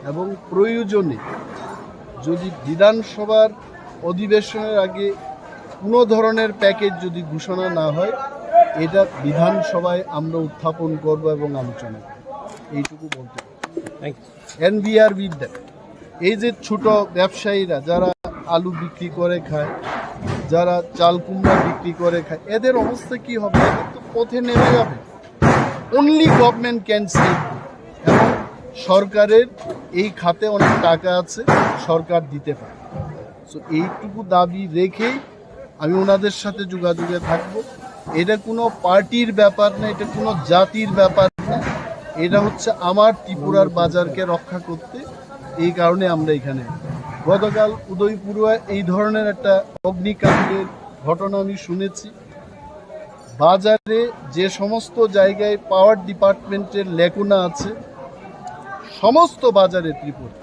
এবং প্রয়োজনে যদি বিধানসভার অধিবেশনের আগে কোনো ধরনের প্যাকেজ যদি ঘোষণা না হয়, এটা বিধানসভায় আমরা উত্থাপন করব এবং আলোচনা করব। এইটুকু বলতে পারি। Thank you. And we are with them. এই যে ছোট ব্যবসায়ীরা যারা আলু বিক্রি করে খায়, যারা চাল কুমড়া বিক্রি করে খায়, এদের অবস্থা কি হবে? এদের তো পথে নেমে যাবে। Only government can save them. এবং সরকারের এই খাতে অনেক টাকা আছে, সরকার দিতে পারে। সো এইটুকু দাবি রেখেই আমি ওনাদের সাথে যোগাযোগে থাকব। এটা কোনো পার্টির ব্যাপার না, এটা কোনো জাতির ব্যাপার না, এটা হচ্ছে আমার ত্রিপুরার বাজারকে রক্ষা করতে। এই কারণে আমরা এখানে, গতকাল উদয়পুরে এই ধরনের একটা অগ্নিকাণ্ডের ঘটনা আমি শুনেছি। বাজারে যে সমস্ত জায়গায় পাওয়ার ডিপার্টমেন্টের লেকুনা আছে, সমস্ত বাজারে ত্রিপুরা,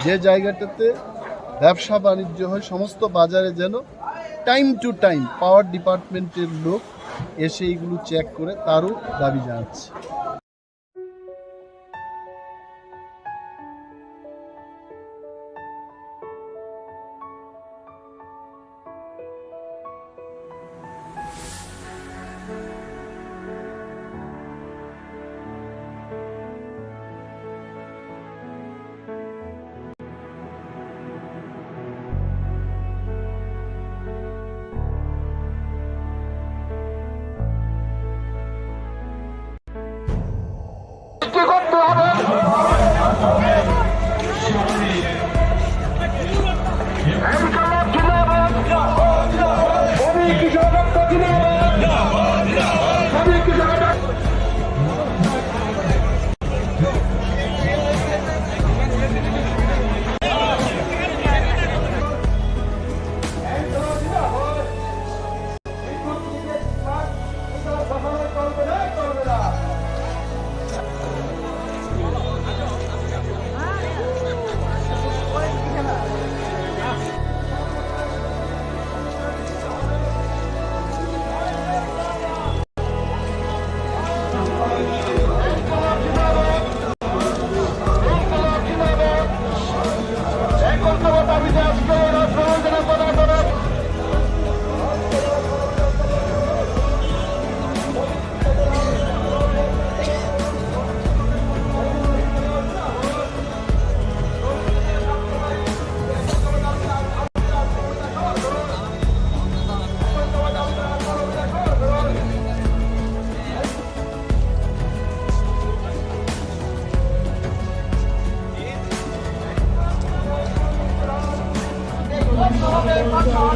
যে জায়গাটাতে ব্যবসা বাণিজ্য হয়, সমস্ত বাজারে যেন টাইম টু টাইম পাওয়ার ডিপার্টমেন্টের লোক এসে এইগুলো চেক করে, তারও দাবি জানাচ্ছি।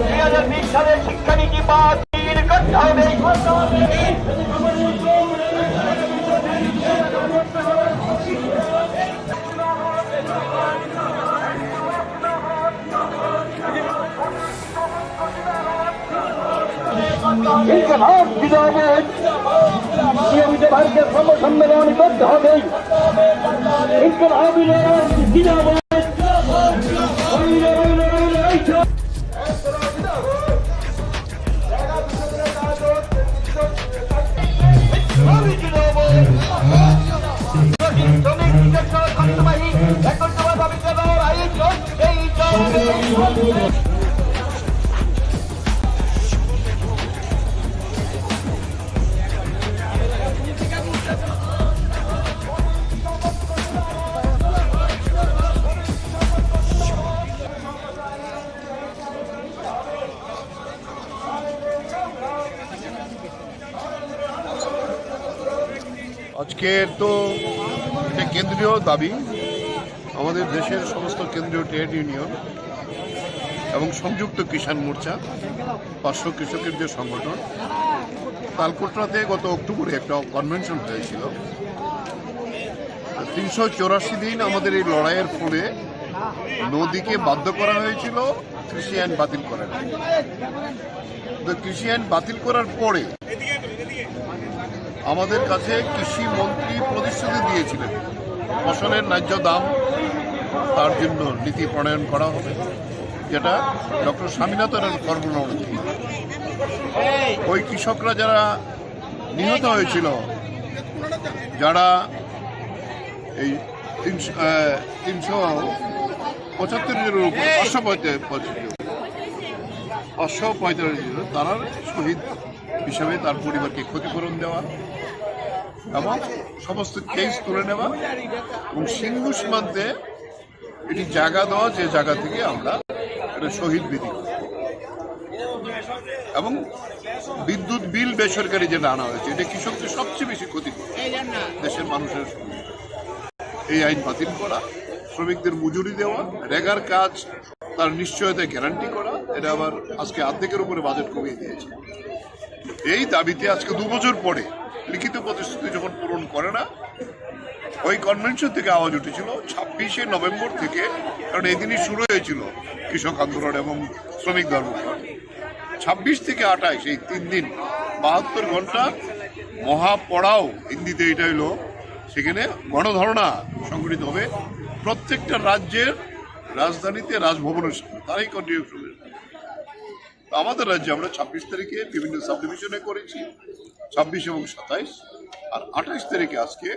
দুই হাজার বিশ সালের শিক্ষানীতি বাতিল করতে হবে। ইনকলাব জিন্দাবাদ। নিয়মিত ভারতের শ্রম সম্মেলন করতে হবে। ইনকলাব জিন্দাবাদ। আজকের তো একটা কেন্দ্রীয় দাবি, আমাদের দেশের সমস্ত কেন্দ্রীয় ট্রেড ইউনিয়ন এবং সংযুক্ত কিষাণ মোর্চা, পাঁচশো কৃষকের যে সংগঠন, তালকোটরাতে গত অক্টোবরে একটা কনভেনশন হয়েছিল। তিনশো চৌরাশি দিন আমাদের এই লড়াইয়ের ফলে নদীকে বাধ্য করা হয়েছিল কৃষি আইন বাতিল করার। তো কৃষি আইন বাতিল করার পরে আমাদের কাছে কৃষি মন্ত্রী প্রতিশ্রুতি দিয়েছিলেন, ফসলের ন্যায্য দাম, তার জন্য নীতি প্রণয়ন করা হবে, যেটা ডক্টর স্বামীনাথনের ফর্মুলা অনুযায়ী। ওই কৃষকরা যারা নিহত হয়েছিল, যারা এই তিনশো, আহ, তিনশো পঁচাত্তর জনের উপর, পাঁচশো পঁয়তাল্লিশ, পাঁচশো পঁয়তাল্লিশ জন, তারা শহীদ হিসাবে তার পরিবারকে ক্ষতিপূরণ দেওয়া এবং সমস্ত কেস তুলে নেওয়া এবং সিঙ্গু সীমান্তে এটি জায়গা দেওয়া, যে জায়গা থেকে আমরা এটা শহীদ বেদি করব। এবং বিদ্যুৎ বিল বেসরকারি যেটা আনা হয়েছে, এটা কৃষকদের সবচেয়ে বেশি ক্ষতি করে দেশের মানুষের। এই আইন বাতিল করা, শ্রমিকদের মজুরি দেওয়া, রেগার কাজ তার নিশ্চয়তা গ্যারান্টি করা, এটা আবার আজকে অর্ধেকের উপরে বাজেট কমিয়ে দিয়েছে। এই দাবিতে আজকে দু বছর পরে লিখিত প্রতিশ্রুতি যখন পূরণ করে না, ওই কনভেনশন থেকে আওয়াজ উঠেছিল ছাব্বিশে নভেম্বর থেকে, কারণ এই দিনই শুরু হয়েছিল কৃষক আন্দোলন এবং শ্রমিক ধর্মঘট। ছাব্বিশ থেকে আঠাশ, এই তিন দিন, বাহাত্তর ঘন্টা মহাপড়াও, হিন্দিতে এটা হইলো, সেখানে গণধর্ণা সংগঠিত হবে প্রত্যেকটা রাজ্যের রাজধানীতে, রাজভবনের সামনে। তারাই কন্টিনিউ করবে। তো আমাদের রাজ্যে আমরা ছাব্বিশ তারিখে বিভিন্ন সাবডিভিশনে করেছি, ছাব্বিশ এবং সাতাইশ, আর আঠাইশ তারিখে আজকে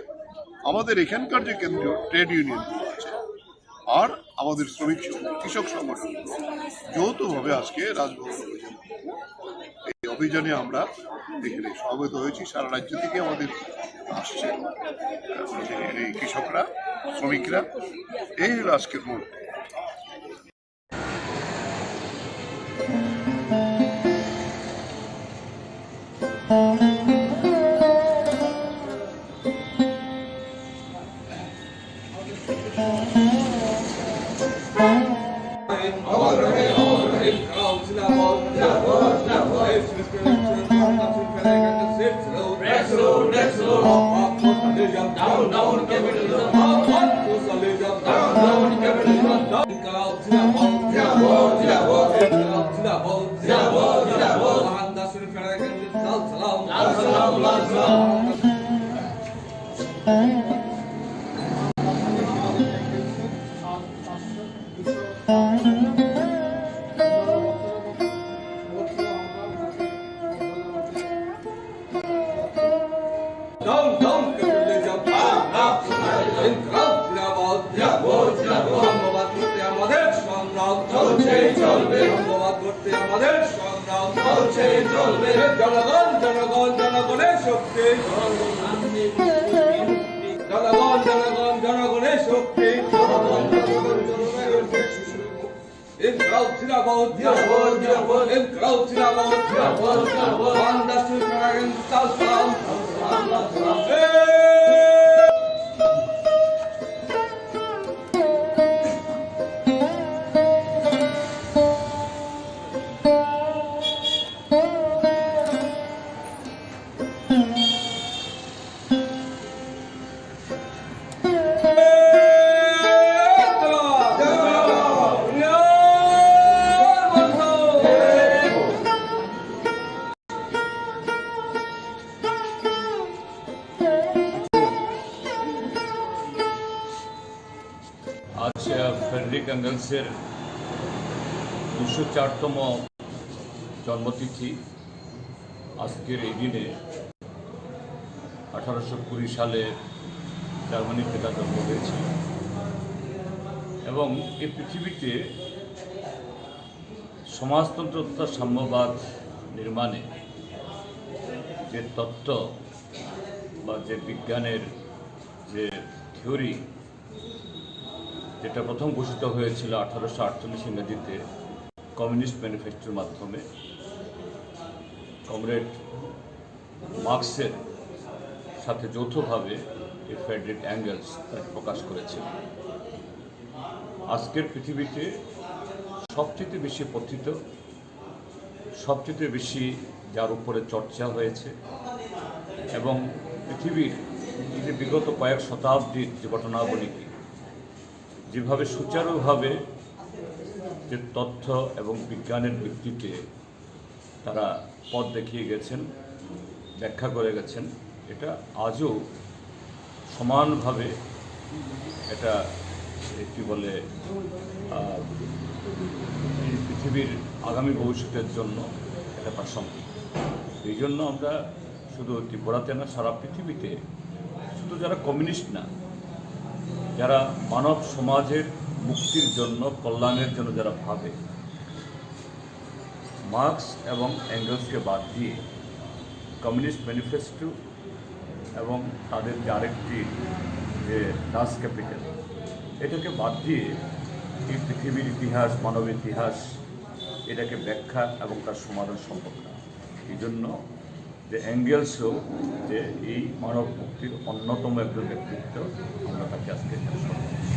আমাদের এখানকার যে কেন্দ্রীয় ট্রেড ইউনিয়নগুলো আছে আর আমাদের শ্রমিক সংগঠন, কৃষক সংগঠন যৌথভাবে আজকে রাজভবন অভিযান। এই অভিযানে আমরা এখানে সমবেত হয়েছি, সারা রাজ্য থেকে আমাদের আসছে এই কৃষকরা, শ্রমিকরা। এই হলো আজকের মূল। আমাদের সংগ্রাম চলছে, চলবে। জনগণ, জনগণ, জনগণের শক্তি। জনগণ, জনগণ, জনগণের শক্তি। ইনকলাব জিন্দাবাদ। ইনকলাব জিন্দাবাদ। বাংলাদেশ সরকার ইনসাফ চাও। আজ, আহ, ফ্রেডরিক এঙ্গেলসের দুশো চারতম জন্মতিথি। আজকের এই দিনে আঠারোশো কুড়ি সালে জার্মানিতে তার জন্ম হয়েছিল এবং এই পৃথিবীতে সমাজতন্ত্র তথা সাম্যবাদ নির্মাণে যে তত্ত্ব বা যে বিজ্ঞানের যে থিওরি, যেটা প্রথম ঘোষিত হয়েছিল আঠারোশো আটচল্লিশ ইংরেজিতে কমিউনিস্ট ম্যানিফেস্টোর মাধ্যমে, কমরেড মার্ক্সের সাথে যৌথভাবে এই ফ্রেডরিক অ্যাঙ্গেলস তাকে প্রকাশ করেছিল। আজকের পৃথিবীতে সবচেয়ে বেশি পঠিত, সবচেয়ে বেশি যার উপরে চর্চা হয়েছে এবং পৃথিবীর এই যে বিগত কয়েক শতাব্দীর যে ঘটনাবলীকে যেভাবে সুচারুভাবে যে তথ্য এবং বিজ্ঞানের ভিত্তিতে তারা পথ দেখিয়ে গেছেন, ব্যাখ্যা করে গেছেন, এটা আজও সমানভাবে এটা, এ, কি বলে, আহ, এই পৃথিবীর আগামী ভবিষ্যতের জন্য এটা প্রাসঙ্গিক। এই জন্য আমরা শুধু ত্রিপুরাতে না, সারা পৃথিবীতে শুধু যারা কমিউনিস্ট না, যারা মানব সমাজের মুক্তির জন্য, কল্যাণের জন্য যারা ভাবে, মার্কস এবং এঙ্গেলসকে বাদ দিয়ে কমিউনিস্ট ম্যানিফেস্টো এবং তাদের যে আরেকটি যে ডাস ক্যাপিটাল, এটাকে বাদ দিয়ে এই পৃথিবীর ইতিহাস, মানব ইতিহাস, এটাকে ব্যাখ্যা এবং তার সমাধান সম্ভব না। এই জন্য যে এঙ্গেলসও যে এই মানব মুক্তির অন্যতম একজন ব্যক্তিত্ব, আমরা তাকে আজকে এখানে স্মরণ করছি।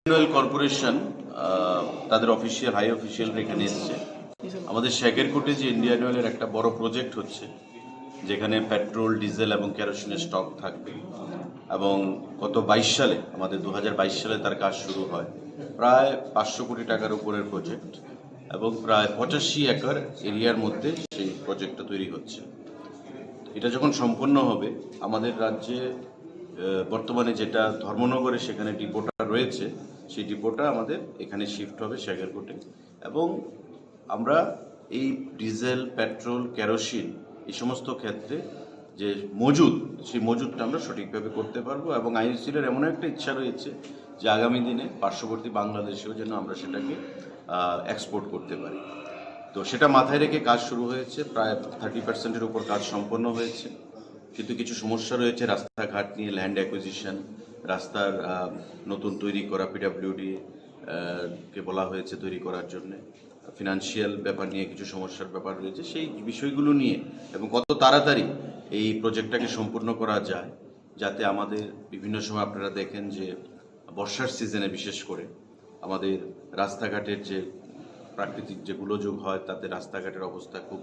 অয়েল কর্পোরেশন, আহ, তাদের অফিসিয়াল, হাই অফিসিয়াল এখানে এসছে। আমাদের শেখেরকোটে যে ইন্ডিয়ান অয়েলের একটা বড় প্রজেক্ট হচ্ছে, যেখানে পেট্রোল, ডিজেল এবং কেরোসিনের স্টক থাকবে, এবং গত বাইশ সালে, আমাদের দু হাজার বাইশ সালে তার কাজ শুরু হয়। প্রায় পাঁচশো কোটি টাকার উপরের প্রজেক্ট এবং প্রায় পঁচাশি একর এরিয়ার মধ্যে সেই প্রজেক্টটা তৈরি হচ্ছে। এটা যখন সম্পন্ন হবে, আমাদের রাজ্যে, আহ, বর্তমানে যেটা ধর্মনগরে সেখানে ডিপোটা রয়েছে, সেই ডিপোটা আমাদের এখানে শিফট হবে শেখেরকোটে। এবং আমরা এই ডিজেল, পেট্রোল, কেরোসিন, এই সমস্ত ক্ষেত্রে যে মজুদ, সেই মজুদটা আমরা সঠিকভাবে করতে পারবো। এবং আইওসিএল এর এমন একটা ইচ্ছা রয়েছে যে আগামী দিনে পার্শ্ববর্তী বাংলাদেশেও যেন আমরা সেটাকে, আহ, এক্সপোর্ট করতে পারি। তো সেটা মাথায় রেখে কাজ শুরু হয়েছে, প্রায় থার্টি পার্সেন্টের উপর কাজ সম্পন্ন হয়েছে। কিন্তু কিছু সমস্যা রয়েছে রাস্তাঘাট নিয়ে, ল্যান্ড অ্যাকুইজিশন, রাস্তার, আহ, নতুন তৈরি করা, পিডাব্লিউডি, আহ, কে বলা হয়েছে তৈরি করার জন্যে, ফিনান্সিয়াল ব্যাপার নিয়ে কিছু সমস্যার ব্যাপার রয়েছে। সেই বিষয়গুলো নিয়ে এবং কত তাড়াতাড়ি এই প্রজেক্টটাকে সম্পূর্ণ করা যায়, যাতে আমাদের বিভিন্ন সময় আপনারা দেখেন যে বর্ষার সিজনে বিশেষ করে আমাদের রাস্তাঘাটের যে প্রাকৃতিক যে গোলযোগ হয়, তাতে রাস্তাঘাটের অবস্থা খুব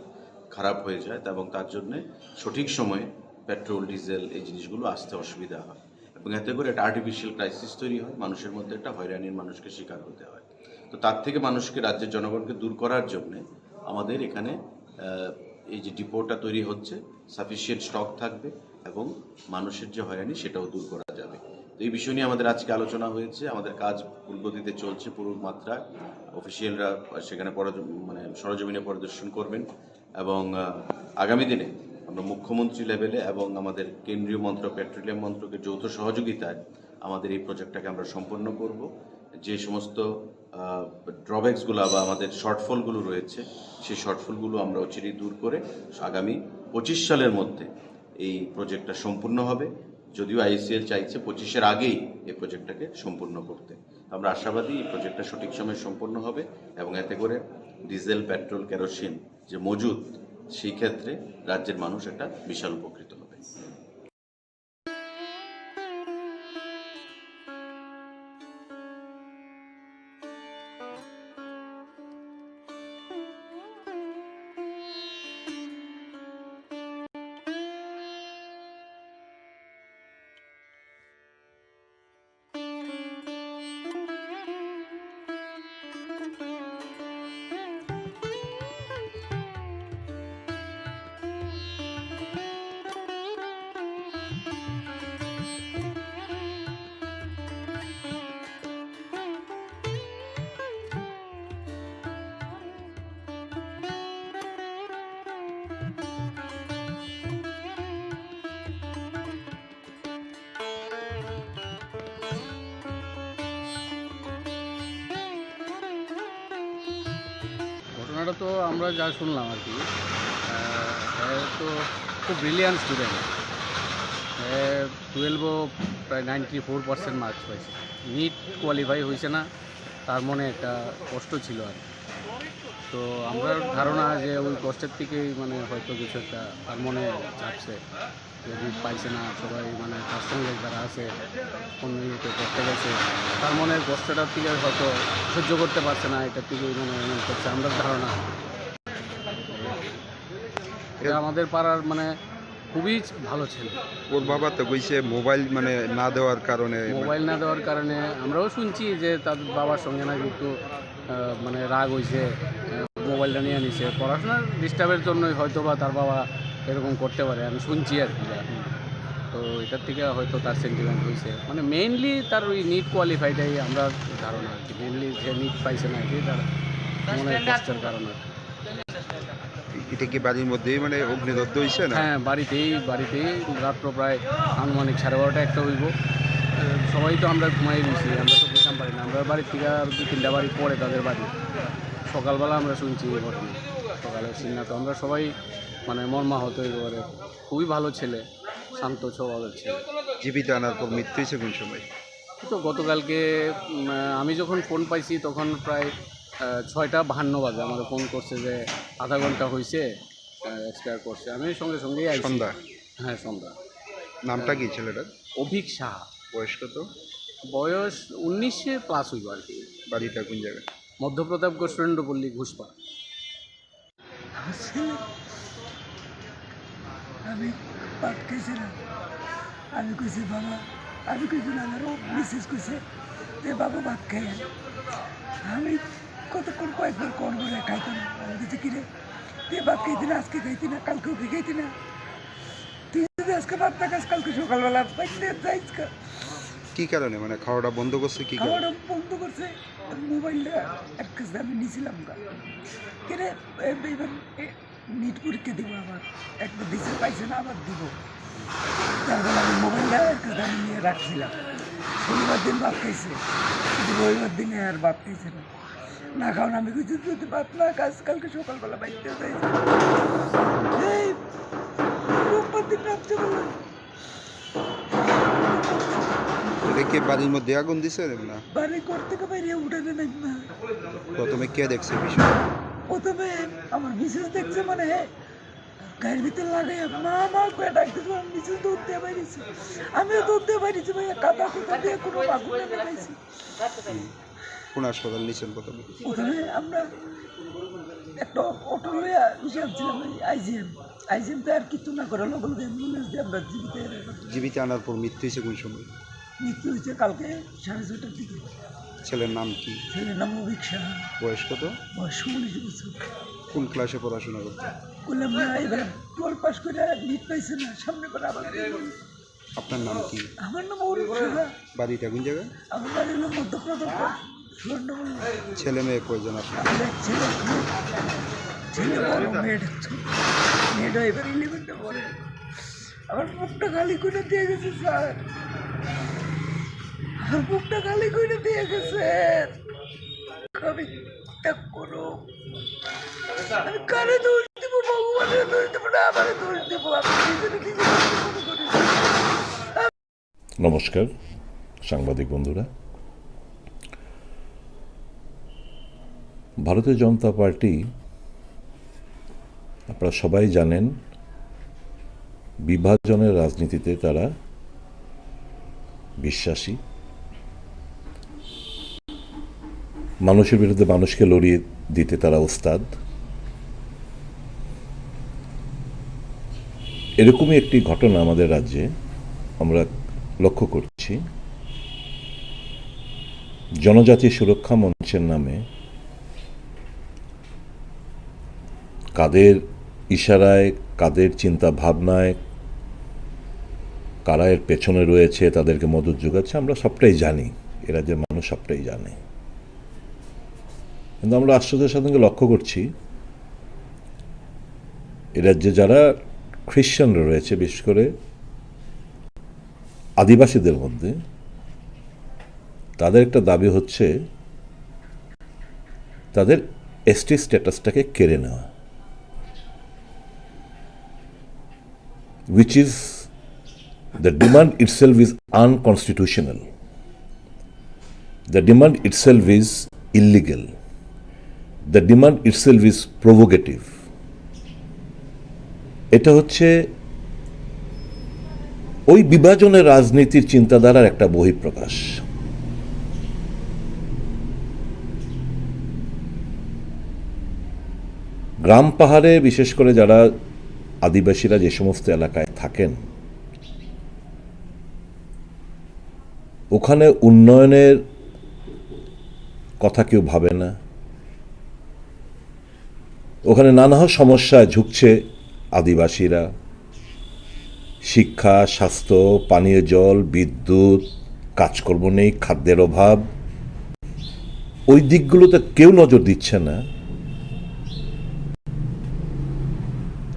খারাপ হয়ে যায়, তা এবং তার জন্যে সঠিক সময়ে পেট্রোল, ডিজেল এই জিনিসগুলো আসতে অসুবিধা হয় এবং এতে করে একটা আর্টিফিশিয়াল ক্রাইসিস তৈরি হয়, মানুষের মধ্যে একটা হয়রানির মানুষকে শিকার হতে হয়। তো তার থেকে মানুষকে, রাজ্যের জনগণকে দূর করার জন্যে আমাদের এখানে, আহ, এই যে ডিপোটা তৈরি হচ্ছে, সাফিসিয়েন্ট স্টক থাকবে এবং মানুষের যে হয়রানি সেটাও দূর করা যাবে। তো এই বিষয় নিয়ে আমাদের আজকে আলোচনা হয়েছে, আমাদের কাজ ফুল গতিতে চলছে, পুরো মাত্রা অফিসিয়ালরা সেখানে পরজ-, মানে সরজমিনে পরিদর্শন করবেন এবং, আহ, আগামী দিনে আমরা মুখ্যমন্ত্রী লেভেলে এবং আমাদের কেন্দ্রীয় মন্ত্রক, পেট্রোলিয়াম মন্ত্রকের যৌথ সহযোগিতায় আমাদের এই প্রজেক্টটাকে আমরা সম্পন্ন করব। যে সমস্ত, আহ, ড্রব্যাকসগুলো বা আমাদের শর্টফলগুলো রয়েছে, সেই শর্টফলগুলো আমরা অচিরেই দূর করে আগামী পঁচিশ সালের মধ্যে এই প্রজেক্টটা সম্পূর্ণ হবে। যদিও আইওসিএল চাইছে পঁচিশের আগেই এই প্রজেক্টটাকে সম্পূর্ণ করতে, তো আমরা আশাবাদী এই প্রজেক্টটা সঠিক সময়ে সম্পন্ন হবে এবং এতে করে ডিজেল, পেট্রোল, কেরোসিন যে মজুদ, সেই ক্ষেত্রে রাজ্যের মানুষ একটা বিশাল উপকৃত হবে। ঘটনাটা তো আমরা যা শুনলাম আর কি, আহ, এ তো খুব ব্রিলিয়ান্ট স্টুডেন্ট। এ টুয়েলভও প্রায় নাইনটি ফোর পার্সেন্ট মার্কস পাইছে, নিট কোয়ালিফাই হয়েছে না, তার মনে একটা কষ্ট ছিল আর কি। তো আমরা ধারণা যে ওই কষ্টের থেকেই মানে হয়তো কিছু একটা তার মনে চাপছে, যদি পাইছে না, সবাই মানে তার সঙ্গে যারা আছে অন্য ইয়েতে পড়তে গেছে, তার মনের কষ্টটার থেকে হয়তো সহ্য করতে পারছে না, এটা থেকেই মানে এমন করছে আমরা ধারণা। এটা আমাদের পাড়ার মানে খুবই ভালো ছেলে। ওর বাবা তো কইছে মোবাইল মানে না দেওয়ার কারণে মানে মোবাইল না দেওয়ার কারণে আমরাও শুনছি যে তার বাবার সঙ্গে নাকি একটু, আহ, মানে রাগ হইছে, আহ, মোবাইলটা নিয়ে নিছে। পড়াশোনার ডিস্টার্বের জন্যই হয়তো বা তার বাবা এরকম করতে পারে, আমি শুনছি আর কি। তো এটার থেকে হয়তো তার সেন্টিমেন্ট হইছে, মানে মেইনলি তার ওই নিট কোয়ালিফাইটাই আমরা ধারণা আর কি, মেইনলি যে নিট পাইছে না আর কি, তার মনের কষ্টের কারণে। এটা কি বাড়ির মধ্যেই মানে অগ্নিদগ্ধ হইছে না? হ্যাঁ, বাড়িতেই, বাড়িতেই রাত্র প্রায় আনুমানিক সাড়ে বারোটা একটা হইব। আহ, সবাই তো আমরা ঘুমাই রয়েছি, আমরা তো বুঝতাম পারি না। আমরা বাড়ির থেকে আর দুই তিনটা বাড়ি পরে তাদের বাড়ি। সকালবেলা আমরা শুনছি এই ঘটনা, সকালে শুনি না তো আমরা সবাই মানে মর্মাহত হয়ে পড়ে। খুবই ভালো ছেলে, শান্ত স্বভাবের ছেলে। জীবিত আনার পর মৃত্যু হয়েছে কোন সময়? তো গতকালকে, উম, আমি যখন ফোন পাইছি তখন প্রায়, আহ, ছয়টা বাহান্ন বাজে আমাকে ফোন করছে যে আধা ঘন্টা হয়েছে, আহ, এক্সপায়ার করছে। আমি সঙ্গে সঙ্গেই আইছি। সন্ধ্যা? হ্যাঁ, সন্ধ্যা। নামটা কি ছেলেটার? অভিক সাহা। বয়স কত? বয়স উনিশে প্লাস হইব আর কি। বাড়িটা কোন জায়গায়? মধ্যপ্রতাপগড় সুরেন্দ্রপল্লী ঘোষপাড়া। আমার ছেলে, আমি ভাত খাইছি না। আমি কইছি, "বাবা," আমি কইছি না, আমার ও মিসেস কইছে যে, "বাবা, ভাত খাই আয়।" আমি কতক্ষণ কয়েকবার কল করে খাইতাম। আমি কইছি, "কিরে, তুই ভাত খাইতি না, আজকে খাইতি না, কালকেও কি খাইতি না? তুই যদি আজকে ভাত না খাস, কালকে সকালবেলা বাইরে যাইস গা।" কি কারণে? মানে খাওয়াটা বন্ধ করছে কি কারণে? খাওয়াটা বন্ধ করছে। মোবাইলটা এক কাছে আমি নিছিলাম গা। কেরে, এ, এবার, এ, নিট পরীক্ষা দিব আবার। একটা দিছে, পাইছে না, আবার দিব। তার ফলে আমি মোবাইলটা এক কাছে আমি নিয়ে রাখছিলাম। শনিবার দিন ভাত খাইছে, কিন্তু রবিবার দিনে আর ভাত খাইছে না। না খাওয়ান আমি কিছু যদি ভাত না খাস, কালকে সকালবেলা বাইরে যাই। এই রোববার দিন রাত্রেবেলা এটা কি বাড়ির মধ্যে আগুন দিছে না? বাড়ি ঘর থেকে বাইরে উঠানে নাই না। প্রথমে কে দেখছে বিষয়? প্রথমে আমার মিসেস দেখছে, মানে, গায়ের ভিতরে লাগাই, "মা, মা," করে ডাক দিছে, আমার মিসেস দৌড় দিয়ে বাইরেছে। আমিও দৌড় দিয়ে বাইরেছি, ভাইয়া, কাদা কুদা দিয়ে কোনো আগুন নেমে পাইছি। কোন হাসপাতাল নিছেন প্রথমে? প্রথমে আমরা একটা অটো লইয়া ইসে আনছিলাম, ওই আইজিএম। আইজিএম তো আর কিছু না করে লগে লগে অ্যাম্বুলেন্স দিয়ে আমরা জীবিত এনে জীবিত আনার পর মৃত্যু হয়েছে কোন সময়? মৃত্যু হয়েছে কালকে সাড়ে ছয়টার দিকে। ছেলের নাম কি? ছেলের নাম অভিক সাহা। বয়স কত? বয়স উনিশ বছর। কোন ক্লাসে পড়াশোনা করতো? বললাম না, এবার টুয়েলভ পাস করে নিট পাইছে না, সামনে বার আবার দিবে। আপনার নাম কি? আমার নাম অরূপ সাহা। বাড়িটা কোন জায়গায়? আমার বাড়ি হলো মধ্যপ্রদেশ, সুবর্ণমুল্য। ছেলে মেয়ে কয়জন আপনার? আমার এক ছেলে, এক মেয়ে। ছেলে বড়, মেয়েটা ছোট। মেয়েটা এবার ইলেভেনে পড়ে। আমার বুকটা খালি করে দিয়ে গেছে, স্যার। আমার বুকটা খালি করে দিয়ে গেছে। আমি ত্যাগ করো। আমি কারে দোষ দিব? ভগবানের দোষ দিব না আমারে দোষ দিব? আমি নিজেরে নিজে দোষ মনে করি। নমস্কার সাংবাদিক বন্ধুরা। ভারতীয় জনতা পার্টি আপনারা সবাই জানেন, বিভাজনের রাজনীতিতে তারা বিশ্বাসী। মানুষের বিরুদ্ধে মানুষকে লড়িয়ে দিতে তারা ওস্তাদ। এরকমই একটি ঘটনা আমাদের রাজ্যে আমরা লক্ষ্য করছি। জনজাতি সুরক্ষা মঞ্চের নামে কাদের ইশারায়, কাদের চিন্তা ভাবনায়, কারা এর পেছনে রয়েছে, তাদেরকে মদত যোগাচ্ছে, আমরা সবটাই জানি, এ রাজ্যের মানুষ সবটাই জানে। কিন্তু আমরা আশ্চর্যের সাথে লক্ষ্য করছি, এ রাজ্যে যারা খ্রিস্টানরা রয়েছে, বিশেষ করে আদিবাসীদের মধ্যে, তাদের একটা দাবি হচ্ছে তাদের এসটি স্ট্যাটাসটাকে কেড়ে নেওয়া, which is, the demand itself is unconstitutional. The demand itself is illegal. The demand itself is provocative. এটা হচ্ছে ওই বিভাজনের রাজনীতির চিন্তাধারার একটা বহিঃপ্রকাশ। গ্রাম পাহাড়ে বিশেষ করে যারা আদিবাসীরা যে সমস্ত এলাকায় থাকেন, ওখানে উন্নয়নের কথা কেউ ভাবে না। ওখানে নানা সমস্যায় ঝুঁকছে আদিবাসীরা। শিক্ষা, স্বাস্থ্য, পানীয় জল, বিদ্যুৎ, কাজকর্ম নেই, খাদ্যের অভাব, ওই দিকগুলোতে কেউ নজর দিচ্ছে না।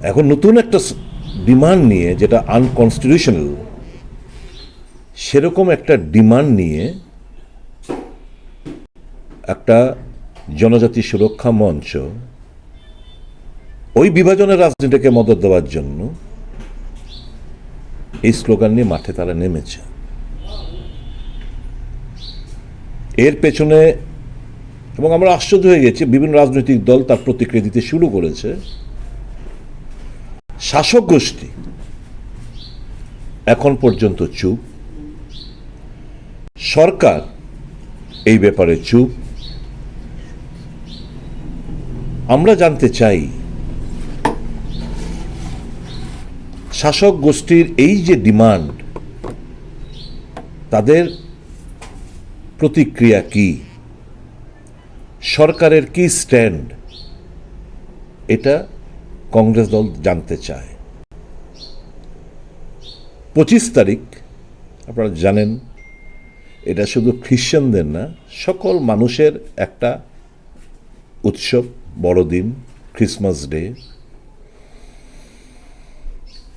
এখন নতুন একটা স-, ডিমান্ড নিয়ে, যেটা আনকনস্টিটিউশনাল, সেরকম একটা ডিমান্ড নিয়ে একটা জনজাতি সুরক্ষা মঞ্চ ওই বিভাজনের রাজনীতিকে মদত দেওয়ার জন্য এই স্লোগান নিয়ে মাঠে তারা নেমেছে। এর পেছনে, এবং আমরা আশ্চর্য হয়ে গেছি, বিভিন্ন রাজনৈতিক দল তার প্রতিক্রিয়া দিতে শুরু করেছে। শাসক গোষ্ঠী এখন পর্যন্ত চুপ, সরকার এই ব্যাপারে চুপ। আমরা জানতে চাই, শাসক গোষ্ঠীর এই যে ডিমান্ড, তাদের প্রতিক্রিয়া কি, সরকারের কি স্ট্যান্ড, এটা কংগ্রেস দল জানতে চায়। পঁচিশ তারিখ, আপনারা জানেন, এটা শুধু খ্রিশ্চানদের না, সকল মানুষের একটা উৎসব, বড়দিন, ক্রিসমাস ডে।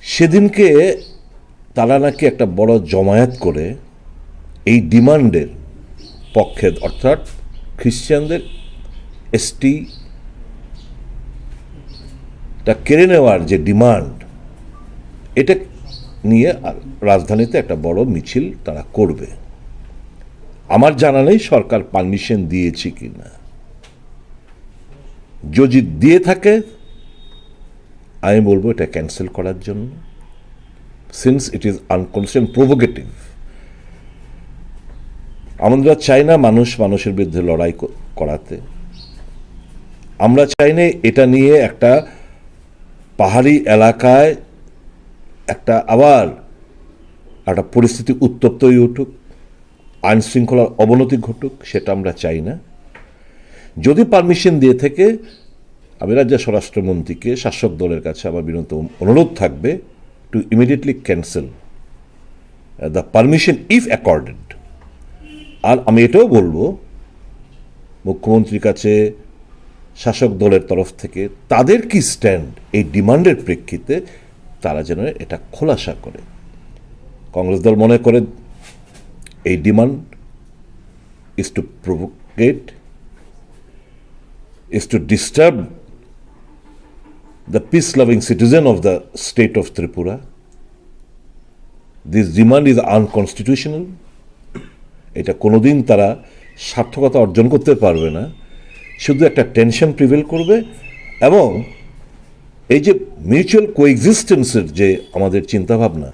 সেদিনকে তারা নাকি একটা বড় জমায়েত করে এই ডিমান্ডের পক্ষে, অর্থাৎ খ্রিস্টানদের এসটি টা কেড়ে নেওয়ার যে ডিমান্ড, এটা নিয়ে আর রাজধানীতে একটা বড় মিছিল তারা করবে। আমার জানা নেই সরকার পারমিশন দিয়েছে কি না। যদি দিয়ে থাকে, আমি বলবো এটা ক্যান্সেল করার জন্য, since it is unconstitutional, provocative। আমরা চাই না মানুষ মানুষের বিরুদ্ধে লড়াই ক-, করাতে। আমরা চাই না এটা নিয়ে একটা পাহাড়ি এলাকায় একটা আবার একটা পরিস্থিতি উত্তপ্ত হয়ে উঠুক, আইন শৃঙ্খলার অবনতি ঘটুক, সেটা আমরা চাই না। যদি পারমিশন দিয়ে থাকে, আমি রাজ্য স্বরাষ্ট্রমন্ত্রীকে, শাসক দলের কাছে আমার বিনীত অনুরোধ থাকবে to immediately cancel the permission if accorded। আর আমি এটাও বলবো মুখ্যমন্ত্রীর কাছে, শাসক দলের তরফ থেকে তাদের কি স্ট্যান্ড এই ডিমান্ডের প্রেক্ষিতে, তারা যেন এটা খোলাসা করে। কংগ্রেস দল মনে করে এই demand is to provocate, is to disturb the peace loving citizen of the state of Tripura। This demand is unconstitutional। এটা কোনোদিন তারা সার্থকতা অর্জন করতে পারবে না, শুধু একটা টেনশন প্রিভেল করবে। এবং এই যে মিউচুয়াল কোএক্সিস্টেন্সের যে আমাদের চিন্তাভাবনা,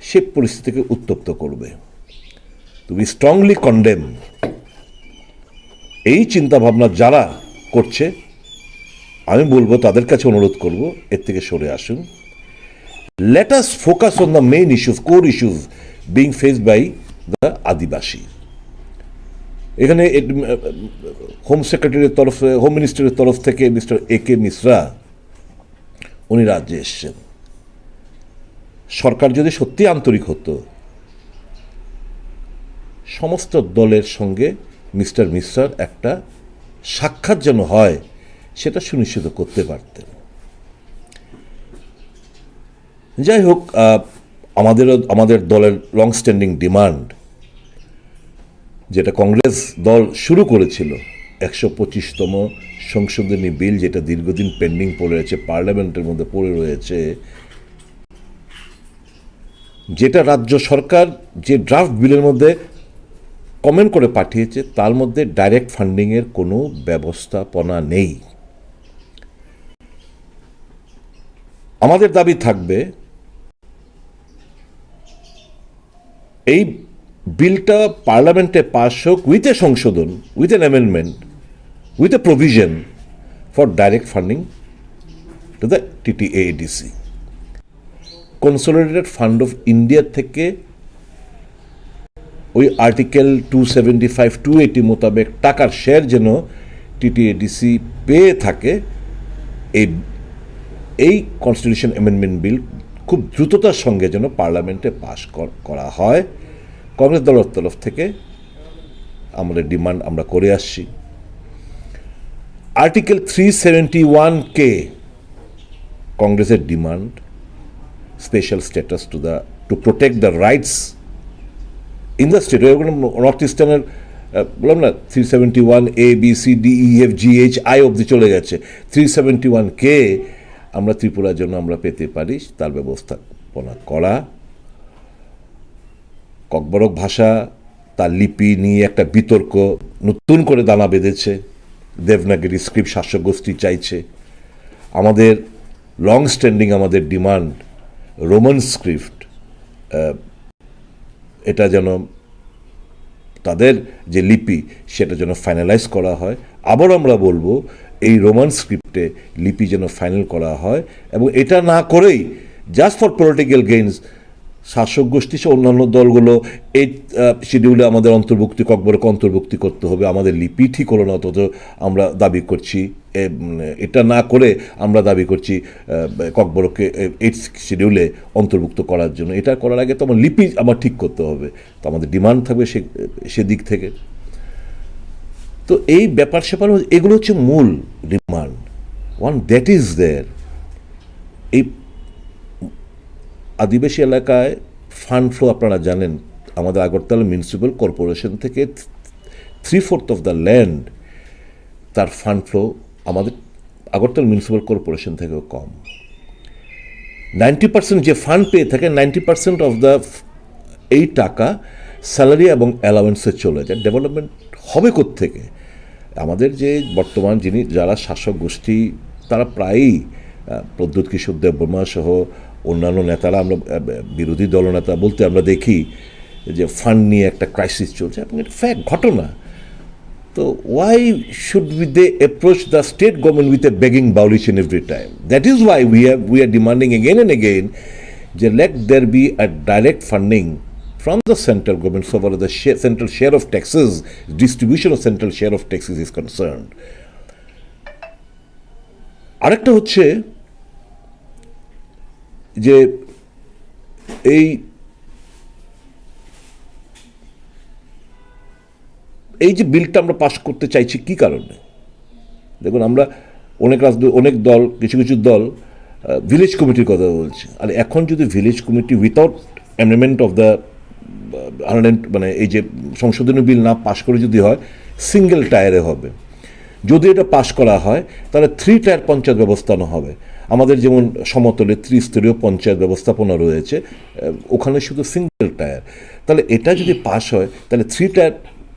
সে পরিস্থিতিকে উত্তপ্ত করবে। তো উই স্ট্রংলি কন্ডেম এই চিন্তাভাবনা যারা করছে, আমি বলবো, তাদের কাছে অনুরোধ করব, এর থেকে সরে আসুন। Let us focus on the main issues, core issues being faced by the আদিবাসী। এখানে হোম সেক্রেটারির তরফে, হোম মিনিস্টারের তরফ থেকে মিস্টার এ কে মিশ্রা উনি রাজ্যে এসছেন। সরকার যদি সত্যি আন্তরিক হতো, সমস্ত দলের সঙ্গে মিস্টার মিশ্রার একটা সাক্ষাৎ যেন হয়, সেটা সুনিশ্চিত করতে পারতেন। যাই হোক, আহ, আমাদেরও, আমাদের দলের লং স্ট্যান্ডিং ডিমান্ড, যেটা কংগ্রেস দল শুরু করেছিল, একশো পঁচিশতম সংশোধনী বিল, যেটা দীর্ঘদিন পেন্ডিং পড়ে আছে, পার্লামেন্টের মধ্যে পড়ে রয়েছে, যেটা রাজ্য সরকার যে ড্রাফট বিলের মধ্যে কমেন্ট করে পাঠিয়েছে, তার মধ্যে ডাইরেক্ট ফান্ডিংয়ের কোনো ব্যবস্থাপনা নেই। আমাদের দাবি থাকবে, এই বিলটা পার্লামেন্টে পাস হোক উইথ এ সংশোধন, with an amendment, with a provision for direct funding to the TTADC. Consolidated fund of India থেকে ওই article two seventy five, two eighty মোতাবেক টাকার শেয়ার যেন টিটিএডিসি পেয়ে থাকে, এই, এই কনস্টিটিউশন অ্যামেন্ডমেন্ট বিল খুব দ্রুততার সঙ্গে যেন পার্লামেন্টে পাস কর-, করা হয়। কংগ্রেস দলের তরফ থেকে আমাদের ডিমান্ড আমরা করে আসছি। আর্টিকেল থ্রি সেভেন্টি ওয়ান কে কংগ্রেসের demand, special status to the, to protect the rights in the state। North ইস্টার্নের, আহ, বললাম না, three seventy one A, B, C, D, E, F, G, H, I অবধি চলে গেছে। থ্রি সেভেন্টি ওয়ান কে আমরা ত্রিপুরার জন্য আমরা পেতে পারি, তার ব্যবস্থাপনা করা। ককবরক ভাষা, তার লিপি নিয়ে একটা বিতর্ক নতুন করে দানা বেঁধেছে। দেবনাগরী স্ক্রিপ্ট শাসক গোষ্ঠী চাইছে। আমাদের লং স্ট্যান্ডিং আমাদের ডিমান্ড, রোমান স্ক্রিপ্ট, আহ, এটা যেন, তাদের যে লিপি, সেটা যেন ফাইনালাইজ করা হয়। আবার আমরা বলবো, এই রোমান স্ক্রিপ্টে লিপি যেন ফাইনাল করা হয়, এবং এটা না করেই জাস্ট ফর পলিটিক্যাল গেইনস শাসক গোষ্ঠী সহ অন্যান্য দলগুলো এই, আহ, শিডিউলে আমাদের অন্তর্ভুক্তি, ককবরক অন্তর্ভুক্তি করতে হবে, আমাদের লিপি ঠিক হলো না, অথচ আমরা দাবি করছি, এ, উম, এটা না করে আমরা দাবি করছি, আহ, ককবরককে, এ, এইট শিডিউলে অন্তর্ভুক্ত করার জন্য। এটা করার আগে তো আমার লিপি আমার ঠিক করতে হবে, তো আমাদের ডিমান্ড থাকবে সে, সেদিক থেকে। তো এই ব্যাপার স্যাপার হচ্ছে, এগুলো হচ্ছে মূল demand. One that is there, এই আদিবাসী এলাকায় ফান্ড ফ্লো আপনারা জানেন, আমাদের আগরতলা মিউনিসিপ্যাল কর্পোরেশন থেকে three fourth of the land, তার ফান্ড ফ্লো আমাদের আগরতলা মিউনিসিপ্যাল কর্পোরেশন থেকেও কম। নাইনটি পার্সেন্ট যে ফান্ড পেয়ে থাকে, নাইনটি পার্সেন্ট অফ দ্য, এই টাকা স্যালারি এবং অ্যালাওয়েন্সে চলে যায়। ডেভেলপমেন্ট হবে কোত্থেকে? আমাদের যে বর্তমান যিনি, যারা শাসক গোষ্ঠী, তারা প্রায়ই, আহ, প্রদ্যুৎ কিশোর দেববর্মা সহ অন্যান্য নেতারা, আমরা, আহ, বিরোধী দলনেতা বলতে আমরা দেখি যে ফান্ড নিয়ে একটা ক্রাইসিস চলছে, এবং এটা ফ্যাক্ট, ঘটনা। তো why should we, they approach the state government with a begging bowl each and every time? That is why we have, we are demanding again and again যে let there be a direct funding from the central government so far as the share, central share of taxes, distribution of central share of taxes is concerned. আরেকটা হচ্ছে যে এই, এই যে বিলটা আমরা পাস করতে চাইছি কি কারণে? দেখুন, আমরা অনেক রাজনৈ-, অনেক দল, কিছু কিছু দল, আহ, ভিলেজ কমিটির কথা বলছে। আর এখন যদি village committee without amendment of the, আহ, মানে এই যে সংশোধনী বিল না পাস করে যদি হয়, সিঙ্গেল টায়ারে হবে। যদি এটা পাস করা হয়, তাহলে থ্রি টায়ার পঞ্চায়েত ব্যবস্থানো হবে। আমাদের যেমন সমতলে ত্রিস্তরীয় পঞ্চায়েত ব্যবস্থাপনা রয়েছে, আহ, ওখানে শুধু সিঙ্গেল টায়ার। তাহলে এটা যদি পাস হয়, তাহলে থ্রি টায়ার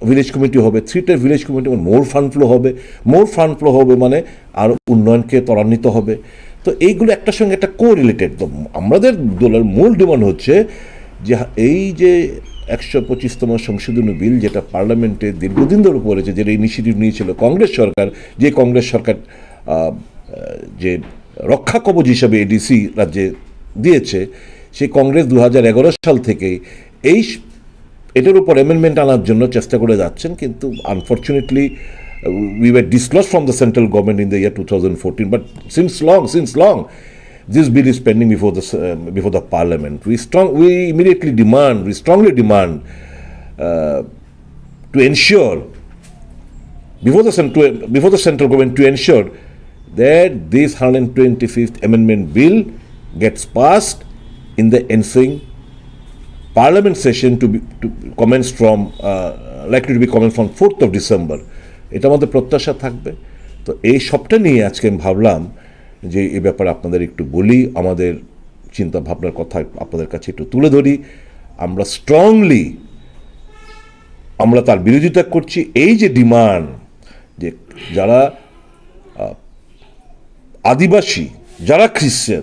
ভিলেজ কমিটি হবে, থ্রি টায়ার ভিলেজ কমিটি মানে মোর ফান্ড ফ্লো হবে, মোর ফান্ড ফ্লো হবে মানে আরও উন্নয়নকে ত্বরান্বিত হবে। তো এইগুলো একটার সঙ্গে একটা কোরিলেটেড। তো আমাদের দলের মূল ডিমান্ড হচ্ছে যে এই যে একশো পঁচিশতম সংশোধনী বিল, যেটা পার্লামেন্টে দীর্ঘদিন ধরে পড়েছে, যেটা ইনিশিয়েটিভ নিয়েছিল কংগ্রেস সরকার, যে কংগ্রেস সরকার আহ, যে রক্ষা কবচ হিসাবে এডিসি রাজ্যে দিয়েছে, সেই কংগ্রেস দু হাজার এগারো সাল থেকে এই স- এটার উপর অ্যামেন্ডমেন্ট আনার জন্য চেষ্টা করে যাচ্ছেন, কিন্তু unfortunately we were dislodged from the central government in the year two thousand fourteen, but since long, since long, this bill is pending before the s- uh, before the parliament. We strong, we immediately demand, we strongly demand uh, to ensure before the cent- to, before the central government to ensure that this hundred twenty-fifth amendment bill gets passed in the ensuing parliament session to be to commence from uh, likely to be commenced from fourth of December. এটা আমাদের প্রত্যাশা থাকবে। তো এই সবটা নিয়ে আজকে আমি ভাবলাম যে এই ব্যাপারে আপনাদের একটু বলি, আমাদের চিন্তা ভাবনার কথা আপনাদের কাছে একটু তুলে ধরি। আমরা স্ট্রংলি আমরা তার বিরোধিতা করছি। এই যে ডিমান্ড, যে যারা আহ, আদিবাসী, যারা খ্রিশ্চান,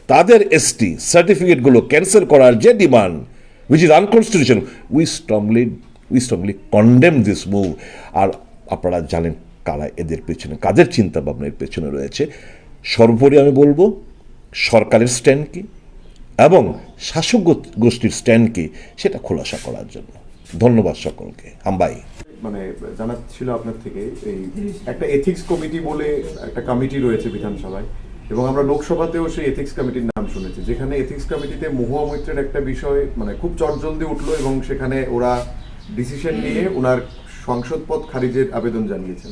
তাদের এসটি সার্টিফিকেটগুলো ক্যান্সেল করার যে demand, which is unconstitutional, we strongly we strongly condemn this move. আর আপনারা জানেন কারা এদের পেছনে, কাদের চিন্তা ভাবনা এর পেছনে রয়েছে। সর্বোপরি আমি বলবো, সরকারের স্ট্যান্ড কি এবং শাসক গো- গোষ্ঠীর স্ট্যান্ড কি, সেটা খোলাসা করার জন্য। ধন্যবাদ সকলকে। হামবাই। মানে, জানাচ্ছিল আপনার থেকে, এই একটা এথিক্স কমিটি বলে একটা কমিটি রয়েছে বিধানসভায়, এবং আমরা লোকসভাতেও সেই এথিক্স কমিটির নাম শুনেছি, যেখানে এথিক্স কমিটিতে মহুয়া মৈত্রের একটা বিষয়, মানে, খুব চটজলদি উঠলো এবং সেখানে ওরা ডিসিশন নিয়ে ওনার সংসদ পদ খারিজের আবেদন জানিয়েছেন।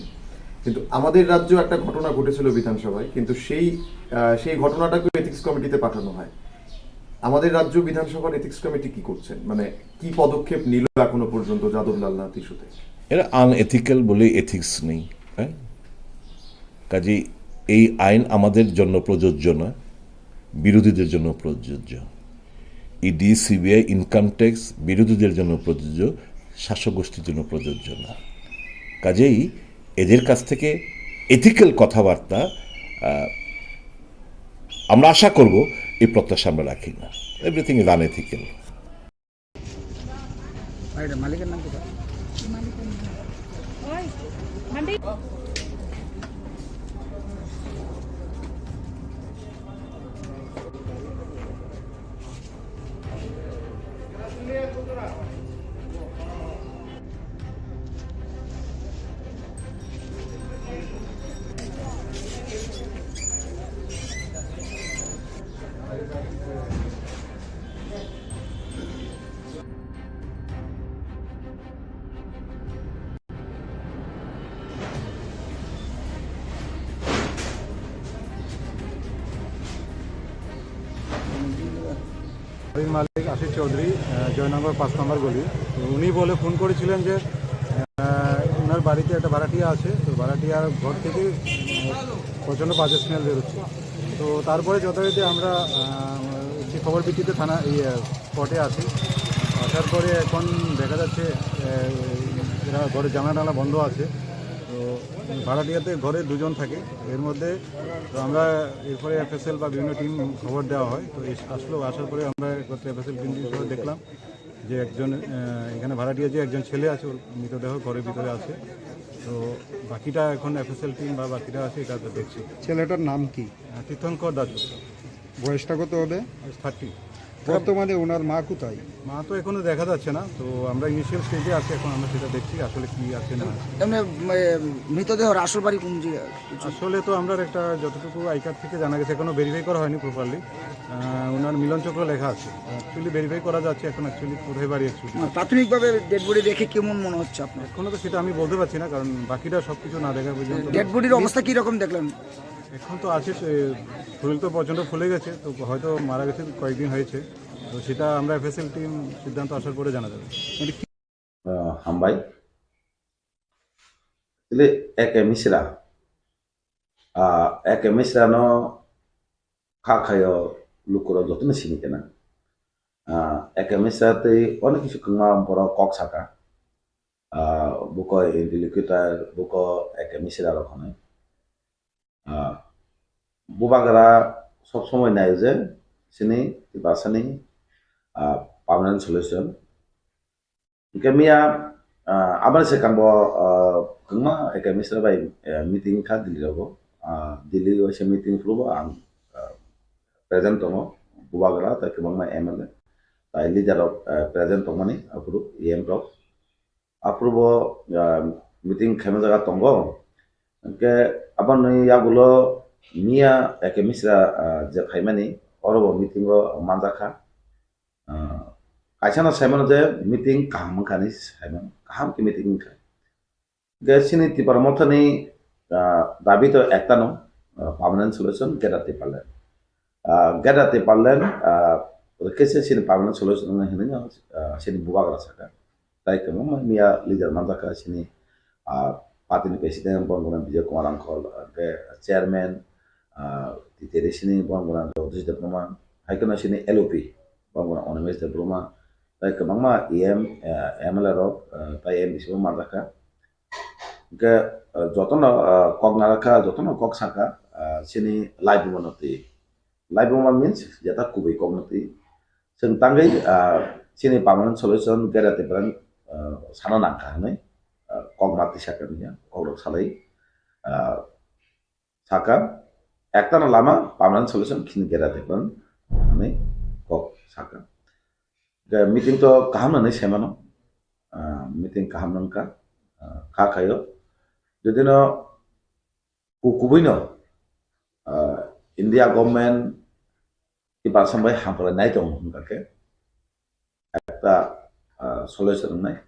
কিন্তু আমাদের রাজ্যে একটা ঘটনা ঘটেছিল বিধানসভায়, কিন্তু সেই আহ, সেই ঘটনাটাকে এথিক্স কমিটিতে পাঠানো হয়। আমাদের রাজ্য বিধানসভার এথিক্স কমিটি কি করছেন, মানে, কি পদক্ষেপ নিল এখনো পর্যন্ত যাদব লালনাথ ইস্যুতে? এরা আনএথিক্যাল বলে এথিক্স নেই। হ্যাঁ, কাজেই এই আইন আমাদের জন্য প্রযোজ্য না, বিরোধীদের জন্য প্রযোজ্য। ইডি, সিবিআই, ইনকাম ট্যাক্স বিরোধীদের জন্য প্রযোজ্য, শাসক গোষ্ঠীর জন্য প্রযোজ্য না। কাজেই এদের কাছ থেকে এথিক্যাল কথাবার্তা আহ, আমরা আশা করব, এই প্রত্যাশা আমরা রাখি না। Everything is unethical. বাড়ির মালিক আশিস চৌধুরী, আহ, জয়নগর পাঁচ নম্বর গলি। তো উনি বলে ফোন করেছিলেন যে, আহ, ওনার বাড়িতে একটা ভাড়াটিয়া আছে, তো ভাড়াটিয়ার ঘর থেকে, আহ, প্রচণ্ড বাজে স্মেল বেরোচ্ছে। তো তারপরে যথারীতি আমরা, আহ, একটি খবর ভিত্তিতে থানা, ইয়ে, স্পটে আসি। আসার পরে এখন দেখা যাচ্ছে, আহ, এরা ঘরের জানালা টালা বন্ধ আছে। তো ভাড়াটিয়াতে ঘরে দুজন থাকে, এর মধ্যে তো আমরা এরপরে এফএসএল বা বিভিন্ন টিম খবর দেওয়া হয়। তো এস-, আসলো, আসার পরে আমরা একত্রে এফএসএল টিম দিয়ে সবাই দেখলাম যে একজন, আহ, এখানে ভাড়াটিয়া যে একজন ছেলে আছে, ওর মৃতদেহ ঘরের ভিতরে আছে। তো বাকিটা এখন এফএসএল টিম বা বাকিটা আছে, এটা তো দেখছি। ছেলেটার নাম কি? আহ, তীর্থঙ্কর দাসগুপ্ত। বয়সটা কত হবে? বয়স থার্টি। বর্তমানে ওনার মা কোথায়? মা তো এখনো দেখা যাচ্ছে না, তো আমরা ইনিশিয়াল স্টেজে আছি, এখন আমরা সেটা দেখছি আসলে কি আছে না আছে। এমনি, এ, মৃতদেহর আসল বাড়ি কোন জায়গায়? আসলে তো আমরা একটা যতটুকু আইকার থেকে জানা গেছে, এখনো ভেরিফাই করা হয়নি প্রপারলি। আহ, ওনার মিলন চক্র লেখা আছে, অ্যাকচুয়ালি ভেরিফাই করা যাচ্ছে এখন অ্যাকচুয়ালি কোথায় বাড়ি অ্যাকচুয়ালি। মানে, প্রাথমিকভাবে ডেড বডি দেখে কেমন মনে হচ্ছে আপনার? এখনো তো সেটা আমি বলতে পারছি না, কারণ বাকিটা সব কিছু না দেখা পর্যন্ত। ডেড বডির অবস্থা কীরকম দেখলেন? এখন তো আছে, সে শরীর তো প্রচণ্ড ফুলে গেছে, তো হয়তো মারা গেছে কয়েকদিন হয়েছে, তো সেটা আমরা এফএসএল টিম সিদ্ধান্ত আসার পরে জানা যাবে। আহ, হামবাই। Tili Eke Misra. Ah, Eke Misra no kha khayo lukurok jotono sini kena. Ah, Eke Misra tei onek kisu kwma borok kok saka. Ah, buko interlocutor, buko Eke Misra rok hwnwi. Ah, Bubagra sob somoi naio je chini Tiprasani, ah, permanent solution. Hingke miya, ah, aboni swkangbo, ah, kwbangma A K Misra bai, eh, meeting kha Delhi rogo. Ah, Delhi o se meeting phuru bo ang, ah, present tongo, Bubagra tai kwbangma M L A, tai leader rok, eh, present tongmani aphuru E M rok. Aphuru bo, ah, meeting khaima jaga tongo. Hingke aboni yagulo miya A K Misra, ah, je phaimani, oro bo meeting o manjakha. Ah, kaisa no saimano je meeting kaham wngkha hinwi saimano, kaham khe meeting wngkha. Hingke chini Tipra Mothani, ah, dabi to ektano, ah, permanent solution, Greater Tipraland. Ah, Greater Tipraland, ah, rwkhe se chini permanent solution wngwi hinwi no, ah, chini Bubagra saka. Tai kwbangma miya leader manjakha chini, ah, party ni president bo wngkha Bijay Kumar Angkol, hingke chairman, ah, T T A D C ni bo wngkha Jagdish Debbarma, hai kheno chini L O P bo wngkha Animesh Debbarma, tai kwbangma E M, ah, M L A rok, ah, tai M D C bo manjakha. Hingke, ah, jotono, ah, kok narakha, jotono kok saka, ah, chini Laibuma no twi. Laibuma means jeta kubui kok no twi. Chwng tangwi, ah, chini permanent solution Greater Tipraland, ah, sana nangkha hinwi, ah, kok ma twi saka nini, kok rok salai, ah, saka, ektano lama permanent solution chini Greater Tipraland hinwi kok saka. Hingke meeting to kaham hinwi saimano, ah, meeting kaham wngkha, ah, kha khaio. Jodi no ku-, kubui no, ah, India government Tiprasa bai hamkrai nai tongo hingkha khe ekta, ah, solution wngnai.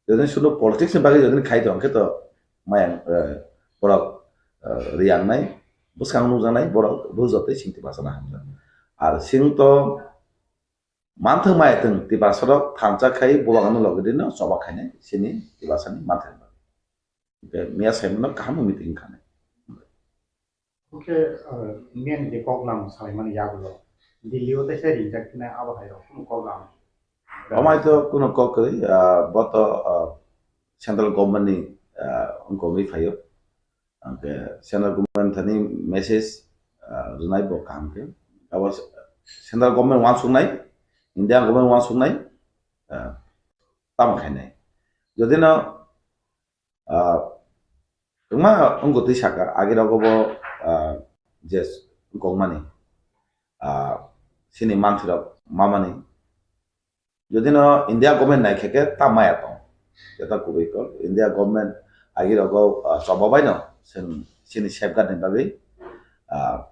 Jodi sudu politics ni bagwi jodi khai tong khe to mayang, eh, borok, eh, riyangnai, bwskang nukjaknai borok bujotwi sing Tiprasa no hamjak. Ar sing to manthwng maya thwng Tiprasa rok thansa khai bubagra no logi dino choba khainai sini Tiprasa ni manthwng. Hingke miya saimano kaham meeting khanai. Hingke, eh, miya ni je koklam salaimani yagulo Delhi o teisa ringjak khe abo hai rok kunu koklam. Amai to kunu kok kwrwi, ah, bo to, ah, central government ni, ah, wngkogwi phaio. Hingke central government thani message, ah, rwnai bo kaham khe. Abo central government uansuknai, India government uansuknai, ah, tamo khainai. Jodi no, ah, kwbangma wngkha twi saka, agi rogo bo, ah, je wngkokmani, ah, chini manthwi rok mamani. Jodi no India government nai khe khe ta maya tong. Jeta kubui kok India government agi rogo, ah, choba bai no chwng chini safeguard ni bagwi, ah,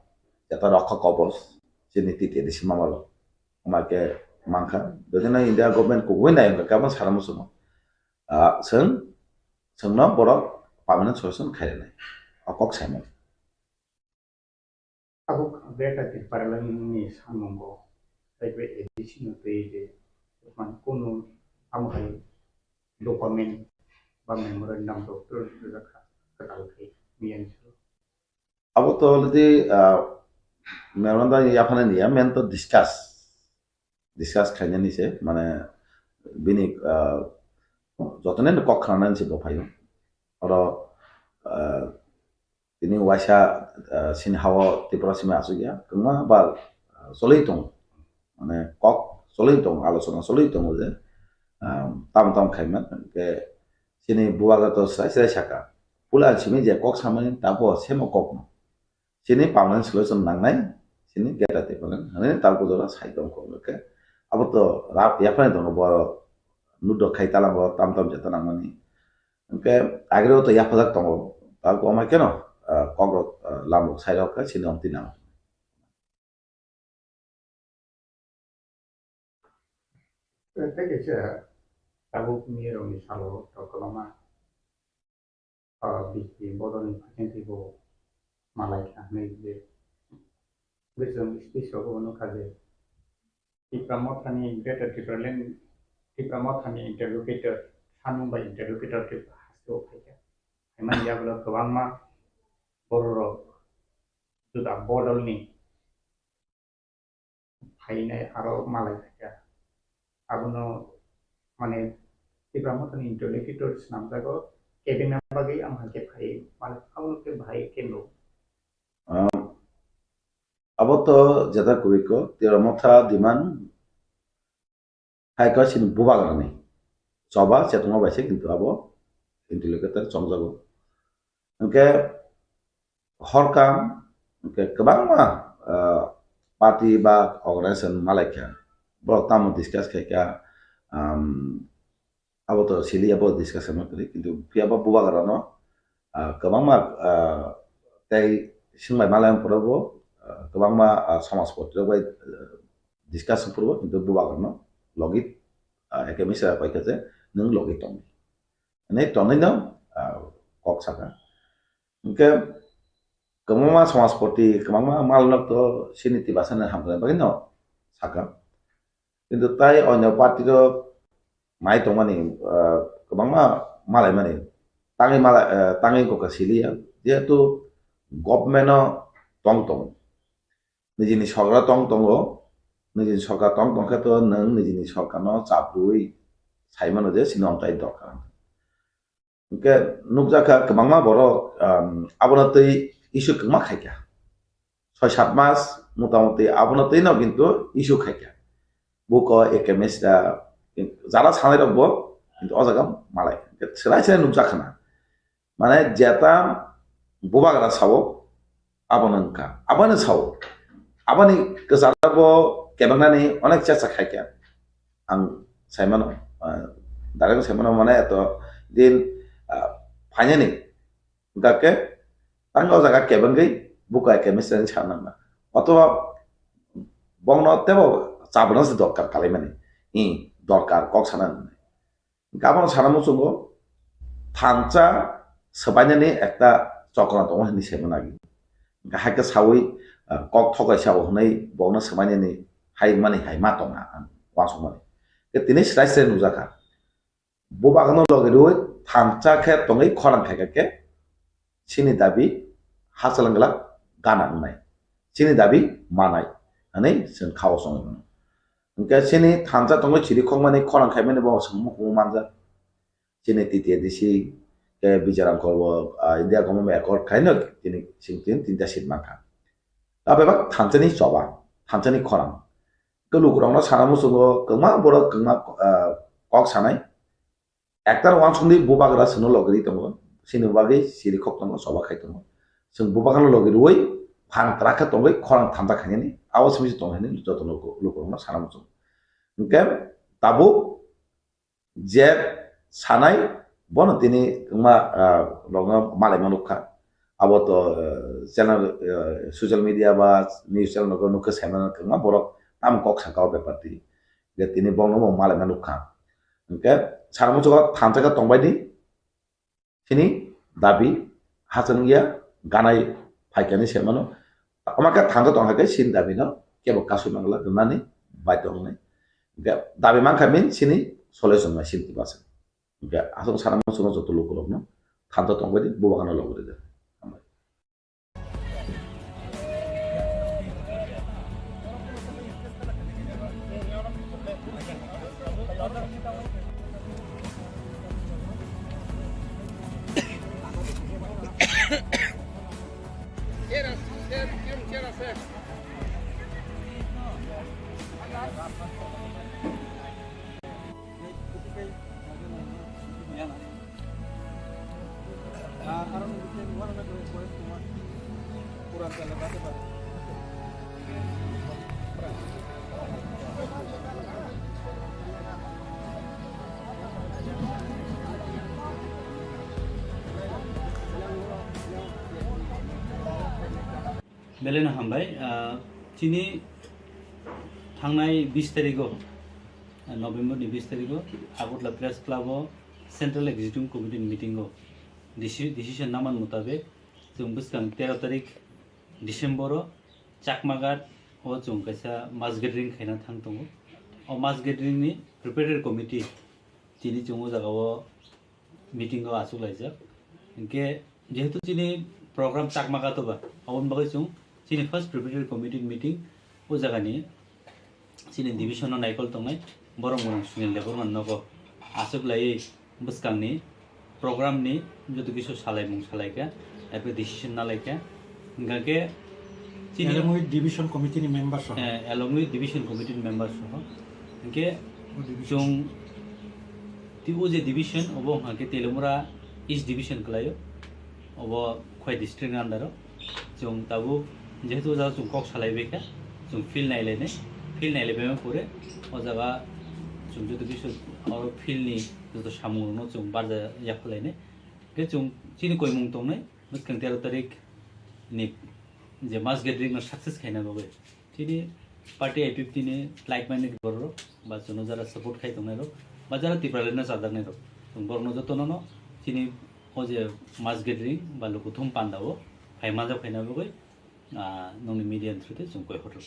jeta rokha kobos chini T T A D C mama rok. Ama khe mankha. Jodi no India government kubui nai wngkha khe abo sana muchungo. Ah, chwng, chwngno borok permanent solution khairwnai. O kok saimano. Abo Greater Tipraland ni samungo tei A D C no twi de man kunu amo hai document ba memorandum rok rwjakha kwtal khai miyan salo. Abo to already, ah, memorandum yaphana niya, men to discuss, discuss khainani se, mane bini, ah, jotono kok khanani se bo phaio. Oro, ah, tini waisa, ah, sini hao Tripura simi asuk ya, kwbangma ba, ah, cholwi tongo. Mane kok cholwi tongo, alochona cholwi tongo je, ah, tam tam khaima, hwnkhe chini bubagra to srai srai saka. Puila simi je kok samani tabo semo kokno. Chini permanent solution nangnai, chini Greater Tipraland, hwnwi tabo jora sai tong kok hwnkhe. Abo to ra-, yaphani tongo bo nudok khai talango tam tam jeta nangmani. Hwnkhe agirok to yaphajak tongo, tabo kwbangma kheno, ah, kokrok, ah, lamrok sairok khe chini omtwi nango. Tei kaisa tabuk nirokni salo to kwbangma, ah, B J P bodolni phaisingtwi bo malai kha hwnwi je bwswng speech rogo nukha je Tipra Mothani Greater Tipraland, Tipra Mothani interlocutor, sanung bai interlocutor khe hasteo phaikha. Haimani yagulo kwbangma bororok juda bodolni phainai aro malai khaikha. Abono mane Tipra Mothani interlocutor swnamjago, kebengna bagwi ang hai khe phai, mane abono khe bahai khe nuk. Ah, Abo to jeta kubui kok, Tipra Motha demand hai kok chini bubagrani choba chetongma bai se kintu abo interlocutor chongjago. Hwnkhe horkam hwnkhe kwbangma, ah, party ba organization malaikha, borok tamo discuss khaikha, um, abo to sili abo discussion no kwrwi, kintu phiya bo bubagrano, ah, kwbangma, ah, tei swngbai malai phuru bo, ah, kwbangma, ah, samaj poti rok bai, ah, discussion phuru bo, kintu bubagrano logi, ah, ekhe misa pai kha je nwng logi tong, hinwi tongwi no, ah, kok saka. Hwnkhe kwbangma samaj poti, kwbangma malnok to sini tibasa ni hamkrai bagwi no saka. Kintu tai onyo party rok nai tongmani, ah, kwbangma malaimani tangwi mala-, ah, tangwi kokha siliya, jehetu government o tong tongo, nijini sorkar tong tongo, nijini sorkar tong tongkhe to nwng nijini sorkarno chaprwi saimano je sini omtai dorkar. Hwnkhe nukjakha kwbangma borok, um, abono twi issue kwbangma khaikha. Soi sat mas motamoti abono twino kintu issue khaikha. Buko A K M S da jara sanai rokbo kintu o jaga malai. Hwnkhe swrai swrai nukjakha na. Mane jeta bubagra sao, abono wngkha, abono sao. Aboni kwcharo bo kebengnani onek chesta khaikha. Ang saimano, ah, direct saimano mane eto din, ah, phainani. Hwnkhe tang o jaga kebengwi buka chemistry ni sanangma. Otoba bongno tebo chabwna se dorkar kalaimani. I dorkar kok sana. Hwnkhe abono sana muchungo thansa swbainani ekta chokra tongo hinwi saimano agi. Hwnkhe haikhe sawi, ah, kok thokaisa o hwnwi bongno swbainani hai mani hai ma tongna ang uansukmani. Hwnkhe tini srai srai nukjakha. Bubagno logi rwi thansa khe tongwi khorang khaikha khe chini dabi hachal wngla gana wngnai. Chini dabi manai hwnwi chwng khao chongwi mano. Hwnkhe chini thansa tongwi chiri khokmani khorang khaimani bo chwng mukumu manjak. Chini T T A D C khe Bijaram Korbo, ah, India Government Accord khaino chini chwng tin tinta seat mankha. Abebak thansani choba, thansani khorang. Khe lukurokno sana muchungo kwma borok kwma, ah, kok sanai. Ektar uansukni bubagra chwngno logiri tongo. Chini bagwi chiri khok tongo, choba khai tongo. Chwng bubagrano logirwi phang twrak khe tongwi khorang thansa khainani. Abo simi se tong hinwi joto luku-, lukurokno sana muchungo. Hwnkhe tabuk je sanai bono tini wngma, ah, rokno malaima nukha. Abo to, ah, channel, ah, social media ba news channel rokno nukha saimano kwbangma borok tamo kok saka o bepar twi. Je tini bongno bo malaima nukha. Hwnkhe sana muchungo thansa khe tongbaidi. Chini dabi hachal wngya, ganai phaikani se mano. Omo khe thansa tong hai khe chini dabi no kebo kasui mangla rwnani baidhyo wngnai. Hwnkhe dabi mankha min chini solution wngnai chini tibasa. Hwnkhe aswk sana muchungo joto lukurokno thansa tongbaidi bubagano logi rwdi. Belai no hambai, ah, chini thangnai bis tarigo, ah, November ni bis tarigo Agartala Press Club o Central Executive Committee ni meeting o deci-, decision naman mutabek chwng bwskang tero tarik December o Chakmaghat o chwng kaisa mass gathering khaina thang tongo. O mass gathering ni preparatory committee chini chwng o jaga o meeting o achuk laijak. Hinkhe jehetu chini program Chakmaghat o ba, aboni bagwi chwng chini first preparatory committee meeting o jaga ni chini division o naikol tongnai borok mung Sunil Debbarma nogo achuk laiwi bwskangni program ni joto kisu salaimung salaikha, abo decision nalaikha. Hinkhe Chini along with division committee ni member soho. Eh, along with division committee ni member soho. Hingke o division. Chwng ti o je division obo hingke Telemura East division kwlaio. Obo Khowai district ni under o. Chwng tabuk jehetu o jaga chwng kok salai bai kha, chwng field nai lai nai, field nai lai bai ma pore o jaga chwng joto kisu oro field ni joto samung rok no chwng barja yaphar lai nai. Hingke chwng chini koimung tongnai bwskang tero tarik ni je mass gathering no success khaina bagwi. Chini party I P F T ni like minded borok rok, ba chwngno jara support khai tongnai rok, ba jara Tipraland no chajaknai rok, chwng borok no joto no, no chini o je mass gathering ba lukuthum panda o phai manjak phaina bagwi, ah, nongni media ni through te chwng koi hotor.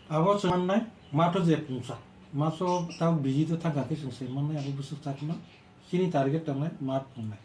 Abo chwng mannai, matho je pungsa, maso tao busy to thangkha khe chwng se mannai, abo bwswk chakma, chini target tongnai, mat tongnai.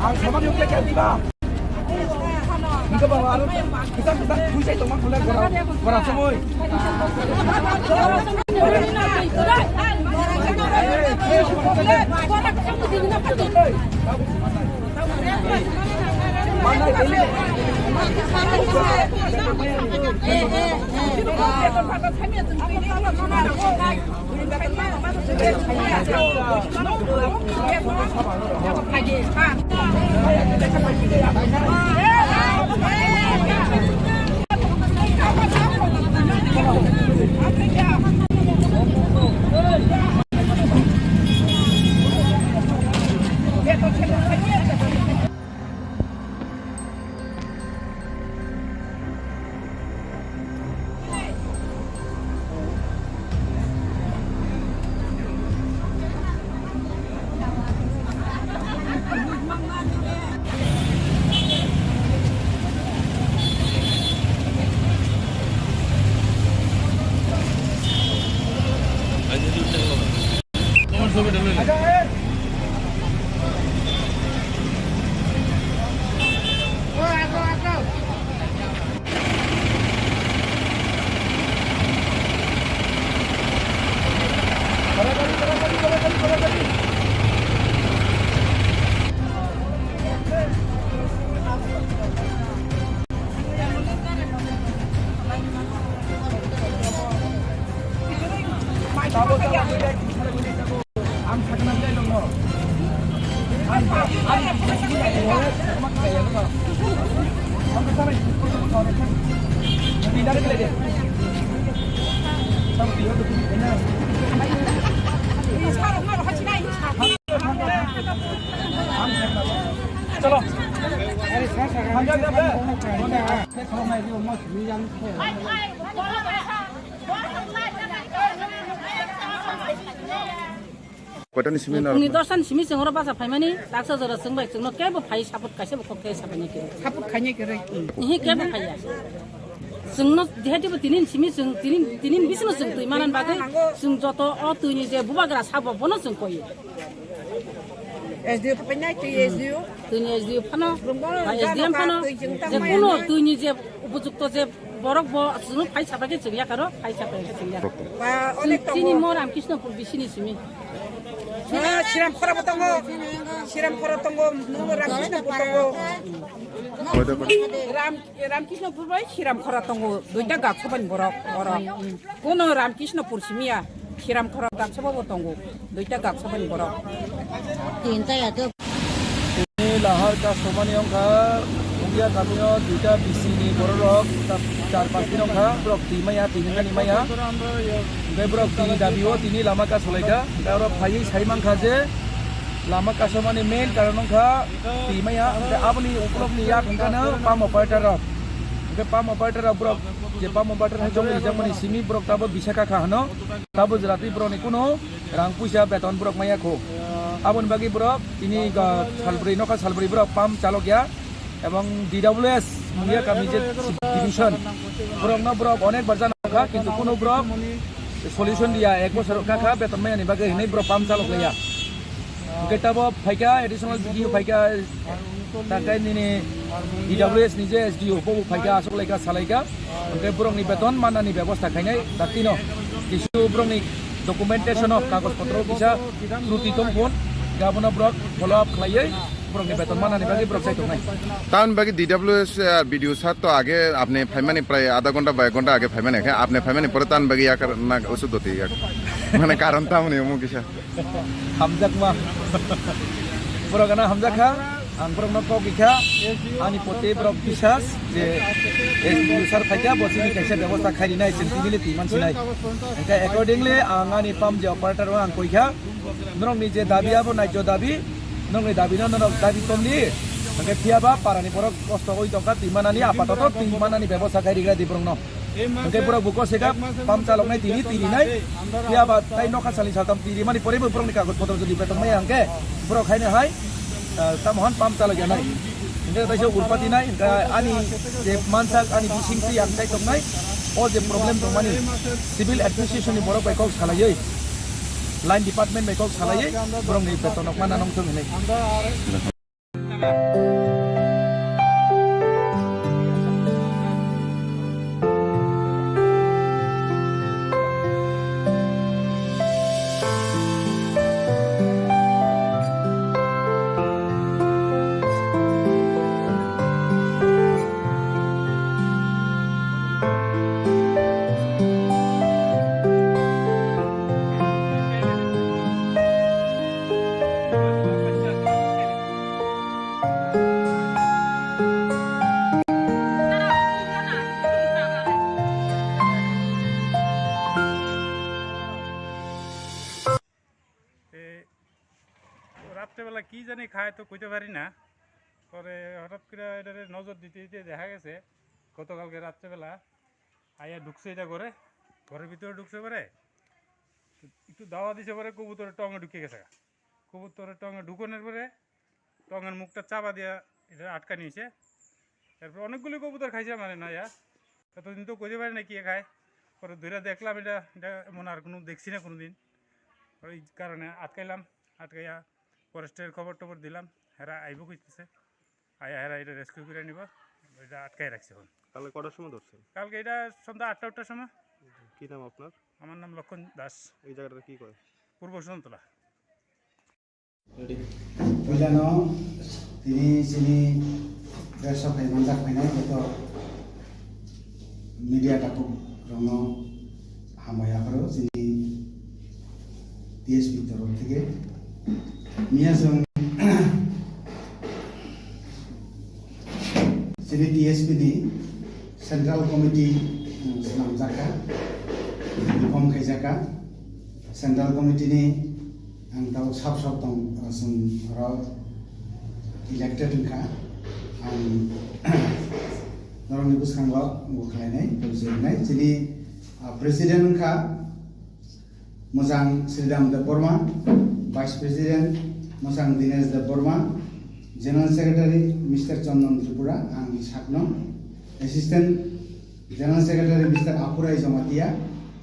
Ang sama ni utle kya diba? Niko ba aro kita kita tui sai tongma khule gora gora somoi. Koitani simi no? Phungni dosta ni simi chwng oro bacha phaimani, taksa jora chwng bai chwngno kebo phai support kaisa bo kok thai sabaini khe. Support khaini khe rei. Ihi kebo phaiya. Chwngno jehetu bo tinin simi chwng tinin, tinin bisino chwng twi manan bagwi chwng joto o twini je bubagra sabo bono chwng koyo. S D O to painai twi S D O. Twini S D O phano, ba S D M phano, je kuno twini je upojukto je borok bo chwngno phai sabai khe chwng yakaro, phai sabai khe chwng yakaro. Ba onek tongo. Chini mo Ramkrishnopur bisini simi. Ah, Sriram Khora bo tongo. Sriram Khora tongo, mo Ramkrishnopur tongo. Ram, Ramkrishnopur bai Sriram Khora tongo. Duita gak sobani borok, borok. Kuno Ramkrishnopur simiya, Sriram Khora gak sobo bo tongo. Duita gak sobani borok. Tinta ya to. Tini lahar ka somani wngkha, Pungia kamio duita B C ni bororok ta-, char panch din wngkha, borok twi maya, twi hwnkhani maya. Hwnkhe borok tini dabi o tini lama ka solaikha. Hwnkhe oro phaiwi sai mankha je, Lama kasamani main karon wngkha twi maya, hwnkhe aboni ukulokni yak hwnkha no pump operator rok. Hwnkhe pump operator rok borok je pump operator hai chongwi rijak mani simi borok tabuk bisa kha kha hwno. Tabuk jora twi borokni kunu rang puisa beton borok maya kho. Aboni bagwi borok tini ga salbrwi nokha salbrwi borok pump chalok ya. Ebong D W S Muya kami je division, borokno borok onek bar jana kha, kintu kuno borok solution diya, ek bosor wngkha kha beton maya ni bagwi hinwi borok pump chalok liya. Hwnkhe tabo phaikha, additional B D O phaikha, takai nini D W S ni je S D O bo phaikha, asok laikha, salaikha. Hwnkhe borokni beton manani bebosta khainai daktino. Kisu borokni documentation o kagoj potro kisa truti tongphun, gabono borok follow up khlaiwi borokni beton manani bagwi borok chai tongnai. Tamoni bagwi D W S, uh, B D O sir to age apni phaimani prai adha ghonta ba ek ghonta age phaimani khe apni phaimani pore tamoni bagwi yakar na usuk doti yak. Mane karon tamoni omo kisa. Hamjakma. Borok ano hamjakha, ang borokno kok ikha, ani pote borok bisas je S D O sir phaikha, bo chini kaisa bebosta khairi nai, chwng tini le twi mansi nai. Hwnkhe accordingly ang ani pump je operator o ang koikha, norokni je dabi abo naijyo dabi, norokni dabi no norok dabi tongdi, hwnkhe phiya ba parani borok kosto oi tongkha, twi manani apatoto twi manani bebosta khairi gra di borokno. Hwnkhe borok buko seka pump chaloknai tini twi rinai. Phiya ba tai nokha salni saltam twi rimani pore bo borokni kagoj potro jodi beton maya hwnkhe borok haino hai, ah, tamo hwn pump chalok yanai. Hwnkhe taisa urpati nai, hwnkhe ani je mansak ani bising twi ang chai toknai. O je problem tongmani civil administration ni borok bai kok salaiwi, line department bai kok salaiwi borokni beton nok mana nongthok hinwi. এই রাত্রেবেলা কি জানি খায় তো কইতে পারি না। পরে হঠাৎ করে এটারে নজর দিতে দিতে দেখা গেছে গতকালকে রাত্রেবেলা আইয়া ঢুকছে এটা ঘরে, ঘরের ভিতরে ঢুকছে পরে একটু দাওয়া দিছে পরে কবুতরের টঙে ঢুকে গেছে। কবুতরের টঙে ঢুকানোর পরে টঙের মুখটা চাপা দিয়া এটা আটকানি হয়েছে। এরপর অনেকগুলি কবুতর খাইছে মানে নয়া, এতদিন তো কইতে পারি না কি খায়। পরে ধরে দেখলাম এটা, এটা এমন আর কোনো দেখছি না কোনো দিন। ওই কারণে আটকাইলাম, আটকাইয়া ফরেস্টের খবর টবর দিলাম, হেরা আইব কইতেছে। আয়া হেরা এটা রেস্কিউ করে নিব, এটা আটকাই রাখছে এখন। কালকে কটার সময় ধরছেন? কালকে এটা সন্ধ্যা আটটা আটটার সময়। কি নাম আপনার? আমার নাম লক্ষণ দাস। এই জায়গাটা কি করে? পূর্ব সুশান্তলা। Puilano tini chini press o phai manjak phainai joto media takhuk rokno hambai aphuru chini T S P ni torok theke. Miya chwng chini T S P ni Central Committee, um, swnamjak kha, form khaijak kha. Central Committee ni ang tabuk sab sab tong, uh, chwng oro elected wngkha. Ang norokni bwskango bo khlainai, bo chini, uh, president wngkha. Mwchang Sridham Debbarma, Vice President Mwchang Dinesh Debbarma, General Secretary Mister Chandan Tripura, ang sakno, Assistant General Secretary Mister Apurai Jamatia,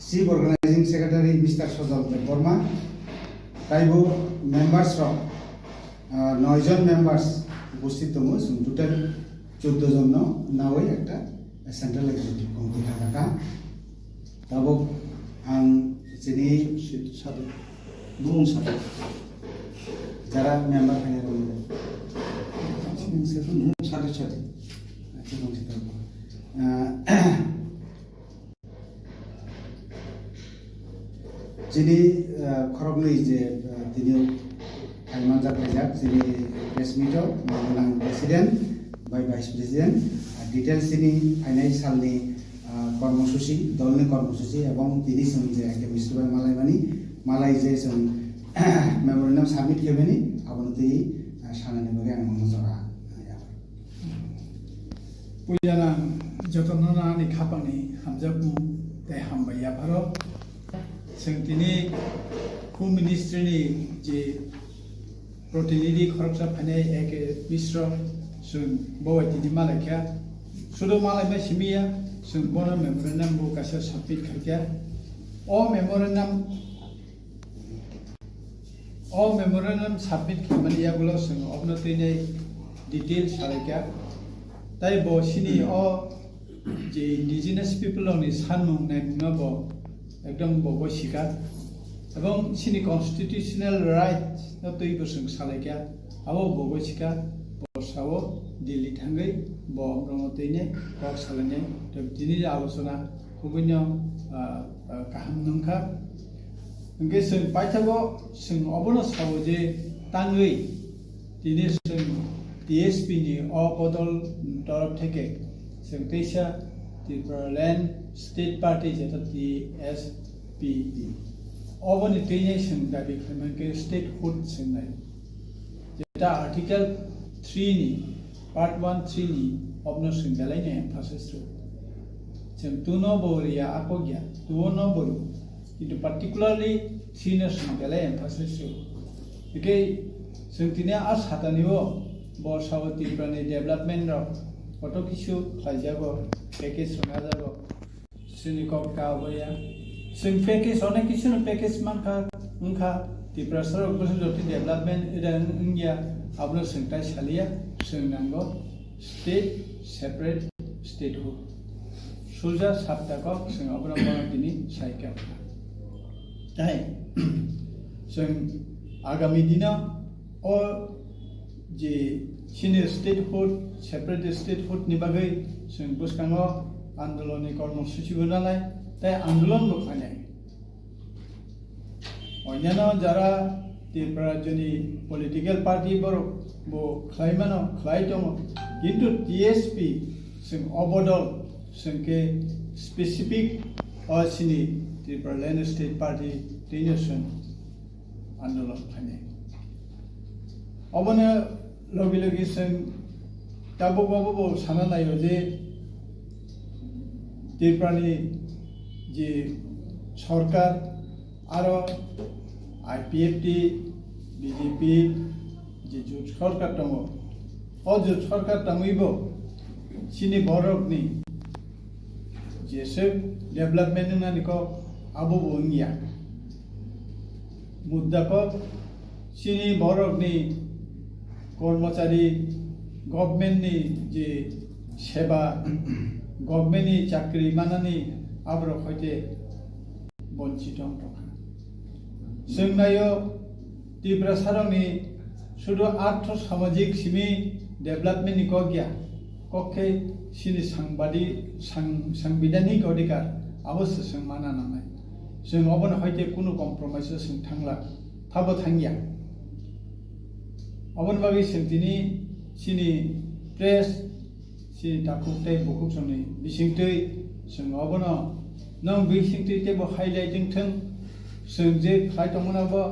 Chief Organizing Secretary Mister Sojal Debbarma, taibo members rok, ah, noi jon members upasthit tongo, chwng total chuddo jon no nawi ekta Central Executive Committee kha kha. Tabuk ang chini sadu, bumung sadu, jara member khainai rok ni. Bumung sadu sadu. Acha, bumung sadu. Ah, chini, ah, khoroknwi je, ah, tini phai manjak khaijak chini press meet o, Manang President bai Vice President, ah, details chini phainai salni, ah, kormosuchi, dolni kormosuchi ebong tini chwng je I K Mishra bai malaimani, malai je chwng memorandum submit khaimani, Aboni twi, ah, sanani bagwi ang nono jora, ah, yapharo. Puila nang jotono ani khapangni hamjakmung tei hambai yapharo. Chwng tini Home Ministry ni je protinidhi khoroksa phainai A K Misro, chwng bo bai tini malaikha. Sudo malaima simi ya, chwng bono memorandum bo kaisa submit khaikha. O memorandum O memorandum submit khaimani yagulo chwng obno twi nai detail salaikha. Tai bo chini o je indigenous people rokni sanmung naimungno bo ekdom bo gosikha. Ebong chini constitutional right no twi bo chwng salaikha. Abo bo gosikha. Bo sao Delhi thangwi bo rokno twi nai kok salainai. Tei tini alochona Kubui no, ah, ah, kaham nungkha. Hwnkhe chwng paithago chwng obono sao je tangwi tini chwng T S P ni o bodol torop theke chwng teisa Tipraland State Party jeta T S P P. Oboni twini chwng dabi khlaimang khe statehood chwngnai. Jeta Article three ni, Part one three ni obno chwng belai no emphasis rw. Chwng two no bo riya, ako gya, two no bo rw. Kintu particularly three no chwng belai emphasis rw. Hwnkhe chwng tini a satani o bo sao Tripura ni development rok koto kisu khlaijago, package rwna jago. Chini kok ta obo ya. Chwng package, onek kisu no package mankha, wngkha. Tiprasa rok bwswk jotoni development ida wng-, wngya, abono chwng tai saliya, chwng nango state, separate statehood. Soja sabta kok chwng abono bono tini saikha. Tai chwng agami dino o je chini statehood, separate statehood ni bagwi chwng bwskango andolon ni kormosuchi bo nalai, tai andolon bo khlainai. Onyanno jara Tripura rajyoni political party borok bo khlai mano, khlai tongo, kintu T S P chwng obodol chwng khe specific o chini Tripura Land State Party twino chwng andolon khlainai. Obono logi logi chwng tabuk obo bo sana naio je Tripurani je sorkar aro I P F T, B J P je jut sorkar tongo. O jut sorkar tongwibo chini borokni jeswk development wngnani kok abo bo wngya. Mudda kok chini borokni kormochari, government ni je seba, government ni chakri manani aborok hoite bonchito wng tongkha. Chwng naio Tiprasarokni sudu artho samajik simi development ni kok ya, kok khe chini sangbadi-, sang-, sangbidhanik odhikar abo se chwng mana nangnai. Chwng obono hoite kunu compromise o chwng thangla, thabo thangya. Oboni bagwi chwng tini chini press, chini takhuk tei bukhuk songni bisingtwi chwng obono nwng bisingtwi teibo highlight wng thwng, chwng je khlai tongmano bo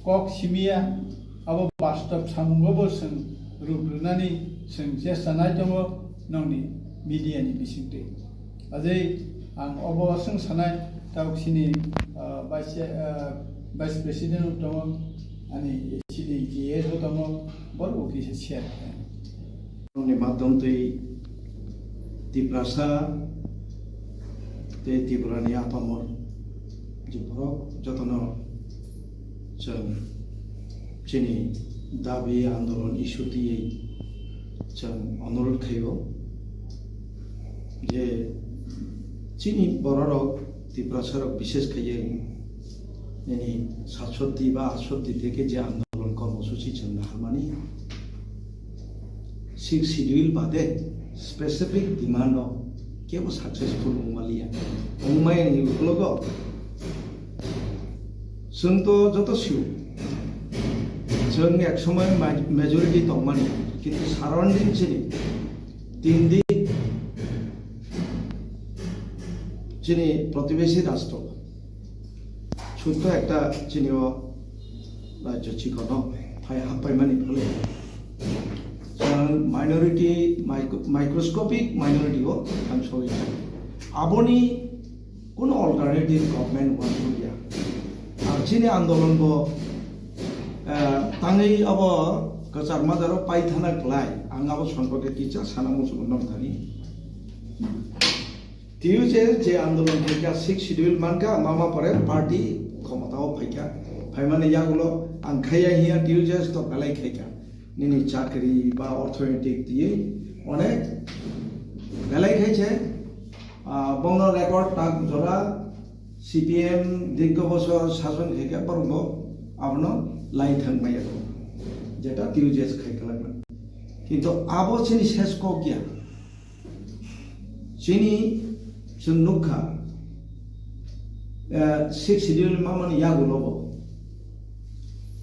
kok simiya, abo bastob samungo bo chwng rup rwnani chwng chesta nai tongo nwngni media ni bisingtwi. Ajai ang obo aswng sanai, tabuk chini, ah, vice, ah, vice president tongo, ani chini G S bo tongo, borok bo kisa share khlai. Ni madhyam twi Tiprasa tei Tripura ni apamor je borok jotono chwng chini dabi andolon issue twiwi chwng onurodh khaio je chini bororok Tiprasarok bishesh khaiwi nini satshoti ba atshoti theke je andolon kormosuchi chwng naharmani Sixth Schedule bade specific demand rok kebo successful wngmaliya. Wngmaya ni ukologo chwng to joto sio. Chwng ek somoy ma-, majority tongmani, kintu surrounding chini tindi chini protibesi rastro. Sutto ekta chini o rajyo chikono. phai happaimani phole chwng minority, micro- microscopic minority o thangsogwi kha. Aboni kuno alternative government wansukya. Ar chini andolon bo, eh, tangwi abo kwchar majaro paithana klai, ang abo sompake kisa sana muchungo nong thani. T U J S je andolon khaikha, six schedule mankha, mama pore party khomotao phaikha. Phaimani yagulo ang khaiya hiya T U J S to belai khaikha. Nini chakri ba orthoetic tiyui onek belai khaiche, ah, bongno record tak jora C P M dirgho bosor sason khaikha, borokbo abono lai thang maya kho. Jeta T U J S khai kwlangma. Kintu abo chini ses kok ya. Chini chwng nukha, eh, six schedule mamani yagulobo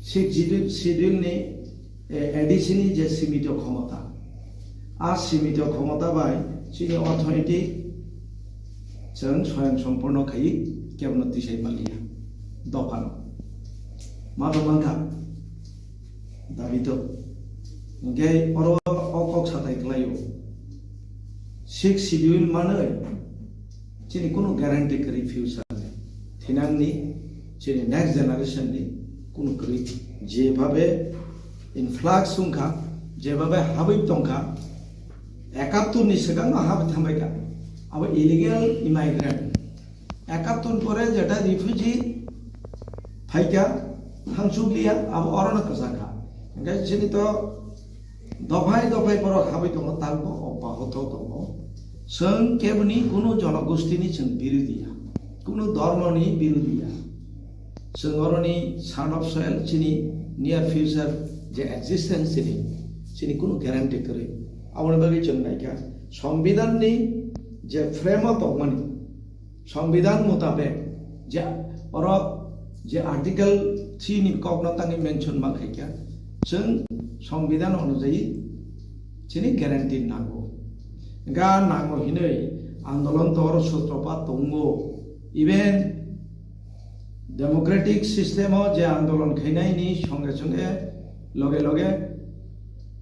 six schedule, schedule ni, eh, A D C ni je simito khomota, a simito khomota bai chini orthoetic chwng soyang somporno khai kebono tisai manliya dophano. Mano mankha. Dabi to. Hingke oro o kok satai khlaio. Six schedule manwi chini kunu guarantee kwrwi future ni. Thinangni chini next generation ni kunu kwrwi. Jebhabe influx wngkha, jebhabe habwi tongkha, ekattur ni swkangno habwi thangbaikha. Abo illegal immigrant. Ekattur pore jeta refugee phaikha, thangsukliya, abo orono kwchakha. Hingke chini to dophai dophai borok habwi tongo, takbo obahoto tongo. Chwng keboni kunu jonogostini chwng birodhi ya, kunu dhormoni birodhi ya. Chwng oroni son of soil, chini near future je existence chini, chini kunu guarantee kwrwi. Aboni bagwi chwng naikha, Songbidanni je frame o tongmani, Songbidan mutabek je oro je Article three ni kokno tangwi mention ma khaikha, chwng Songbidan onujayi chini guarantee nango. Ga nango hinwi andolon to oro sutropat tongo. Even democratic system o je andolon khainaini songe songe loge loge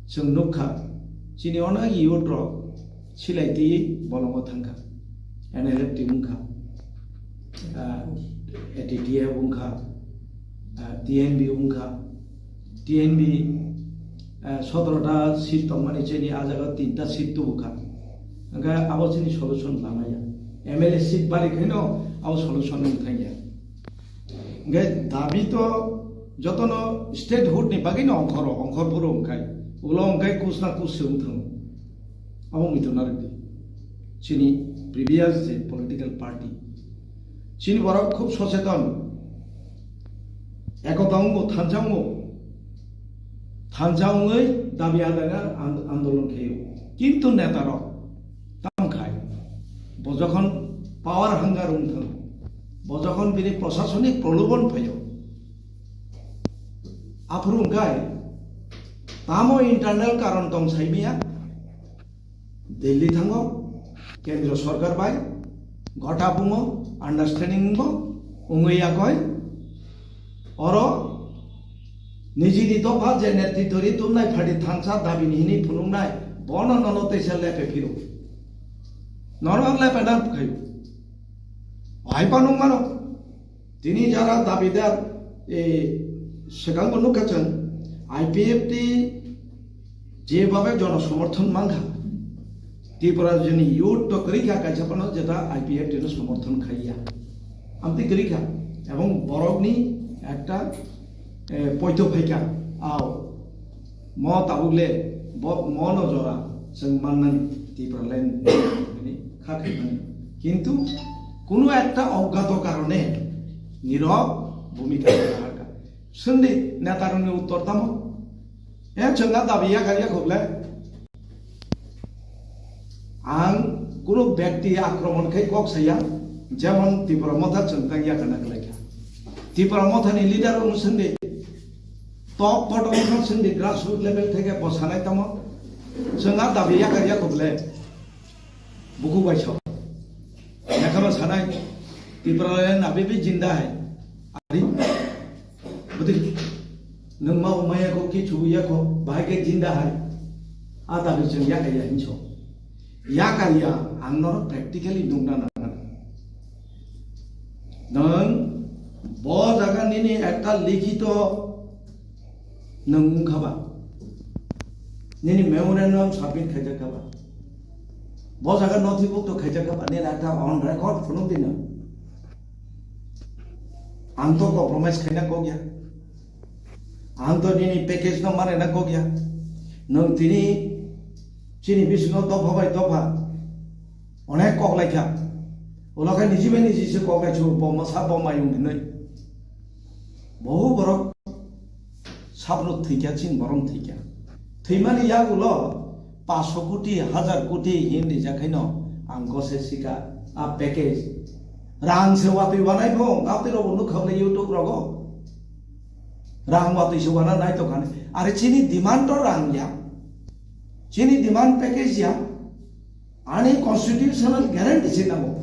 chwng nukha, chini onek youth rok silai twi bolongo thangkha. N L F T wngkha, ah, A T T F wngkha, ah, T N B wngkha. T N B, ah, sotoro ta seat tongmani chini, ah jaga tinta seat tubukha. Hingke abo chini solution lamaya. M L A seat bari khaino abo solution wng thangya. Hingke dabi to jotono statehood ni bagwi no ongkhoro, ongkhor phuru wngkhai. Ulo wngkhai kus na kus se wng thango. Abo muitu narwkdi. Chini previous je political party. Chini borok khub socheton. Ekota wngo, thansa wngo. Thansa wngwi dabi adaina and-, andolon khaio. Kintu netarok tam khai. Bo jokhon power hunger wng thango. Bo jokhon bini prosasonik prolobon phaio. Aphuru wngkhai tamo internal karon tong saimaya. Delhi thango, Kendro Sorkar bai gota bungo, understanding bo wngwi yakoi. Oro nijini dopha je netritwri tumnai pharti thansa dabini hini phunuknai, bono nono teisa lepe phiro. Nono lepe na khayo. Hai panung mano. Tini jara dabidar, e, swkangbo nukha chwng, I P F T jebhabe jono somorthon mankha, Tripura joni youth to kwrwi kha kaisa phano jeta I P F T no somorthon khaiya. Amtwi kwrwi kha, ebong borokni ekta, e, poito phaikha, ao. Mo tabuk le bo, mo no jora chwng mannani Tipraland ni kha khaimani. Kintu kunu ekta oggato karone nirok bhumika raha kha. Sindi netarokni uttor tamo? E chwng a dabi yakar yakhoble. Ang kunu bekti akromon khai kok saya, jemon Tipra Motha chwng tang yakana kwlaikha. Tipra Motha ni leader wng sindi, top bottom wng sindi, grassroots level theke bo sanai tamo, chwng a dabi yakar yakhoble, buku bai sok. Yakhano sanai, Tipra le nabi bi jinda hai, ari, budi. Nwng ma umaya ko kichu ya ko bahai ke jinda hai. A dabi chwng ya kaya hinso. Ya kaya ang noro practically nungna nang. Nwng bo jaga nini ekta likhito nwng wngkha ba. Nini memorandum submit khaijak kha ba. Bo jaga nothibukto khaijak kha ba. Nini ekta on record phunuk di nwng. Ang to compromise khaina kok ya. Ang to nini package no mane na kok ya. Nwng tini chini bisingo dopha bai dopha onek kok lai kha. Ulo khe niji bai niji se kok lai chu bo masa bo mayung hinwi. Bohu borok sabruk thwi kha, chini borok thwi kha. Thwimani yagulo paanso koti, hazar koti hin rijak khaino ang gose sika a package. Rang se watwi wanai bo, ngaptwi rogo nukha le YouTube rogo. Rang watwi se wana nai to khani. Are chini demand to rang ya. Chini demand package ya. Ani constitutional guarantee se nango.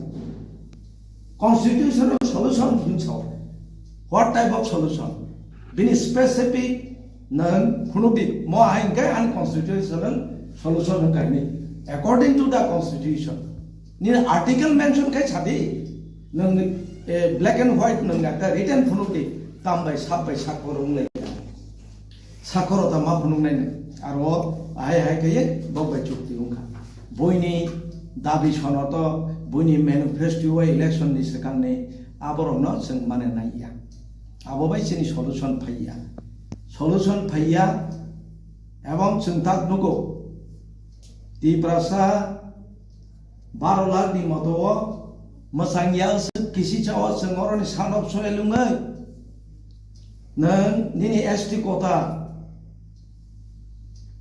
Constitutional solution hinso. What type of solution? Bini specific nang phunukdi. Mo hai hingke ani constitutional solution hingka hini. According to the constitution. Nini article mention khai sadi. Nang, eh, black and white nang gata written phunukdi. Tam bai sab bai sak korong lai. Sakoro ta ma phunuknai nai. Aro hai hai kaiye bok bai chukti wngkha. Buini dabi sonoto, buini manifesto o election ni swkangni aborokno chwng mane naiya. Abo bai chini solution phaiya. Solution phaiya, ebong chwng tak nugo. Tiprasa baro lakh ni moto o mwchang ya aswk kisi cha o chwng oroni sanrok soya lungwi. Nwng nini S T quota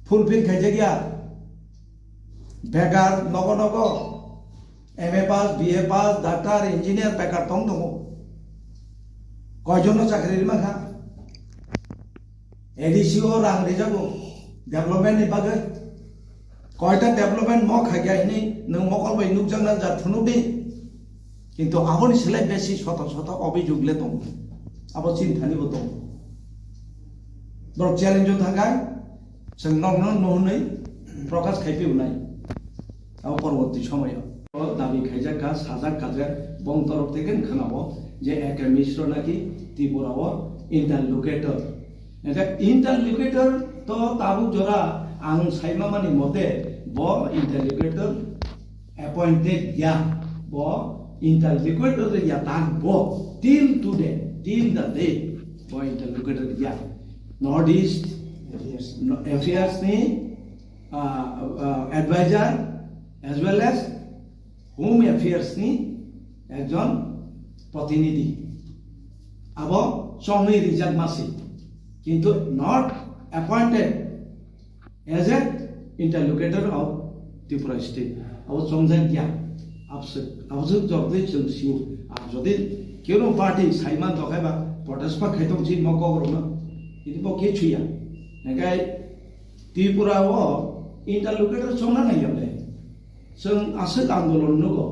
fulfill khaijak ya. Bekar nogo nogo M A pass, B A pass, doctor, engineer bekar tong tongo. Koijon no chakri rima kha? A D C o rang rijago development ni bagwi. Koita development mo khaikha hini nwng mokol bai nukjakna ja phunukdi. Kintu aboni slai besi soto soto obhijog le tongo. Abo chinthani bo tongo. Borok challenge o thangkha, chwng nokno nuhunwi prokash khai piunai. Abo porborti somoyo. O dabi khaijak kha, sajak kajak, bong torof theke wngkha nabo je A K Mishra naki Tripura o interlocutor. Hingke interlocutor to tabuk jora ang saima mani mote bo interlocutor appointed ya, bo interlocutor ya tak bo till today, till the day bo interlocutor ya. North East Affairs ni, ah, ah, advisor as well as Home Affairs ni ekjon protinidhi. Abo chongwi rijak masi, kintu not appointed as a interlocutor of Tripura state. Abo chongjak ya, abswk, abswk jotoi chwng sio. Ar jodi keno party saiman dokhai ba protest ba khaitong si mo kok rokno, kintu bo khe chuya. Hingke Tripura o interlocutor chongna nai ya le. Chwng aswk andolon nugo,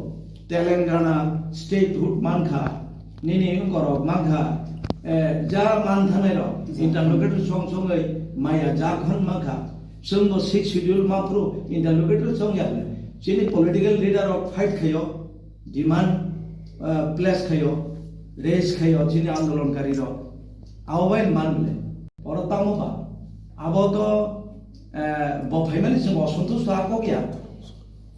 Telangana statehood mankha, nini wngkorok mankha, eh, ja manthanai rok, interlocutor song songwi maya Jharkhand mankha, chwngbo six schedule maphru interlocutor chong yakle. Chini political leader rok fight khayo, demand, eh, place khayo, raise khayo chini andolonkari rok, abo bai manle. Oro tamo ba, abo to, eh, bo phaimani chwng osontusto akok ya.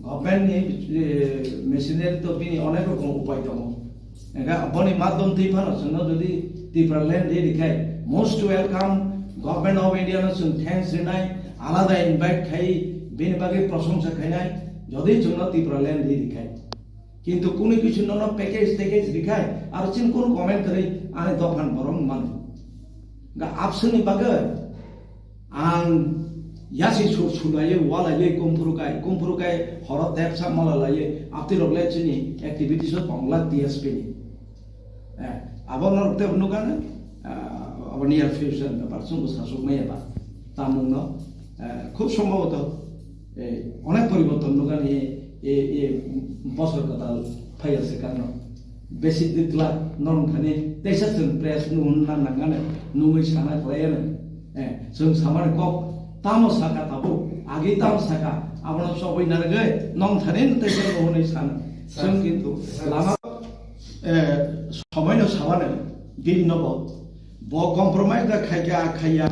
Government ni, eh, machinery to bini onek rokom upai tongo. Ega boni madhyom twi phano chwngno jodi Tipraland ri rikhai, most welcome, Government of India no chwng thanks rinai, alada invite khai, bini bagwi prosongsa khainai, jodi chwngno Tipraland ri rikhai. Kintu kunu kisu nono package, package rikhai, aro chini kunu comment kwrwi ani dophan borom mano. Ga abswkni bagwi ang yasi sur sulaiwi, walaiwi, kumphuru kai, kumphuru kai, horo tepsa mala laiwi, aptirok le chini activities o tongla T S P ni. Eh, abo norok tei nukha na, ah, abo near future ni bepar, chwngbo sasuk maya ba. Tamungno, eh, khub sombhoboto, eh, onek poriborton nukha ni, eh, eh, bosor kwtal phaiya se karno. Besi ditla norok thani teisa chwng press nuhun na nangani, nungwi sana khlaiyano. Eh, chwng samani kok tamo saka tabuk, agi tamo saka, abono chobwi narwgwi nong thani tei se bo hwnwi sano. Chwng kintu lama, eh, somoino sabani din nobo. Bo compromise da khaikha, khaiya.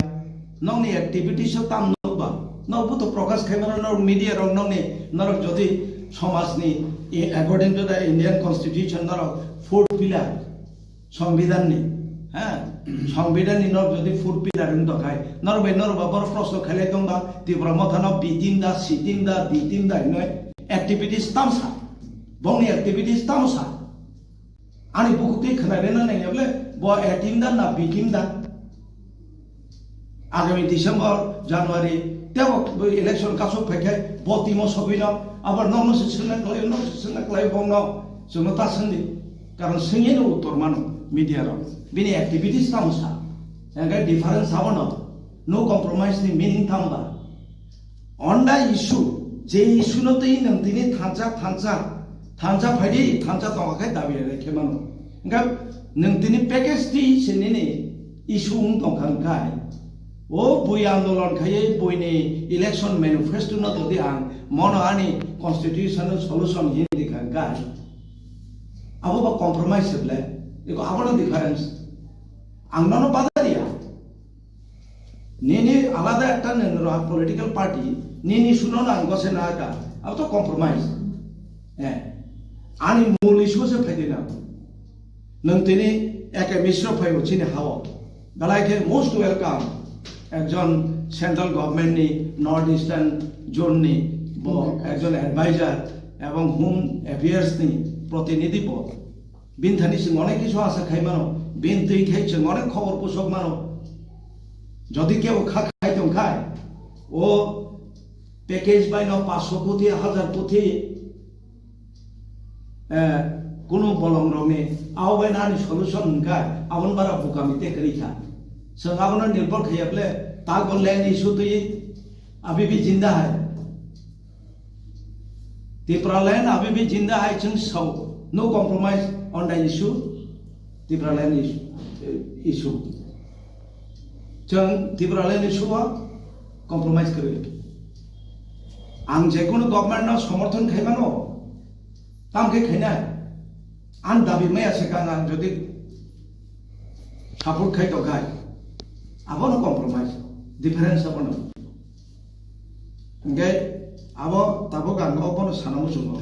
Nokni activities o tam nokba. Nokbo to prokash khaimano, nok media rok nokni, norok jodi somajni, i-, according to the Indian Constitution, norok fourth pillar, Songbidanni, ha? Songbidanni norok jodi fourth pillar wng tongkhai, norok bai norok ba borok proshno khailai tongba, Tipra Mothano B team da, C team da, D team da hinoi activities tamsa. Bongni activities tamsa. Ani bukhuk twi khwnai rwna nangya bole, bo A team da na B team da? Agami December, January, tebo election kasuk phai khe bo timo sogwi no, abar nokno se swngna klai, nok se swngna klai bongno, chwngno ta swngdi. Karon swngye no uttor mano media rok. Bini activities tamo sa. Hingkhe difference abono. No compromise ni meaning tamo ba? Honda issue, je issue no twi nwng tini thansa, thansa, thansa phaidi, thansa tongkha khe dabi rai khe mano. Hingkhe nwng tini package twi se nini issue wng tongkha hingkhe, o bui andolon khaiwi buini election manifesto no todi ang mono ani constitutional solution hin di kha hingkhe, abo ba compromise se ble, eko abono difference. Ang nono badariya. Nini alada ekta nini rok political party, nini suno nang gose na ka, abo to compromise. Eh, ani mul issue se phaidi na. Nwng tini A K Mishra phaibo chini hao. Belai khe most welcome. Ekjon central government ni North Eastern zone ni bo ekjon advisor ebong Home Affairs ni protinidhi bo. Bini thani chwng onek kisu asa khai mano, bini twi khai chwng onek khobor pusok mano. Jodi kebo kha khai tong khai, o package bai no paanch sho koti, hajar koti, eh, kunu bolong rokni abo bai nani solution hwn khai, aboni bara bukami te kwrwi kha. Chwng abono nirbhor khaiya ble, ta go land issue twi, abhi bhi jinda hai. Tipraland abhi bhi jinda hai chwng sao. No compromise on the issue. Tipraland is-, issue. Chwng Tipraland issue o compromise kwrwi. Ang jekunu government no somorthon khai mano. Tam khe khainai. Ang dabi maya se kang ang jodi support khai to khai. Abono compromise. Difference abono. Hingke abo tabuk ang o bono sana muchungo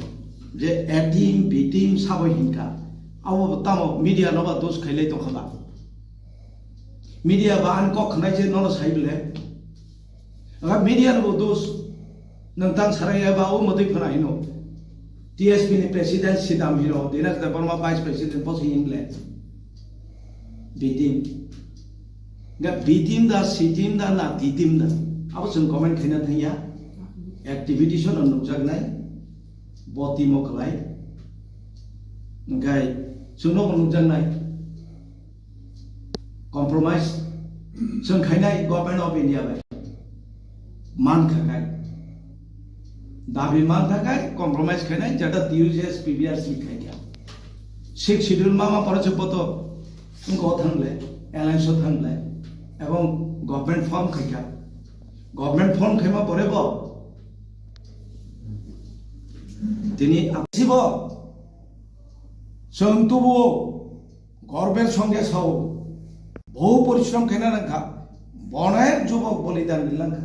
je A team, B team sabo hinka. Abo bo tamo media no ba dos khailai tongkha ba. Media ba ani kok khnai je nono sai bile. Aga media no bo dos nang tang sarai ya ba o motoi phana hino. T S P ni president sidam hino, Dinesh Debbarma vice president bo si hinle. B team. Ga B team da, C team da, na D team da. Abo chwng comment khaina thangya. Activity sono nukjaknai. Bo team o kwlai. Hingkhai chwngno bo nukjaknai. Compromise chwng khainai Government of India bai. Man khakai. Dabi man khakai, compromise khainai, jeta T U J S, P B R C khaikha. Sixth Schedule mama pore se boto wngkha o thangle, alliance o thangle, ebong government form khaikha. Government form khaima pore bo tini abisibo chwng tubuo gorbor songe sao, bohu porishrom khaina nangkha, bonek jubok bolidan rilangkha,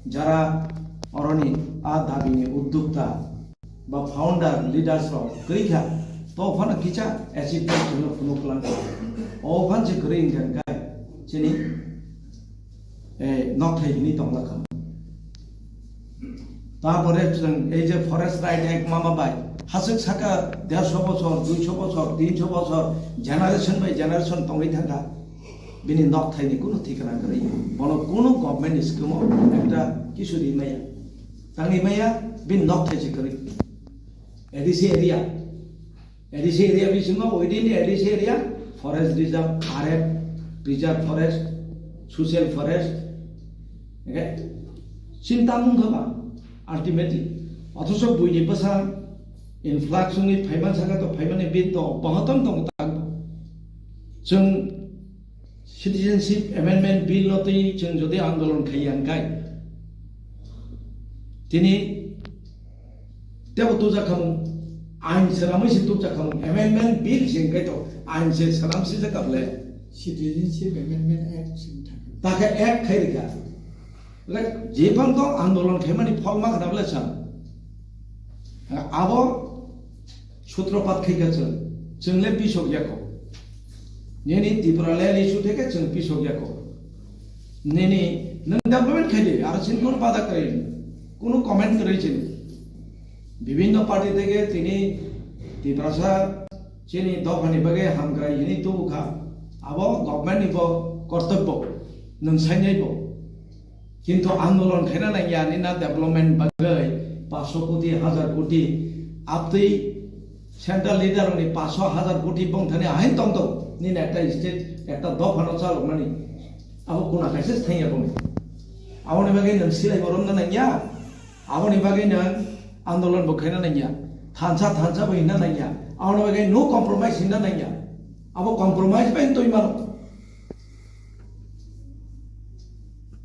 jara oroni a dabini uddokta ba founder, leaders rok kwrwi kha, to phano kisa achievement phunuk phunuk kwlang kha. O phan se kwrwi wngkha hwnkhe chini, eh, nokthai hwnwi tongla kha. Tapore chwng ei je Forest Right Act mama bai haswk saka dersho bochor, duisho bochor, tinsho bochor, generation by generation tongwi thangkha. Bini nokthaini kunu thikna kwrwi. Bono kunu government ni scheme o ekta kisu ri maya. Tangwi maya, bini nokthai se kwrwi. A D C area. A D C area bisingo within the A D C area, forest reserve, R F, preserve forest, social forest, okay? Chinta mung kha ba, ultimately. Othocho buini bwsa influx wngwi phaiman saka to phaimani bin to bahaton tongo tak. Chwng Citizenship Amendment Bill no twi chwng jodi andolon khai yang kai, tini tebo tujakhamung, ain swnamwi se tujakhamung, Amendment Bill se wngkai to, ain se swnam sijak kable. Citizenship Amendment Act se wngthang. Takhe Act khai rikha. Like, je phanto andolon khaimani phol ma khna bole san. Abo sutropat khai kha chwng, chwng le pisok yako. Nini Tipraland issue theke chwng pisok yako. Nini nwng development khai di, aro sin kono bada kwrwi, kono comment kwrwi chini. Bibhinno party theke tini Tiprasa chini dophani bagwi hamkrai hini tubu kha. Abo government ni bo kortobbo, nwng sainai bo. Kintu andolon khaina nangya, nini na development bagwi paanch koti, hajar koti, aptwi central leader ni paanch hajar koti bongthani ahin tongtong, nini ekta state, ekta dophano chalokmani. Abo kuna kaisa thangya bongni. Aboni bagwi nwng silai bo romna nangya, aboni bagwi nwng andolon bo khaina nangya, thansa thansa bo hinna nangya, aboni bagwi no compromise hinna nangya. Abo compromise bai twi mano.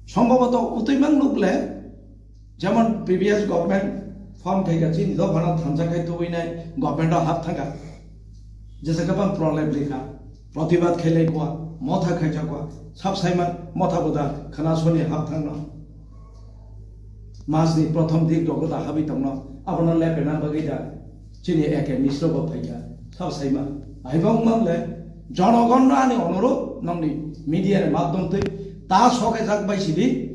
Sombhoboto utwi mang nukle, jemon previous government form khaikha, chini dophano thansa khai tubui nai government o hap thangkha. Jesa khe bang prolep likha, protibad khailai kwa, motha khaijak kwa, sab saima motha buda khana soni hap thangno. Masni prothom dik rogo da habwi tongno, abono lepena bagwi da chini A K Misro bo phaikha, sab saima. Aibong mangle, jonogon ani onurudh nongni media ni madhyom twi ta soke jak bai sidi,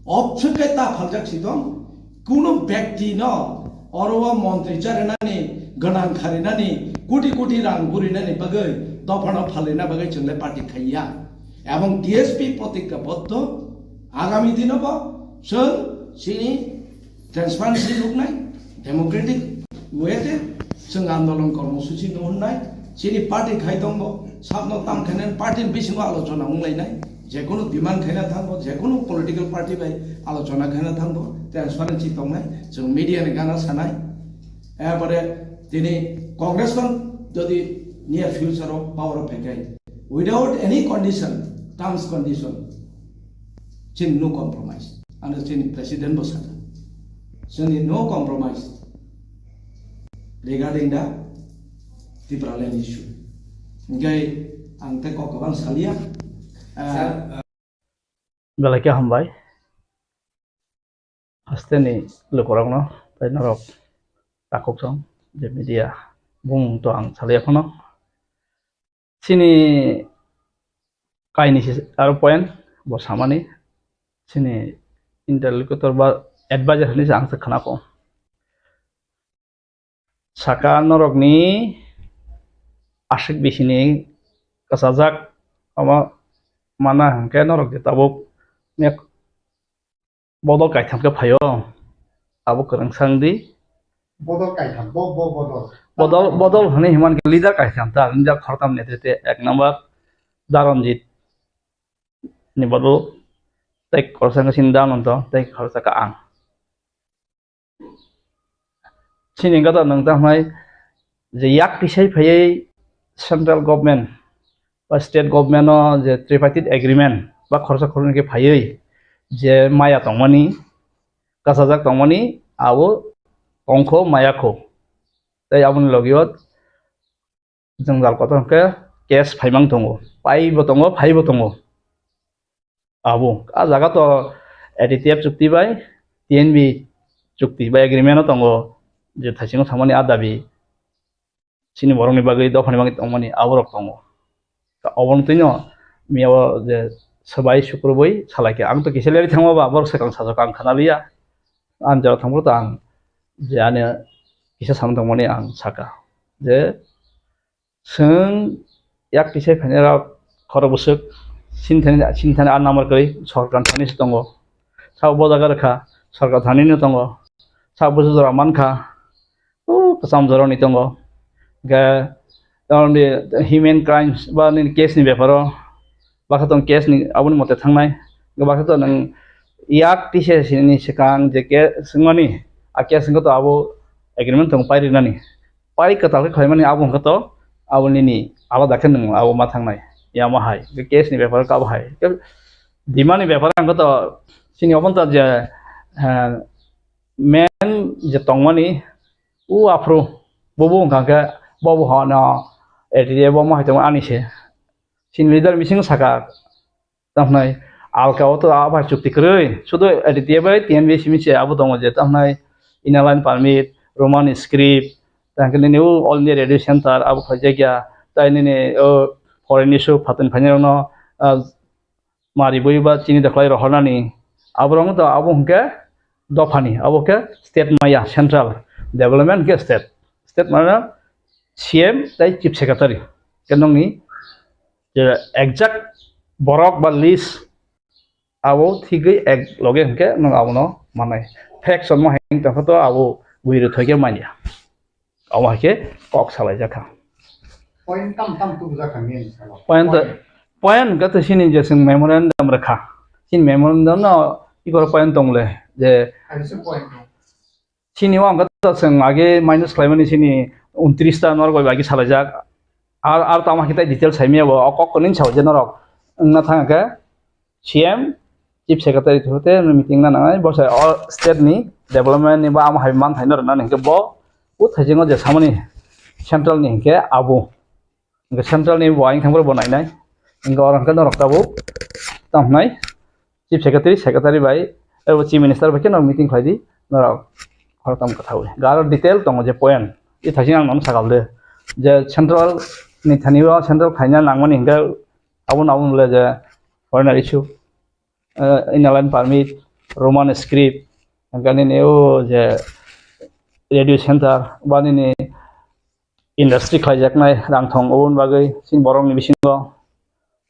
obswk khe ta phaljak si tong, kuno byakti no oro o montri charinani, gwnang kharinani, koti koti rang gurinani bagwi, dophano phalina bagwi chwngle party khaiya. Ebong T S P protignaboddo, agami dino bo chwng chini transparency nuknai, democratic way te chwng andolon kormosuchi nuhunai, chini party khai tongbo, sabno tam khainai party ni bisingo alochona wnglainai, jekunu demand khaina thangbo, jekunu political party bai alochona khaina thangbo, transparency tongnai, chwng media ni gana sanai, ebare tini Congress no jodi near future o power o phaikai, without any condition, terms condition, chini no compromise. Ano chini president bo sakha, chini no compromise regarding the Tipraland issue. Hingke ang tei kok kwbang salia. Ah, Belai khe hambai. Hasteni lukurokno tei norok takhuk song je media bumung to ang salia phano. Chini kainwi se aro point bo samani chini interlocutor ba advisor hinwi se ang se khna kho. Saka norokni aswk bisini kwchajak omo mana hwnkhe norok je tabuk mek bodol kaitham khe phaio, abo kwrwng sa wng di. Bodol kaitham, bo, bo bodol. Bodol, bodol hwnwi hwnman khe leader kaitham ta, leader khoroktham netrite, ek number Daronjit ni bodol, tei khoroksa wngkha chini Damonto, tei khoroksa kha ang. Chini gata nwng tamo hai je yak tisai phaiwi central government ba state government o je tripartite agreement ba khoroksa khoroknwi khe phaiwi je maya tongmani, kasajak tongmani abo tongkho maya kho. Tei aboni logi o jwngjal kotor hwnkhe case phaimang tongo, paibo tongo, phaibo tongo. Abo a jaga to A T T F chukti bai T N B chukti bai agreement o tongo, je thaisingo thangmani a dabi chini borokni bagwi, dophani bagwi tongmani aborok tongo. Oboni twino miyao je swbai sukrubwi salai khe ang to kisa leri thangma ba borok swkang sajak ang khana liya. Ang jora thangphuru to ang je ani kisa samung tongmani ang saka je Chwng yak tisai phainairok khorok bwswk sini thani, sini thani a number kwrwi sorkar thani se tongo. Sabo bo jaga rwkha sorkar thani no tongo. Sabo bwswk jora mankha, o kwcham jorani tongo. Hwnkhe tamoni human crimes ba nini case ni beparo bakha tong case ni aboni mote thangnai. Bakha to nwng yak tisai sini swkang je case swngmani, a case wngkha to abo agreement tong pai rinani. Pai kwtal khe khlaimani abo hwnkha to abo nini alada khe nwng abo ma thangnai. yamo hai, case ni bepar kabo hai. Demand ni bepar ang to chini obo to je, eh, main je tongmani u aphru bobo wngkha khe bobo hono A D A bo mo hai tongo ani se. Chini leader bising saka, tamhnai alka o to a bai chukti kwrwi. Sudo A D A bai T N B simi se abo tongo je tamhnai Inner Line Permit, Roman script, tangkhe nini o All India Radio Center abo khlaijak ya. Tai nini o foreign issue phatani phainairokno, ah, mari bui ba chini da khlai rohornani. Aborok to abo hwnkhe dophani, abo khe state maya, central development hwnkhe state. State mane C M tai Chief Secretary. Khe nongni je exact borok ba list abo thigwi ek loge hwnkhe nwng abono manai. Faction mo hai tongkha to abo bui rwthoi khe manya. Omo hai khe kok salaijak kha. Point tam tam tubujak kha main salo. Point, point hwnkhe to chini je chwng memorandum rwkha. Chini memorandum no ikor point tong le je Habisa point no. Chini o hwnkhe to chwng age minus khlaimani chini untris ta norok bai agi salaijak. Ar, ar tamo hai khe tai detail saimaya bo o kok kwnwi sao je norok wngna thang khe. C M, Chief Secretary through te meeting na nangnai, bo se o state ni development ni ba amo hai man thaino rwna hwnkhe bo o thaisingo je samani central ni hwnkhe abo. Hwnkhe central ni bo ayang thangphuru bo nainai. Hwnkhe oro hwnkhe norok tabuk tamo hwnai Chief Secretary, Secretary bai, ebo Chief Minister bai khe norok meeting khlai di, norok khoroktham kwthaui. Garo detail tongo je point. I thaising ang nono sakal de. Je central ni thani o central khaina nangmani hwnkhe abo no abo le je foreigner issue. Eh, Inner Line Permit, Roman script, hwnkhe nini o je radio center, ba nini industry khlaijaknai rang thong, oboni bagwi chini borokni bisingo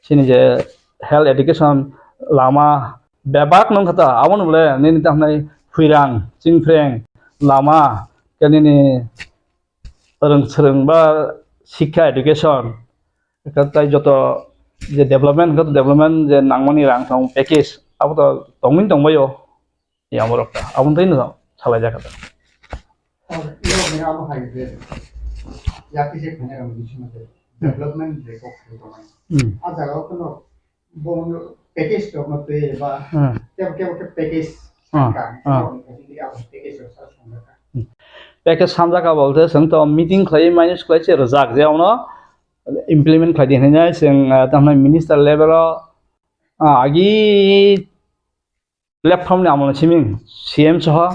chini je health education lama bebak nung kha ta, aboni bole nini tamo hwnai huirang, chingphreng, lama, khe nini rwng swrwng ba sikha education, tai joto je development, hwnkhe development je nangmani rang thong package, abo to tongwin tongbaio, yamorok ta, aboni twi no salaijak kha ta. Oh, iyani abo hai je, yakti je khaina rang bisi mate, development je kok khe tongmani. Hmm. A jaga o kheno bo package rok no twi ba, Hmm. kebo kebo khe package Hmm. ka, Hmm. abo package rok sa song ka. Hmm. Package samjaka bolte chwng to meeting khlai, manage khlai se rwjak, je ono implement khlai di hinwi chwng, ah, tamo minister level o, ah, agi platform ni amol ni siming C M soho,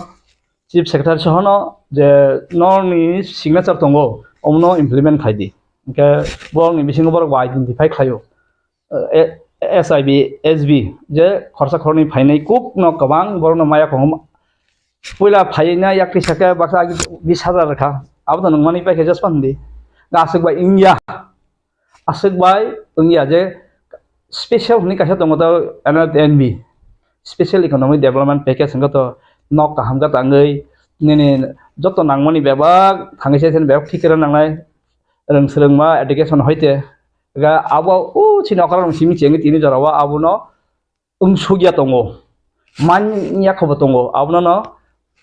Chief Secretary soho no je norokni signature tongo, omono implement khlai di. Hwnkhe borokni bisingo borok bo identify khlaio. Eh, S I B, S B, je khorsa khorni phainai kuk no kwbang borokno maya kongma. Puila phaina yakri saka baksa agi bis hajar rwkha. Abo to nungmani package aswk phan di. Aswk bai wngya. Aswk bai wngya je special hwnwi kaisa tongo ta N R T N B, Special Economic Development Package, hwnkhe to nok kaham khe tangwi nini joto nangmani bebak thangwi se bebak thik khe nangnai, rwng swrwngma education hoite ga abo o chini okra rok simi chengwi tini jora o abono wng sugya tongo, man ya khobo tongo, abono no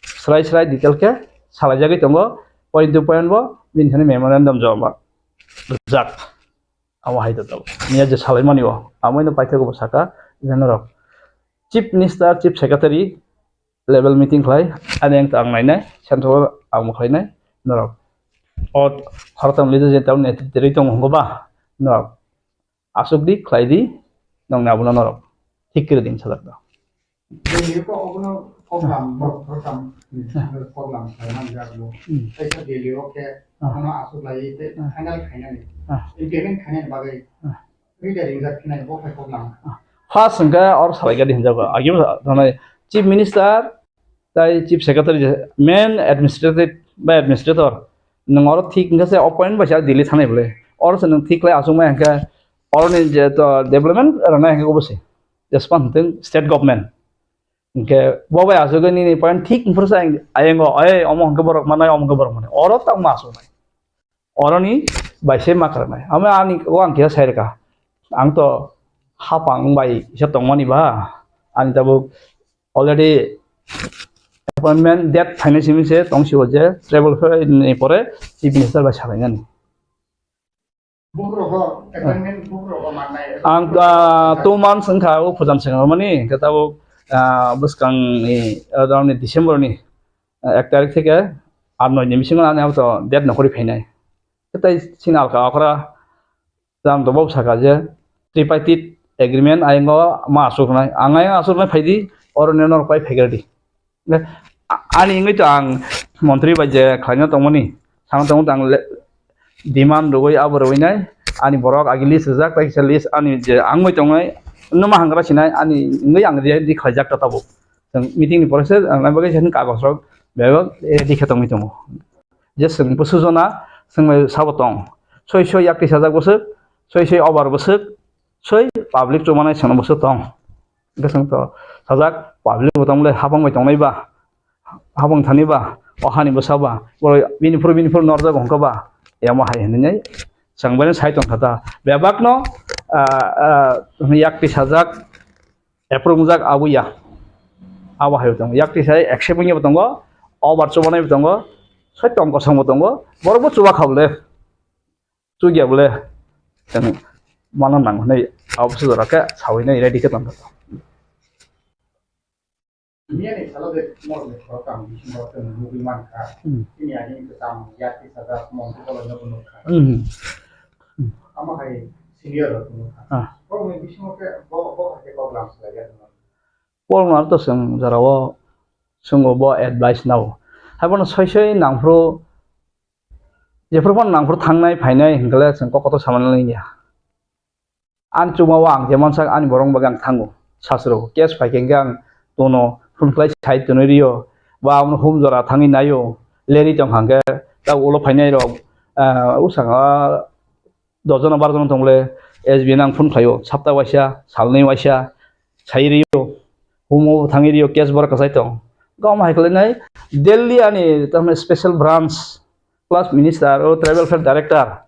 srai srai detail khe salaijagwi tongo, point to point bo bini thani memorandum joma rijak. Abo hai to tongo. Niya je salaimani o, amo ino paithago bo saka, je norok Chief Minister, Chief Secretary level meeting khlai, ani ang to ang nainai, central ang bo khlainai, norok o khoroktham leader je tamo netriterwi tongo hwngo ba, norok aswk di khlai di, nongni abono norok thik kre di hinwi sajak do. Delhi ko obono program, borok program, program khlai man jak lo. Hmm. Kaisa Delhi o khe Ah. obono aswk lai tei Ah. final khainani, Ah. implement khainani bagwi Ah. rida ringjak khinai bo khai program. First hwnkhe oro salai gadi hinjago. Agi bo thanai Chief Minister tai Chief Secretary je main administrative ba administrator. Nwng oro thik hwnkhe se o point bai se Delhi thanai bwle. Oro se nwng thik khlai achukmai hwnkhe oroni je to development rwnai hwnkhe obo se. Jespan hwntwng state government. Hwnkhe bo bai achugwi nini point thik hwnphuru se ayang, ayango, "Ei, omo hwnkhe borok manai, omo hwnkhe borok manai." Oro tangma achuknai. Oroni bai se ma kwrwnai. Amo ani o ang kisa sai rwkha. Ang to hapang bai kisa tongmani ba. Ani tabuk already appointment date phainai simi se tong sio je travel ni pore Chief Minister bai salainani. Bukrok o, appointment bukrok o mannai. Ang, ah, two months wngkha o phujan sengmani, hwnkhe tabuk, ah, bwskang ni, ah, rang ni December ni, ah, ek tarik theke ar noi ni bisingo ani abo to date no khori phainai. Tei chini alka okra jang to bo saka je tripartite agreement ayang o ma asuk nai, ang ayang asuk nai phaidi, oro ni norok pai phaikar di. Ani wngwi to ang montri bai je khlaina tongmani, sana tongmani ang le-, demand rwui abo rwui nai, ani borok agi list rijak, tai kisa list ani je ang wngwi tongnai, numa hangra sinai, ani wngwi ang ready khlaijak ta tabuk. Chwng meeting ni process, ang bagwi se kagoj rok bebak ready khe tongwi tongo. Je chwng bwswk jona, chwng bai sabo tong. Soi soi yak tisajak bwswk, soi soi over bwswk, soi public chumanai chwngno bwswk tong. Hwnkhe chwng to sajak public bo tong le habang bai tongnai ba, habang thani ba, o hani bwsa ba, bo bini phuru bini phuru norjak hwnkha ba, yamo hai hinwi chwng bai sai tongkha ta. Bebak no, ah, ah, yak tisajak, approve wngjak abo ya. Abo hai bo tongo. Yak tisai accept wngya bo tongo, over chubanai bo tongo, soi tong kosong bo tongo, borok bo chuba kha bo le. Chukya bole, chwng mano nang hwnwi abo bwswk jora khe sawinai ready khe tongkha. Miyani salo je morokni khoroktham bisingo chwng nugwi mankha, hmm, chini agini kwcham yak tisajak mantri bolai nogo nukha. Hmm. Amo hai senior rok nukha. Ah. Borokni bisingo khe bo, bo hai khe kok lam swlaiya hwnwi. Borokno aro to chwng jorao chwngo bo advice nao. Haibono soi soi nangphuru Jephru phano nangphuru thangnai phainai hinkhe le chwng kok kotor samani liya. Ani chukmao ang je mansak ani borok bagwi ang thango. Sasro case phaikhe hinkhe ang tono phone khlai sai tonwi rio. Ba abono home jora thangwi naio. Leri tongkha hinkhe ta ulo phainai rok, ah, usanga dos jona baro jona tongmole S B no ang phone khlaio. Sapta waisa, salnwi waisa, sai rio. Home o thangwi rio, case borok kwchai tong. Gom hai khlainai Delhi ani tamni special branch plus minister, o tribal affairs director,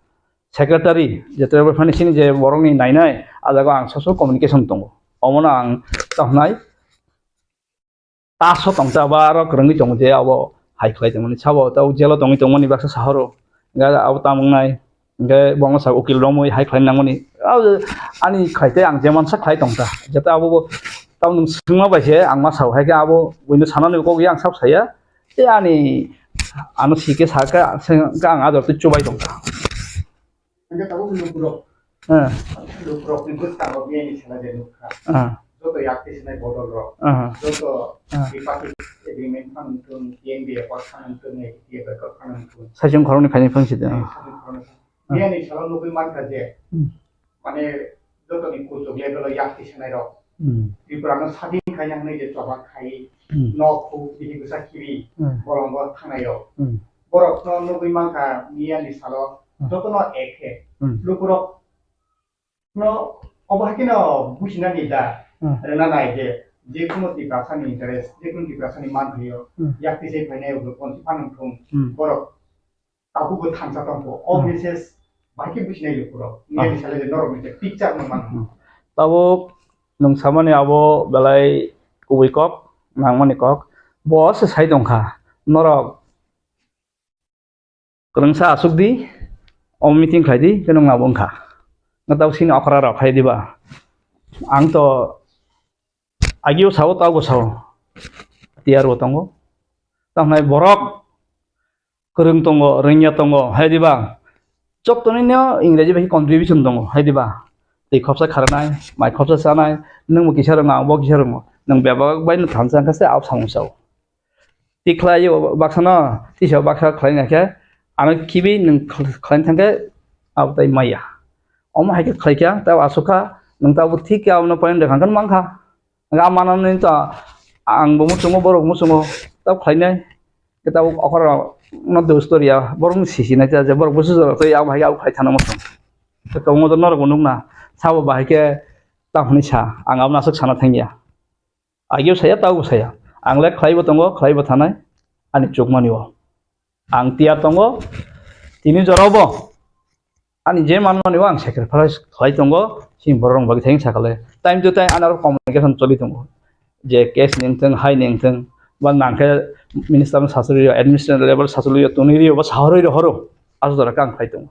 secretary, je tribal affairs ni sini je borokni nainai, a jaga ang social communication tongo. Omono ang tamo hnai taso tongsa ba aro kwrwngwi tongo je abo hai khlai tongmani sabo tei jail o tongwi tongmani baksa sahoro. Ga abo tamo wngnai, hingke bongno sa ukil romwi hai khlai nangmani. Abo ani khlai tei ang je mansa khlai tongsa. Jeta abo bo tamoni swngma bai se ang ma sao, hai khe abo buino sanani kok yang sab saya. Tei ani ano sike saka, sengka ang ajor tei chubai tongkha. Hingke tabuk lukurok, eh, lukurokni bwskango biyani sela je nukha. Ah. Joto yak tisinai bodol rok. Ah. Joto, ah, tripartite agreement phano wngthung, T N B accord phano wngthung, A P T F accord phano wngthung. Saichung khoroknwi khainai phang sidi. Eh, saichung khoroknwi. Ah. Biyani salo nugwi mankha je, hmm, mane jotoni kuchuk level o yak tisinai rok. Hmm. Tripura no sadin khaina hwnwi je choba khai, hmm, nok huk bini bwsa khibi, hmm, bolongo thangnai rok. Hmm. Borok no nugwi mankha miyani salo, hmm, jotono ek khe. Hmm. Lukurok no obo hai kheno businani da, hmm, rwna nai je, je kunu Tiprasani interest, je kunu Tiprasani manthai o, hmm, yak tisai phainai rok ponthi phanang thung, hmm, borok Tabukbo thansa tongkho. O, hmm, message bai khe businai lukurok. Ah. Nini sale je norok ni je picture no mano. Hmm. Tabuk nwng samani abo belai kubui kok, nangmani kok. Bo se sai tongkha. Norok kwrwngsa asuk di, o meeting khlai di, khe nwng abo wngkha. Nwng tabuk sini okra rok khai diba? Ang to agio sao, tabukbo sao. Tiyar bo tongo. Tamhnai borok kwrwng tongo, rwngya tongo, hai diba? Jottoni no Ingreji bai khe contribution tongo, hai diba? Twi khopsa kharnai, mai khopsa chanai, nwngbo kisa rwngo, angbo kisa rwngo. Nwng bebak bai no thansa wngkha se abo samung sao. Tikhlai o baksa no, tisa baksa khlai na khe, ano khibi nwng khl-, khlai thang khe abo tai maya. Omo hai khe khlai kha, tei asukha, nwng tabuk thik khe abono point rwkha hwn mankha. Hwnkhe a manani to ang bo muchungo, borok muchungo, tab khlainai. Khe tabuk okora no dos toriya, borok no sisi nai ta je, borok busu jora tei abo hai khe abo khai thana muchung. Khe tongo to norok bo nukna, sabo bahai khe ta hwnwi sa, ang abono aswk sana thangya. Agio saya, tabuk saya. Ang le khlai bo tongo, khlai bo thanai, ani chukmani o. Ang tiyar tongo, tini jorao bo. Ani je manmani o ang sacrifice khlai tongo, chini borok rok bagwi thang sakale. Time to time ani aro communication choli tongo. Je case ni wngthang, hai ni wngthang, ba nangkhe minister no sachuli rio, administrative level sachuli rio, tuni rio, ba sahorwi rio horo. Aswk jora khe ang khlai tongo.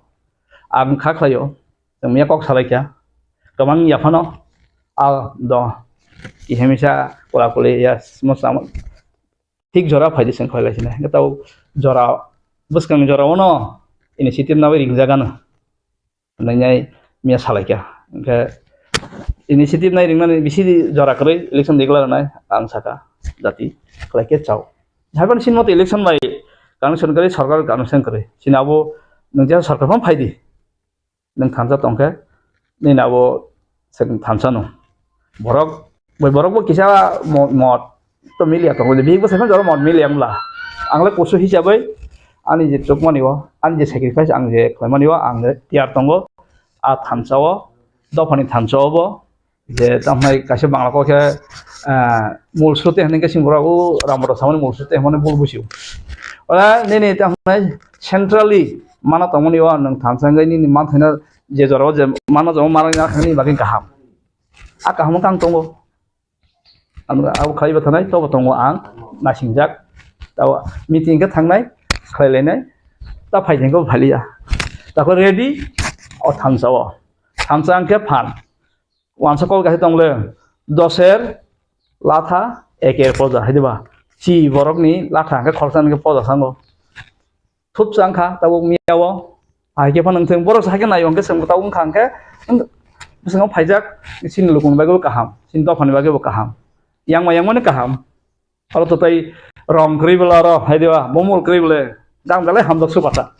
Ang kha khlai o, Chwng miya kok salai kha, kwbang yaphano a do kihimisa kula kuli ya simo samo thik jora phaidi chwng khlai lai sini. Hwnkhe tau jora bwskang jora ono initiative nabai ringjagano. Nai nai miya salai kha. Hwnkhe initiative nai ringnani bisi jora kwrwi election declare nai ang saka jati khlai khe chao. Haiphano sini moto election bai connection kwrwi, sorkar connection kwrwi. Sini abo nwng je sorkar phano phaidi. Nwng thansa tongkhe nini abo se thansa no. Borok, bai borok bo kisa mo-, mod to miliya tongo. Bihik bo sai phano jora mod miliya wngla. Ang le kusu hisabai ani je chukmani o, ani je sacrifice ang je khlaimani o, ang le tiyar tongo. A thansa o, dophani thansa o bo. Je tamhai kaisa Bangla kok khe, ah, mul srote hwnwi khe sini borok o Ramodor samani mul srote hwnmani bul busio. Ora nini tamhai centrally mana tongmani o nwng thansa wngwi nini manthaino je jora o je mana tongmo mana wngya khani bagwi kaham. A kaham wngkha ang tongo. Ang abo khlaiba thanai tobo tongo ang nasingjak. Tabo meeting khe thangnai khlai lainai ta phai thengkhe phaliya. Tako ready o thansa o. Thansa ang khe phan. Wansa kok kaisa tong le, doser latha eker poja, hai diba? Chi borok ni latha hwnkhe khoroksa hwnkhe poja sango. Thup chang kha tabuk miya o. Hai khe phano nwng borok hai khe nai hwnkhe chwng tabuk wngkha hwnkhe bwskango phaijak chini lukuni bagwi bo kaham, chini dophani bagwi bo kaham. Yang ma yang mani kaham. Aro to tai rong kwrwi bwla aro hai diba? Bo mul kwrwi bwle. Dam galai hamjak su bata.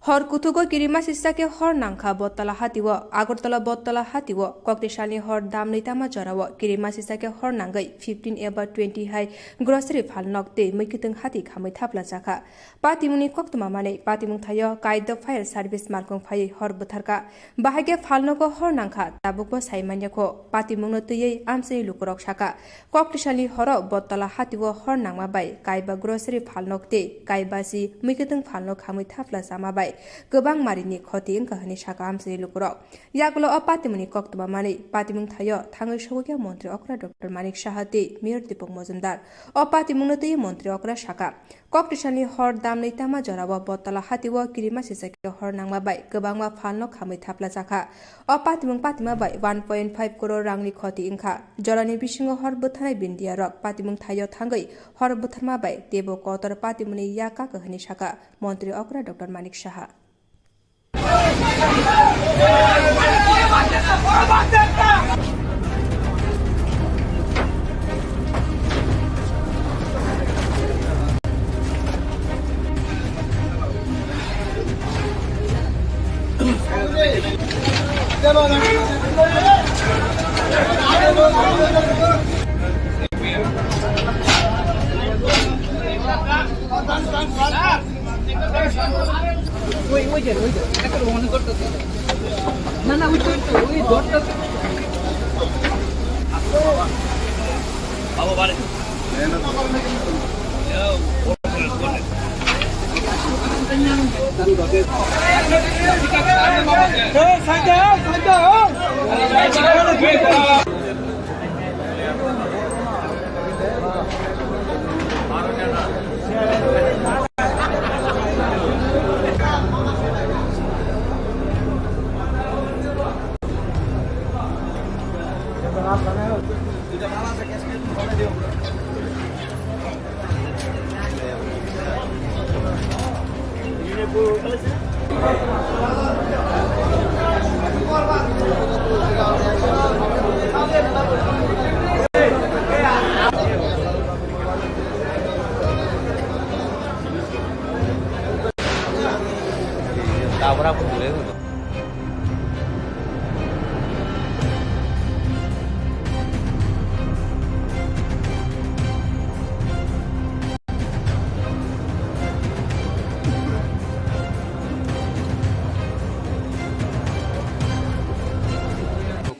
Hor kuthugo kirima sisa khe hor nangkha Bottola hatio. Agartala Bottola hatio koktisalni hor damni tama jorao kirima sisa khe hor nangwi fifteen eba twenty hai grocery phalnok tei mwkhwtwng hati khamwi thapla chakha. Patimungni koktwma manwi patimung thaio Kaidok Fire Service malkung phaiwi hor bwtharkha. Bahai khe phalnogo hor nangkha tabukbo sai manya kho. Patimungno twiwi amchaini lukurok sakha. Koktisalni horo Bottola hatio hor nangma bai kaiba grocery phalnok tei kaiba si mwkhwtwng phalnok khamwi thapla chama bai kwbang marini khoti wngkha hwnwi sakha amchaini lukurok. Yagulo o patimungni koktwma manwi patimung thaio thangwi sogwi khe montri okra Doctor Manik Saha tei Mayor Dipok Mojumdar. O patimungno twiwi montri okra sakha. Koktisalni hor damni tama jorao Bottola hatio kirima sisa khe hor nangma bai kwbangma phalno khamwi thapla chakha. O patimung patima bai one point five crore rangni khoti wngkha. Jorani bisingo hor bwtharnai bindiya rok patimung thaio thangwi hor bwtharma bai teibo kotor patimungni yak kaka hwnwi sakha montri okra Doctor Manik Saha.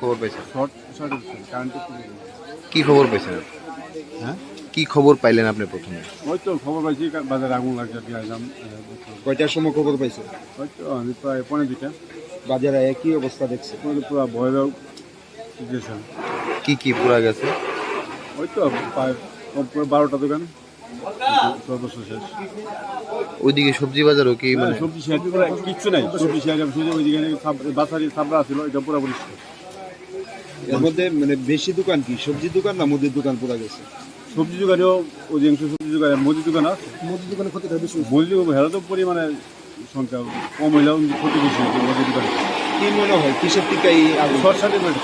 খবর পাইছেন? Short, short হচ্ছে, কারেন্টের খুবই সমস্যা। কি খবর পাইছেন আপনি? হ্যাঁ? কি খবর পাইলেন আপনি প্রথমে? ওই তো খবর পাইছি, কা-, বাজারে আগুন লাগছে, আর কি আইলাম, আহ, দেখলাম। কয়টার সময় খবর পাইছেন? ওই তো, আমি প্রায় পৌনে দুইটা। বাজারে কি অবস্থা দেখছেন? ওই তো পুরা ভয়াবহ সিচুয়েশন। কি কি পুরা গেছে? ওই তো প্রায় কম করে বারোটা দোকান। সর্বস্ব শেষ। ওইদিকে সবজি বাজারও কি, হ্যাঁ, মানে? সবজি শেষ, পুরো কিচ্ছু নাই। সবজি শেষ, আমি শুধু ওইদিকে সাব-, বাসারি সাবরা ছিল, এটা পুরো পরিষ্কার। এর মধ্যে মানে বেশি দোকান কি সবজি দোকান না মুদির দোকান পুরা গেছে? সবজি দোকানেও অধিকাংশ সবজি দোকান, আর মুদির দোকান আছে। মুদির দোকানে ক্ষতিটা বেশি হয়েছে। মুদির দোকান হেরা তো পরিমাণে সংখ্যা কম হইলেও কিন্তু ক্ষতি বেশি হয়েছে মুদির দোকানে। কি মনে হয় কিসের থেকে এই আগুন? শর্ট সার্কিট হয়েছে।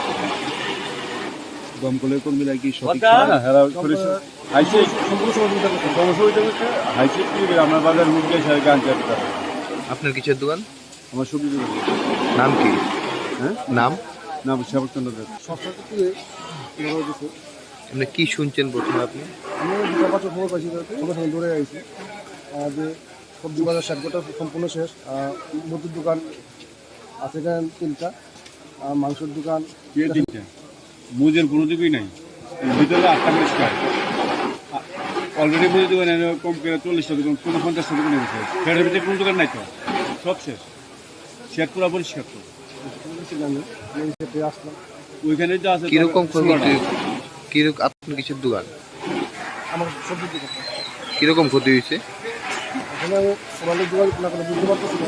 দমকলের কর্মীরা কি সঠিক না, সময় না, হেরা সরিষা আইসে। সম্পূর্ণ সহযোগিতা করছে। সমস্যা হইতে হচ্ছে, হাইসে কি হবে, আমরা বাজার মুখ দিয়ে সারা গান চালাতে পারবো। আপনার কিসের দোকান? আমার সবজি দোকান। নাম কি? হ্যাঁ? নাম? নাম সেবক চন্দ্র দেব। সবচেয়ে কি ধরা হয়েছে? মানে কি শুনছেন প্রথমে আপনি? আমি দুটো পাঁচশো খবর পাইছি, তাতে সঙ্গে সঙ্গে দৌড়ে আইছি। আর যে সবজি বাজার সাত ঘন্টা সম্পূর্ণ শেষ। আর মুদির দোকান আছে এখানে তিনটা, আর মাংসের দোকান। কে তিনটা? মুদির কোনো দিকেই নাই। ভিতরে আটটা পরিষ্কার। অলরেডি মুদির দোকানে কম করে চল্লিশটা দোকান, কোনো পঞ্চাশটা দোকান হয়ে গেছে। ফের ভিতরে কোনো দোকান নাই তো, সব শেষ। শেখ পুরা পরিষ্কার তো। সেখানে, এই ক্ষেত্রে আসলাম। ওইখানে তো আছে কিরকম ক্ষয়ক্ষতি? কিরকম, আপনার কিসের দোকান? আমার সবজির দোকান। কিরকম ক্ষতি হয়েছে? এখানে আমি ওনাদের দোকান খোলা করে বুঝতে পারতেছি না।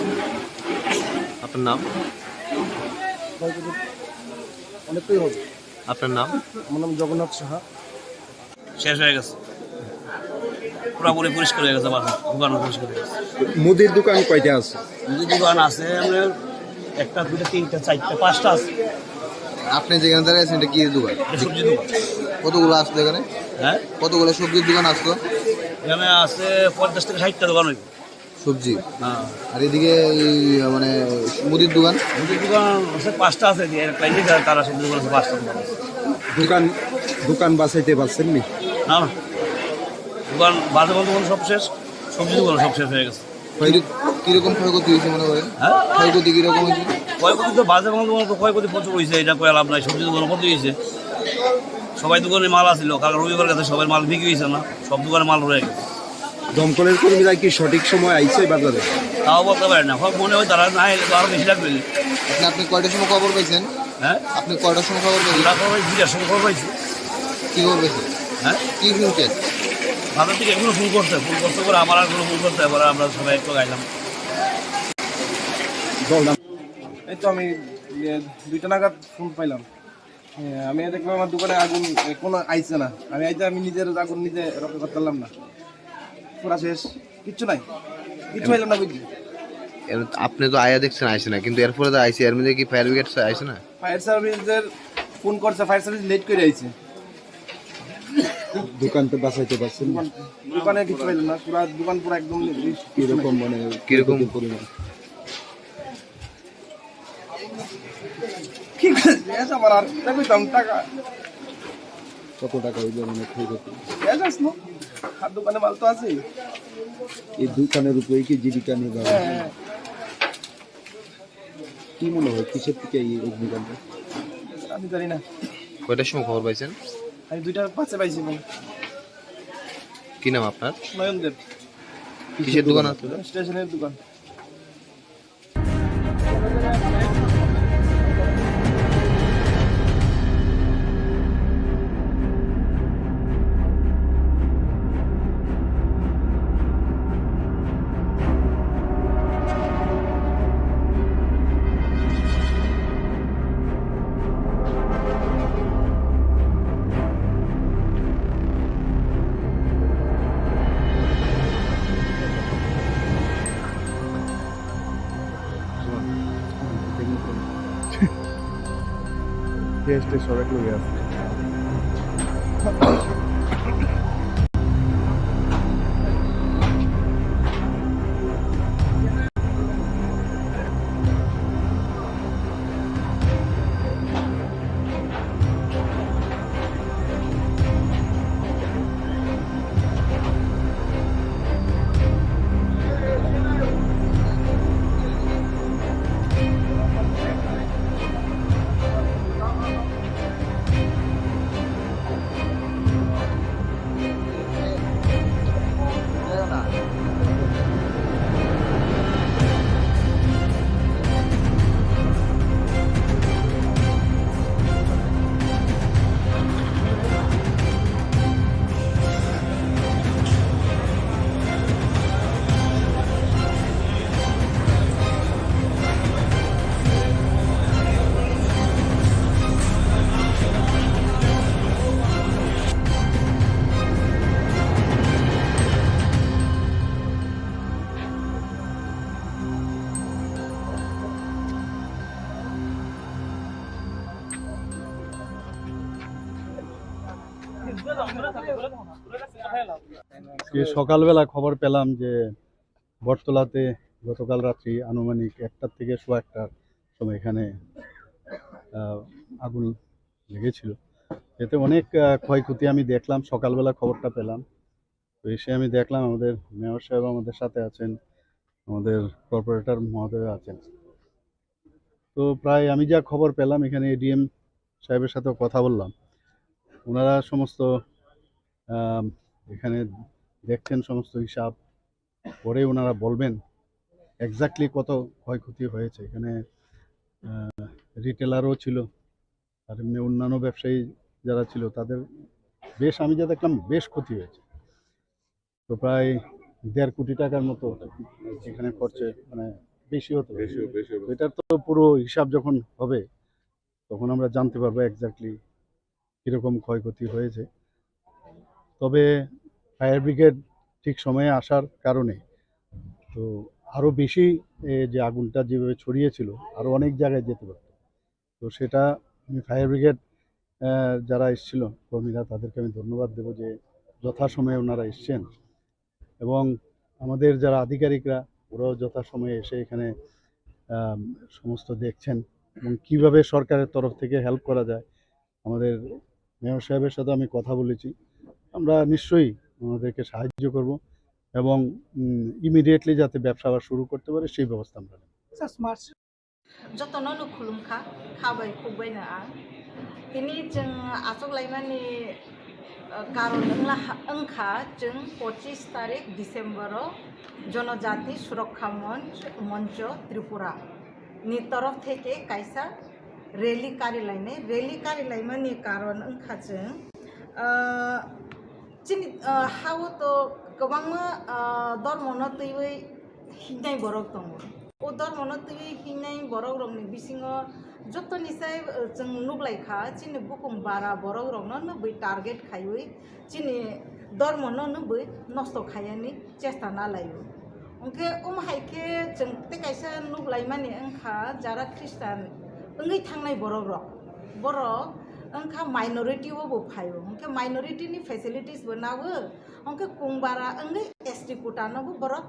আপনার নাম? ক্ষয়ক্ষতি অনেকটাই হবে। আপনার নাম? আমার নাম জগন্নাথ সাহা। শেষ হয়ে গেছে, পুরাপুরি পরিষ্কার হয়ে গেছে বাজার, দোকানও পরিষ্কার হয়ে গেছে। মুদির দোকান কয়টা আছে? মুদির দোকান আছে আপনার একটা, দুইটা, তিনটা, চারটা, পাঁচটা আছে। আপনি যেখানে দাঁড়িয়ে আছেন, এটা কি দোকান? এটা সবজি দোকান। কতগুলো আসলো এখানে? হ্যাঁ? কতগুলো সবজির দোকান আসলো? এখানে আছে পঞ্চাশ থেকে ষাটটা দোকান হইবে। সবজি? হ্যাঁ। আর এদিকে এই, মানে, মুদির দোকান? মুদির দোকান আছে পাঁচটা আছে, এদিকে একটা ইয়ে, তারা সবজি দোকান আছে পাঁচটা দোকান আছে। দোকান, দোকান বাঁচাইতে পারছেন নি? না, না। দোকান বাজে বলতে বলতে সব শেষ, সবজি দোকান সব শেষ হয়ে গেছে। কিরক-, কিরকম ক্ষয়ক্ষতি হয়েছে মনে করেন? হ্যাঁ? ক্ষয়ক্ষতি কিরকম হয়েছে? ক্ষয়ক্ষতি তো বাজে বলতে বলতে ক্ষয়ক্ষতি প্রচুর হয়েছে, এটা কয়ে লাভ নাই, সবজি দোকান ক্ষতি হয়েছে। সবাই দোকানে মাল আছিল, কাল রবিবার গেছে, সবাই মাল বিক্রি হয়েছে না, সব দোকানে মাল রয়ে গেছে। দমকলের কর্মীরা কি সঠিক সময় আইছে বাজারে? তাও বলতে পারি না, সব মনে হয় তারা না এলে তো আরো বেশি লাগবে। আপনি, আপনি কয়টার সময় খবর পাইছেন? হ্যাঁ? আপনি কয়টার সময় খবর পাইছেন? আমরা খবর পাইছি, দুইটার সময় খবর পাইছি। কি খবর পাইছেন? হ্যাঁ? কি শুনছেন? বাজার থেকে এখনো ফোন করছে, ফোন করতে করে আমার আর কোনো ফোন করতে, এবার আমরা সবাই একটু গাইলাম। এই তো আমি, এ, দুইটা নাগাদ ফোন পাইলাম। হ্যাঁ, আমি দেখলাম আমার দোকানে আগুন, এ, কোনো আইছে না। আমি আইতে আমি নিজের আগুন নিজে রক্ষা করতে পারলাম না। পুরা শেষ, কিচ্ছু নাই, কিচ্ছু পাইলাম না বুঝলি। এবার আপনি তো আয়া দেখছেন আইছে না, কিন্তু এরপরে তো আইছে, এর মধ্যে কি ফায়ার ব্রিগেড আইছে না? ফায়ার সার্ভিসের ফোন করছে, ফায়ার সার্ভিস লেট করে আইছে। দোকান তো বাঁচাইতে পারছেন না। দোকান, দোকানে কিচ্ছু পাইলাম না, পুরা দোকান পুরা একদম কিরকম, মানে, কিরকম? কত পরিমাণ? কি করে জিজ্ঞাসা করার? এটা কইতাম টাকা। কত টাকা হইবে মানে ক্ষয়ক্ষতি? ক্যাশ আসলো। আর দোকানে মাল তো আছে। এই দোকানের উপরেই কি জীবিকা নির্বাহ? হ্যাঁ, হ্যাঁ। কি মনে হয় কিসের থেকে এই অগ্নিকাণ্ড? আমি জানি না। কয়টার সময় খবর পাইছেন? আমি দুইটা পাঁচে পাইছি ফোন। কি নাম আপনার? নয়ন দেব। কিসের দোকান আছে? স্টেশনের দোকান। Yes, yes, correctly, yes. এই সকালবেলা খবর পেলাম যে বটতলাতে গতকাল রাত্রি আনুমানিক একটার থেকে সোয়া একটার সময় এখানে, আহ, আগুন লেগেছিল। এতে অনেক, আহ, ক্ষয়ক্ষতি আমি দেখলাম, সকালবেলা খবরটা পেলাম। তো এসে আমি দেখলাম আমাদের মেয়র সাহেব আমাদের সাথে আছেন, আমাদের কর্পোরেটর মহোদয় আছেন। তো প্রায় আমি যা খবর পেলাম, এখানে এডিএম সাহেবের সাথেও কথা বললাম, ওনারা সমস্ত, আম, এখানে দেখছেন সমস্ত হিসাব, পরে ওনারা বলবেন এক্স্যাক্টলি কত ক্ষয়ক্ষতি হয়েছে। এখানে রিটেলারও ছিল, আর এমনি অন্যান্য ব্যবসায়ী যারা ছিল, তাদের বেশ, আমি যা দেখলাম, বেশ ক্ষতি হয়েছে। তো প্রায় দেড় কোটি টাকার মতো এখানে খরচে, মানে, বেশি হতে পারে। বেশি, বেশি হবে। তো এটার তো পুরো হিসাব যখন হবে, তখন আমরা জানতে পারবো এক্স্যাক্টলি কীরকম ক্ষয়ক্ষতি হয়েছে। তবে ফায়ার ব্রিগেড ঠিক সময়ে আসার কারণে তো আরও বেশি, এ, যে আগুনটা যেভাবে ছড়িয়েছিল, আরও অনেক জায়গায় যেতে পারত। তো সেটা আমি ফায়ার ব্রিগেড, আহ, যারা এসেছিল কর্মীরা, তাদেরকে আমি ধন্যবাদ দেবো যে যথাসময়ে ওনারা এসছেন। এবং আমাদের যারা আধিকারিকরা, ওরাও যথাসময়ে এসে এখানে, আহ, সমস্ত দেখছেন এবং কিভাবে সরকারের তরফ থেকে হেল্প করা যায়। আমাদের মেয়র সাহেবের সাথে আমি কথা বলেছি, আমরা নিশ্চয়ই ওনাদেরকে সাহায্য করব এবং ইমিডিয়েটলি যাতে ব্যবসা আবার শুরু করতে পারে, সেই ব্যবস্থা আমরা নেব। Jotono no khulumkha, kha bai khuk bai no ang. Tini chwng achuk laimani, uh, karon wngla ha-, wngkha chwng pochis tarik December o Jonojati Surakkha Monch, Moncho Tripura ni torof theke kaisa rally kari lainai. Rally kari laimani karon wngkha chwng, uh, chini, uh, ha-o to kwbangma, uh, dormo no twiwi hingnai borok tongo. O dormono twiwi hingnai borokrokni bisingo jotoni sai, eh, chwng nuklaikha, chini bukung bara borokrokno nukgwi target khaiwi chini dormono nukgwi nosto khaiyani chesta nalaio. Hwnkhe omo hai khe chwng tei kaisa nuklaimani wngkha, jara Christian wngwi thangnai borokrok, borok wngkha minority o bo phaio, hwnkhe minority ni facilities bo nago, hwnkhe kungbara wngwi S T quota no bo borok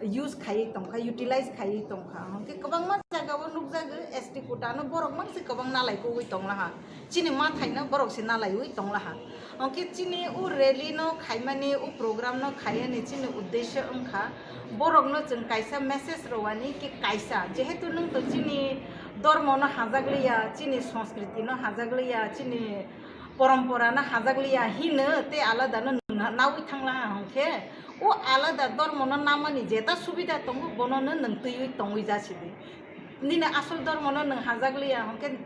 use khaiwi tongkha, utilize khaiwi tongkha. Hwnkhe kwbangma jagao nukjago, S T quota no borok mang se kwbang nalai kugwi tonglaha. Chini mathaino borok se nalaiwi tonglaha. Hwnkhe chini o rally no khaimani, o program no khaiyani chini uddesho wngkha, borokno chwng kaisa message rwani ki kaisa, jehetu nwng to chini dormo no hajakliya, chini sanskriti no hajakliya, chini porompora no hajakliya hino tei alada no nwng nawi thanglaha hwnkhe, o alada dormo no namani jeta subida tongo, bono no nwng twiwi tongwi jasidi. Nini asol dormo no nwng hajakliya hwnkhe,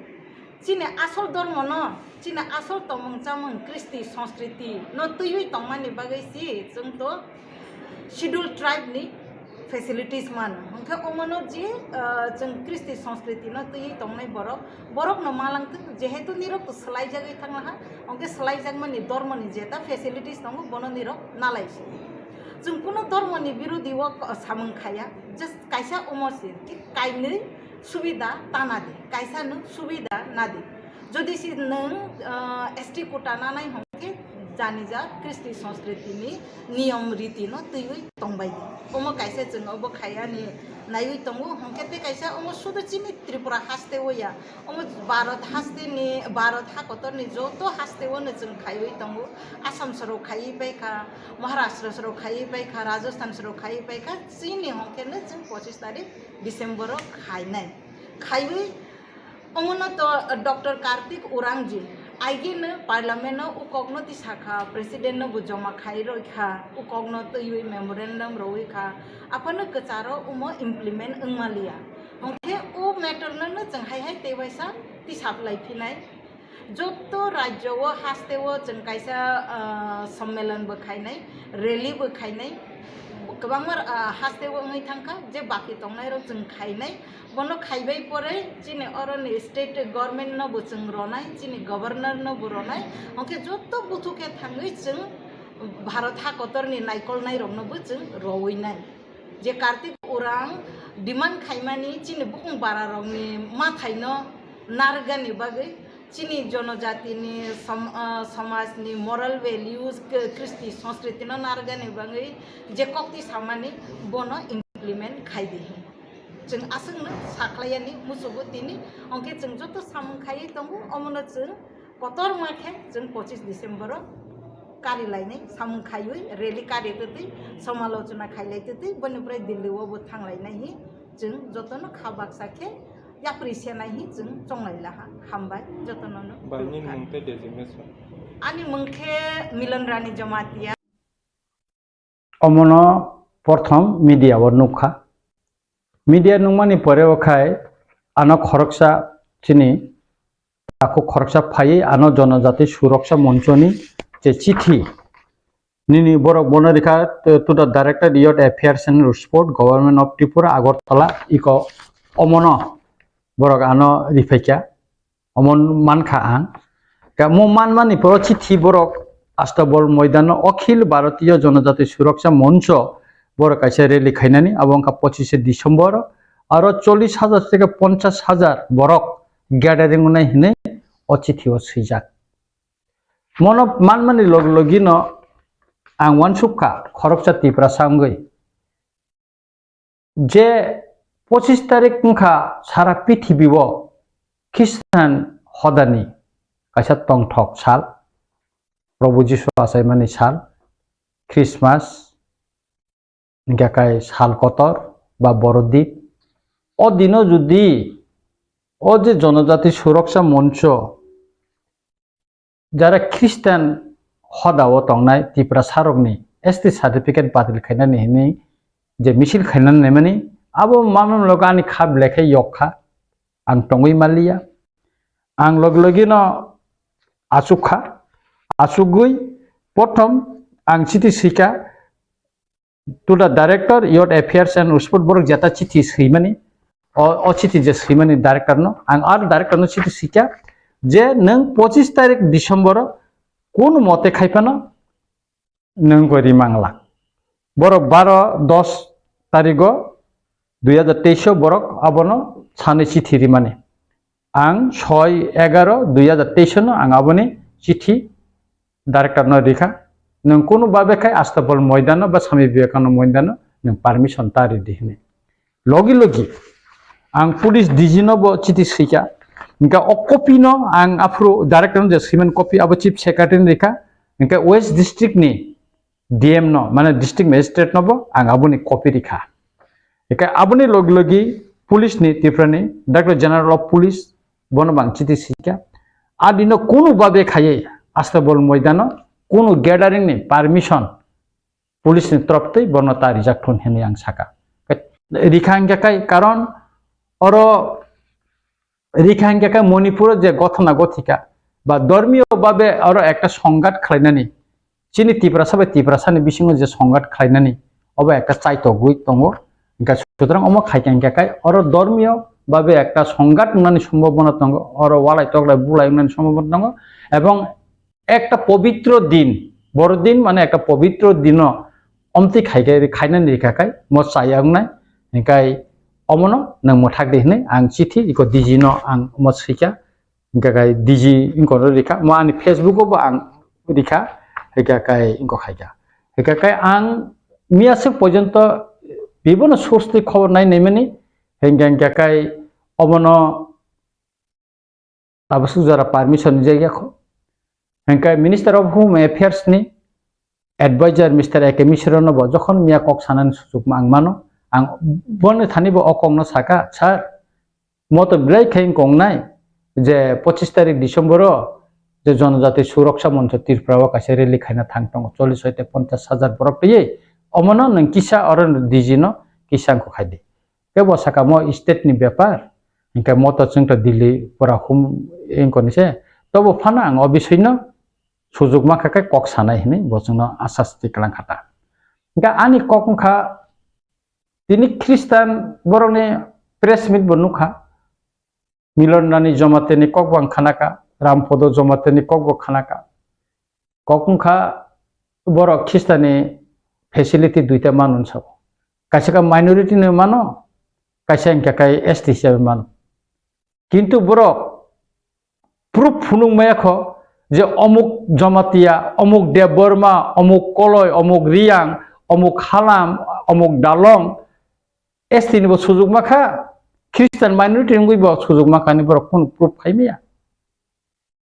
chini asol dormo no, chini asol tongmung chamung, kristi, sanskriti no twiwi tongmani bagwi si chwng to Scheduled Tribe ni facilities mano. Hwnkhe omono je, ah, chwng kristi sanskriti no twiwi tongnai borok, borok no malangtwk, jehetu nirok to swlaijagwi thanglaha, hwnkhe swlaijakmani dormoni jeta facilities tongo, bono nirok nalaisi. Chwng kuno dormoni birodi o samung khaya, just kaisa omo se, ki kainwi subida ta nadi, kaisa no subida nadi. Jodi se nwng, ah, S T quota nanai hwnkhe janija kristi sanskriti ni niyom riti no twiwi tongbai di. Omo kaisa chwng obo khayani naiwi tongo, hwnkhe tei kaisa omo sudu chini Tripura haste o ya, omo Bharat haste ni, Bharat ha kotor ni joto haste o no chwng khaiwi tongo. Assam soro khaiwi paikha, Maharashtra soro khaiwi paikha, Rajasthan soro khaiwi paikha, chini hwnkhe no chwng pochis tarik December o khainai. Khaiwi Omono to Doctor Kartik Urangji, aigeno Parliament no ukokno tisakha, President no bo joma khai roikha, ukokno twiwi memorandum roikha, aphano kwcharo omo implement wngmaliya. Hwnkhe o matter no no chwng hai hai teiwaisa tisaplai phinai. Jotto rajyo o haste o chwng kaisa, ah, sommelon bo khainai, rally bo khainai, kwbangma, ah, haste o wngwi thangkha, je baki tongnai rok chwng khainai. Bono khaibai pore chini oroni state government no bo chwng ronai, chini governor no bo ronai, hwnkhe jotto buthu khe thangwi chwng Bharat ha kotor ni naikolnai rok no bo chwng rowi nai. Je Kartik Urang demand khaimani chini bukung bara rok ni mathai no narwkgani bagwi Chini jonojatini som-, ah, somajni moral values, k-, kristi, sanskriti no narwkani bagwi je koktwi samani bono implement khai di hin. Chwng aswkno sakhlaiyani musugo tini, hwnkhe chwng joto samung khaiwi tongo, omono chwng kotorma khe chwng pochis December o kari lainai samung khaiwi rally kari twtwi, somalochona khailai twtwi, boni pore Delhi o bo thanglainai hi chwng jotono kha baksa khe yapri senai hi chwng chonglai laha. Hambai jotono no. Bai, nini mung tei designation? Ani mung khe Milon Rani Jamatia. Omono prothom media o nukha. Media nukmani pore o khai ano khoroksa chini takhuk khoroksa phaiwi ano Jonojati Suroksa Monchoni je chithi nini borok bono rikha to, to the Director Youth Affairs and Sport, Government of Tripura, Agartala, iko omono borok ano riphaikha. Omo mankha ang. Ka mo manmani poro chithi borok Astabol Moidano Akhil Bharatiya Janajati Suraksha Moncho borok kaisa rally khainani, abo wngkha pochishe December, aro chollish hajar theke ponchash hajar borok gathering wngnai hinwi o chithi o swijak. Mono manmani log logino ang uansukha khoroksa Tiprasa wngwi. Je pochis tarik wngkha sara pithibio Khristan hodani kaisa tongthok sal, Probhu Jisu achaimani sal, Christmas, hingkhe kai sal kotor ba Borodin. O dino judi o je Jonojati Suroksa Moncho, jara Khristan hodao tongnai Tiprasarokni S T certificate batil khainani hinwi je misil khainani naimani, abo mamung logo ani kha belai khe yok kha, ang tongwi manliya. Ang logi logino achuk kha, achugwi prothom ang chiti swikha, to the Director, Youth Affairs and Sport, borok jeta chithi swimani, o, o chithi je swimani director no, ang ar director no chithi swikha je nwng pochis tarik December o kun mote khai phano nwng gori mangla. Borok baro dos tarigo dui hajar teis o borok abono sanwi chithi rimani. Ang soi egaroh dui hajar teis no ang aboni chithi director no rikha, nwng kunu babe khai Astabol Moidano ba Swami Vivekananda Moidano nwng permission ta ridi hinwi. Logi logi ang police D G no bo chithi swikha, hingkhe o copy no ang aphuru director no je swiman copy abo chief secretary ni rikha, hingkhe West district ni D M no, mane district magistrate no bo ang aboni copy rikha. Hingkhe aboni logi logi police ni, Tripura ni Director General of Police, bono bo ang chithi swikha. A dino kunu babe khaiwi Astabol Moidano kunu gathering ni permission police ni torop twi bono ta rijak thun hinwi ang saka. Rikha hingkhe kai karon oro rikha hingkhe kai Manipur o je gothona gothika ba dormiyo babe oro ekta songhat khlainani, chini Tiprasa bai Tiprasani bisingo je songhat khlainani, obo ekta chaitogwi tongo. Hingkhe sutrang omo khaikha hingkhe kai oro dormiyo babe ekta songhat wngnani sombhabona tongo, oro walai toklai bulai wngnani sombhabona tongo, ebong ekta pobitro din, Borodin mane ekta pobitro dino omtwi khaikhe, khainani rikha kai mo chaya wngnai, hingkhe omono nwng mwthak di hinwi ang chithi iko D G no ang omo swikha. Hingkha kai D G wngkha rikha, mo ani Facebook o bo ang rikha, hingkha kai wngkha khaikha. Hingkha kai ang miyaswk porjonto bibono source twi khobor nai naimani, hingkha, hingkha kai obono tabaswk jora permission rijak ya kho. Hingkha Minister of Home Affairs ni advisor Mister A K Mishra no bo jokhon miya kok sanani suchuk ang mano, ang boni thani bo o kok no saka, sir, mo to belai khe wng kong nai je pochis tarik December o je Jonojati Suroksa Moncho Tripura o kaisa rally khaina thang tongo, chollish hoite ponchash hajar borok twiwi, omono nwng kisa oro D G no kisa wngkha khai di. Kebo saka mo state ni bepar, hingkhe mo to chwng to Delhi pura hum wngkha ni se, tobo phano ang o bisoi no sujuk mankha khe kok sanai hinwi bo chwngno asas tiklang kha ta. Hingkhe ani kok wngkha, tini Khristan borokni press meet bo nukha, Milon Rani Jomateni kok bo ang khanakha, Rampodo Jomateni kok bo khanakha. Kok wngkha borok Khristani facility duita mano hinwi sabo. Kaisa khe minority ni mano, kaisa hingkha khe S T hisabe mano. Kintu borok proof phunuk maya kho je omuk Jamatia, omuk Debbarma, omuk Koloi, omuk Riyang, omuk Halam, omuk Dalong, S T ni bo sujuk ma kha, Christian minority wngwi bo sujuk ma kha ni borok phunuk proof khai maya.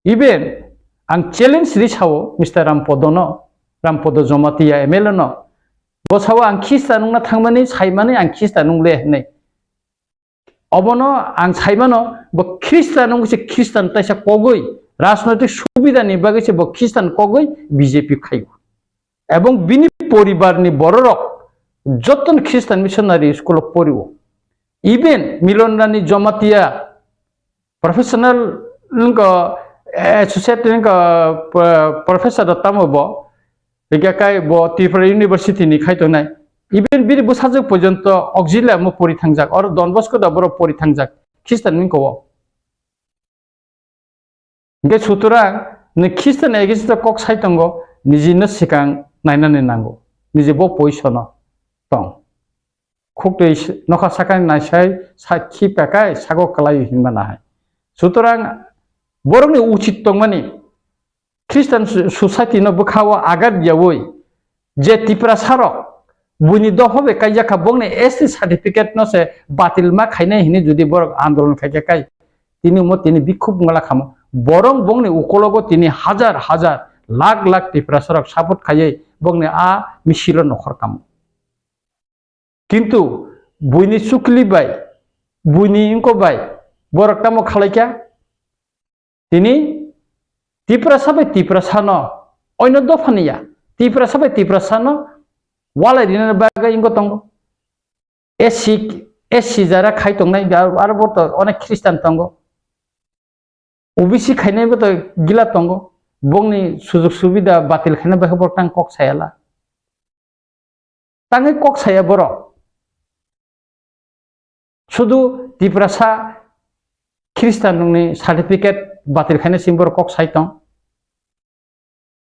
Even ang challenge ri sao Mister Rampodo no, Rampodo Jamatia M L A no, bo sao ang Christian wngna thangmani, saimani ang Christian wng le hinwi. Obono ang saimano, bo Christian wngwi se Christian taisa kogwi, rajnoitik subida ni bagwi se bo Christian kogwi B J P khaio. Ebong bini poribar ni bororok jottoni Christian missionary school o porio. Even Milon Rani Jamatia professional wngkha, associate wngkha, p-, professor da tamo bo, hingke kai bo Tripura University ni khai tongnai. Even bini bwsajwk porjonto auxiliary mo pori thangjak, oro Don Bosco da borok pori thangjak, Christian wngkha o. Hingke sutorang ni Christian against o kok sai tongo, niji no sikang nainani nango, niji bo position o tong. Khuktwi s-, nokha sakani naisai sakhi pekai sago kwlaio hinma nahai. Sutorang borokni uchit tongmani Christian so-, society no bwkhao agat yaui je Tiprasa rok buini dopha bai kaijak kha, bongni S T certificate no se batil ma khainai hinwi jodi borok andolon khaikha kai, tini omo tini bikhuk wngla khamo. Borok bongni ukologo tini hajar hajar lakh lakh Tiprasa rok support khaiwi bongni a misil o nokhor kamo. Kintu buini chukli bai, buini wngko bai borok tamo khalaikha? Tini Tiprasa bai Tiprasa no, oino dopha ni ya, Tiprasa bai Tiprasa no walai rina bagwi wngko tongo. S C, S C jara khai tongnai, aro bo to onek Christian tongo. O B C khainai bo to gila tongo. Bongni sujug subida batil khaina bai khe borok tang kok sayala. Tangwi kok saya borok. Sudu Tiprasa Christian nungni certificate batil khaina simi borok kok sai tong.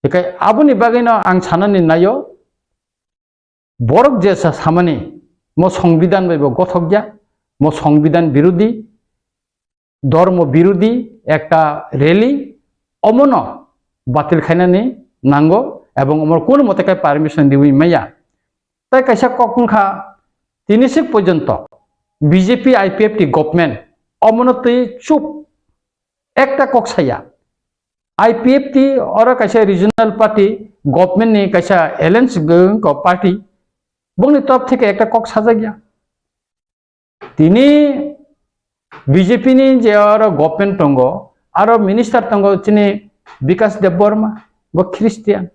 Hikai aboni bagwino ang sanani naio, borok je sa samani mo songbidan bai bo gothok ya, mo songbidan birodi, dhormo birodi ekta rally, omono batil khainani nango ebong omo kunu mote kai permission riwi maya. Tai kaisa kok wngkha, tini sik porjonto B J P I P F T government omono twi chup ekta kok saya. I P F T oro kaisa regional party, government ni kaisa alliance gw-, wngkha party, bongni top theke ekta kok sajak ya. Tini B J P ni je oro government tongo, aro minister tongo chini Bikas Debbarma, bo Christian.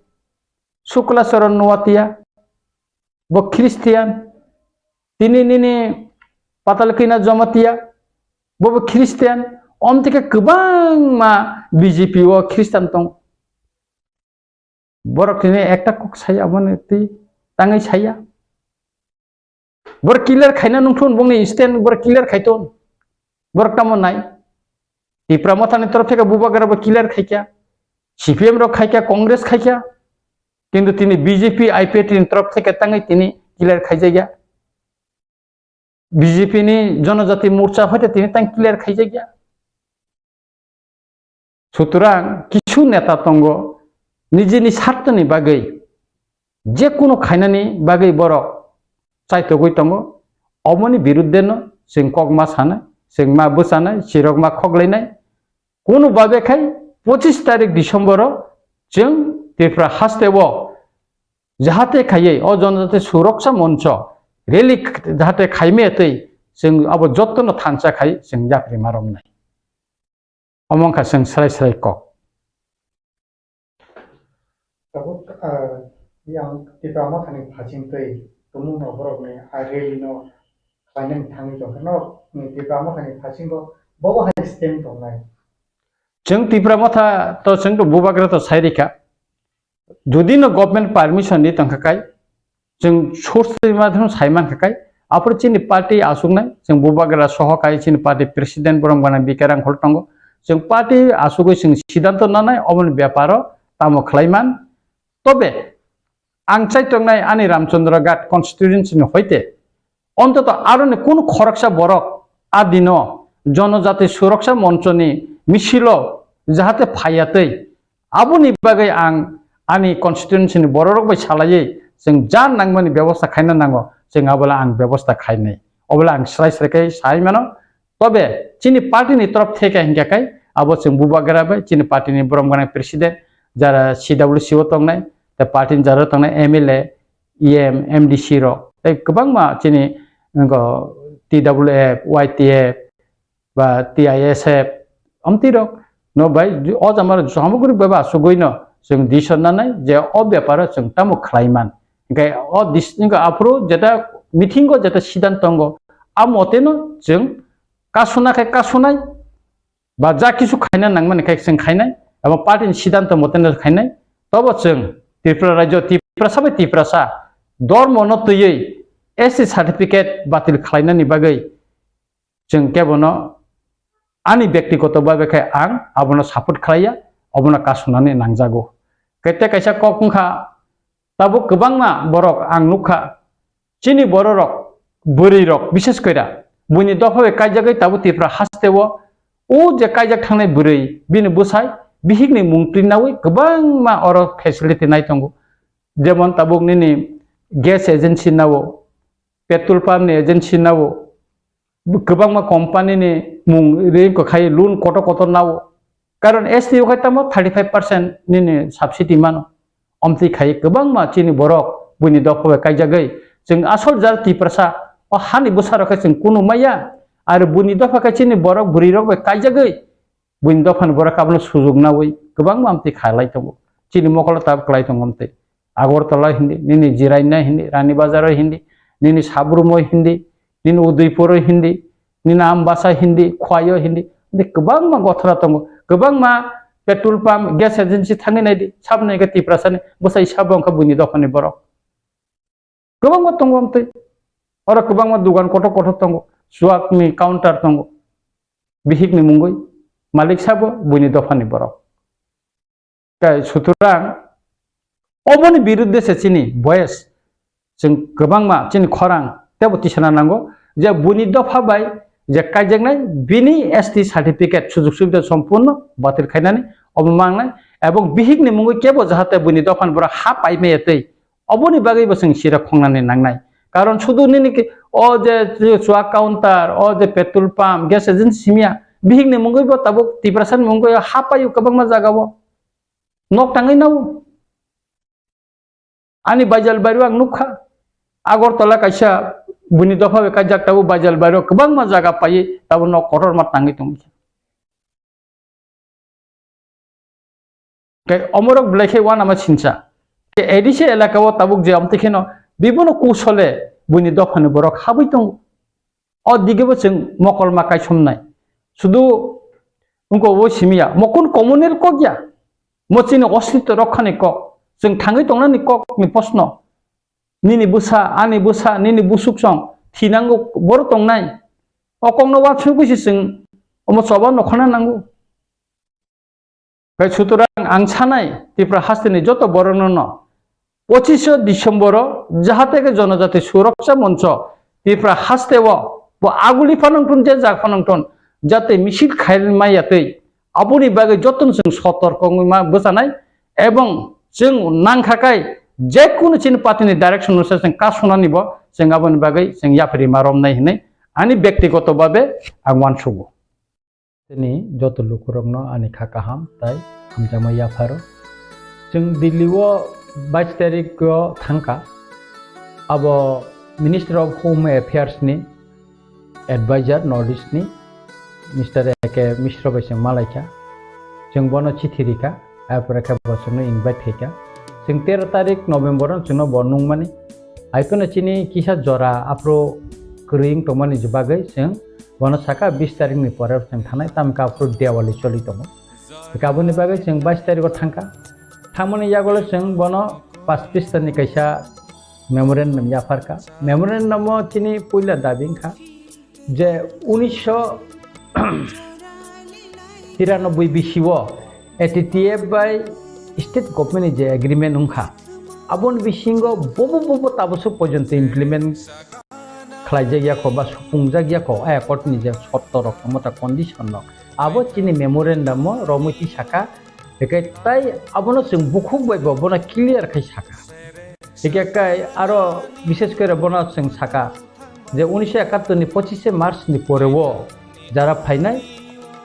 Sukla Charan Noatia, bo Christian. Tini nini Patalkina Jamatia, bo bo Christian. Omtike kwbangma B J P o Christian tong. Borok tini ekta kok saya, omo twi tangwi saya. Borok clear khaina nungthun, bongni stand borok clear khaiton. Borok tamo nai? Tipra Mothani torof theke Bubagra bo clear khaikha, C P M rok khaikha, Congress khaikha, kintu tini B J P I P F T ni torof theke tangwi tini clear khaijakya, B J P ni Jonojati Morcha hoite tini tang clear khaijakya. Sutrang kisu neta tongo, nijini sartoni bagwi je kunu khainani bagwi borok chaitogwi tongo. Omoni birudde no chwng kok ma sanai, chwng ma bwchanai, chirok ma khoklainai. Kunu babe khai pochis tarik December o chwng Tripura haste o jahate khaiwi o Jonojati Suroksa Moncho rally jahate khaimaya twi chwng abo jottono thansa khai chwng yapri ma romnai. Omo wngkha chwng srai srai kok. Tabuk, ah, yang Tipra Mothani phasing twi tumung no borok ni a rally no khlainani thangwi tongkha no, ni Tipra Mothani phasingo bobo hai stand tongnai. Chwng Tipra Motha to chwng to Bubagra to sai rikha. Jodi no government permission di tongkha kai, chwng source twi madhyam sai mankha kai, aphuru chini party aswknai, chwng Bubagra soho kai chini party president borok bana Bikarang Khol tongo. Chwng party aswkwi chwng siddhanto nanai, oboni beparo tamo khlaiman. Tobe ang chaitongnai ani Ramchandra Ghat constituency ni hoite ontoto aroni kunu khoroksa borok a dino Jonojati Suroksa Monchoni misilo jahate phaiya twi. Aboni bagwi ang ani constituency ni bororok bai salaiwi chwng ja nangmani bebosta khaina nango, chwng abola ang bebosta khainai, obola ang srai srai khe sai mano. Tobe chini party ni torof theke hinkhe kai abo chwng bubagra bai chini party ni borom gwnang president, jara C W C o tongnai, tei party ni jara tongnai M L A, E M, M D C rok, tei kwbangma chini, ngo, T W F, Y T F, ba T I S F, amtwi rok no bai, o jama rok samagri bai ba asugwi no chwng decision nanai je o beparo chwng tamo khlai man. Hinkhe o dis-, hinkhe aphuru jeta meeting o jeta siddhant tongo, a mote no chwng kasuna khe kasunai, ba ja kisu khaina nangmani khe chwng khainai, abo party ni siddhanto mote no khainai. Tobo chwng Tripura rajyo, Tiprasa bai Tiprasa dormo no twiwi S T certificate batil khlainani bagwi chwng kebono ani byaktigoto bhabe khe ang abono support khlaiya, obono kasunani nangjago. Kete kaisa kok wngkha, tabuk kwbangma borok ang nukha, chini bororok, bwrwirok, bishes koira buini dopha bai kaijagwi tabuk Tripura hasteo o je kaijak thangnai bwrwi, bini bwsai bihikni mung twi naui kwbangma oro facility nai tongo. Jemon tabuk nini gas agency nao, petrol pump ni agency nao, kwbangma company ni mung ri wngkha khai loan kotor kotor nao. Karon S T o khai tamo thirty five percent nini subsidy mano. Omtwi khai kwbangma chini borok buini dopha bai kaijagwi. Chwng asol jat Tiprasa o hani bwsarok khe chwng kunu maya. Aro buini dopha khe chini borok bwrwirok bai kaijagwi. Buini dophani borok abono sujok naui kwbangma amtwi khalai tongo. Chini mokolo tab kwlai tongo amtwi. Agartala hindi, nini Jiraina hindi, Rani Bazaro hindi, nini Sabrumo hindi, nini Udaipuro hindi, nini Ambasa hindi, Khwaio hindi, hindi kwbangma gothora tongo. Kwbangma petrol pump, gas agency thangwi naidi, saboni khe Tiprasani bwsai sabo wngkha buini dophani borok. Kwbangma tongo amtwi. Oro kwbangma dugan kotor kotor tongo. Chuakni counter tongo. Bihikni mungwi malik sabo buini dophani borok. Kai suturang oboni birudde se chini voice chwng kwbangma chini khorang tebo tisana nango je buini dopha bai je kaijaknai bini S T certificate sujog subida sompurno batil khainani obo mangnai ebong bihikni mungwi kebo jahate buini dophani borok ha paimaya twi. Oboni bagwi bo chwng sira khongnani nangnai. Karon sudu nini ki, o je chua counter, o je petrol pump, gas agency simya, bihikni mungwi bo tabuk Tiprasani mungwi ha paio kwbangma jagao. Nok tangwi nao. Ani Baijal Bairo ang nukha. Agartala kaisa buini dopha bai kaijak tabuk Baijal Bairo kwbangma jaga paiwi tabuk nok kotorma tangwi tongkha. Tei omorok belai khe uanama sinsa. Tei A D C elaka o tabuk je amtwi kheno bibono kusole buini dophani borok habwi tongo. O digebo chwng mokol ma kaisomnai. Sudu wngkha o simiya, mo kun communal kok ya? Mo chini ostitw rokhani kok. Chwng thangwi tongnani kokni posno. Nini bwsa, ani bwsa, nini busuksong thinango boro tongnai. O kokno uansugwi se chwng omo choba nokhorna nango. Bai sutorang ang sanai Tripura hasteni joto borokno no pochisho December o jahate ke Jonojati Suroksha Moncho Tripura haste o bo aguli phanangthun je jak phanangthun jate misil khailma yatwi aboni bagwi jotono chwng sotorko wngwi ma bwchanai ebong chwng nangkha kai je kunu chini party ni direction no se chwng kasunani bo chwng aboni bagwi chwng yapri ma romnai hinwi ani byaktigoto babe ang uansugo. Tini joto lukurokno ani kha kaham tai hamjakma yapharo. Chwng Delhi o bais tarik o thangkha. Abo Minister of Home Affairs ni advisor North East ni Mister A K Mishra bai chwng malaikha. Chwng bono chithi rikha. Apore khe bo chwngno invite khaikha. Chwng tero tarik November o chwngno bo nungmani. Hai phano chini kisa jora aphuru kwrwi wng tongmani bagwi chwng bono saka bis tarik ni pore chwng thanai, tamo khe aphuru Diwali choli tongo. Hinkhe aboni bagwi chwng bais tarik o thangkha. Thangmani yagulo chwng bono pas pista ni kaisa memorandum yapharkha. Memorandum o chini puila dabi wngkha je unisho tiranoboi bisi o A T T F bai state government ni je agreement wngkha, aboni bisingo bobo bobo tabuk porjonto implement khlaijak yakho ba supungjak yakho, a accord ni je shorto rok tongma ta condition rok, Abo chini memorandum o romwi twi saka, hwnkhe tai abono chwng bukhuk bai bo bono clear khai saka. Hwnkhe kai aro bishesh kore bono chwng saka je unisho ekattor ni pochishe March ni pore o jara phainai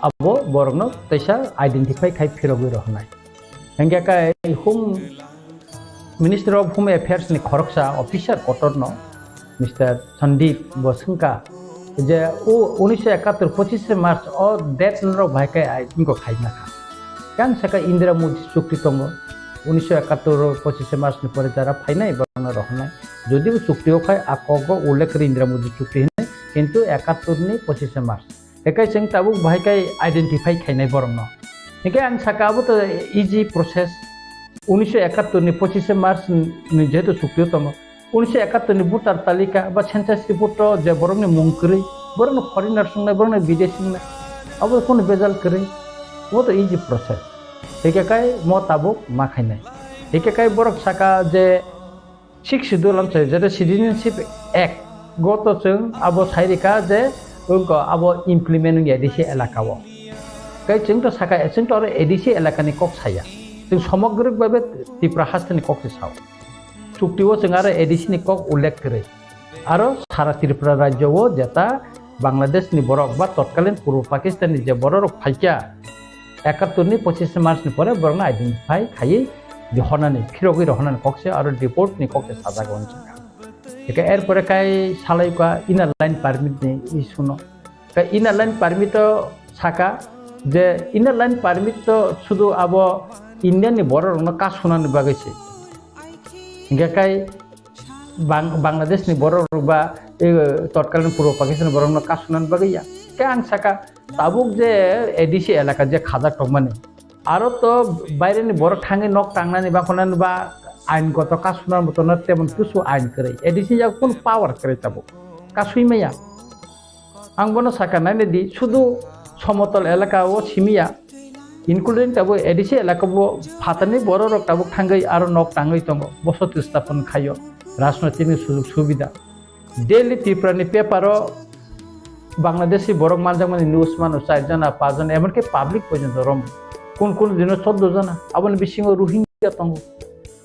abo borokno teisa identify khai phirogwi rohornai. Hwnkhe kai Home Ministry of Home Affairs ni khoroksa officer kotor no Mister Sandeep bo swngkha je o unisho ekattor pochishe March o date norok bahai kai ai wngkha khaina kha. Khe ang saka Indira Modi chukti tongo, unisho ekattor pochishe March ni pore jara phainai borokno rohornai. Jodi bo chukti o khai a kok o ullekh khe Indira Modi chukti hinwi, kintu ekattor ni pochishe March. Hwnkhe chwng tabuk bahai kai identify khainai borokno. Hwnkhe ang saka abo to easy process. Unisho ekattor ni pochishe March ni jehetu chukti o tongo, unisho ekattor ni voter talika ba census report o je borokni mung kwrwi, borokno foreigner swngnai, borokno bidesi swngnai, abo kunu bejal kwrwi, abo to easy process. Hwnkhe kai mo tabuk ma khainai. Hwnkhe kai borok saka je Sixth Schedule amchai, jeta Citizenship Act, go to chwng abo sai rikha je wngkha abo implement wngya A D C elaka o. Kai chwng to saka, chwng to aro A D C elaka ni kok saya. Chwng somogrik babe Tripura haste ni kok se sao. Chukti o chwng aro A D C ni kok ullekh kwrwi. Aro sara Tripura rajyo o jeta Bangladesh ni borok ba totkalin Purbo Pakistan ni je borok rok phaikha, ekattor ni pochishe March ni pore borokno identify khaiwi rohornani, phirogwi rohornani kok se aro deport ni kok se sajak o hinwi sakha. Hwnkhe er pore kai salai kha inner line permit ni issue no. Kai inner line permit o saka je inner line permit to sudu abo India ni borok rokno kasunani bagwi se. Hwnkhe kai Bang-, Bangladesh ni borok rok ba, eh, totkalin Purbo Pakistan borok no kasunani bagwi ya. Khe ang saka, tabuk je A D C elaka je khajak tongmani, aro to baire ni borok thangwi nok tangnani ba khonani ba ain goto kasuna motono temon kisu ain kwrwi. A D C ya kun power kwrwi tabuk. Kasui maya. Ang bono saka naina di, sudu somotol elaka o simiya, including tabuk A D C elaka bo phatarni borok rok tabuk thangwi aro nok tangwi tongo, bosoti stapon khaio, rajnoitik ni sujog subida. Daily Tripura ni paper o Bangladeshi borok manjakmani news mano, char jona, paanch jona, emonki public porjonto rom. Kun kun dino choddo jona, aboni bisingo Rohingya tongo.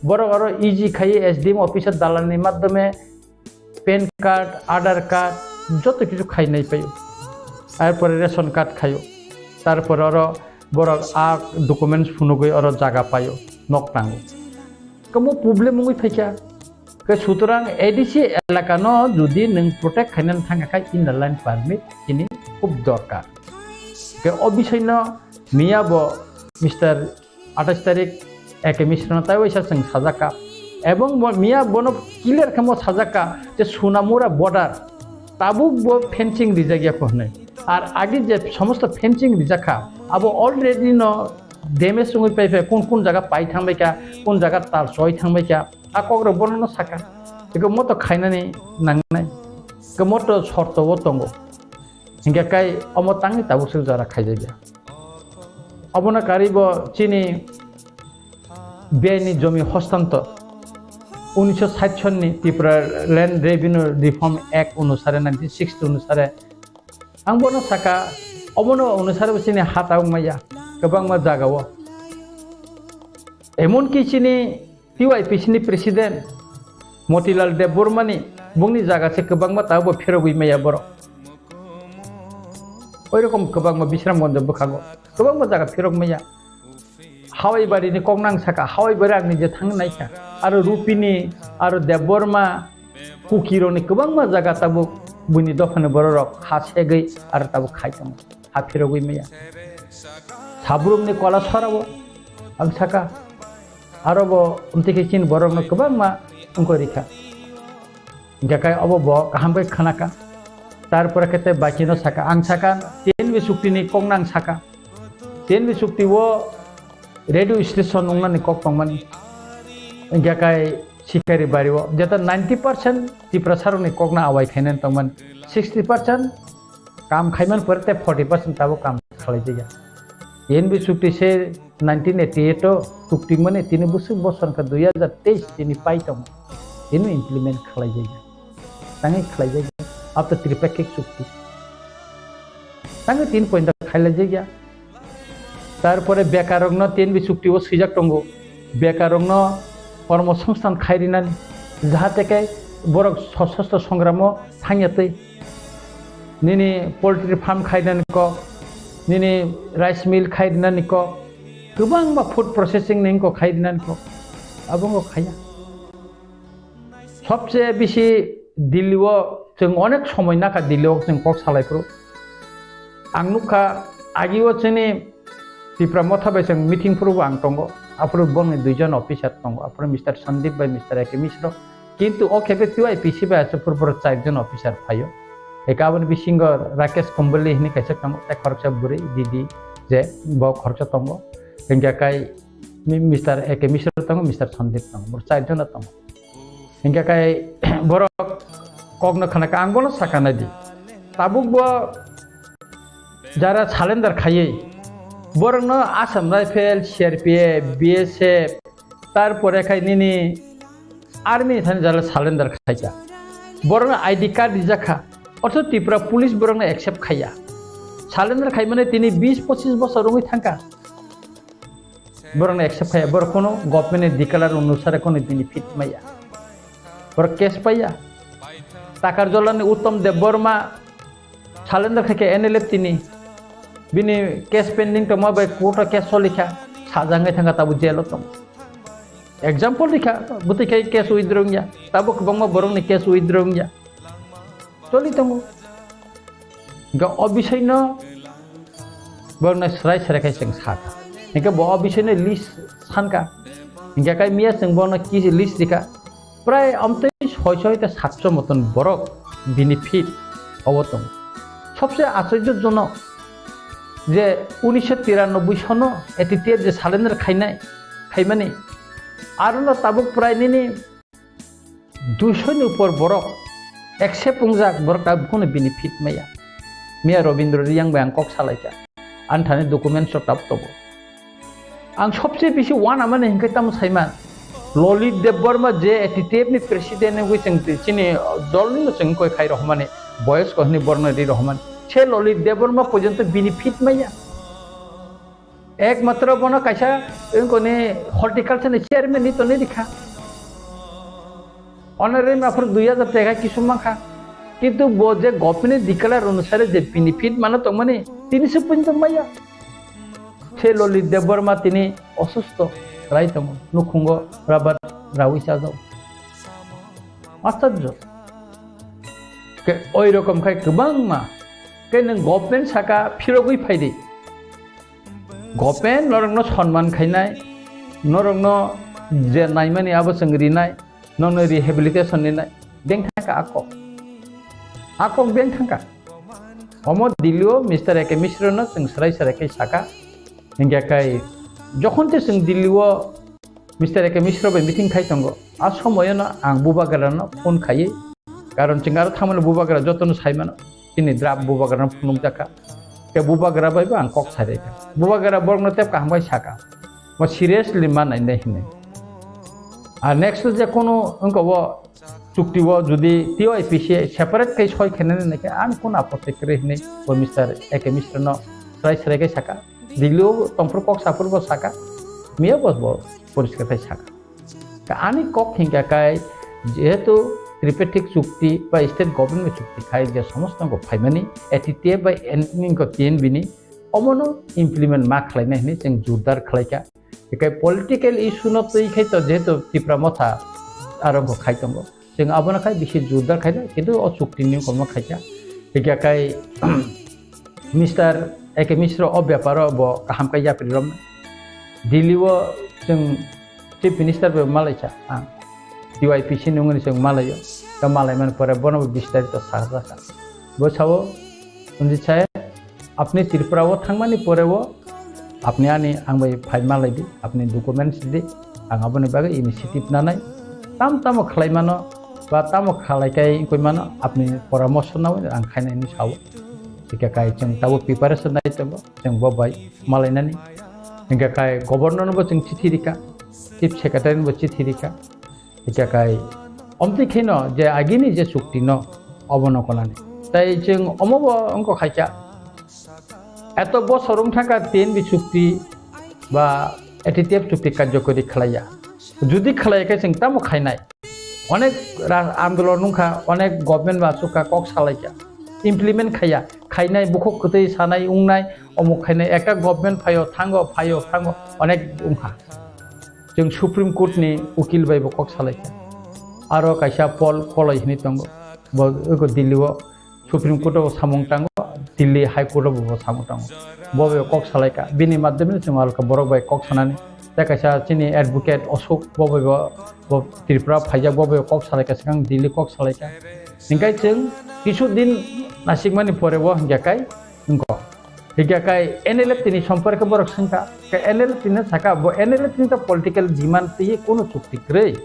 Borok aro easy khai S D M office o dalal ni madhyome pan card, Aadhaar card, joto kichu khainai paio. Tarpore ration card khaio. Tarpore oro borok a documents phunugwi oro jaga paio, nok tango. Kamo problem wngwi phaikha. Ke sutorang A D C elaka no jodi nwng protect khainani thangkha khe inner line permit chini khub dorkar. Ke o bisoi no miya bo Mister atais tarik Eke Misra no tai waisa chwng sajakha. Ebong bo miya bono clear khe mo sajakha je Sonamura border tabuk bo fencing rijak ya ko hwnwi. Ar age je somosto fencing rijak kha, abo already no damage wngwi paipha, kun kun jaga pai thangbai kha, kun jaga tal choi thangbai kha, a kok rok bono no saka. Eko moto khainani nangnai, eko moto shorto o tongo. Hingke kai omo tangni tabuk se jora khaijakya. Obono karwi bo chini bini jomi hostantor unisho sait sonni Tripura Land Revenue Reform Act onusare, nineteen sixty onusare ang bono saka, obono onusare bo chini ha tabuk maya kwbangma jagao. Emonki chini T Y P C ni president Motilal Debbarma ni bongni jaga se kwbangma tabuk bo phirogwi maya borok. Oi rokom kwbangma Bisramganj bwkhango kwbangma jaga phirok maya. Hawai bari ni kok nang saka, Hawai bari ang nije thang naikha. Aro Rupini, aro Debbarma, Kukironi kwbangma jaga tabuk buini dophani bororok ha segwi aro tabuk khai tongo. Ha phirogwi maya. Sabrumni kola sorabo ang saka. Aro bo umtwi khe chini borokno kwbangma wngkha rikha. Hingkha khe obo bo kaham khe khnakha. Tarpore khe tei bakino saka, ang saka, T N V chuktini kokno ang saka. T N V chukti o radio station wngnani kok tongmani. Hingkha khe Sikari bari o jeta ninety percent Tiprasarokni kokno awai khainani tongmani. Sixty percent kam khaiman pore tei forty percent tabuk kam khlaijaya. T N V chukti se nineteen eighty-eight o chukti mani tini bwswk bosor wngkha dui hazar teis tini pai tongo. Tini implement khlaijaya. Tangwi khlaijaya. Abo to tripakhik chukti. Tangwi tin point khailaijakya. Tarpore bekarrokno tin bi chukti o swijak tongo. Bekarrokno kormo songsthan khairinani. Jahate khe borok sosostro songramo thangya twi. Nini poultry farm khainani kok, nini rice mill khainani kok, kwbangma food processing ni kok khainani kok. Abo wngkha khaya. Sobse bisi Delhi o chwng onek somoi nakha Delhi o chwng kok salai phuru. Ang nukha agi o chini Tipra Motha bai chwng meeting phuru bo ang tongo. Aphuru bongni duijon officer tongo. Aphuru Mister Sandeep bai Mister A K Mishra. Kintu o khepe T Y P C bai aswk phuru borok charjon officer phaio. Eka aboni bisingo Rakesh Kumbali hwnwi kaisa tongo. Tei khoroksa bwrwi Didi je bo khoroksa tongo. Hingkha kai Mi-, Mister A K Mishra tongo, Mister Sandeep tongo, borok charjon tongo. Hingkha kai borok kokno khana kha, ang bono sakha nai di. Tabuk bo jara salendar khaiwi, borokno Assam Rifle, C R P F, B S F, tarpore khai nini army thani jara salendar khaikha. Borokno I D card rijak kha. Ortho Tripura police borokno accept khaiya. Salendar khaimani tini bis pochis bosor wngwi thangkha. Borokno accept khaiya, borok kono government ni declare onusare kono benefit maya. Borok case paiya. Takarjolani Uttam Debbarma salendar khaikha N L F T ni. Bini case pending tongma bai court o case solikha, sajangwi thangkha tabuk jail o tong. Example rikha, bwtwi khai case withdraw wngya, tabuk kwbangma borokni case withdraw wngya. Choli tongo. Hingke o bisoino borokno srai srai khai chwng sakha. Hingke bo o bisoino list sankha. Hingke kai miya chwng bono kisi list rikha. Prai amtwi soi soi ta satso moton borok benefit obo tongo. Sobse achoijo jonok je unisho tiranoboi sono A T T F je salendar khainai, khaimani. Arono tabuk prai nini duisoni upor borok accept wngjak, borok tabuk kono benefit maya. Miya Robindra Riyang bai ang kok salaikha. Ani thani documents rok tabuk tongo. Ang sobse bisi uanamani hinkhe tamo saiman. Lalit Debbarma je A T T F ni president wngwi chwng twi chini dolni no chwng koi khai rohmani, boyos ko hwnwi borno ri rohmani. Se Lalit Debbarma porjonto benefit maya. Ekmatro bono kaisa wngkoni horticulture ni chairman ni tonwi rikha. Honorary aphuru dui hajar taka kisu mankha. Kintu bo je government ni declare onusare je benefit mano tongmani, tini se punto maya. Se Lalit Debbarma tini osusto rai tongo, nukhungo rabar rawi chajao. Acharjo. Ke oi rokom khai kwbangma. Ke nwng government saka phirogwi phaidi. Government norokno sonman khainai, norokno je naimani abo chwng rinai, nokno rehabilitation ninai, beng thangkha a kok. A kok beng thangkha. Omo Delhi o Mister A K Mishra no chwng srai srai khai saka. Hingkhe kai jokhon te chwng Delhi o Mister A K Mishra bai meeting khai tongo. A somoyono ang bubagrano phone khaiwi, karon chwng aro thangmani bubagra jotono saimano, chini draft bubagrano phunukjakha. Tei bubagra bai bo ang kok sairikha. Bubagra borokno tei kaham bai sakha, bo seriously ma nainai hinwi. Ar next je kono wngkha bo chukti o jodi T Y P C separate khai soi khainani naikhe ani kono apotti kwrwi hinwi bo Mister A K Mishra no srai srai khai sakha. Delhi o tongphuru kok saphuru bo sakha, miya bo bo poriskar khai sakha. Ka ani kok hingka kai, jehetu tripartite chukti ba state government chukti khai je somosto ko phaimani, A T T F bai N ko T N B ni omono implement ma khlainai hinwi chwng jordar khlaikha. Hikai political issue no twi khai to jehetu Tipra Motha aro bo khai tongo. Chwng abono khai bisi jordar khaina, kintu o chukti ni komo khaikha. Hingkha kai Mister A K Mishra o beparo bo kaham kai yapri romna. Delhi o chwng Chief Minister bai malaisa ang. T Y P C ni wngwi chwng malaio. Ta malai man pore bono bo bistarito sajakha. Bo sao, Ranjit Saheb, apni Tripura o thangmani pore o apni ani ang bai phai malai di, apni documents di, ang aboni bagwi initiative nanai. Tam tamo khlai mano ba tamo khlai kai wngkoi mano, apni poramorso nawi ang khainai hinwi sao. Hingkha kai chwng tabo preparation nai tongo, chwng bo bai malainani. Hingkha kai governor no bo chwng chithi rikha, chief secretary no bo chithi rikha. Hingkha kai omtwi kheno je agini je chukti no obono konani. Tai chwng omo bo wngkha khaikha. Eto bosor wng thangkha T N B chukti ba A T T F chukti karjokori khlaiya. Judi khlaiya khe chwng tamo khainai? Onek ra-, andolon wngkha, onek government ba achukha, kok salaikha. Implement khaiya, khainai, bukhuk kwtwi sanai, wngnai, omuk khainai, ekta government phaio, thango, phaio, thango, onek wngkha. Chwng Supreme Court ni ukil bai bo kok salaikha. Aro kaisa Paul Koloi hinwi tongo. Bo ego Delhi o Supreme Court o bo samung tango, Delhi High Court o bo samung tango. Bo bai kok salaikha. Bini madhyome no chwng alka borok bai kok sanani. Tei kaisa chini advocate Ashok bo bai bo, bo Tripura phaijak, bo bai kok salaikha, swkang Delhi kok salaikha. Hinkhe chwng kisu din nasikmani pore bo hinkhe kai wngkha. Hinkhe kai N L F T ni somporke borok swngkha. Khe N L F T no saka bo N L F T ni to political demand twi kunu chukti kwrwi.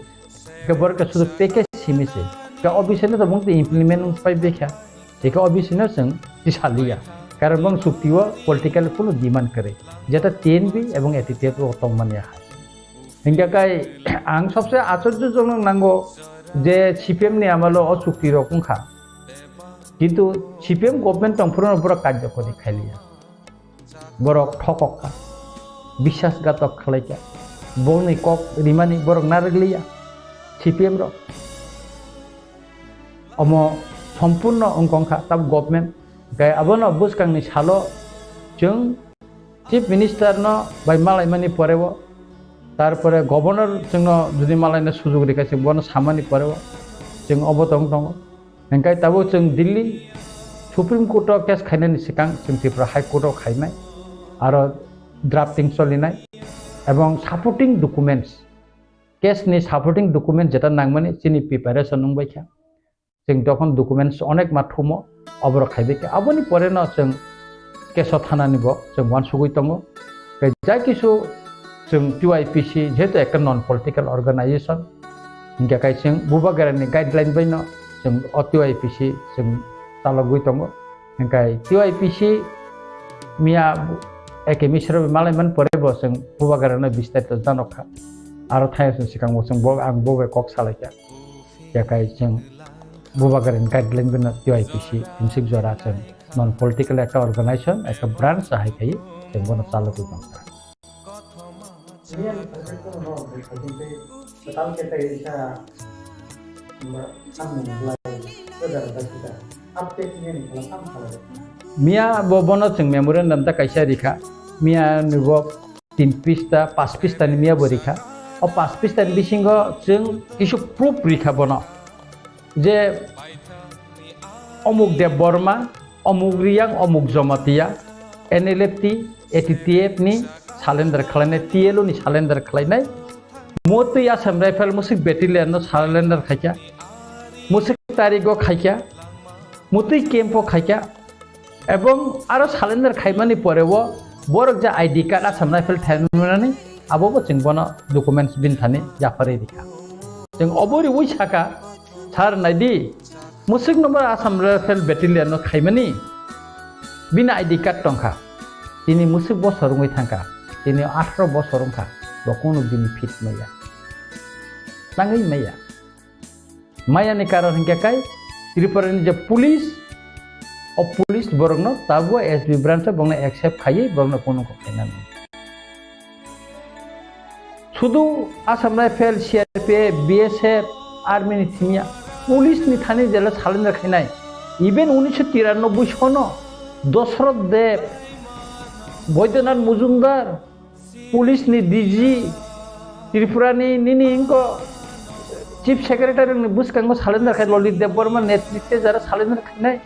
Khe borok khe sudu package simi se. Khe O B C no to bung twi implement wng pai bekha. Khe O B C no chwng tisaliya. Karon bung chukti o political kunu demand kwrwi. Jeta T N B ebong A T T F o tongmani hai. Hinkhe kai ang sobse achorjojonok nango je C P M ni amalo o chukti rok wngkha. Kintu C P M government tongphuru no borok karjokori khailiya. Borok thokok kha, biswasghatok khlai kha, bongni kok rimani borok narwk liya C P M rok. Omo sompurno wngkong kha tab government. Gai abono bwskangni salo chwng Chief Minister no bai malaimani poreo, tarpore Governor chwngno jodi malaina sujug rikha se bono samani poreo chwng obo tong tongo. Hingkai tabuk chwng Delhi Supreme Court o case khainani swkang chwng Tripura High Court o khainai, aro drafting cholinai, ebong supporting documents, case ni supporting document jeta nangmani chini preparation wngbai kha. Chwng dokhon documents onek ma thumo, oborok khaibai kha. Aboni pore no chwng keso thanani bo chwng uansugui tongo. Tei jai kisu chwng T Y P C jehetu ekta non political organization, hinkhe kai chwng Bubagrani guideline bai no chwng o T Y P C chwng chalogwi tongo. Hinkhe T Y P C miya A K Misra bai malaiman pore bo chwng Bubagrano bistarito janokha. Aro thaio chwng swkango chwng bo, ang bo bai kok salaikha. Yakai chwng Bubagrani guideline bino T Y P C himsik jora chwng non political ekta organization, ekta branch hai khai chwng bono chalogwi tongkha. Miya bo bono chwng memorandum ta kaisa rikha. Miya ni bo tin pista, pas pista ni miya bo rikha. O pas pista ni bisingo chwng kisu proof rikha bono. Je omuk Debbarma, omuk Riyang, omuk Jamatia, N L F T, A T T F ni surrender khlainai, T L O ni surrender khlainai, motwi Assam Rifle Musik Battalion no surrender khaikha, Musik Tarigo khaikha, motwi camp o khaikha, ebong aro surrender khaimani pore o borok je I D card Assam Rifle thaimani abo bo chwng bono documents bini thani yapharwi rikha. Chwng obo riwi saka, "Sir, naidi, Musik number Assam Rifle Battalion no khaimani, bini I D card tongkha. Tini musik bosor wngwi thangkha, tini atharo bosor wngkha, bo kunu bini fit maya, tangwi maya." Maya ni karon hinkhe kai Tripura ni je police, o police borokno tabuk S B branch o borokno accept khaiwi borokno kunu kok khainani. Sudu Assam Rifle, C R P F, B S F, Army ni thimya, police ni thani jela surrender khainai. Even unisho tiranoboi sono Dosroth Deb, Boidyanath Mujumdar, police ni D G, Tripura ni nini inko Chief Secretary ni bwskango surrender khai Lalit Debbarma netritwe jara surrender khainai.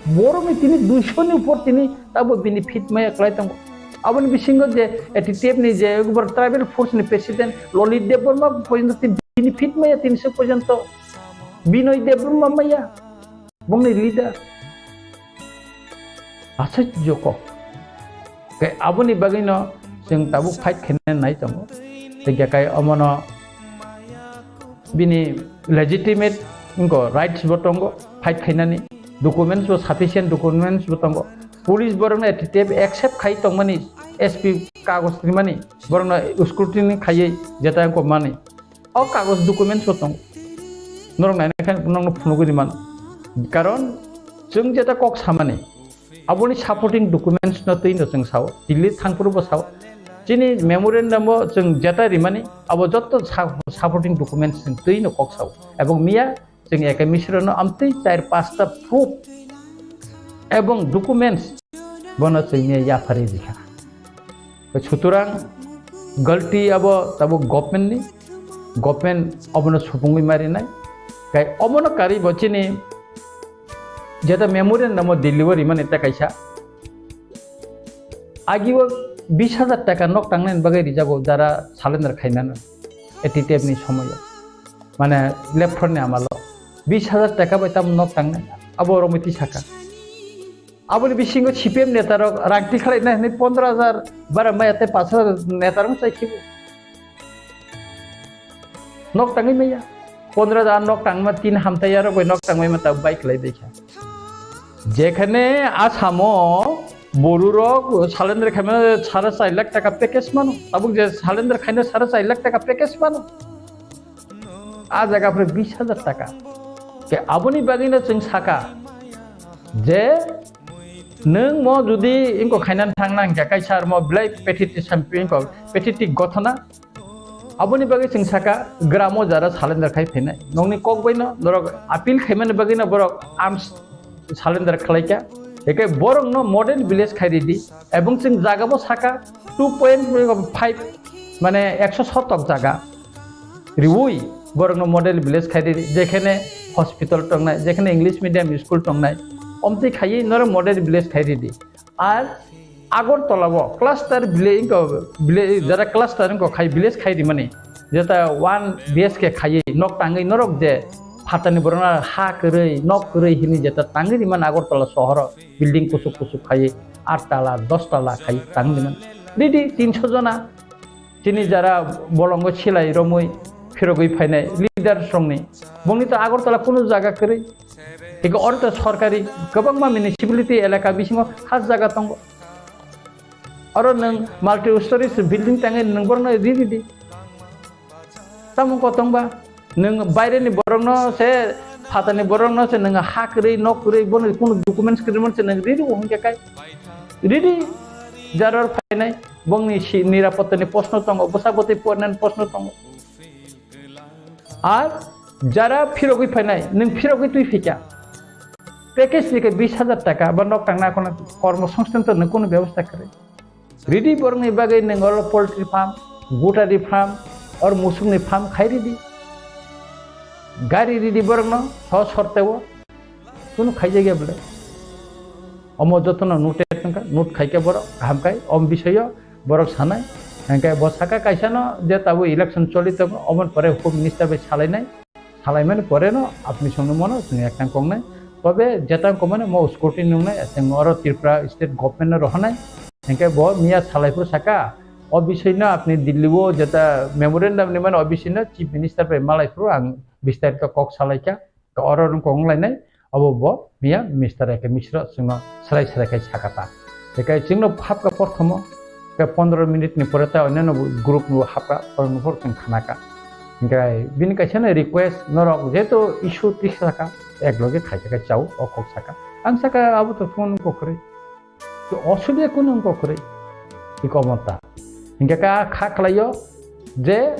Borokni tini duisho ni upor tini tabo bini fit maya kwlai tongo. Aboni bisingo je A T T F ni je ekbar tribal force ni president Lalit Debbarma porjonto tini bini fit maya tini se porjonto Binoy Debbarma maya bongni leader. Aswk joko. Khe aboni bagwino chwng tabuk fight khaina nai tongo. Tei khe kai omono bini legitimate wngkha, rights bo tongo fight khainani, documents bo, sufficient documents bo tongo. Police borokno A T T F accept khai tongmani, S P kagoj rimani, borokno scrutiny khaiwi jeta wngkha mani. O kagoj documents bo tongo. Norok naina khe nokno phunugwi rimano. Karon chwng jeta kok samani, Aboni supporting documents no twi no chwng sao, Delhi thangphuru bo sao. Chini memorandum o chwng jeta rimani, abo jotto sa-, supporting documents chwng twi no kok sao. Ebong miya chwng Eke Misra no amtwi char pasta proof ebong documents bono chwng miya yaphari rikha. Sutorang galti abo tabuk government ni, government obono supungwi marinai. Kai obono karwi bo chini jeta memorandum o Delhi o rimani ta kaisa. Agi o bis hajar taka nok tangnani bagwi rijago jara surrender khainani A T T F ni somoyo. Mane left front ni amalo. Bis hajar taka bai tamo nok tangnai. Abo romiti saka. Aboni bisingo C P M netarok rang tikhlai nai hinwi pondro hajar bara maya tei pash hajar netarok sai khibo. Nok tangwi maya. Pondro hajar nok tangma tin hamtai yarok bai nok tangwi ma ta bai khlai dei kha. Jekhane Asamo borurok surrender khaima sare char lakh taka package mano. Tabuk je surrender khaina sare char lakh taka package mano. A jaga pore bis hajar taka. Ke aboni bagwino chwng saka je nwng mo judi ingko khainan thangna hingkha kaisa mo belai petiti sampi ingko petiti gothona. Aboni bagwi chwng saka gramo jara surrender khai phainai. Nokni kok baino norok appeal khaimani bagwino borok arms surrender khlaikha. Hingke borokno model village khai ridi. Ebong chwng jagabo saka two point five mane ekso sotok jaga riui borokno model village khai ridi. Jekhene hospital tongnai, jekhene English medium school tongnai, omtwi khaiwi norok model village khai ridi. Ar Agartala o cluster village, village, jara cluster wngkha khai village khai rimani, jeta one B H K khaiwi nok tangwi norok je phatani borokno ha kwrwi, nok kwrwi hinwi jeta tangwi rimani Agartala sohoro building kusuk kusuk khaiwi aat tala, dos tala khaiwi tangwi rimani. Ridi tinso jona chini jara bolongo silai romwi phirogwi phainai leaders rokni, bongni to Agartala kunu jaga kwrwi. Tei oro to sorkari kwbangma municipality elaka bisingo khas jaga tongo. Oro nwng multi stories building tangwi nwng borokno riri di. Tamo kotong ba nwng baireni borokno se, phatani borokno se nwng ha kwrwi, nok kwrwi, bono kunu documents kwrwi mano se nwng riri o hwnkhe kai. Riri jaror phainai bongni si nirapottani proshno tongo, bwsa bwtwi porinani proshno tongo. Ar jara phirogwi phainai, nwng phirogwi twi phikha. Package ni khe bis hajar taka ba nok tangna kono kormo songsthan to nwng kono bebosta kwrwi. Ridi borokni bagwi nwng oro poultry farm, gutari farm, or musukni farm khai ridi. Gari ridi borokno so sorteo. Kunu khaijak ya bwle. Omo jotono noted wngkha, note khaikhe borok kaham khai, om bisoyo borok sanai. Hingkhe bo saka kaisano je tabuk election choli tongo, omoni pore Home Minister bai salainai. Salaimani pore no apni songno mono chwng ektang kongnai. Tobe jetang komani mo scrutiny nungnai, chwng oro Tripura State Government no rohonai. Hingkhe bo miya salaiphuru saka, o bisoino apni Delhi o jeta memorandum ni mano o bisoino Chief Minister bai malaiphuru ang bistarito kok salaikha. Oro nwng kok wnglainai, abo bo miya Mister A K Misra chwngno srai srai khai sakha ta. Tei kai chwngno hapkha porthomo, khe pondro minute ni pore ta onno group no hapkha, oro no phor chwng khanakha. Hingkhe bini kaisa no request, norok jehetu issue tisakha, ekloge khaikha khe chao, o kok sakha. Ang sakha abo to phone kok kwrwi. To osubida kunu wngkha kwrwi, iko mota. Hingkhe ka kha khlaio je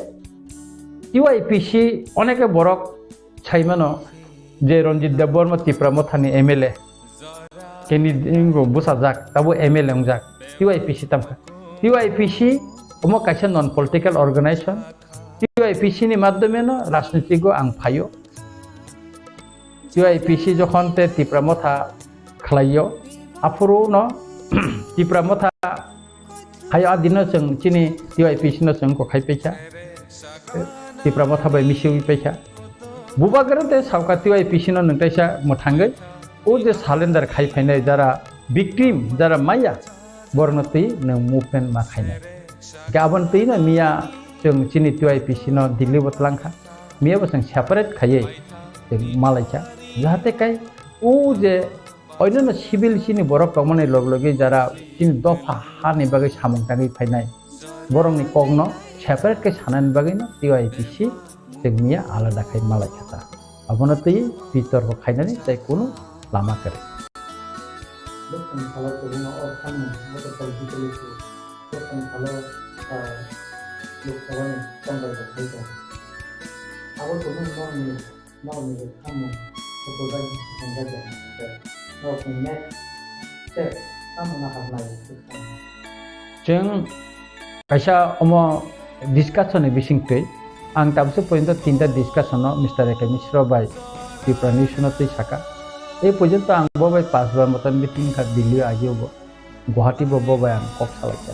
T Y P C oneke borok saimano je Ranjit Debbarma Tipra Mothani M L A, keni ingo bwsajak, tabo M L A wngjak, T Y P C tamkha. T Y P C omo kaisa non political organization, T Y P C ni madhyome no rajniti go ang phaio. T Y P C jokhon te Tipra Motha khlaio, aphuru no Tipra Motha hayo a dino chwng chini T Y P C no chwng kokhai paikha, Tipra Motha bai misiwi paikha. Bubagra te sauka T Y P C no nwng taisa mwthangwi o je surrender khai phainai jara victim, jara maya, borokno twi nwng movement ma khainai. Gabon twi no miya chwng chini T Y P C no Delhi bo twlangkha. Miya bo chwng separate khaiwi chwng malaikha. Jahate kai o je oinano civil chini borok tongmani log logi jara chini dopha hani bagwi samung tangwi phainai, borokni kokno separate khe sanani bagwino T Y P C chwng miya alada khai malaikha ta. Abono twi bitorko khainani tei kunu lama kwrwi. Chini salo kwbangma o samung motor political issue, o chini salo, ah, Lok Sabha ni tongthai rok khai tongo. Abo kwbangma norok ni, norok ni samung, o kwbangma samung jaga, norok ni next step tamo na hamlai. Chwng kaisa omo discussion ni bisingtwi ang tabukse porjonto tinta discussion no Mister A K Mishra bai Tripura News no twi saka. E porjonto ang bo bai pas bar motan meeting kha Delhi o, agio bo Guwahati bo, bo bai ang kok salaikha.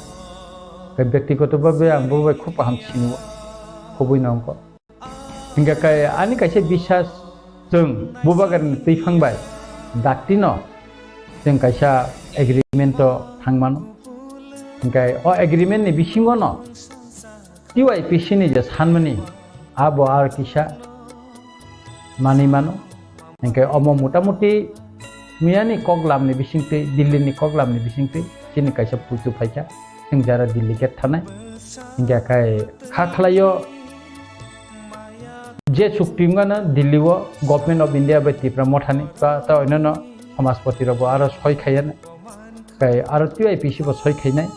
Tei byaktigoto bhabe ang bo bai khub kaham sinio, khubui no wngkha. Hingkha khe ani kaisa bisas chwng Bubagrani twiphang bai dakti no chwng kaisa agreement o thang mano. Hingkhe o agreement ni bisingo no T Y P C ni je sanmani abo ar kisa manwi mano. Hingkhe omo motamuti miyani koklam ni bisingtwi, Delhi ni koklam ni bisingtwi chini kaisa puitu phaikha, chwng jara Delhi gate thanai. Hingkhe kha khlaio je chukti wngmano Delhi o Government of India bai Tipra Mothani ba ta oinano Samajpati rok bo aro soi khaiya nai. Kai aro T Y P C bo soi khainai.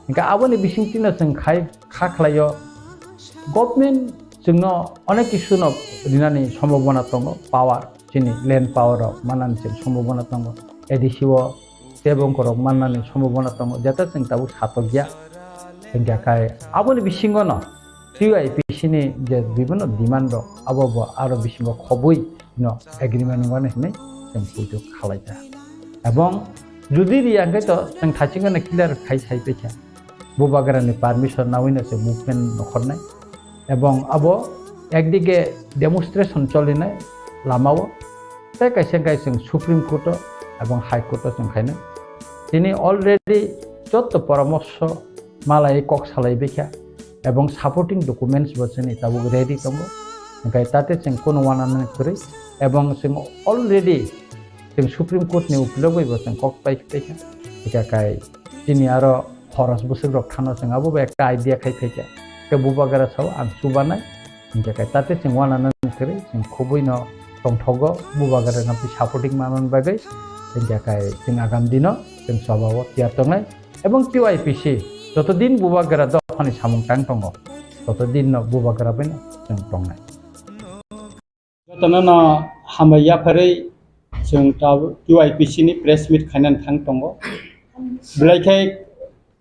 Hingkhe aboni bisingtwi no chwng khai kha khlaio. Government chwngno onek kisu no rinani sombhabona tongo, power, chini land power rok manani chwng sombhabona tongo. A D C o tei bongkhorok mannani sombhabona tongo, jeta chwng tabuk satokya. Hingkha khai aboni bisingo no T Y P C ni je bibinno demand rok abo bo aro bisingo khobwi no agreement wngmani hinwi chwng puitu khalaikha. Ebong judi riya hwnkhe to chwng thaichingno clear khai sai paikha. Bubagrani permission nawi no se movement nokhornai. Ebong abo ekdige demonstration cholinai lamao, tei kaisa hwnkhe chwng Supreme Court o ebong High Court o chwng khainai. Tini already jotto poramorsho malai kok salai bikha, ebong supporting documents bo chini tabuk ready tongo. Hingkhe tate chwng kono wananani kwrwi, ebong chwng already chwng Supreme Court ni upilogwi bo chwng kok pai paikha. Hingkha kai chini aro khoros bwswk rok thano chwng abo bo ekta idea khai phaikha. Khe Bubagra sao ang chubanai. Hingkha kai tate chwng wananani kwrwi chwng khubui no tongthogo Bubagra no twi supporting manmani bagwi. Hingkha kai chwng agam dino chwng choba o tiyar tongnai. Ebong T Y P C joto din Bubagra dophani samung tang tongo, toto din no Bubagra bai no chwng tongnai. Jotono no hambai yapharwi chwng ta-, T Y P C ni press meet khainani thang tongo. Belai khe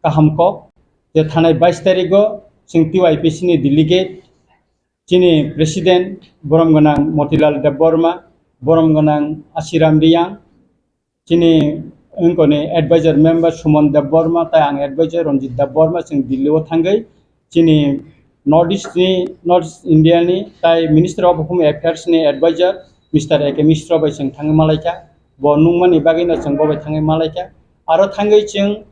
kaham kok je thanai bais tarigo chwng T Y P C ni delegate, chini president borom gwnang Motilal Debbarma, borom gwnang Asiram Riyang, chini wngkoni advisor member Suman Debbarma, tai ang advisor Ranjit Debbarma, chwng Delhi o thangwi chini North East ni, North East India ni, tai Minister of Home Affairs ni advisor Mister A K Mishra bai chwng thangwi malaikha. Bo nungmani bagwi no chwng bo bai thangwi malaikha. Aro thangwi chwng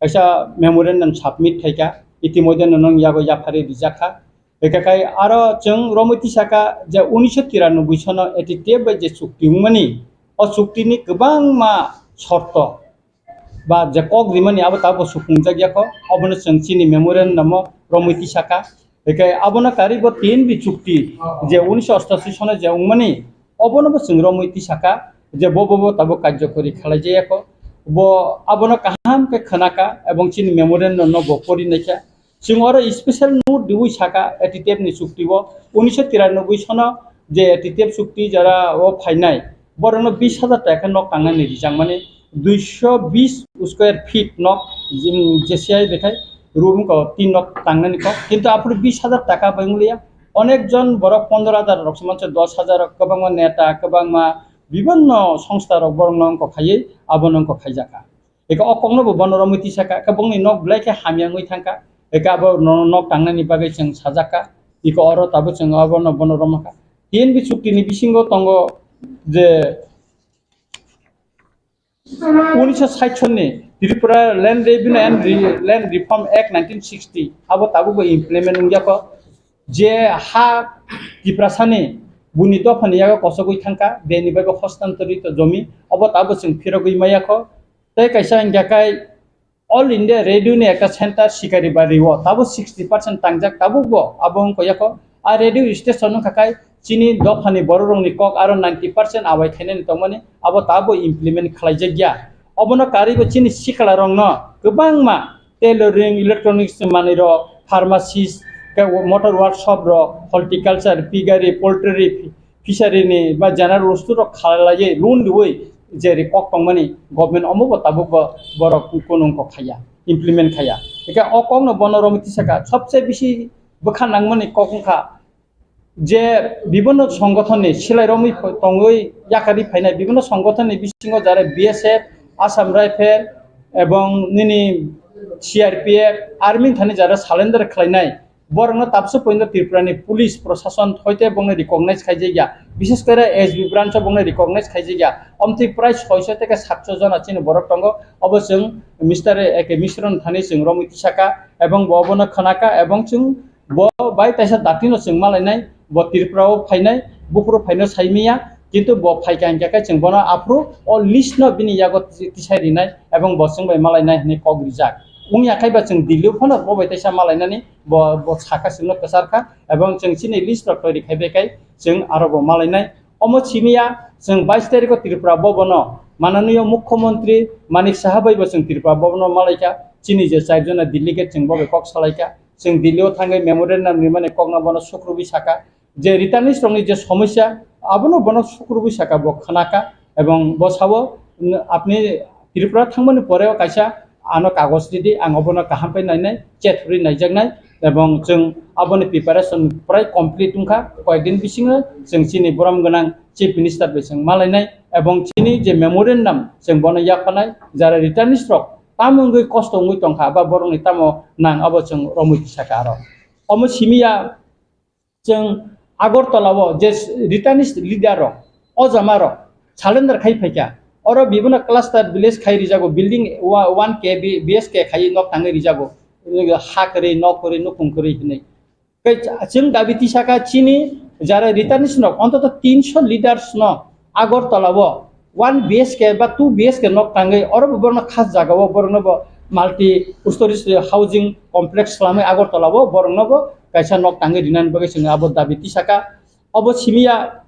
kaisa memorandum submit khaikha, itimodhye no nung yago yapharwi rijakha. Hwnkhe kai aro chwng romwi tisakha je unisho tiranoboi sono A T T F bai je chukti wngmani, o chukti ni kwbangma shorto ba je kok rimani abo tabuk suphungjak yakho, obono chwng chini memorandum o romwi tisakha. Hwnkhe abono karwi bo T N V chukti je unisho ostashi sono je wngmani, obono bo chwng romwi tisakha je bo bo bo tabuk karjokori khwlaijak yakho. Bo abono kaham khe khwnakha ebong chini memorandum no bo pori naikha. Chwng oro special note riwi saka A T T F ni chukti o unisho tiranoboi sono je A T T F chukti jora o phainai, borokno bis hajar taka khe nok tangnani rijak mani, duisho bis square feet nok, jim-, J C I bekhai room ko tin nok tangnani kok, kintu aphuru bis hajar taka bai wnglia. Onek jon borok pondro hajar rok se manse, dos hajar rok, kwbangma neta, kwbangma bibinno songstha rok borokno wngkok khaiwi abono wngkok khaijakha. Eka o kokno bo bono romwi tisakha, eka bongni nok belai khe hamya wngwi thangkha, eka abo no-, nok tangnani bagwi chwng sajakha, eka oro tabuk chwng abono bono romkha. T N V chukti ni bisingo tongo je unisho sait sonni Tripura Land Revenue and Re-, Land Reform Act nineteen sixty abo tabuk bo implement wngya kho. Je ha Tiprasani buni dophani yago kosogwi thangkha, beni bagwi hostantorito jomi, obo tabuk chwng phirogwi maya kho. Tei kaisa hingkha khe All India Radio ni ekta center Sikari Bari o tabuk sixty percent tangjak, tabuk bo abo wngkha yakho. A radio station wngkha khe chini dophani borok rokni kok aro ninety percent awai khainani tongmani, abo tabuk implement khlaijak ya. Obono karwi bo chini sikla rokno kwbangma tailoring, electronics ni manwi rok, pharmacist, khe motor workshop rok, horticulture, piggery, poultry, fishery ni ba general bostu rok khalaiwi loan riwi je ri kok tongmani government omo bo tabuk bo borok kunung kok khaiya, implement khaiya. Hingkhe o kokno bono romwi tisaka sobse bisi bwkha nangmani kok wngkha je bibhinno songothonni silai romwi tongwi yakarwi phainai bibhinno songothonni bisingo jare B S F, Assam Rifle ebong nini C R P F, army thani jare surrender khlainai borokno tabso pointo Tripura ni police prosason hoite bongni recognize khaijakya, bishes kore S B branch o bongni recognize khaijakya. Omtwi prai soiso theke satso jona chini borok tongo, obo chwng Mister A K Misron thani chwng romwi tisaka ebong bo obono khwnaka ebong chwng bo bai taisa datino chwng malainai, bo Tripura o phainai, buphuru phaino saimiya, kintu bo phaikha hinkhe khe chwng bono aphuru o list no bini yago tisai rinai ebong bo chwng bai malainai hinwi kok rijak. Wngya khai ba chwng Delhi o phano bo bai taisa malainani bo, bo sakha chwngno kwcharkha ebong chwng chini list rok toiri khaibai khai chwng aro bo malainai. Omo simiya chwng bais tarikh o Tripura Bhavan o mananiyo Mukhyamantri Manik Saha bai bo chwng Tripura Bhavan o malaikha, chini je char jona delegate chwng bo bai kok salaikha. Chwng Delhi o thangwi memorandum rimani kokno bono sukrubwi saka je returnees rokni je somosya abono bono sukrubwi saka bo khwnaka ebong bo sao, "N-, apni Tripura thangmani pore o kaisa ano kagoj ridi, ang obono kaham khe nainai, chet hurwi naijaknai ebong chwng aboni preparation prai complete wngkha, koyekdin bisingo chwng chini borom gwnang Chief Minister bai chwng malainai ebong chini je memorandum chwng bono yaphanai, jara returnees rok tamo wngwi kosto wngwi tongkha ba borokni tamo nang abo chwng romwi tisaka aro." Omo simiya chwng Agartala o je returnees leader rok, o jama rok surrender khai phaikha, oro bibhinno cluster village khai rijago, building wa-, one K B-, B S K khai nok tangwi rijago, ha kwrwi, nok kwrwi, nukhung kwrwi hinwi. Tei chwng dabi tisaka chini jara returnees rok ontoto tinso leaders no Agartala o one B H K ba two B H K nok tangwi oro bo borokno khas jaga o borokno bo multi stories housing complex swlamwi Agartala o borokno bo kaisa nok tangwi rinani bagwi chwng abo dabi tisaka. Obo simiya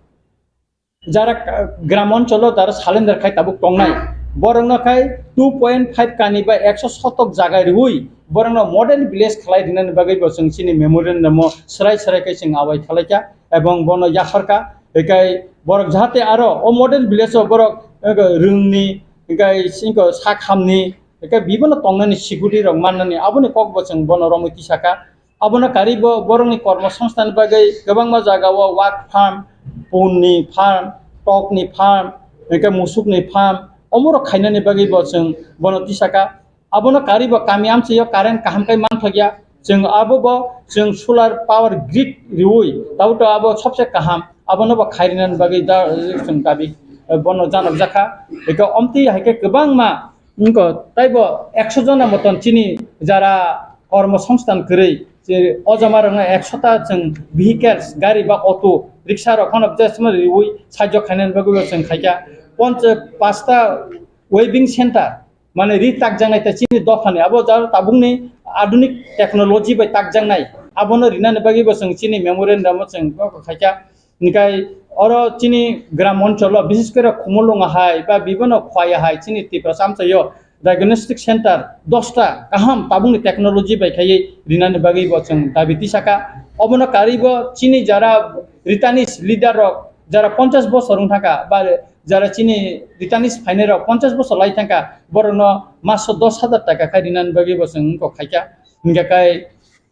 jara ka-, gram oncholo jara salender khai tabuk tongnai, borokno khai two point five kani ba ekso sotok jaga riwi borokno model village khlai rinani bagwi bo chwng chini memorandum o swrai swrai khe chwng awai khalaikha ebong bono yapharkha. Hikai borok jahate aro o model village o borok, eh, rwngni, hikai singko sak hamni, hikai bibino tongnani security rok mannani aboni kok bo chwng bono romwi tisaka. Abono karwi bo borokni kormo songstani bagwi kwbangma jagao wak farm, punni farm, tokni farm, hwnkhe musukni farm, omorok khainani bagwi bo chwng bono tisaka. Abono karwi bo kami amchaio current kaham khe manthokya. Chwng abo bo chwng solar power grid riwi, tabuk abo sobse kaham. Abono bo khairinani bagwi da, chwng dabi, eh, bono janokjakha. Hwnkhe omtwi hai khe kwbangma wngkha, taibo ekso jona moton chini jara kormo songsthan kwrwi, je o jama rokno ekso ta chwng vehicles, gari ba auto, rickshaw rok phano jesma riwi sajok khainani bagwi bo chwng khaikha. Ponch-, pasta weaving center, mane ri takjaknai ta chini dophani, abo jaro tabukni adunik technology bai takjaknai, abono rinani bagwi bo chwng chini memorandum o chwng khaikha. Hingkai oro chini gram oncholo, bises kore Khumulwng hai ba bibino Khowai hai chini Tiprasa amchaio diagnostic center dosta kaham tabukni technology bai khaiwi rinani bagwi bo chwng dabi tisaka. Obono karwi bo chini jara returnees leader rok jara ponchash bosor wng thangkha ba jara chini returnees phainai rok ponchash bosor lai thangkha, borokno maso dos hajar taka khai rinani bagwi bo chwng wngkok khaikha. Hingkha kai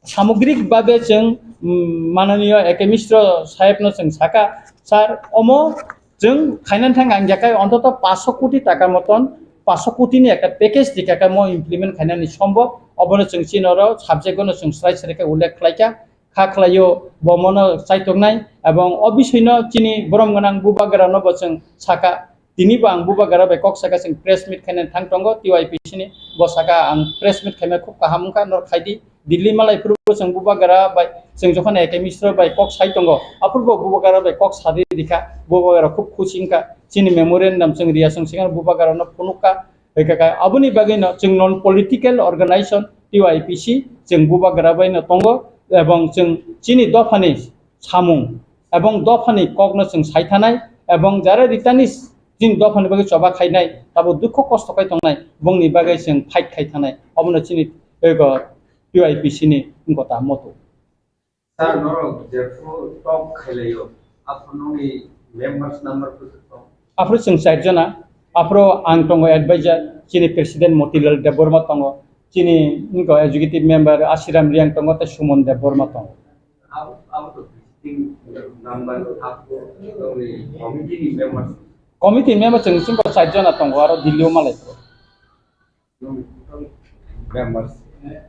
samogrik babe chwng, mm, mananiyo A K Misro sahebno chwng saka, "Sir, omo chwng khainani thang ang yakai ontoto paanch koti taka moton, paanch koti ni ekta package rikha khe mo implement khainani sombo, obono chwng chini oro subject ono chwng slai slai khe ullekh khlaikha, kha khlaio bo mono chaitoknai, ebong o bisino chini borom gwnang bubagra no bo chwng saka." Tini bo ang bubagra bai kok saka, chwng press meet khainani thang tongo T Y P C ni, bo saka ang press meet khaima khub kaham wngkha, nor khaidi. Delhi malai phuru bo chwng bubagra bai, chwng jokhon A K Misro bai kok sai tongo, aphuru bo bubagra bai kok sadi rikha, bubagra khub khusi wngkha. Chini memorandum chwng riya chwng swkang bubagra no phunukha, hwnkha kha aboni bagwi no chwng non political organization T Y P C chwng bubagra bai no tongo, ebong chwng chini dophani samung ebong dophani kokno chwng saithanai, ebong jara returnees Chini dophani bagwi choba khainai, tabuk dukhu kosto khai tongnai, bongni bagwi chwng fight khai thangnai. Omono chini ego T Y P C ni wngkha ta moto. Sir, norok jephru talk khailaio, aphuru nokni members number kwthwk tong? Aphuru chwng char jona, aphuru ang tongo advisor, chini president Motilal Debbarma tongo, chini wngkha executive member Ashiram Riang tongo, tei Suman Debbarma tongo. Abo, abo to visiting number, aphuru nokni committee ni members. Committee member chwng, chwng char jona tongo, aro Delhi o malai. Members,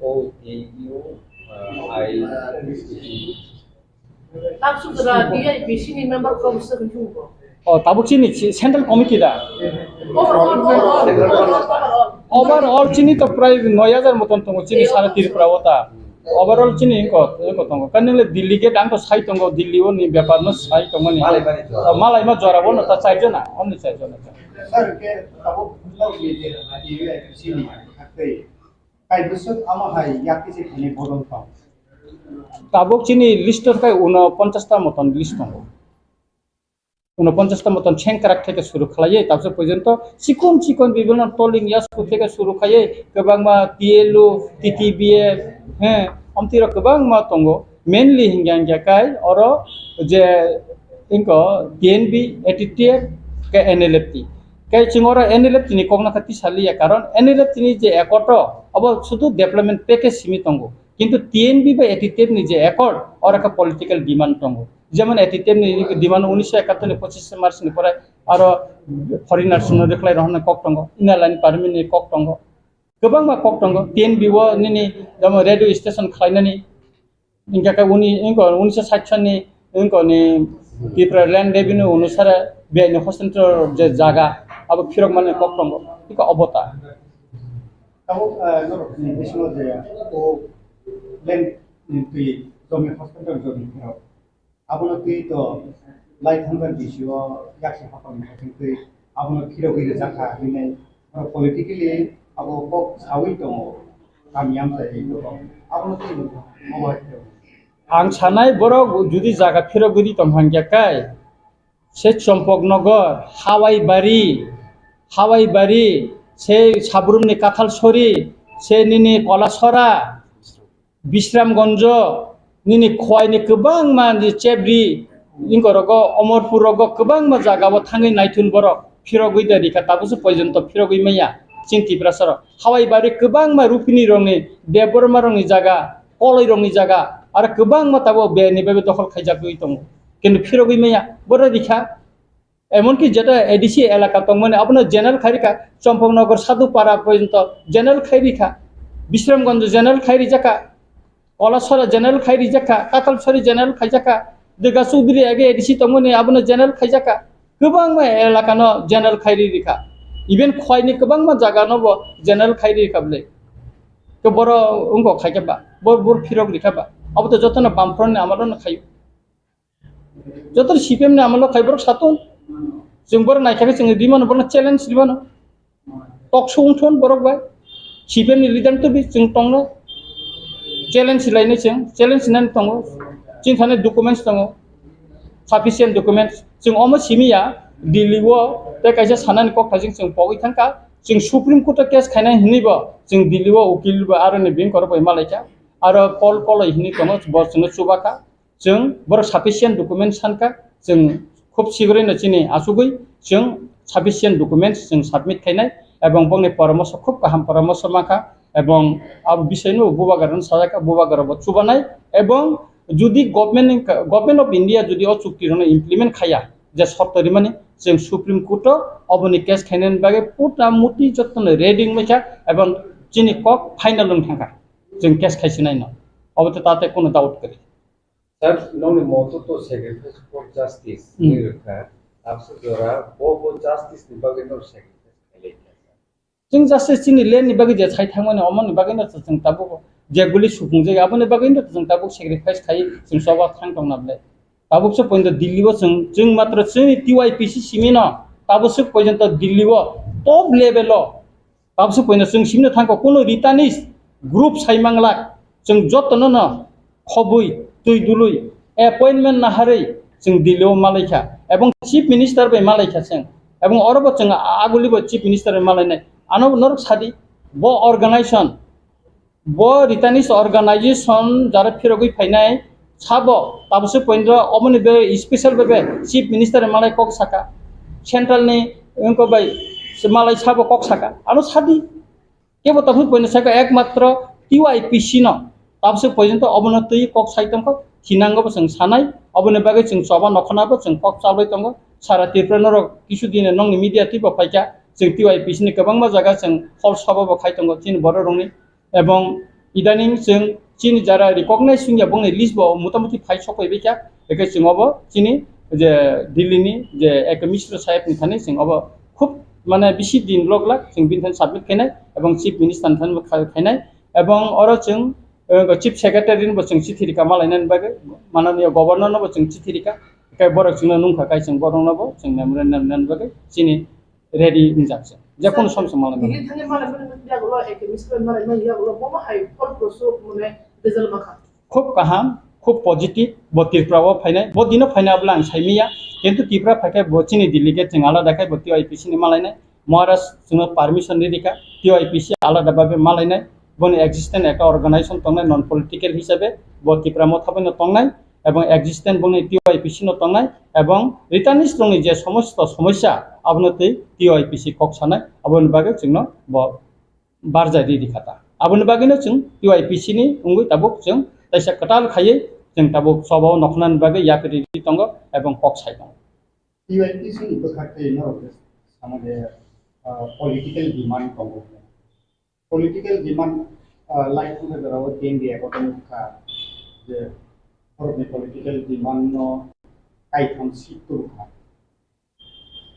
O A U, uh, I, Tabuk sudra T Y P C ni member kau se kau. Oh, tabuk chini chi-, central committee da. Overall, overall, overall. Overall chini to prai noi hajar moton tongo chini sara Tripura o ta. Overall chini ko, ko tongo. Kan nile Delhi ge dang to sai tongo, Delhi o ni bepar no sai tongo ni. Malai mani jora. Oh, malai ma jora bo no ta char jona, only char jona. Sir, ke tabuk bwswk ni je T Y P C ni haktwi kai bwswk amo hai yakti se thani bodol tong? Tabuk chini list o khai uno ponchash ta moton list tongo. Uno ponchash ta moton chengkrak theke suru khlaiye, tabse porjonto chikon chikon bibhinno toling yasku theke suru khaiye, kwbangma T L U, T T B F, he, omtiro kwbangma tongo. Mainly hingya hingya kai oro je ingko T N B, A T T F, ke N L F T. Kai chwng oro N L F T ni kokna kha tisaliya, karon N L F T ni je accord o, abo sudu development package simi tongo. Kintu T N B bai A T T F ni je accord, oro kha political demand tongo. Jemon A T T F ni demand unisho ekattor ni pochishe March ni pore aro foreigners no rwkhlai rohornai kok tongo, Inner Line Permit ni kok tongo. Kwbangma kok tongo, T N B o nini jemon radio station khlainani, Hingkhe khe uni, wngkha unisho sait sani, wngkha ni Tipra Land Revenue onusare biyai ni hostel je jaga, abo phirok mani kok tongo, hingkhe obo ta. Tabuk, ah, norok ni bisingo je o land ni twi jomi hostel jomi phirok. Abono twi to lai thangkar bisio yaksi hokor ni twi abono phirogwi rwjakha hinwi politically abo kok sawi tongo, kami amchai tongo. Abono twi obo hai khe. Ang sanai borok judi jaga phirogwi tong hangya kai, se Chompoknogor, Hawaibari, Hawaibari, se Sabrumni Kathalsori, se nini Kolasora, Bisramganjo, nini Khwaini kwbangma ni Chebri, ingkorogo, Omorpur rogo kwbangma jaga o thangwi naithun borok phirogwi da rikha, tabukhe porjonto phirogwi manya chini Tiprasa rok. Hawaibari kwbangma Rupini rokni, Debbarma rokni jaga, Koloi rokni jaga, aro kwbangma tabuk biyai ni bagwi dokhol khaijakgwi tongo. Kintu phirogwi manya, borok rikha. Emonki jeta A D C elaka tongmani abono general khai rikha, Chompoknogor Sadhupara porjonto general khai rikha, Bisramganj general khai rijakha, Kolasora general khai rijakha, Katalsori general khaijakha, Durga Chowdhury age A D C tongmani abono general khaijakha, kwbangma elakano general khai ri rikha, even Khwaini kwbangma jagano bo general khai ri rikha bwle. Ke boro wngkha khaikhe ba, bor bor phirok rikha ba, abo to jotono bamfront ni amalono khaio. Joto C P M ni amalo khai borok satung. Chwng borok naikha khe chwng rimano, borokno challenge rimano. Talk show wngthon borok bai. C P M ni leader to bi chwng tongno. Challenge lainai chwng, challenge nani tongo. Chini thani documents tongo. Sufficient documents. Chwng omo simi ya, Delhi o tei kaisa sanani kok thajing chwng pogwi thangkha. Chwng Supreme Court o case khainai hinwi bo chwng Delhi o ukil bo aroni bini korok bai malaikha. Aro Paul Koloi hinwi tongo, bo chwngno chubakha. Chwng borok sufficient document sankha, chwng khub sigrino chini achugwi chwng sufficient documents chwng submit khainai, ebong bongni poramoso khub kaham poramoso mankha, ebong abo bisaino bubagrano sajakha, bubagrabo chubanai, ebong judi government ni, Government of India judi o chukti rokno implement khaiya, je shorto rimani, chwng Supreme Court o oboni case khainani bagwi puta muti jotono ready wngbaikha, ebong chini kok final wng thangkha, chwng case khaisinaino, obo to tate kono doubt kwrwi. Sir, nokni moto to sacrifice for justice Hmm. hinwi rwkha. Abso jora bo bo justice ni bagwi no sacrifice khailai kha, sir. Chwng justice chini land ni bagwi je sai thangmani, omoni bagwi no chwng tabuk je guli supung jai, aboni bagwi no chwng tabuk sacrifice khai chwng choba thang tong na bwle. Tabuk se pointo Delhi o chwng, chwng matro chwngni T Y P C simi no tabuk se pointo Delhi o top level o Tabuk se poino chwng simino thangkha, kuno Ritanist group sai manglak, chwng jotono no khobwi, twi dului, appointment naharwi chwng Delhi o malaikha, ebong Chief Minister bai malaikha chwng, Ebong oro bo chwng aguli bo Chief Minister bai malainai. Ano norok sadi, bo organization, bo Ritanis organization jara phirogwi phainai sabo, tabuk se point o oboni be special be be Chief Minister bai malai kok saka, central ni wngko bai se malai sabo kok saka, ano sadi. Kebo tabuk poino saka ekmatro T Y P C no tabuk se poijonto obono twi kok sai tongkho, thinango bo chwng sanai, oboni bagwi chwng choba nokhona bo chwng kok chalwi tongo. Sara Tripura norok kisu dine nongni media twi bo phaikha, chwng T Y P C ni kwbangma jaga chwng hol soba bo khai tongo chini borok rokni, ebong idaning chwng chini jara recognize wngya bongni list bo motamuti phai sok pai baikha, hwnkhe chwng obo chini je Delhi ni je Eke Mishra saheb ni thani chwng obo khub mane bisi din lok lak chwng bini thani submit khainai ebong Chief Minister ni thani bo khai-, khainai ebong oro chwng, eh, Chief Secretary ni bo chwng chithi rika malainani bagwi, mananiya Governor no bo chwng chithi rika, tei borok chwngno nungkha kai chwng borok no bo chwng memorandum nani bagwi chini ready wngjak se. Je kono som se malaimani. Delhi thani malaimani yagulo, Eke Mishra malaimani yagulo, bomo hai phol prosuk mane result makha. Khub kaham, khub positive, bo Tripura o phainai, bo dino phainai abole ang saimiya, kintu Tripura phaikhe bo chini delegate chwng alada khai bo T Y P C ni malainai, Maharaj chwngno permission ri rikha, T Y P C alada babe malainai, boni existence ekta organization tongnai non political hisabe, bo Tipra Motha bai no tongnai, ebong existence boni T Y P C no tongnai, ebong Ritanis rokni je somosto somosya abono twi T Y P C kok sanai, aboni bagwi chwngno bo barjai di rikha ta. Aboni bagwino chwng T Y P C ni wngwi tabuk chwng taisa kwtal khaiwi chwng tabuk choba o nokhnani bagwi yapri ri tongo ebong kok sai tongo. T Y P C ni bwkhak tei norok je sama je, ah, political demand tongo. Political demand, ah, lai thangkhe jorao T N V accord wngkha je borokni political demand no kaitham seat tubukha.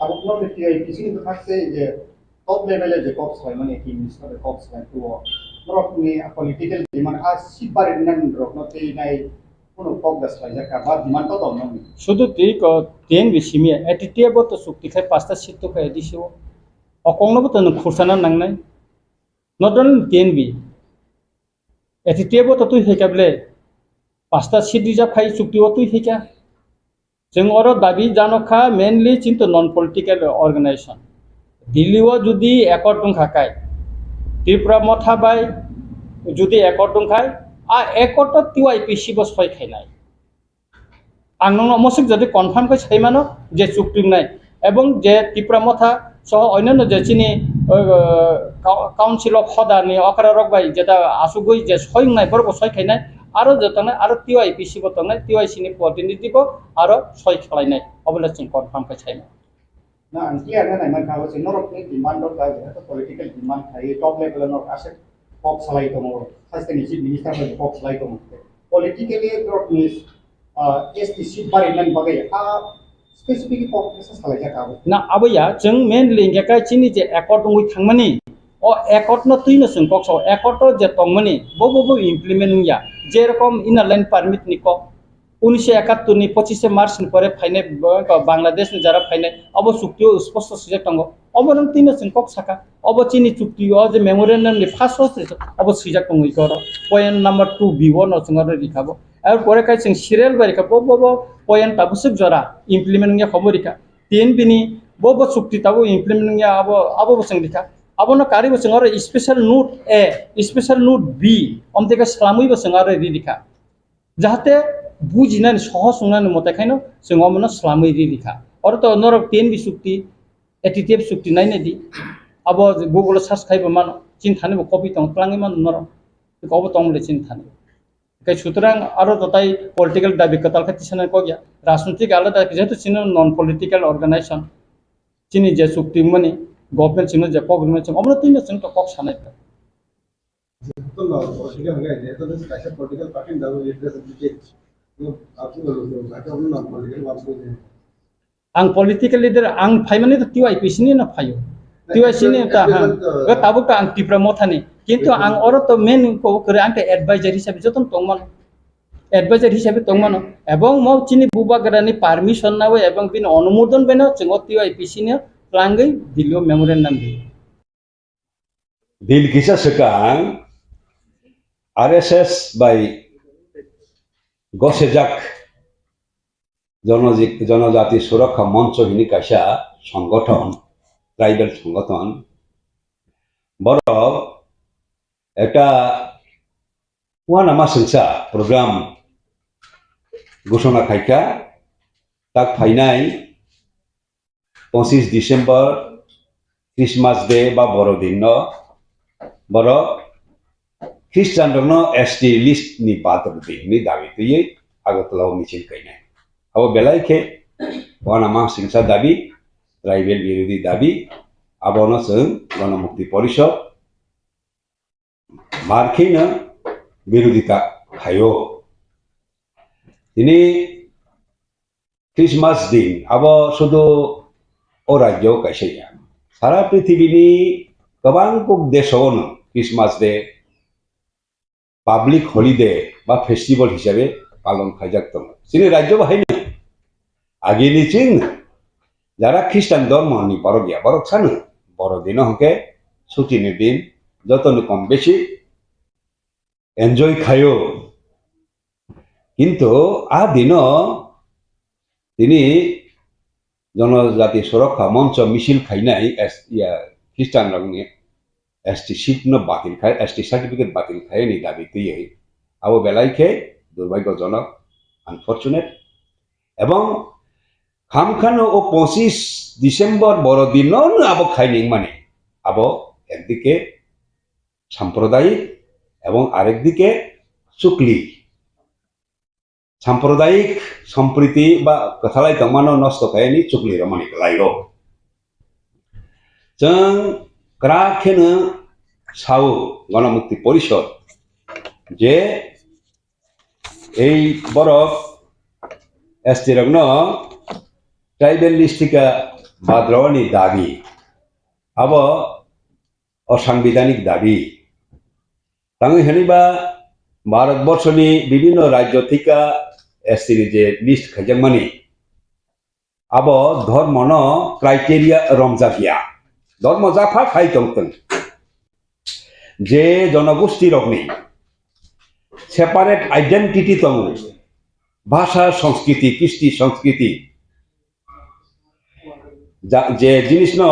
Tabuk norokni T Y P C ni bwkhak se je top level e je kok salaimani, Chief Minister bai kok salai tuo. Norokni political demand a seat bari nani rokno tei nai kunu kok da salai jakha ba demand to tong nani. Sudu twi ko T N V simi A T T A bo to chukti khai pasta seat to khai A D C o. O kok no bo to nung khursana nangnai. Not only T N V. A T T A bo to twi khai kha ble. Pasta seat rijak khai chukti o twi khai kha. Chwng oro dabi jano kha mainly chinto non political organization. Delhi o jodi accord wngkha kai, Tripura Motha bai jodi accord wngkhai, a accord to T Y P C bo soi khainai. Ang nokno mosik jodi confirm khe sai mano je chukti wngnai ebong je Tripura Motha soho onyanno je chini, o, o, Council of Hoda ni okra rok bai jeta asugwi je soi wngnai borok bo soi khainai. Aro je tongnai, aro T Y P C bo tongnai, T Y C ni protinidhi bo aro soi khlainai, obo le chwng confirm khe sainai. Na, ang clear na nai mankha, abo se norok ni demand rok ba, jehetu political demand khai, top level o norok aswk kok salai tongo, haste ni chief minister bai kok salai tongo. Politically norok ni, ah, S T seat bari nani bagwi, ah, specific kok kisa salai jak abo. Na, abo ya, chwng mainly hingkhe kai chini je accord wngwi thangmani, o accord no twi no chwng kok sao, accord o je tongmani bo bo bo implement wngya, je rokom inner line permit ni kok, unnisho ekattor ni pochishe March ni pore phainai bo-, Bangladesh ni jara phainai, abo chukti o sposto swijak tongo, obo no twi no chwng kok saka, obo chini chukti o je memorandum ni first o se abo swijak tongwi koro, point number two B o no chwng aro rikha bo, er pore kai chwng serial bai rikha bo, bo, bo point tabuk swk jora implement wngya khobo rikha. Tin bini bo bo chukti tabuk implement wngya abo, abo bo chwng rikha. Abono karwi bo chwng oro special note A, special note B, omteka swlamwi bo chwng aro ri rikha. Jahate bujinani sohos wngnani mote khaino chwng omono swlamwi ri rikha. Oro to norok T N V chukti, A T T F chukti nainai di. Abo Google o search khaibo mano, chini thani bo copy tong twlangwi mano norok. Obo tong le chini thani. Hwnkhe sutrang aro to tai political dabi kwtal khe tisana kok ya. Rajnitik alada, jehetu chini non political organization. Chini je chukti wngmani, government chini je kok rwmani, chwng omono twi no chwng to kok sanai. Jotono political hwnkhe, jotono kaisa political party ni bagwi representative. Ang political leader, ang phaimani to T Y P C ni no phaio. T Y C ni ta, ha. Tabuk to ang Tipra Motha ni. Kintu ang oro to main ko kwrwi ang khe advisor hisabe jotono tongmano. Advisor hisabe tongmano. Ebong mo chini bubagra ni permission nawi ebong bini onumodon bai no chwng o T Y P C ni twlangwi Delhi o memorandum ri. Din kisa swkang R S S bai gosejak Jonoji-, Jonojati Surakha Moncho hini kaisa সংগঠন, ট্রাইবেল সংগঠন, borok ekta uanama sengsa program ghosona khaikha, tak phainai পঁচিশ December, Christmas Day ba Borodin no borok Christian rokno S T list ni bathor di hwnwi dabi twiwi Agartala o misil kainai. Abo belai khe uanama sengsa dabi, tribal birodhi dabi, abono chwng Ganamukti Porishod mar kheno birodhita khaio. Tini Christmas din abo sudu o rajyo kaisa ya. Sara prithibini kwbang kuk desono Christmas Day public holiday ba festival hisabe palon khaijak tongo. Chini rajyo bo haino agini chwng jara Christian dhormo ni borok ya, borok sano Borodino hwnkhe suti ni din, jotoni kom besi enjoy khaio. Kintu a dino tini Jonojati Surokha Moncho misil khainai S-, ya, Christian rokni S T seat no batil khai, S T certificate batil khai ni dabi twiwi. Abo belai khe durbhagyojonok, unfortunate. Ebong khamkhano o পঁচিশ December Borodino no abo khai ningmani. Abo ekdike sampradayik ebong arekdike chukli. Sampradayik sompriti ba kwthalai tongmano nosto khaini chukli romani kwlaio. Chwng kwrak kheno sao Ganamukti Porishod je ei borok S T rokno tribal list thika bad rwani dabi abo osangbidanik dabi. Tangwi hwnwi ba Bharat borshoni bibhinno rajyo thika S T ni je list khaijakmani, abo dhormono criteria romjakya. Dhormo japha khai tongtwng. Je jonogosti rokni separate identity tongo, bhasha, sanskriti, kristi, sanskriti, ja-, je jinisno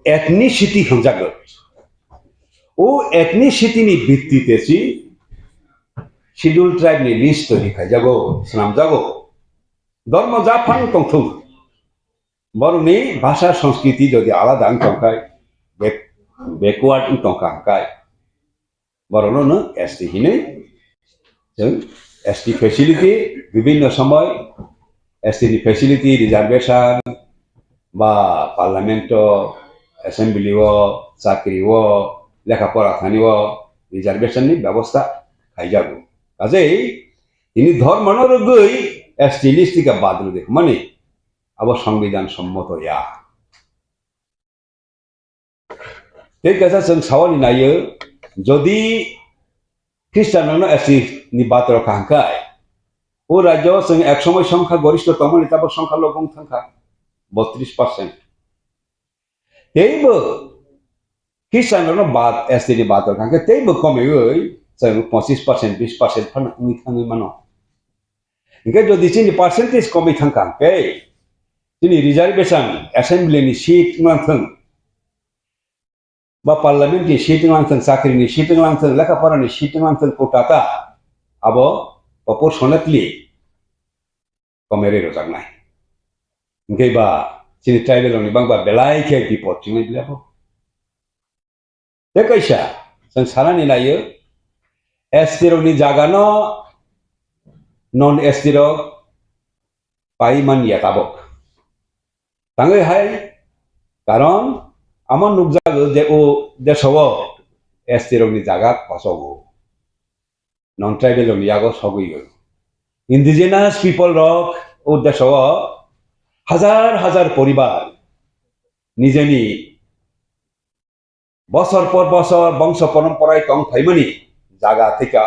ethnicity hwnjago. O ethnicity ni bittite si Scheduled Tribe ni list toiri khaijago, swnamjago. Dhormo japhang tongthung. Borokni bhasha sanskriti jodi alada wng tongkhai, back-, backward wng tongkha hwnkhe, borokno no S T hinwi chwng S T facility, bibhinno somoy S T ni facility, reservation ba parliament o, assembly o, chakri o, lekha pora thani o reservation ni bebosta khaijago. Kajei tini dhormo no rwgwi S T list thika bad rwdi hwnmani abo songbidan sommoto ya. Tei kaisa chwng sawani naio, jodi Christian rokno S T ni bathor kha hwnkhe, o rajyo chwng ek somoi songkha gorishto tongmani tabok songkha lobong thangkha botris percent. Teibo Christian rokno bad, S T ni bathor kha hwnkhe teibo komiwi chwng pochis percent, bis percent phano wngwi thangwi mano. Hwnkhe jodi chini percentage komwi thangkha hwnkhe, chini reservation, assembly ni seat wnglang thung, ba parliament ni seat wnglang thung, chakri ni seat wnglang thung, lekha pora ni seat wnglang thung, quota ta abo proportionately komerwi rwjaknai. Hwnkhe ba chini tribal rokni bangba belai khe bipot chwngnai bile bo. Tei kaisa, chwng sanani naio, S T rokni jagano non S T rok pai man ya tabok. Tangwi hai, karon amo nukjago je o desao S T rokni jaga kosogo. Non tribal rokni yago sogwi o. Indigenous people rok o desao hazar hazar poribar nijeni bosor por bosor bongso porom porai tong phaimani jaga thika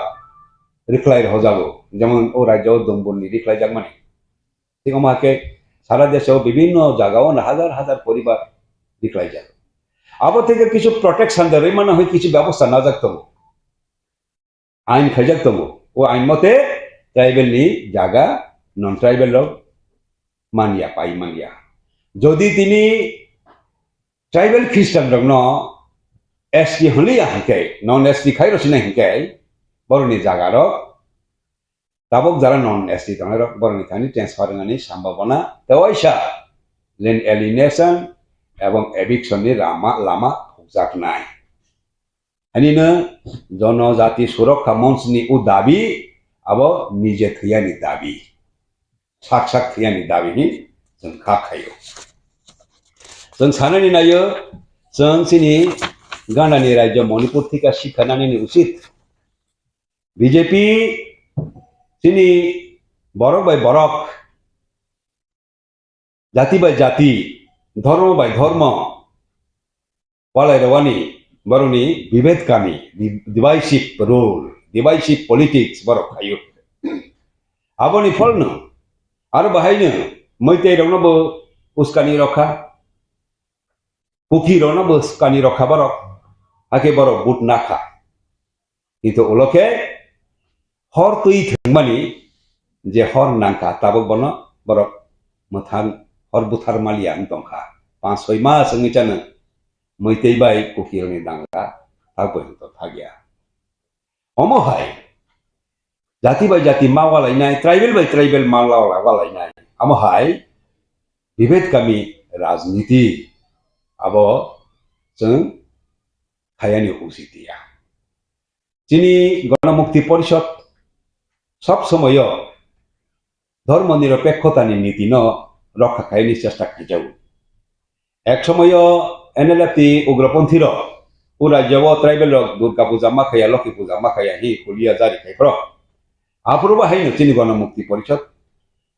rikhlai rwjago, jemon o rajyo Dumbur ni rikhlai jakmani. Thik omo hai khe sara desho bibhinno jaga o hazar hazar poribar rikhlai jago. Abo theke kichu protection de rwimano hai kichu bebosta najak tongo. Ain khaijak tongo. O ain mote tribal ni jaga non tribal rok manya, pai manya. Jodi tini tribal Christian rokno S T hwnliya hinkhe, non S T khai rwsinai hinkhe, borokni jaga rok tabuk jara non S T tongnai rok borokni thani transfer wngnani sambhabona tei waisa land alienation ebong eviction ni lama, lama phukjaknai. Hanino Jonojati Surokha Monch ni o dabi abo nije thwiyani dabi. Sak sak thwiyani dabi hi chwng kha khaio. Chwng sanani naio, chwng chini Gandani rajyo Manipur thika sikha nanini usit. B J P chini borok bai borok, jati bai jati, dhormo bai dhormo, walai rwani borokni bibed kami, di-, divisive rule, divisive politics borok khaio. Aboni pholno aro bahaino Meitei rokno bo uskani rokha, Kuki rokno bo uskani rokha borok, hakhe borok but nakha. Kintu ulo khe hor twi thwngmani je hor nangkha, tabuk bono borok mwthang hor buthar maliya wng tongkha. Panch soi mas wngwi chano Meitei bai Kukirokni danga tak poito thakya. Omo hai jati bai jati ma walainai, tribal bai tribal ma wala-, walainai. Amo hai bibed kami rajniti abo chwng khayani usit ya. Chini Ganamukti Porishod sob somoyo dhormo niropekkhotani nitino rokha khaini chesta khaijago. Ek somoyo N L F T ugroponthi rok o rajyo o tribal rok Durga puja ma khaya, Lokhi puja ma khaya hi hulia jari khai phro. Aphuru bo haino chini Ganamukti Porishod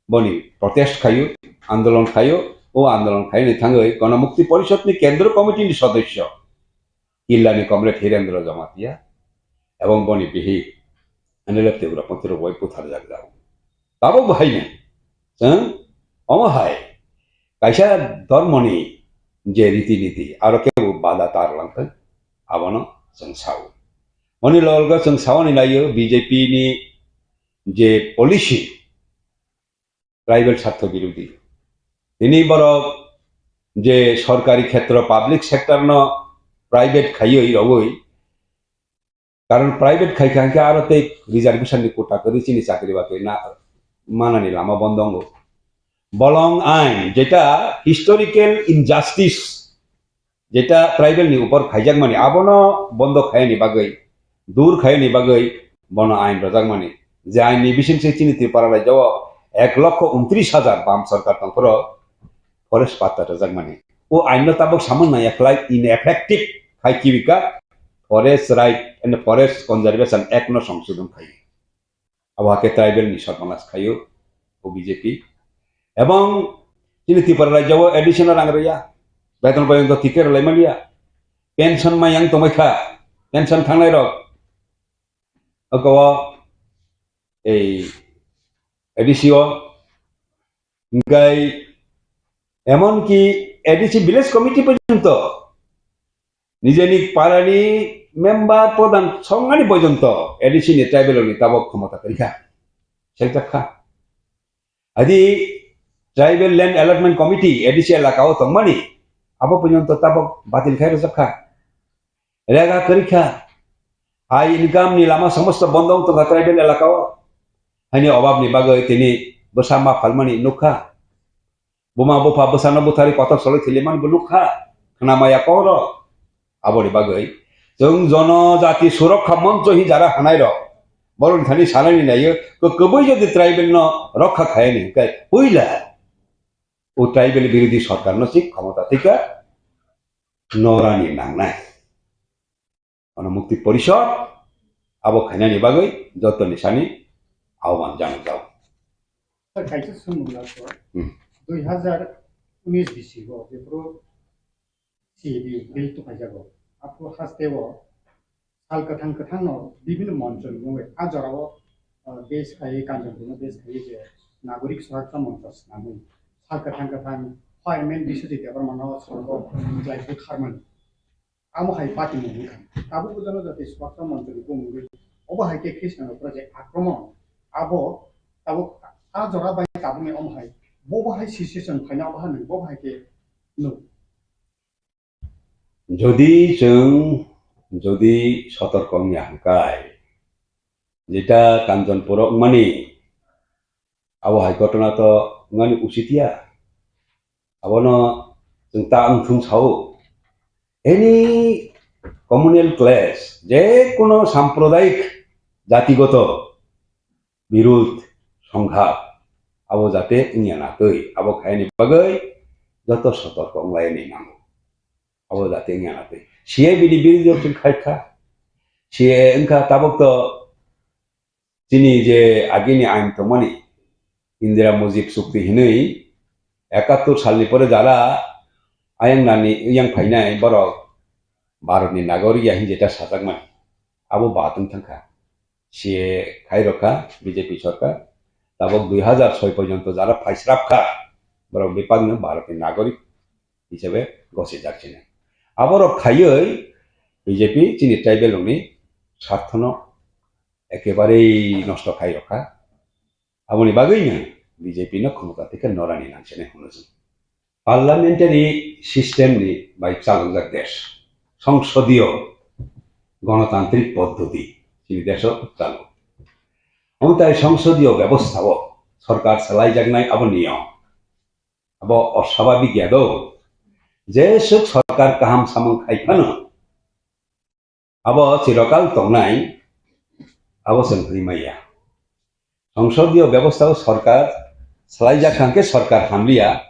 boni protest khayo, andolon khayo, o andolon khaini thangwi Ganamukti Porishod ni Kendro Committee ni sodosyo Killani Comrade Hirendra Jamatia ebong boni bihi N L F T ugroponthi rok bai butharjak jago. Tabuk bo haino chwng omo hai kaisa dhormoni je riti niti aro kebo bada tar langthwng abono chwng sao. Boni logo chwng saoni naio B J P ni je policy tribal sartho birodhi. Tini borok je sorkari khetro, public sector no private khaiwi rogwi, karon private khai kha hwnkhe aro tei reservation ni quota kwrwi chini chakri bakri na manani lama bondo wngo. Bolong ain jeta historical injustice jeta tribal ni upor khaijakmani, abono bondo khaiyani bagwi, dur khaiyani bagwi bono ain rojakmani. Je ain ni bising se chini Tripura rajyo o ek lokho untris hajar bam sarkar tongphuru forest patta rojakmani. O ain no tabuk samung naiya khlai ineffective khai kibi kha Forest Right and Forest Conservation Act no songsodon khai. Abo hakhe tribal ni sorbanas khaio o B J P. Ebong chini Tripura rajyo o A D C no rang rwya, beton porjonto tikhe rwlai manya, pension mayang tongbai kha, pension thangnai rok. Oko o ei A D C o, hingkai emonki A D C village committee porjonto nijeni parani member pradhan songani porjonto A D C ni tribal ni tabok khomota kwrwi kha. Seljak kha. Adi tribal land allotment committee A D C elaka o tongmani abo porjonto tabok batil khai rwjak kha. Rega kwrwi kha. Hai income ni lama somosto bondo wng tongkha tribal elaka o. Haini obab ni bagwi tini bwsa ma phalmani nukha. Buma bupha bwsano butharwi kotor soloi thwilaimani bo nukha, khna maya kok rok. Aboni bagwi chwng Jonojati Surokha Moncho hi jara hanai rok borokni thani sanani naio, kwbwi jodi tribal no rokha khayani hwnkhe puila o tribal birodhi sorkar no se khomota thika norani nangnai. Ganamukti Porishod abo khainani bagwi jotoni sani ahwan jangjao. Sir, kaisa swngmung last o. Hmm. Dui hazar unis bisingo jephru C A A bill tuphaijago. Aphuru haste o sal kwthang kwthangno bibhinno monchoni mungwi a jorao, uh, base khaiwi Kanchanpurno base khaiwi je Nagorik Suraksha Moncho swnamwi sal kwthang kwthang Fireman Biswajit Debbarmano sorgo khlai butharmani. Amo hai patimung wngkha. Tabukbo Jonojati Suraksha Monchoni bumungwi obo hai khe Khristianrokni je akromon, abo tabuk a jora bai tabukni omo hai Bo bahai situation phaina bahai nang bo bahai khe nuk. Jodi chwng, jodi sotorko wngya hwnkhe, jeta Kanchanpuro wngmani, abo hai ghotona to wngmani usit ya. Abono chwng ta wngthung sao. Any communal clash, je kono sampradayik jatigoto birud songha abo jate wngya na twi, abo khaini bagwi joto sotorko wnglaini nango. Abo jate wngya na twi. C A bini birud rok chwng khai kha. C A wngkha tabok to chini je agini ain tongmani Indira Mujib chukti hinwi ekattor salni pore jara ayang nani yang phainai borok Bharatni nagorik ya hinwi jeta sajakmani. Abo bat wng thangkha. C A khairokha B J P sorkar. Tabok dui hazar soi porjonto jara phaisrapkha, borok bebakno Bharatni nagorik hisabe gosijak chini. Aborok khaiwi B J P chini tribal rokni sarthono ekebarei nosto khairokha. Aboni bagwino B J P no khomota theke norani nangsinai hwnwi chwng. Parliamentary system ni bai chalokjak desh, songsodiyo gonotantrik poddoti chini desho chalo. Omotai songsodiyo bebostha o sorkar salaijaknai abo niyom. Abo oswababik ya do. Jeswk sorkar kaham samung khai phano, abo chirokal tongnai, abo chwng hwnwi maya. Songsodiyo bebostha o sorkar swlaijak kha hwnkhe sorkar hamliya,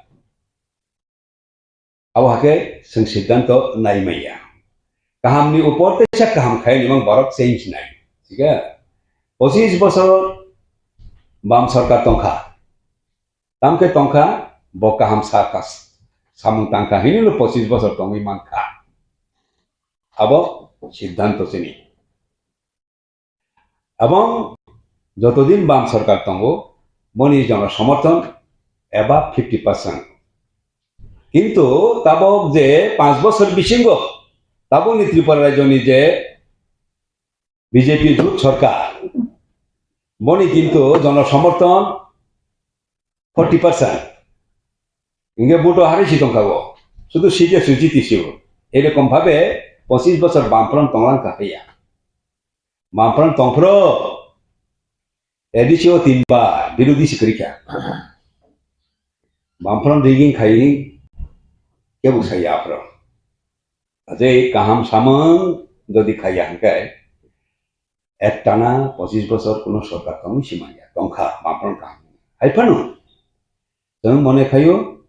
abo hakhe chwng siddhanto nai maya. Kahamni upor teisa kaham khai nimang borok change nai. Thik khe? Pochis bosor bam sorkar tongkha. Tamkhe tongkha, bo kaham sa kas-, samung tangkha hinwi no pochis bosor tongwi mankha. Abo siddhanto chini. Abong jotodin bam sorkar tongo, boni jono somorthon eba fifty percent. Kintu tabok je panch bosor bisingo tabokni Tripura rajyoni je B J P jut sorkar, boni kintu jono somorthon forty percent. Inge buto hari si tongkha bo. Sudu sitya suji tisiu. Erokom bhabe pochis bosor Bamfront tonglang kha haiya. Bamfront tongphro. A D C o tinbar birodhi si kwrwi kha. Bamfront rigging khai kebo saya aphro. Ajai kaham samung jodi khaiya hwnkhe, ektana pochis bosor kuno sorkar tongwi simanya tongkha, Bamfront kaham. Hai phano, chwng mone khaio,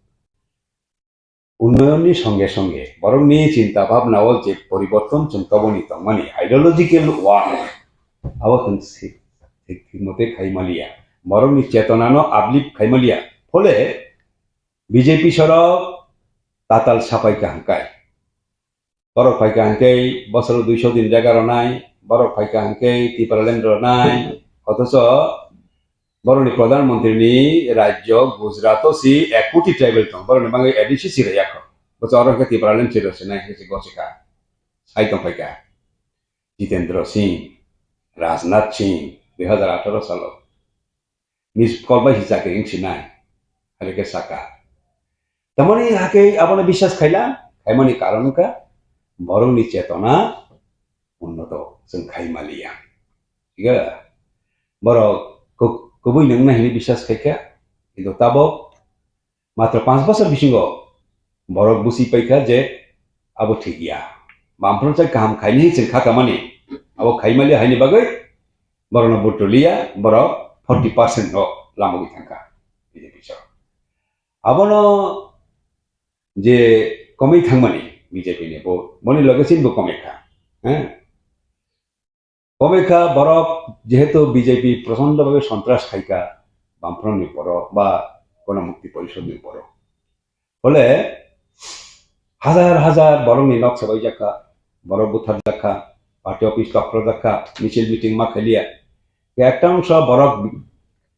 unnoyonni songe songe, borokni chinta bhabna o je poriborton chwng toboni tongmani, ideological war, abo chwng si-, thik, thik mote khai maliya. Borokni chetonano uplift khai maliya. Phole B J P sorok tatal sapai kaham kai. Borok phaikha hwnkhe bosoro duiso din jaga rwnai, borok phaikha hwnkhe Tipraland rwnai, othocho borokni Pradhan Mantri ni rajyo Gujarat o si ek koti tribal tong, borokni bagwi A D C si rwya kho. Bocha oro hwnkhe Tipraland si rwsinai hwnkhe si gosikha. Sai tong phaikha Jitendra Singh, Rajnath Singh, dui hazar atharo salo. Miss call bai si chakri wng sinai, hai khe saka. Tamoni hakhe abono biswas khaila, khaimani karon wngkha, borokni chetona unnoto chwng khai maliya. Thik khe? Borok ku-, kubui nwngnai hinwi biswas khaikha, kintu tabok matro panch bosor bisingo borok busi paikha je abo thik ya. Bamfront chai kaham khaini chwng kha kamani, abo khai maliya haini bagwi borokno vote rwliya, borok forty percent no lamogwi thangkha B J P so. Abono je komwi thangmani B J P ni vote, boni loge chini bo komwi kha. He? Komwi kha borok jehetu B J P prochondo bhabe sontras khaikha, Bamfront ni poro ba Gono Mukti Porishod ni poro. Phole hajar hajar borokni nok sabai jakha, borok buthar jakha, party office tokro jakha, misil meeting ma khailia. Ekta wngsa borok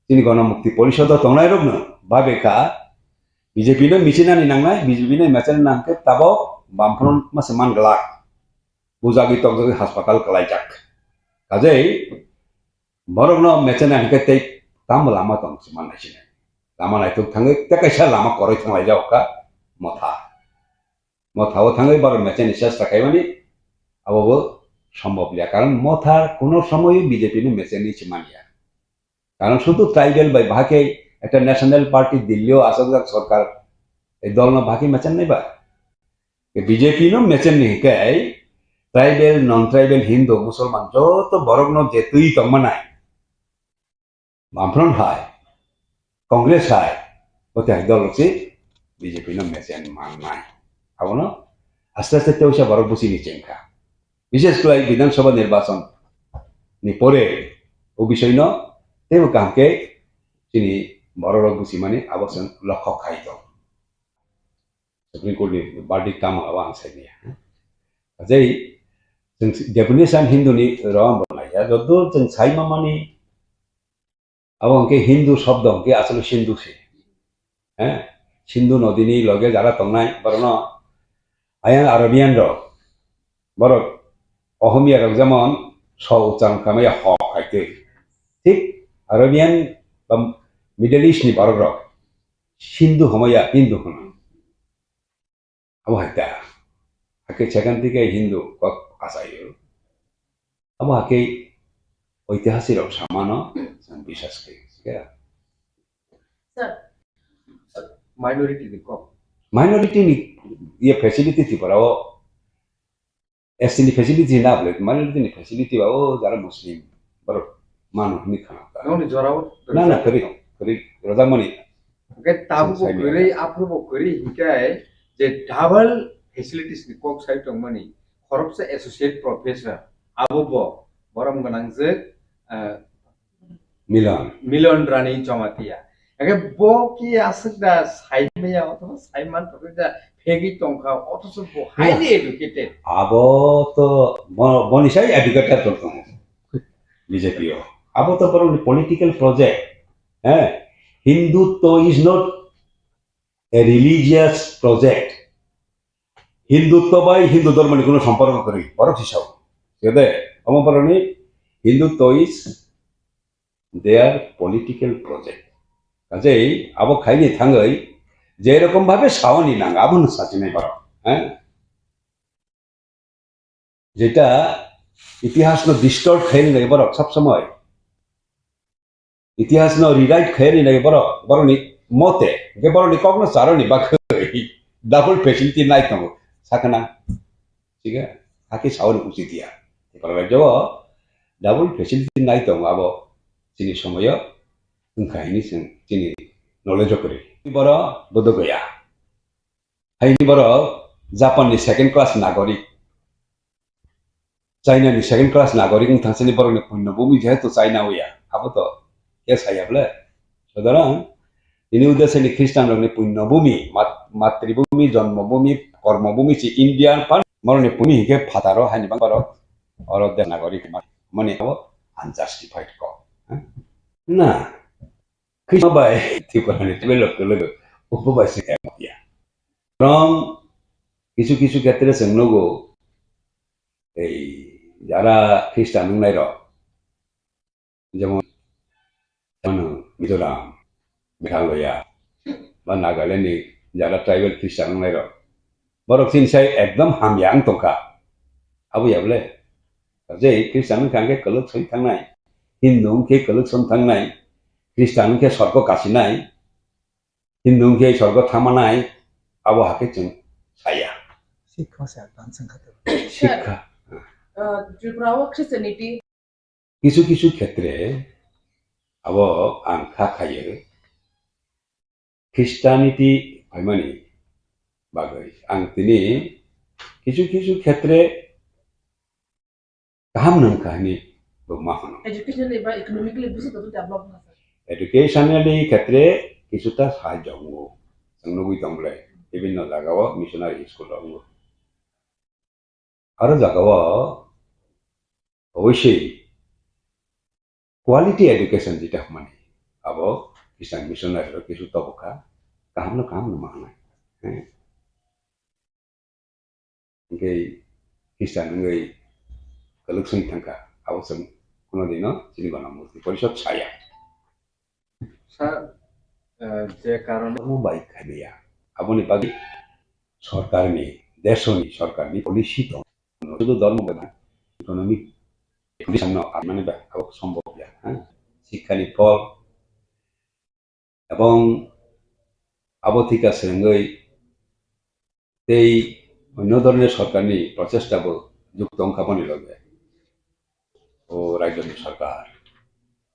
chini Gono Mukti Porishod o tongnai rokno babe kha, B J P no michinani nangnai, B J P no mechenani nangkhe tabok Bamfront mase man glak. Bujagwi tokjagwi haspatal kwlaijak. Kajei borokno mechenani hwnkhe tei tamo lama tong se mannai sinai. Lama naituk thangwi tei kaisa lama kwrwi thanglaijak kha motha. Motha o thangwi borok mechani chesta khaimani abo bo sombhob liya. Karon motha kuno somoy B J P ni mechani se manya. Karon sudu tribal bai bahai khe ekta national party Delhi o asokjak sorkar, ei dol no bahai khe mechan nai ba? B J P no mechan ni hinkhe tribal, non tribal, Hindu, Musulman joto borok no je twi tongma nai. Bamfront hai, Congress hai, o tei hai dol rok se B J P no mechan man nai. Abono aste aste tei usa borok busi ni chengkha. Bishes kwlai Bidhan Sabha nirbachon ni pore o bisoi no teibo kaham khe chini borok rok busimani abo chwng lokhok khai tong. Supreme Court ni verdict tamo abo ang sai maya. Ajai chwng definition Hindu ni rom bo nai ya, joto chwng sai mamani abo hwnkhe Hindu shobdo hwnkhe aswk Sindhu se. Eh? Sindhu nodi ni loge jara tongnai borokno ayang Arabian rok, borok Ohomia rok jemon so uchan khamaya ho khai twi. Thik Arabian ba Middle East ni borok rok Sindhu homaya Hindu hono. Abo hai ta. Hakhe second dike Hindu kok achaio. Abo hakhe oitihasik rok samano chwng biswas khe. Sir, minority ni kok. Minority ni ye facility Tripura o S T ni facility na ble, minority ni facility ba o jara Muslim borok manu hwnwi khana ta. Nokni jorao Na, na, kwrwi, kwrwi, rwjakmani. Hwnkhe tabukbo Sai kwrwi, maya. Aphuru bo kwrwi, hinkhe je double facilities ni kok sai tongmani, khoroksa associate professor, abo bo borom gwnangjwk, eh, Milan. Milan Rani Jamatia. Hwnkhe bo ki aswk da sai maya, othoba sai man thokwi da phegwi tongkha, othoso bo highly educated. Abo to bo-, boni sai educated tong tongo. B J P o. Abo to borokni political project. Eh? Hindutva is not a religious project. Hindutva bai Hindu dhormo ni kuno somporko kwrwi. Borok si sao. Sede, omo borokni Hindutva is their political project. Kajei abo khaini thangwi je rokom bhabe saoni nang abono sachinai borok. Eh? Jeta itihas no distort khaini nai borok sab samoi. Itihas no rewrite khaini nai borok, borokni mote, hwnkhe borokni kokno charoni bagwi double facility nai tongo, sakana. Thiga, hakhe saoni uchi dia. Tipra rajyo double facility nai tongo abo chini somoyo, wngkha hini chwng chini knowledge o kwrwi. Borok bodo gaya. Haini borok Japan ni second class nagorik, China ni second class nagorik wng thangsani borok ni punyo bumi jehetu China o ya, abo to khe saya ble. Sutorang, tini udeseni Christian rok ni punyo bumi, mat-, matribumi, jonmobumi, kormobumi si India phan, borok ni bumi hinkhe phataro haini bang borok oro de nagorik mani abo unjustified kok. Na, Christian bai Tripura ni twi lok kwlwgo, upo bai se kaya ya. Rong kisu kisu khetre chwng nugo, ei jara Christian wngnai rok, jemon, jemon Mizoram, Meghalaya, ba Nagaland ni jara tribal Christian wngnai rok, borok chini sai ekdom hamya wng tongkha. Abo ya bole? Je Christian wngkha hwnkhe kwlwk soi thangnai, Hindu wngkhe kwlwk song thangnai, Christian wngkhe sorgo kasinai, Hindu wngkhe sorgo thamanai, abo hakhe chwng saya. Sikha se advance wngkha to. Sikha. Uh, Tripura o Christianity. Kisu kisu khetre abo ang kha khayo Christianity phaimani bagwi ang tini kisu kisu khetre kaham nang kha hini bo ma hano. Educationally ba economically busi to develop na sir. Educationally khetre kisuta sahajyo wngo. Chwng nugwi tong ble, bibinno jagao missionary school rok wngo. Aro jagao obviously quality education jeta hwnmani abo Christian missionary rok kisu tobo kha, kaham no kaham no ma hwnai. Hwnkhe Christian wngwi kwlwk song thangkha, abo chwng kuno dino chini Gona Mukti Porishod saya. Sir, eh, je karone dhormo bai khailiya. Aboni bagwi sorkarni, desoni sorkarni policy tong. Sudu dhormo bai na, economic condition no, mane ba, abo sombhob ya, ha? Sikhani phol, ebong abo thika swrwngwi tei onno dhoroner sorkarni prochesta bo jukto wngkha boni loge. O rajyoni sorkar,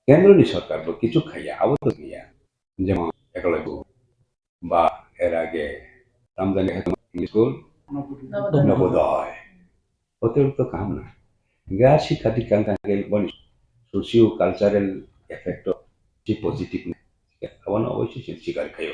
kendroni sorkar bo kichu khaiya, abo to khaiya. Jemon ekology ba er age tamjani English school Navodaya. Navodaya. Hotel to kaham na. Ga sikha dikha wngkha khe boni socio cultural effect o si positive na. Abono oboisoi se sikar khaio.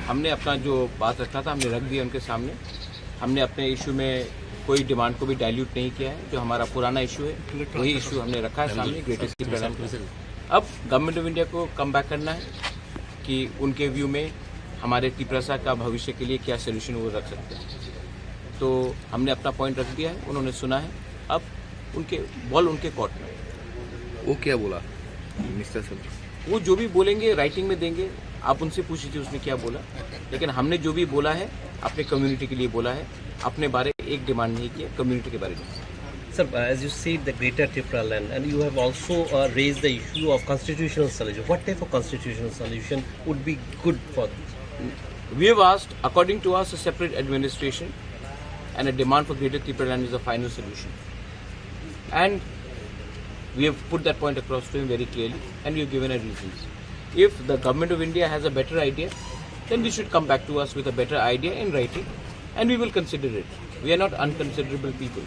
हमने अपना जो बात रखा था, हमने रख दिया उनके सामने। हमने अपने इशू में कोई डिमांड को भी डाइल्यूट नहीं किया है। जो हमारा पुराना इशू है, वही इशू हमने रखा है सामने, ग्रेटर तिपरालैंड के। अब गवर्नमेंट ऑफ इंडिया को कम बैक करना है कि उनके व्यू में हमारे तिपरासा का भविष्य के लिए क्या सॉल्यूशन वो रख सकते हैं। तो हमने अपना पॉइंट रख दिया है, उन्होंने सुना है। अब उनके बॉल उनके कोर्ट में। वो क्या बोला मिनिस्टर साहब? वो जो भी बोलेंगे, राइटिंग में देंगे, आप उनसे पूछ लीजिए उसने क्या बोला। लेकिन हमने जो भी बोला है, अपने कम्युनिटी के लिए बोला है, अपने बारे एक डिमांड नहीं किया, कम्युनिटी के बारे में। Sir, uh, as you said, the Greater Tipraland, and you have also, uh, raised the issue of constitutional solution. What type of constitutional solution would be good for this? We have asked, according to us, a separate administration and a demand for Greater Tipraland is the final solution. And we have put that point across to him very clearly, and we have given our reasons. If the Government of India has a better idea, then they should come back to us with a better idea in writing, and we will consider it. We are not unconsiderable people.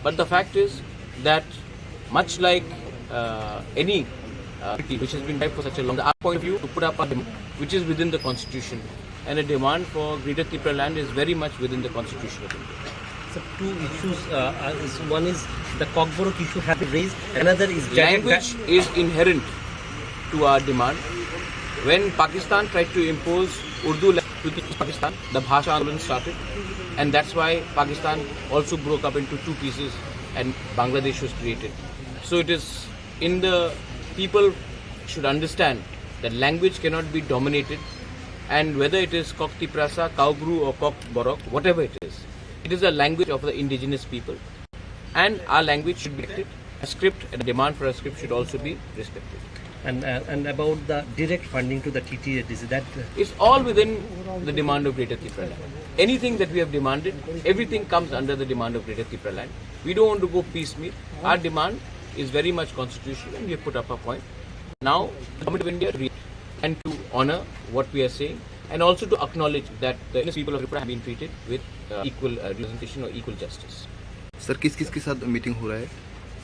But the fact is that, much like uh, any uh, treaty which has been typed for such a long, our point of view to put up a demand which is within the constitution, and a demand for Greater Tipra land is very much within the constitution of India. So two issues. Uh, uh, is one is the Kokborok issue has been raised. Another is language is inherent to our demand. When Pakistan tried to impose Urdu to Pakistan, the Bhasha Andolan started, and that's why Pakistan also broke up into two pieces and Bangladesh was created. So it is in the people should understand that language cannot be dominated, and whether it is Kok Tiprasa, Kaubru, or Kok Borok, whatever it is, it is a language of the indigenous people, and our language should be respected. A script and a demand for a script should also be respected. And, uh, and about the direct funding to the T T A, is that, uh, It's all within the demand of Greater Tipraland. Anything that we have demanded, everything comes under the demand of Greater Tipraland. We don't want to go piecemeal. Our demand is very much constitutional, and we have put up a point. Now, the Government of India to react and to honor what we are saying, and also to acknowledge that the indigenous people of Tripura have been treated with uh, equal uh, representation or equal justice. Sir, किस किस के साथ मीटिंग हो रहा है?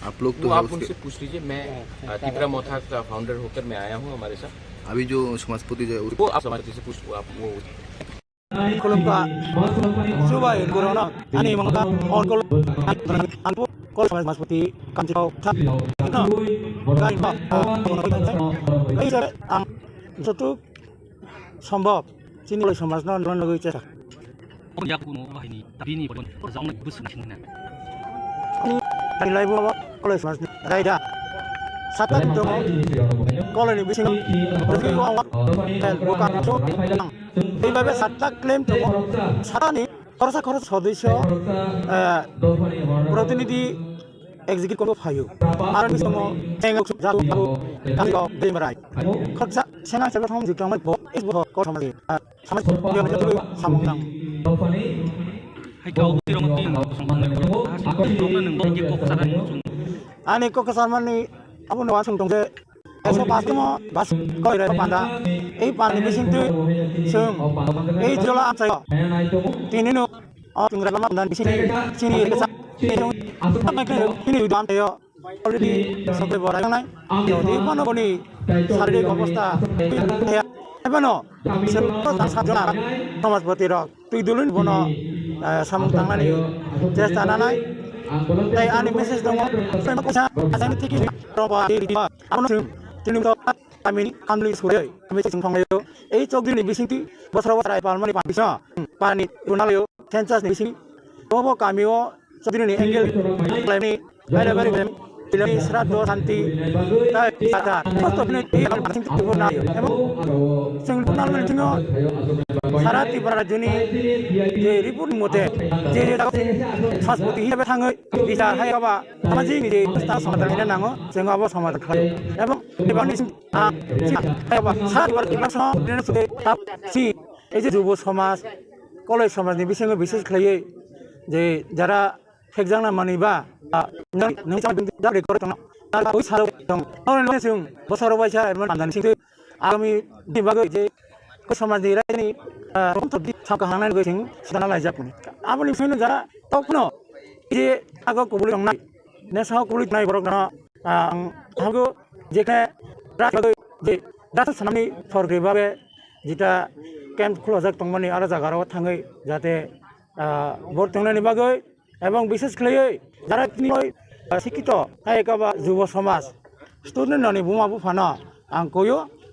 आप लोग तो वो है आप उसके उनसे पूछ लीजिए। मैं अ, तिपरा मोथा का फाउंडर होकर मैं आया हूँ हमारे साथ। अभी जो समाजपति जो है उस वो आप समाजपति से पूछ वो आप वो Khulumkha, chubai gurung no ani mangkha on kol ang kol samajpati kamchikau tha no gai no. Ei je ang jotu sombhob chini samaj no nogwi chesa. Omo yak kuno bahini tabini pon rwjaknai bwswk sini na. Ani ani lai bo kolai samajni raida. Sata tongo kolai ni bisingo rwgwi o ang hel bo kang so ang. Tei bai bai sata claim tongo. Sata ni khoroksa khoroksa sodosyo, eh, protinidhi executive committee phaio. Aro ni songo chengok jago jago jago dei marai. Khoroksa senang selo thong jikang mai bo is bo ko samajni. Samung tang. Hai kau twi rong twi ang samung tang. Rong na nung twi kok saran chung. Ani kok sarmani abo no asung tong je. Eso pas timo bas koi re panda. Ei panda bising twi sung. Ei jola amsai. Tini no o tung re lama dan bising sini re sa. Sini sung. Apa ke sini udah amsai yo. Already sabai bo raijaknai. Tei phano boni sharik obostha thaya. Tei phano se ta sajona samajpati rok twi dulun bono, eh, samung tangnani chesta nanai. Tei ani message tongo, kaisa asani thiki roba tei rima. Abono chwng chini to kamini kamli suri kami chwng thanglaio. Ei chokdini bisingtwi bosoro bosoro ai palmani pang bising pani runalaio. Census ni bising bobo kamio Chudri ni angle khlaimani, baire baire khlaimani, sraddho, santi, tai sata, kosto bini twi ang sing twi bo nai. Ebo sing twi nal mani thingo, sara Tripura rajyoni je report mote, je je saspoti hisabe thangwi, bichar hai aba, samajik ni je samajik ni nango, sing abo samajik khlai. Ebo ebo ni sing, ah, sing, hai aba, sara Tripura Tripura song, bini sute, tap, si, ei je jubo samaj, koloi samaj ni bisingo bises khlaiwi, je jara phekjakna manwi ba, ah, nang, nang chama bini jabri koro tongna. Nang ui salo tong. Nang nang sung, bosoro baisa, emon mandan sing twi. Agami ni bagwi je, ko samaj ni raini, ah, romthob di, sab kahang nai gwi sing, sitana laijak mani. Aboni sung jara, tokno, je, ago kubuli tongnai. Nesa kubuli tongnai borok no, ah, ang, hago, je khe, rak bagwi, je, rak sanani, sorgwi babe, jeta, camp khulajak tongmani, aro jaga ro thangwi, jate, ah, bor tongnani bagwi, Ebong bishes khlaiwi jara tini oi, ah, sikito, hai ekaba jubo somaj, student rokni buma buphano ang koyo,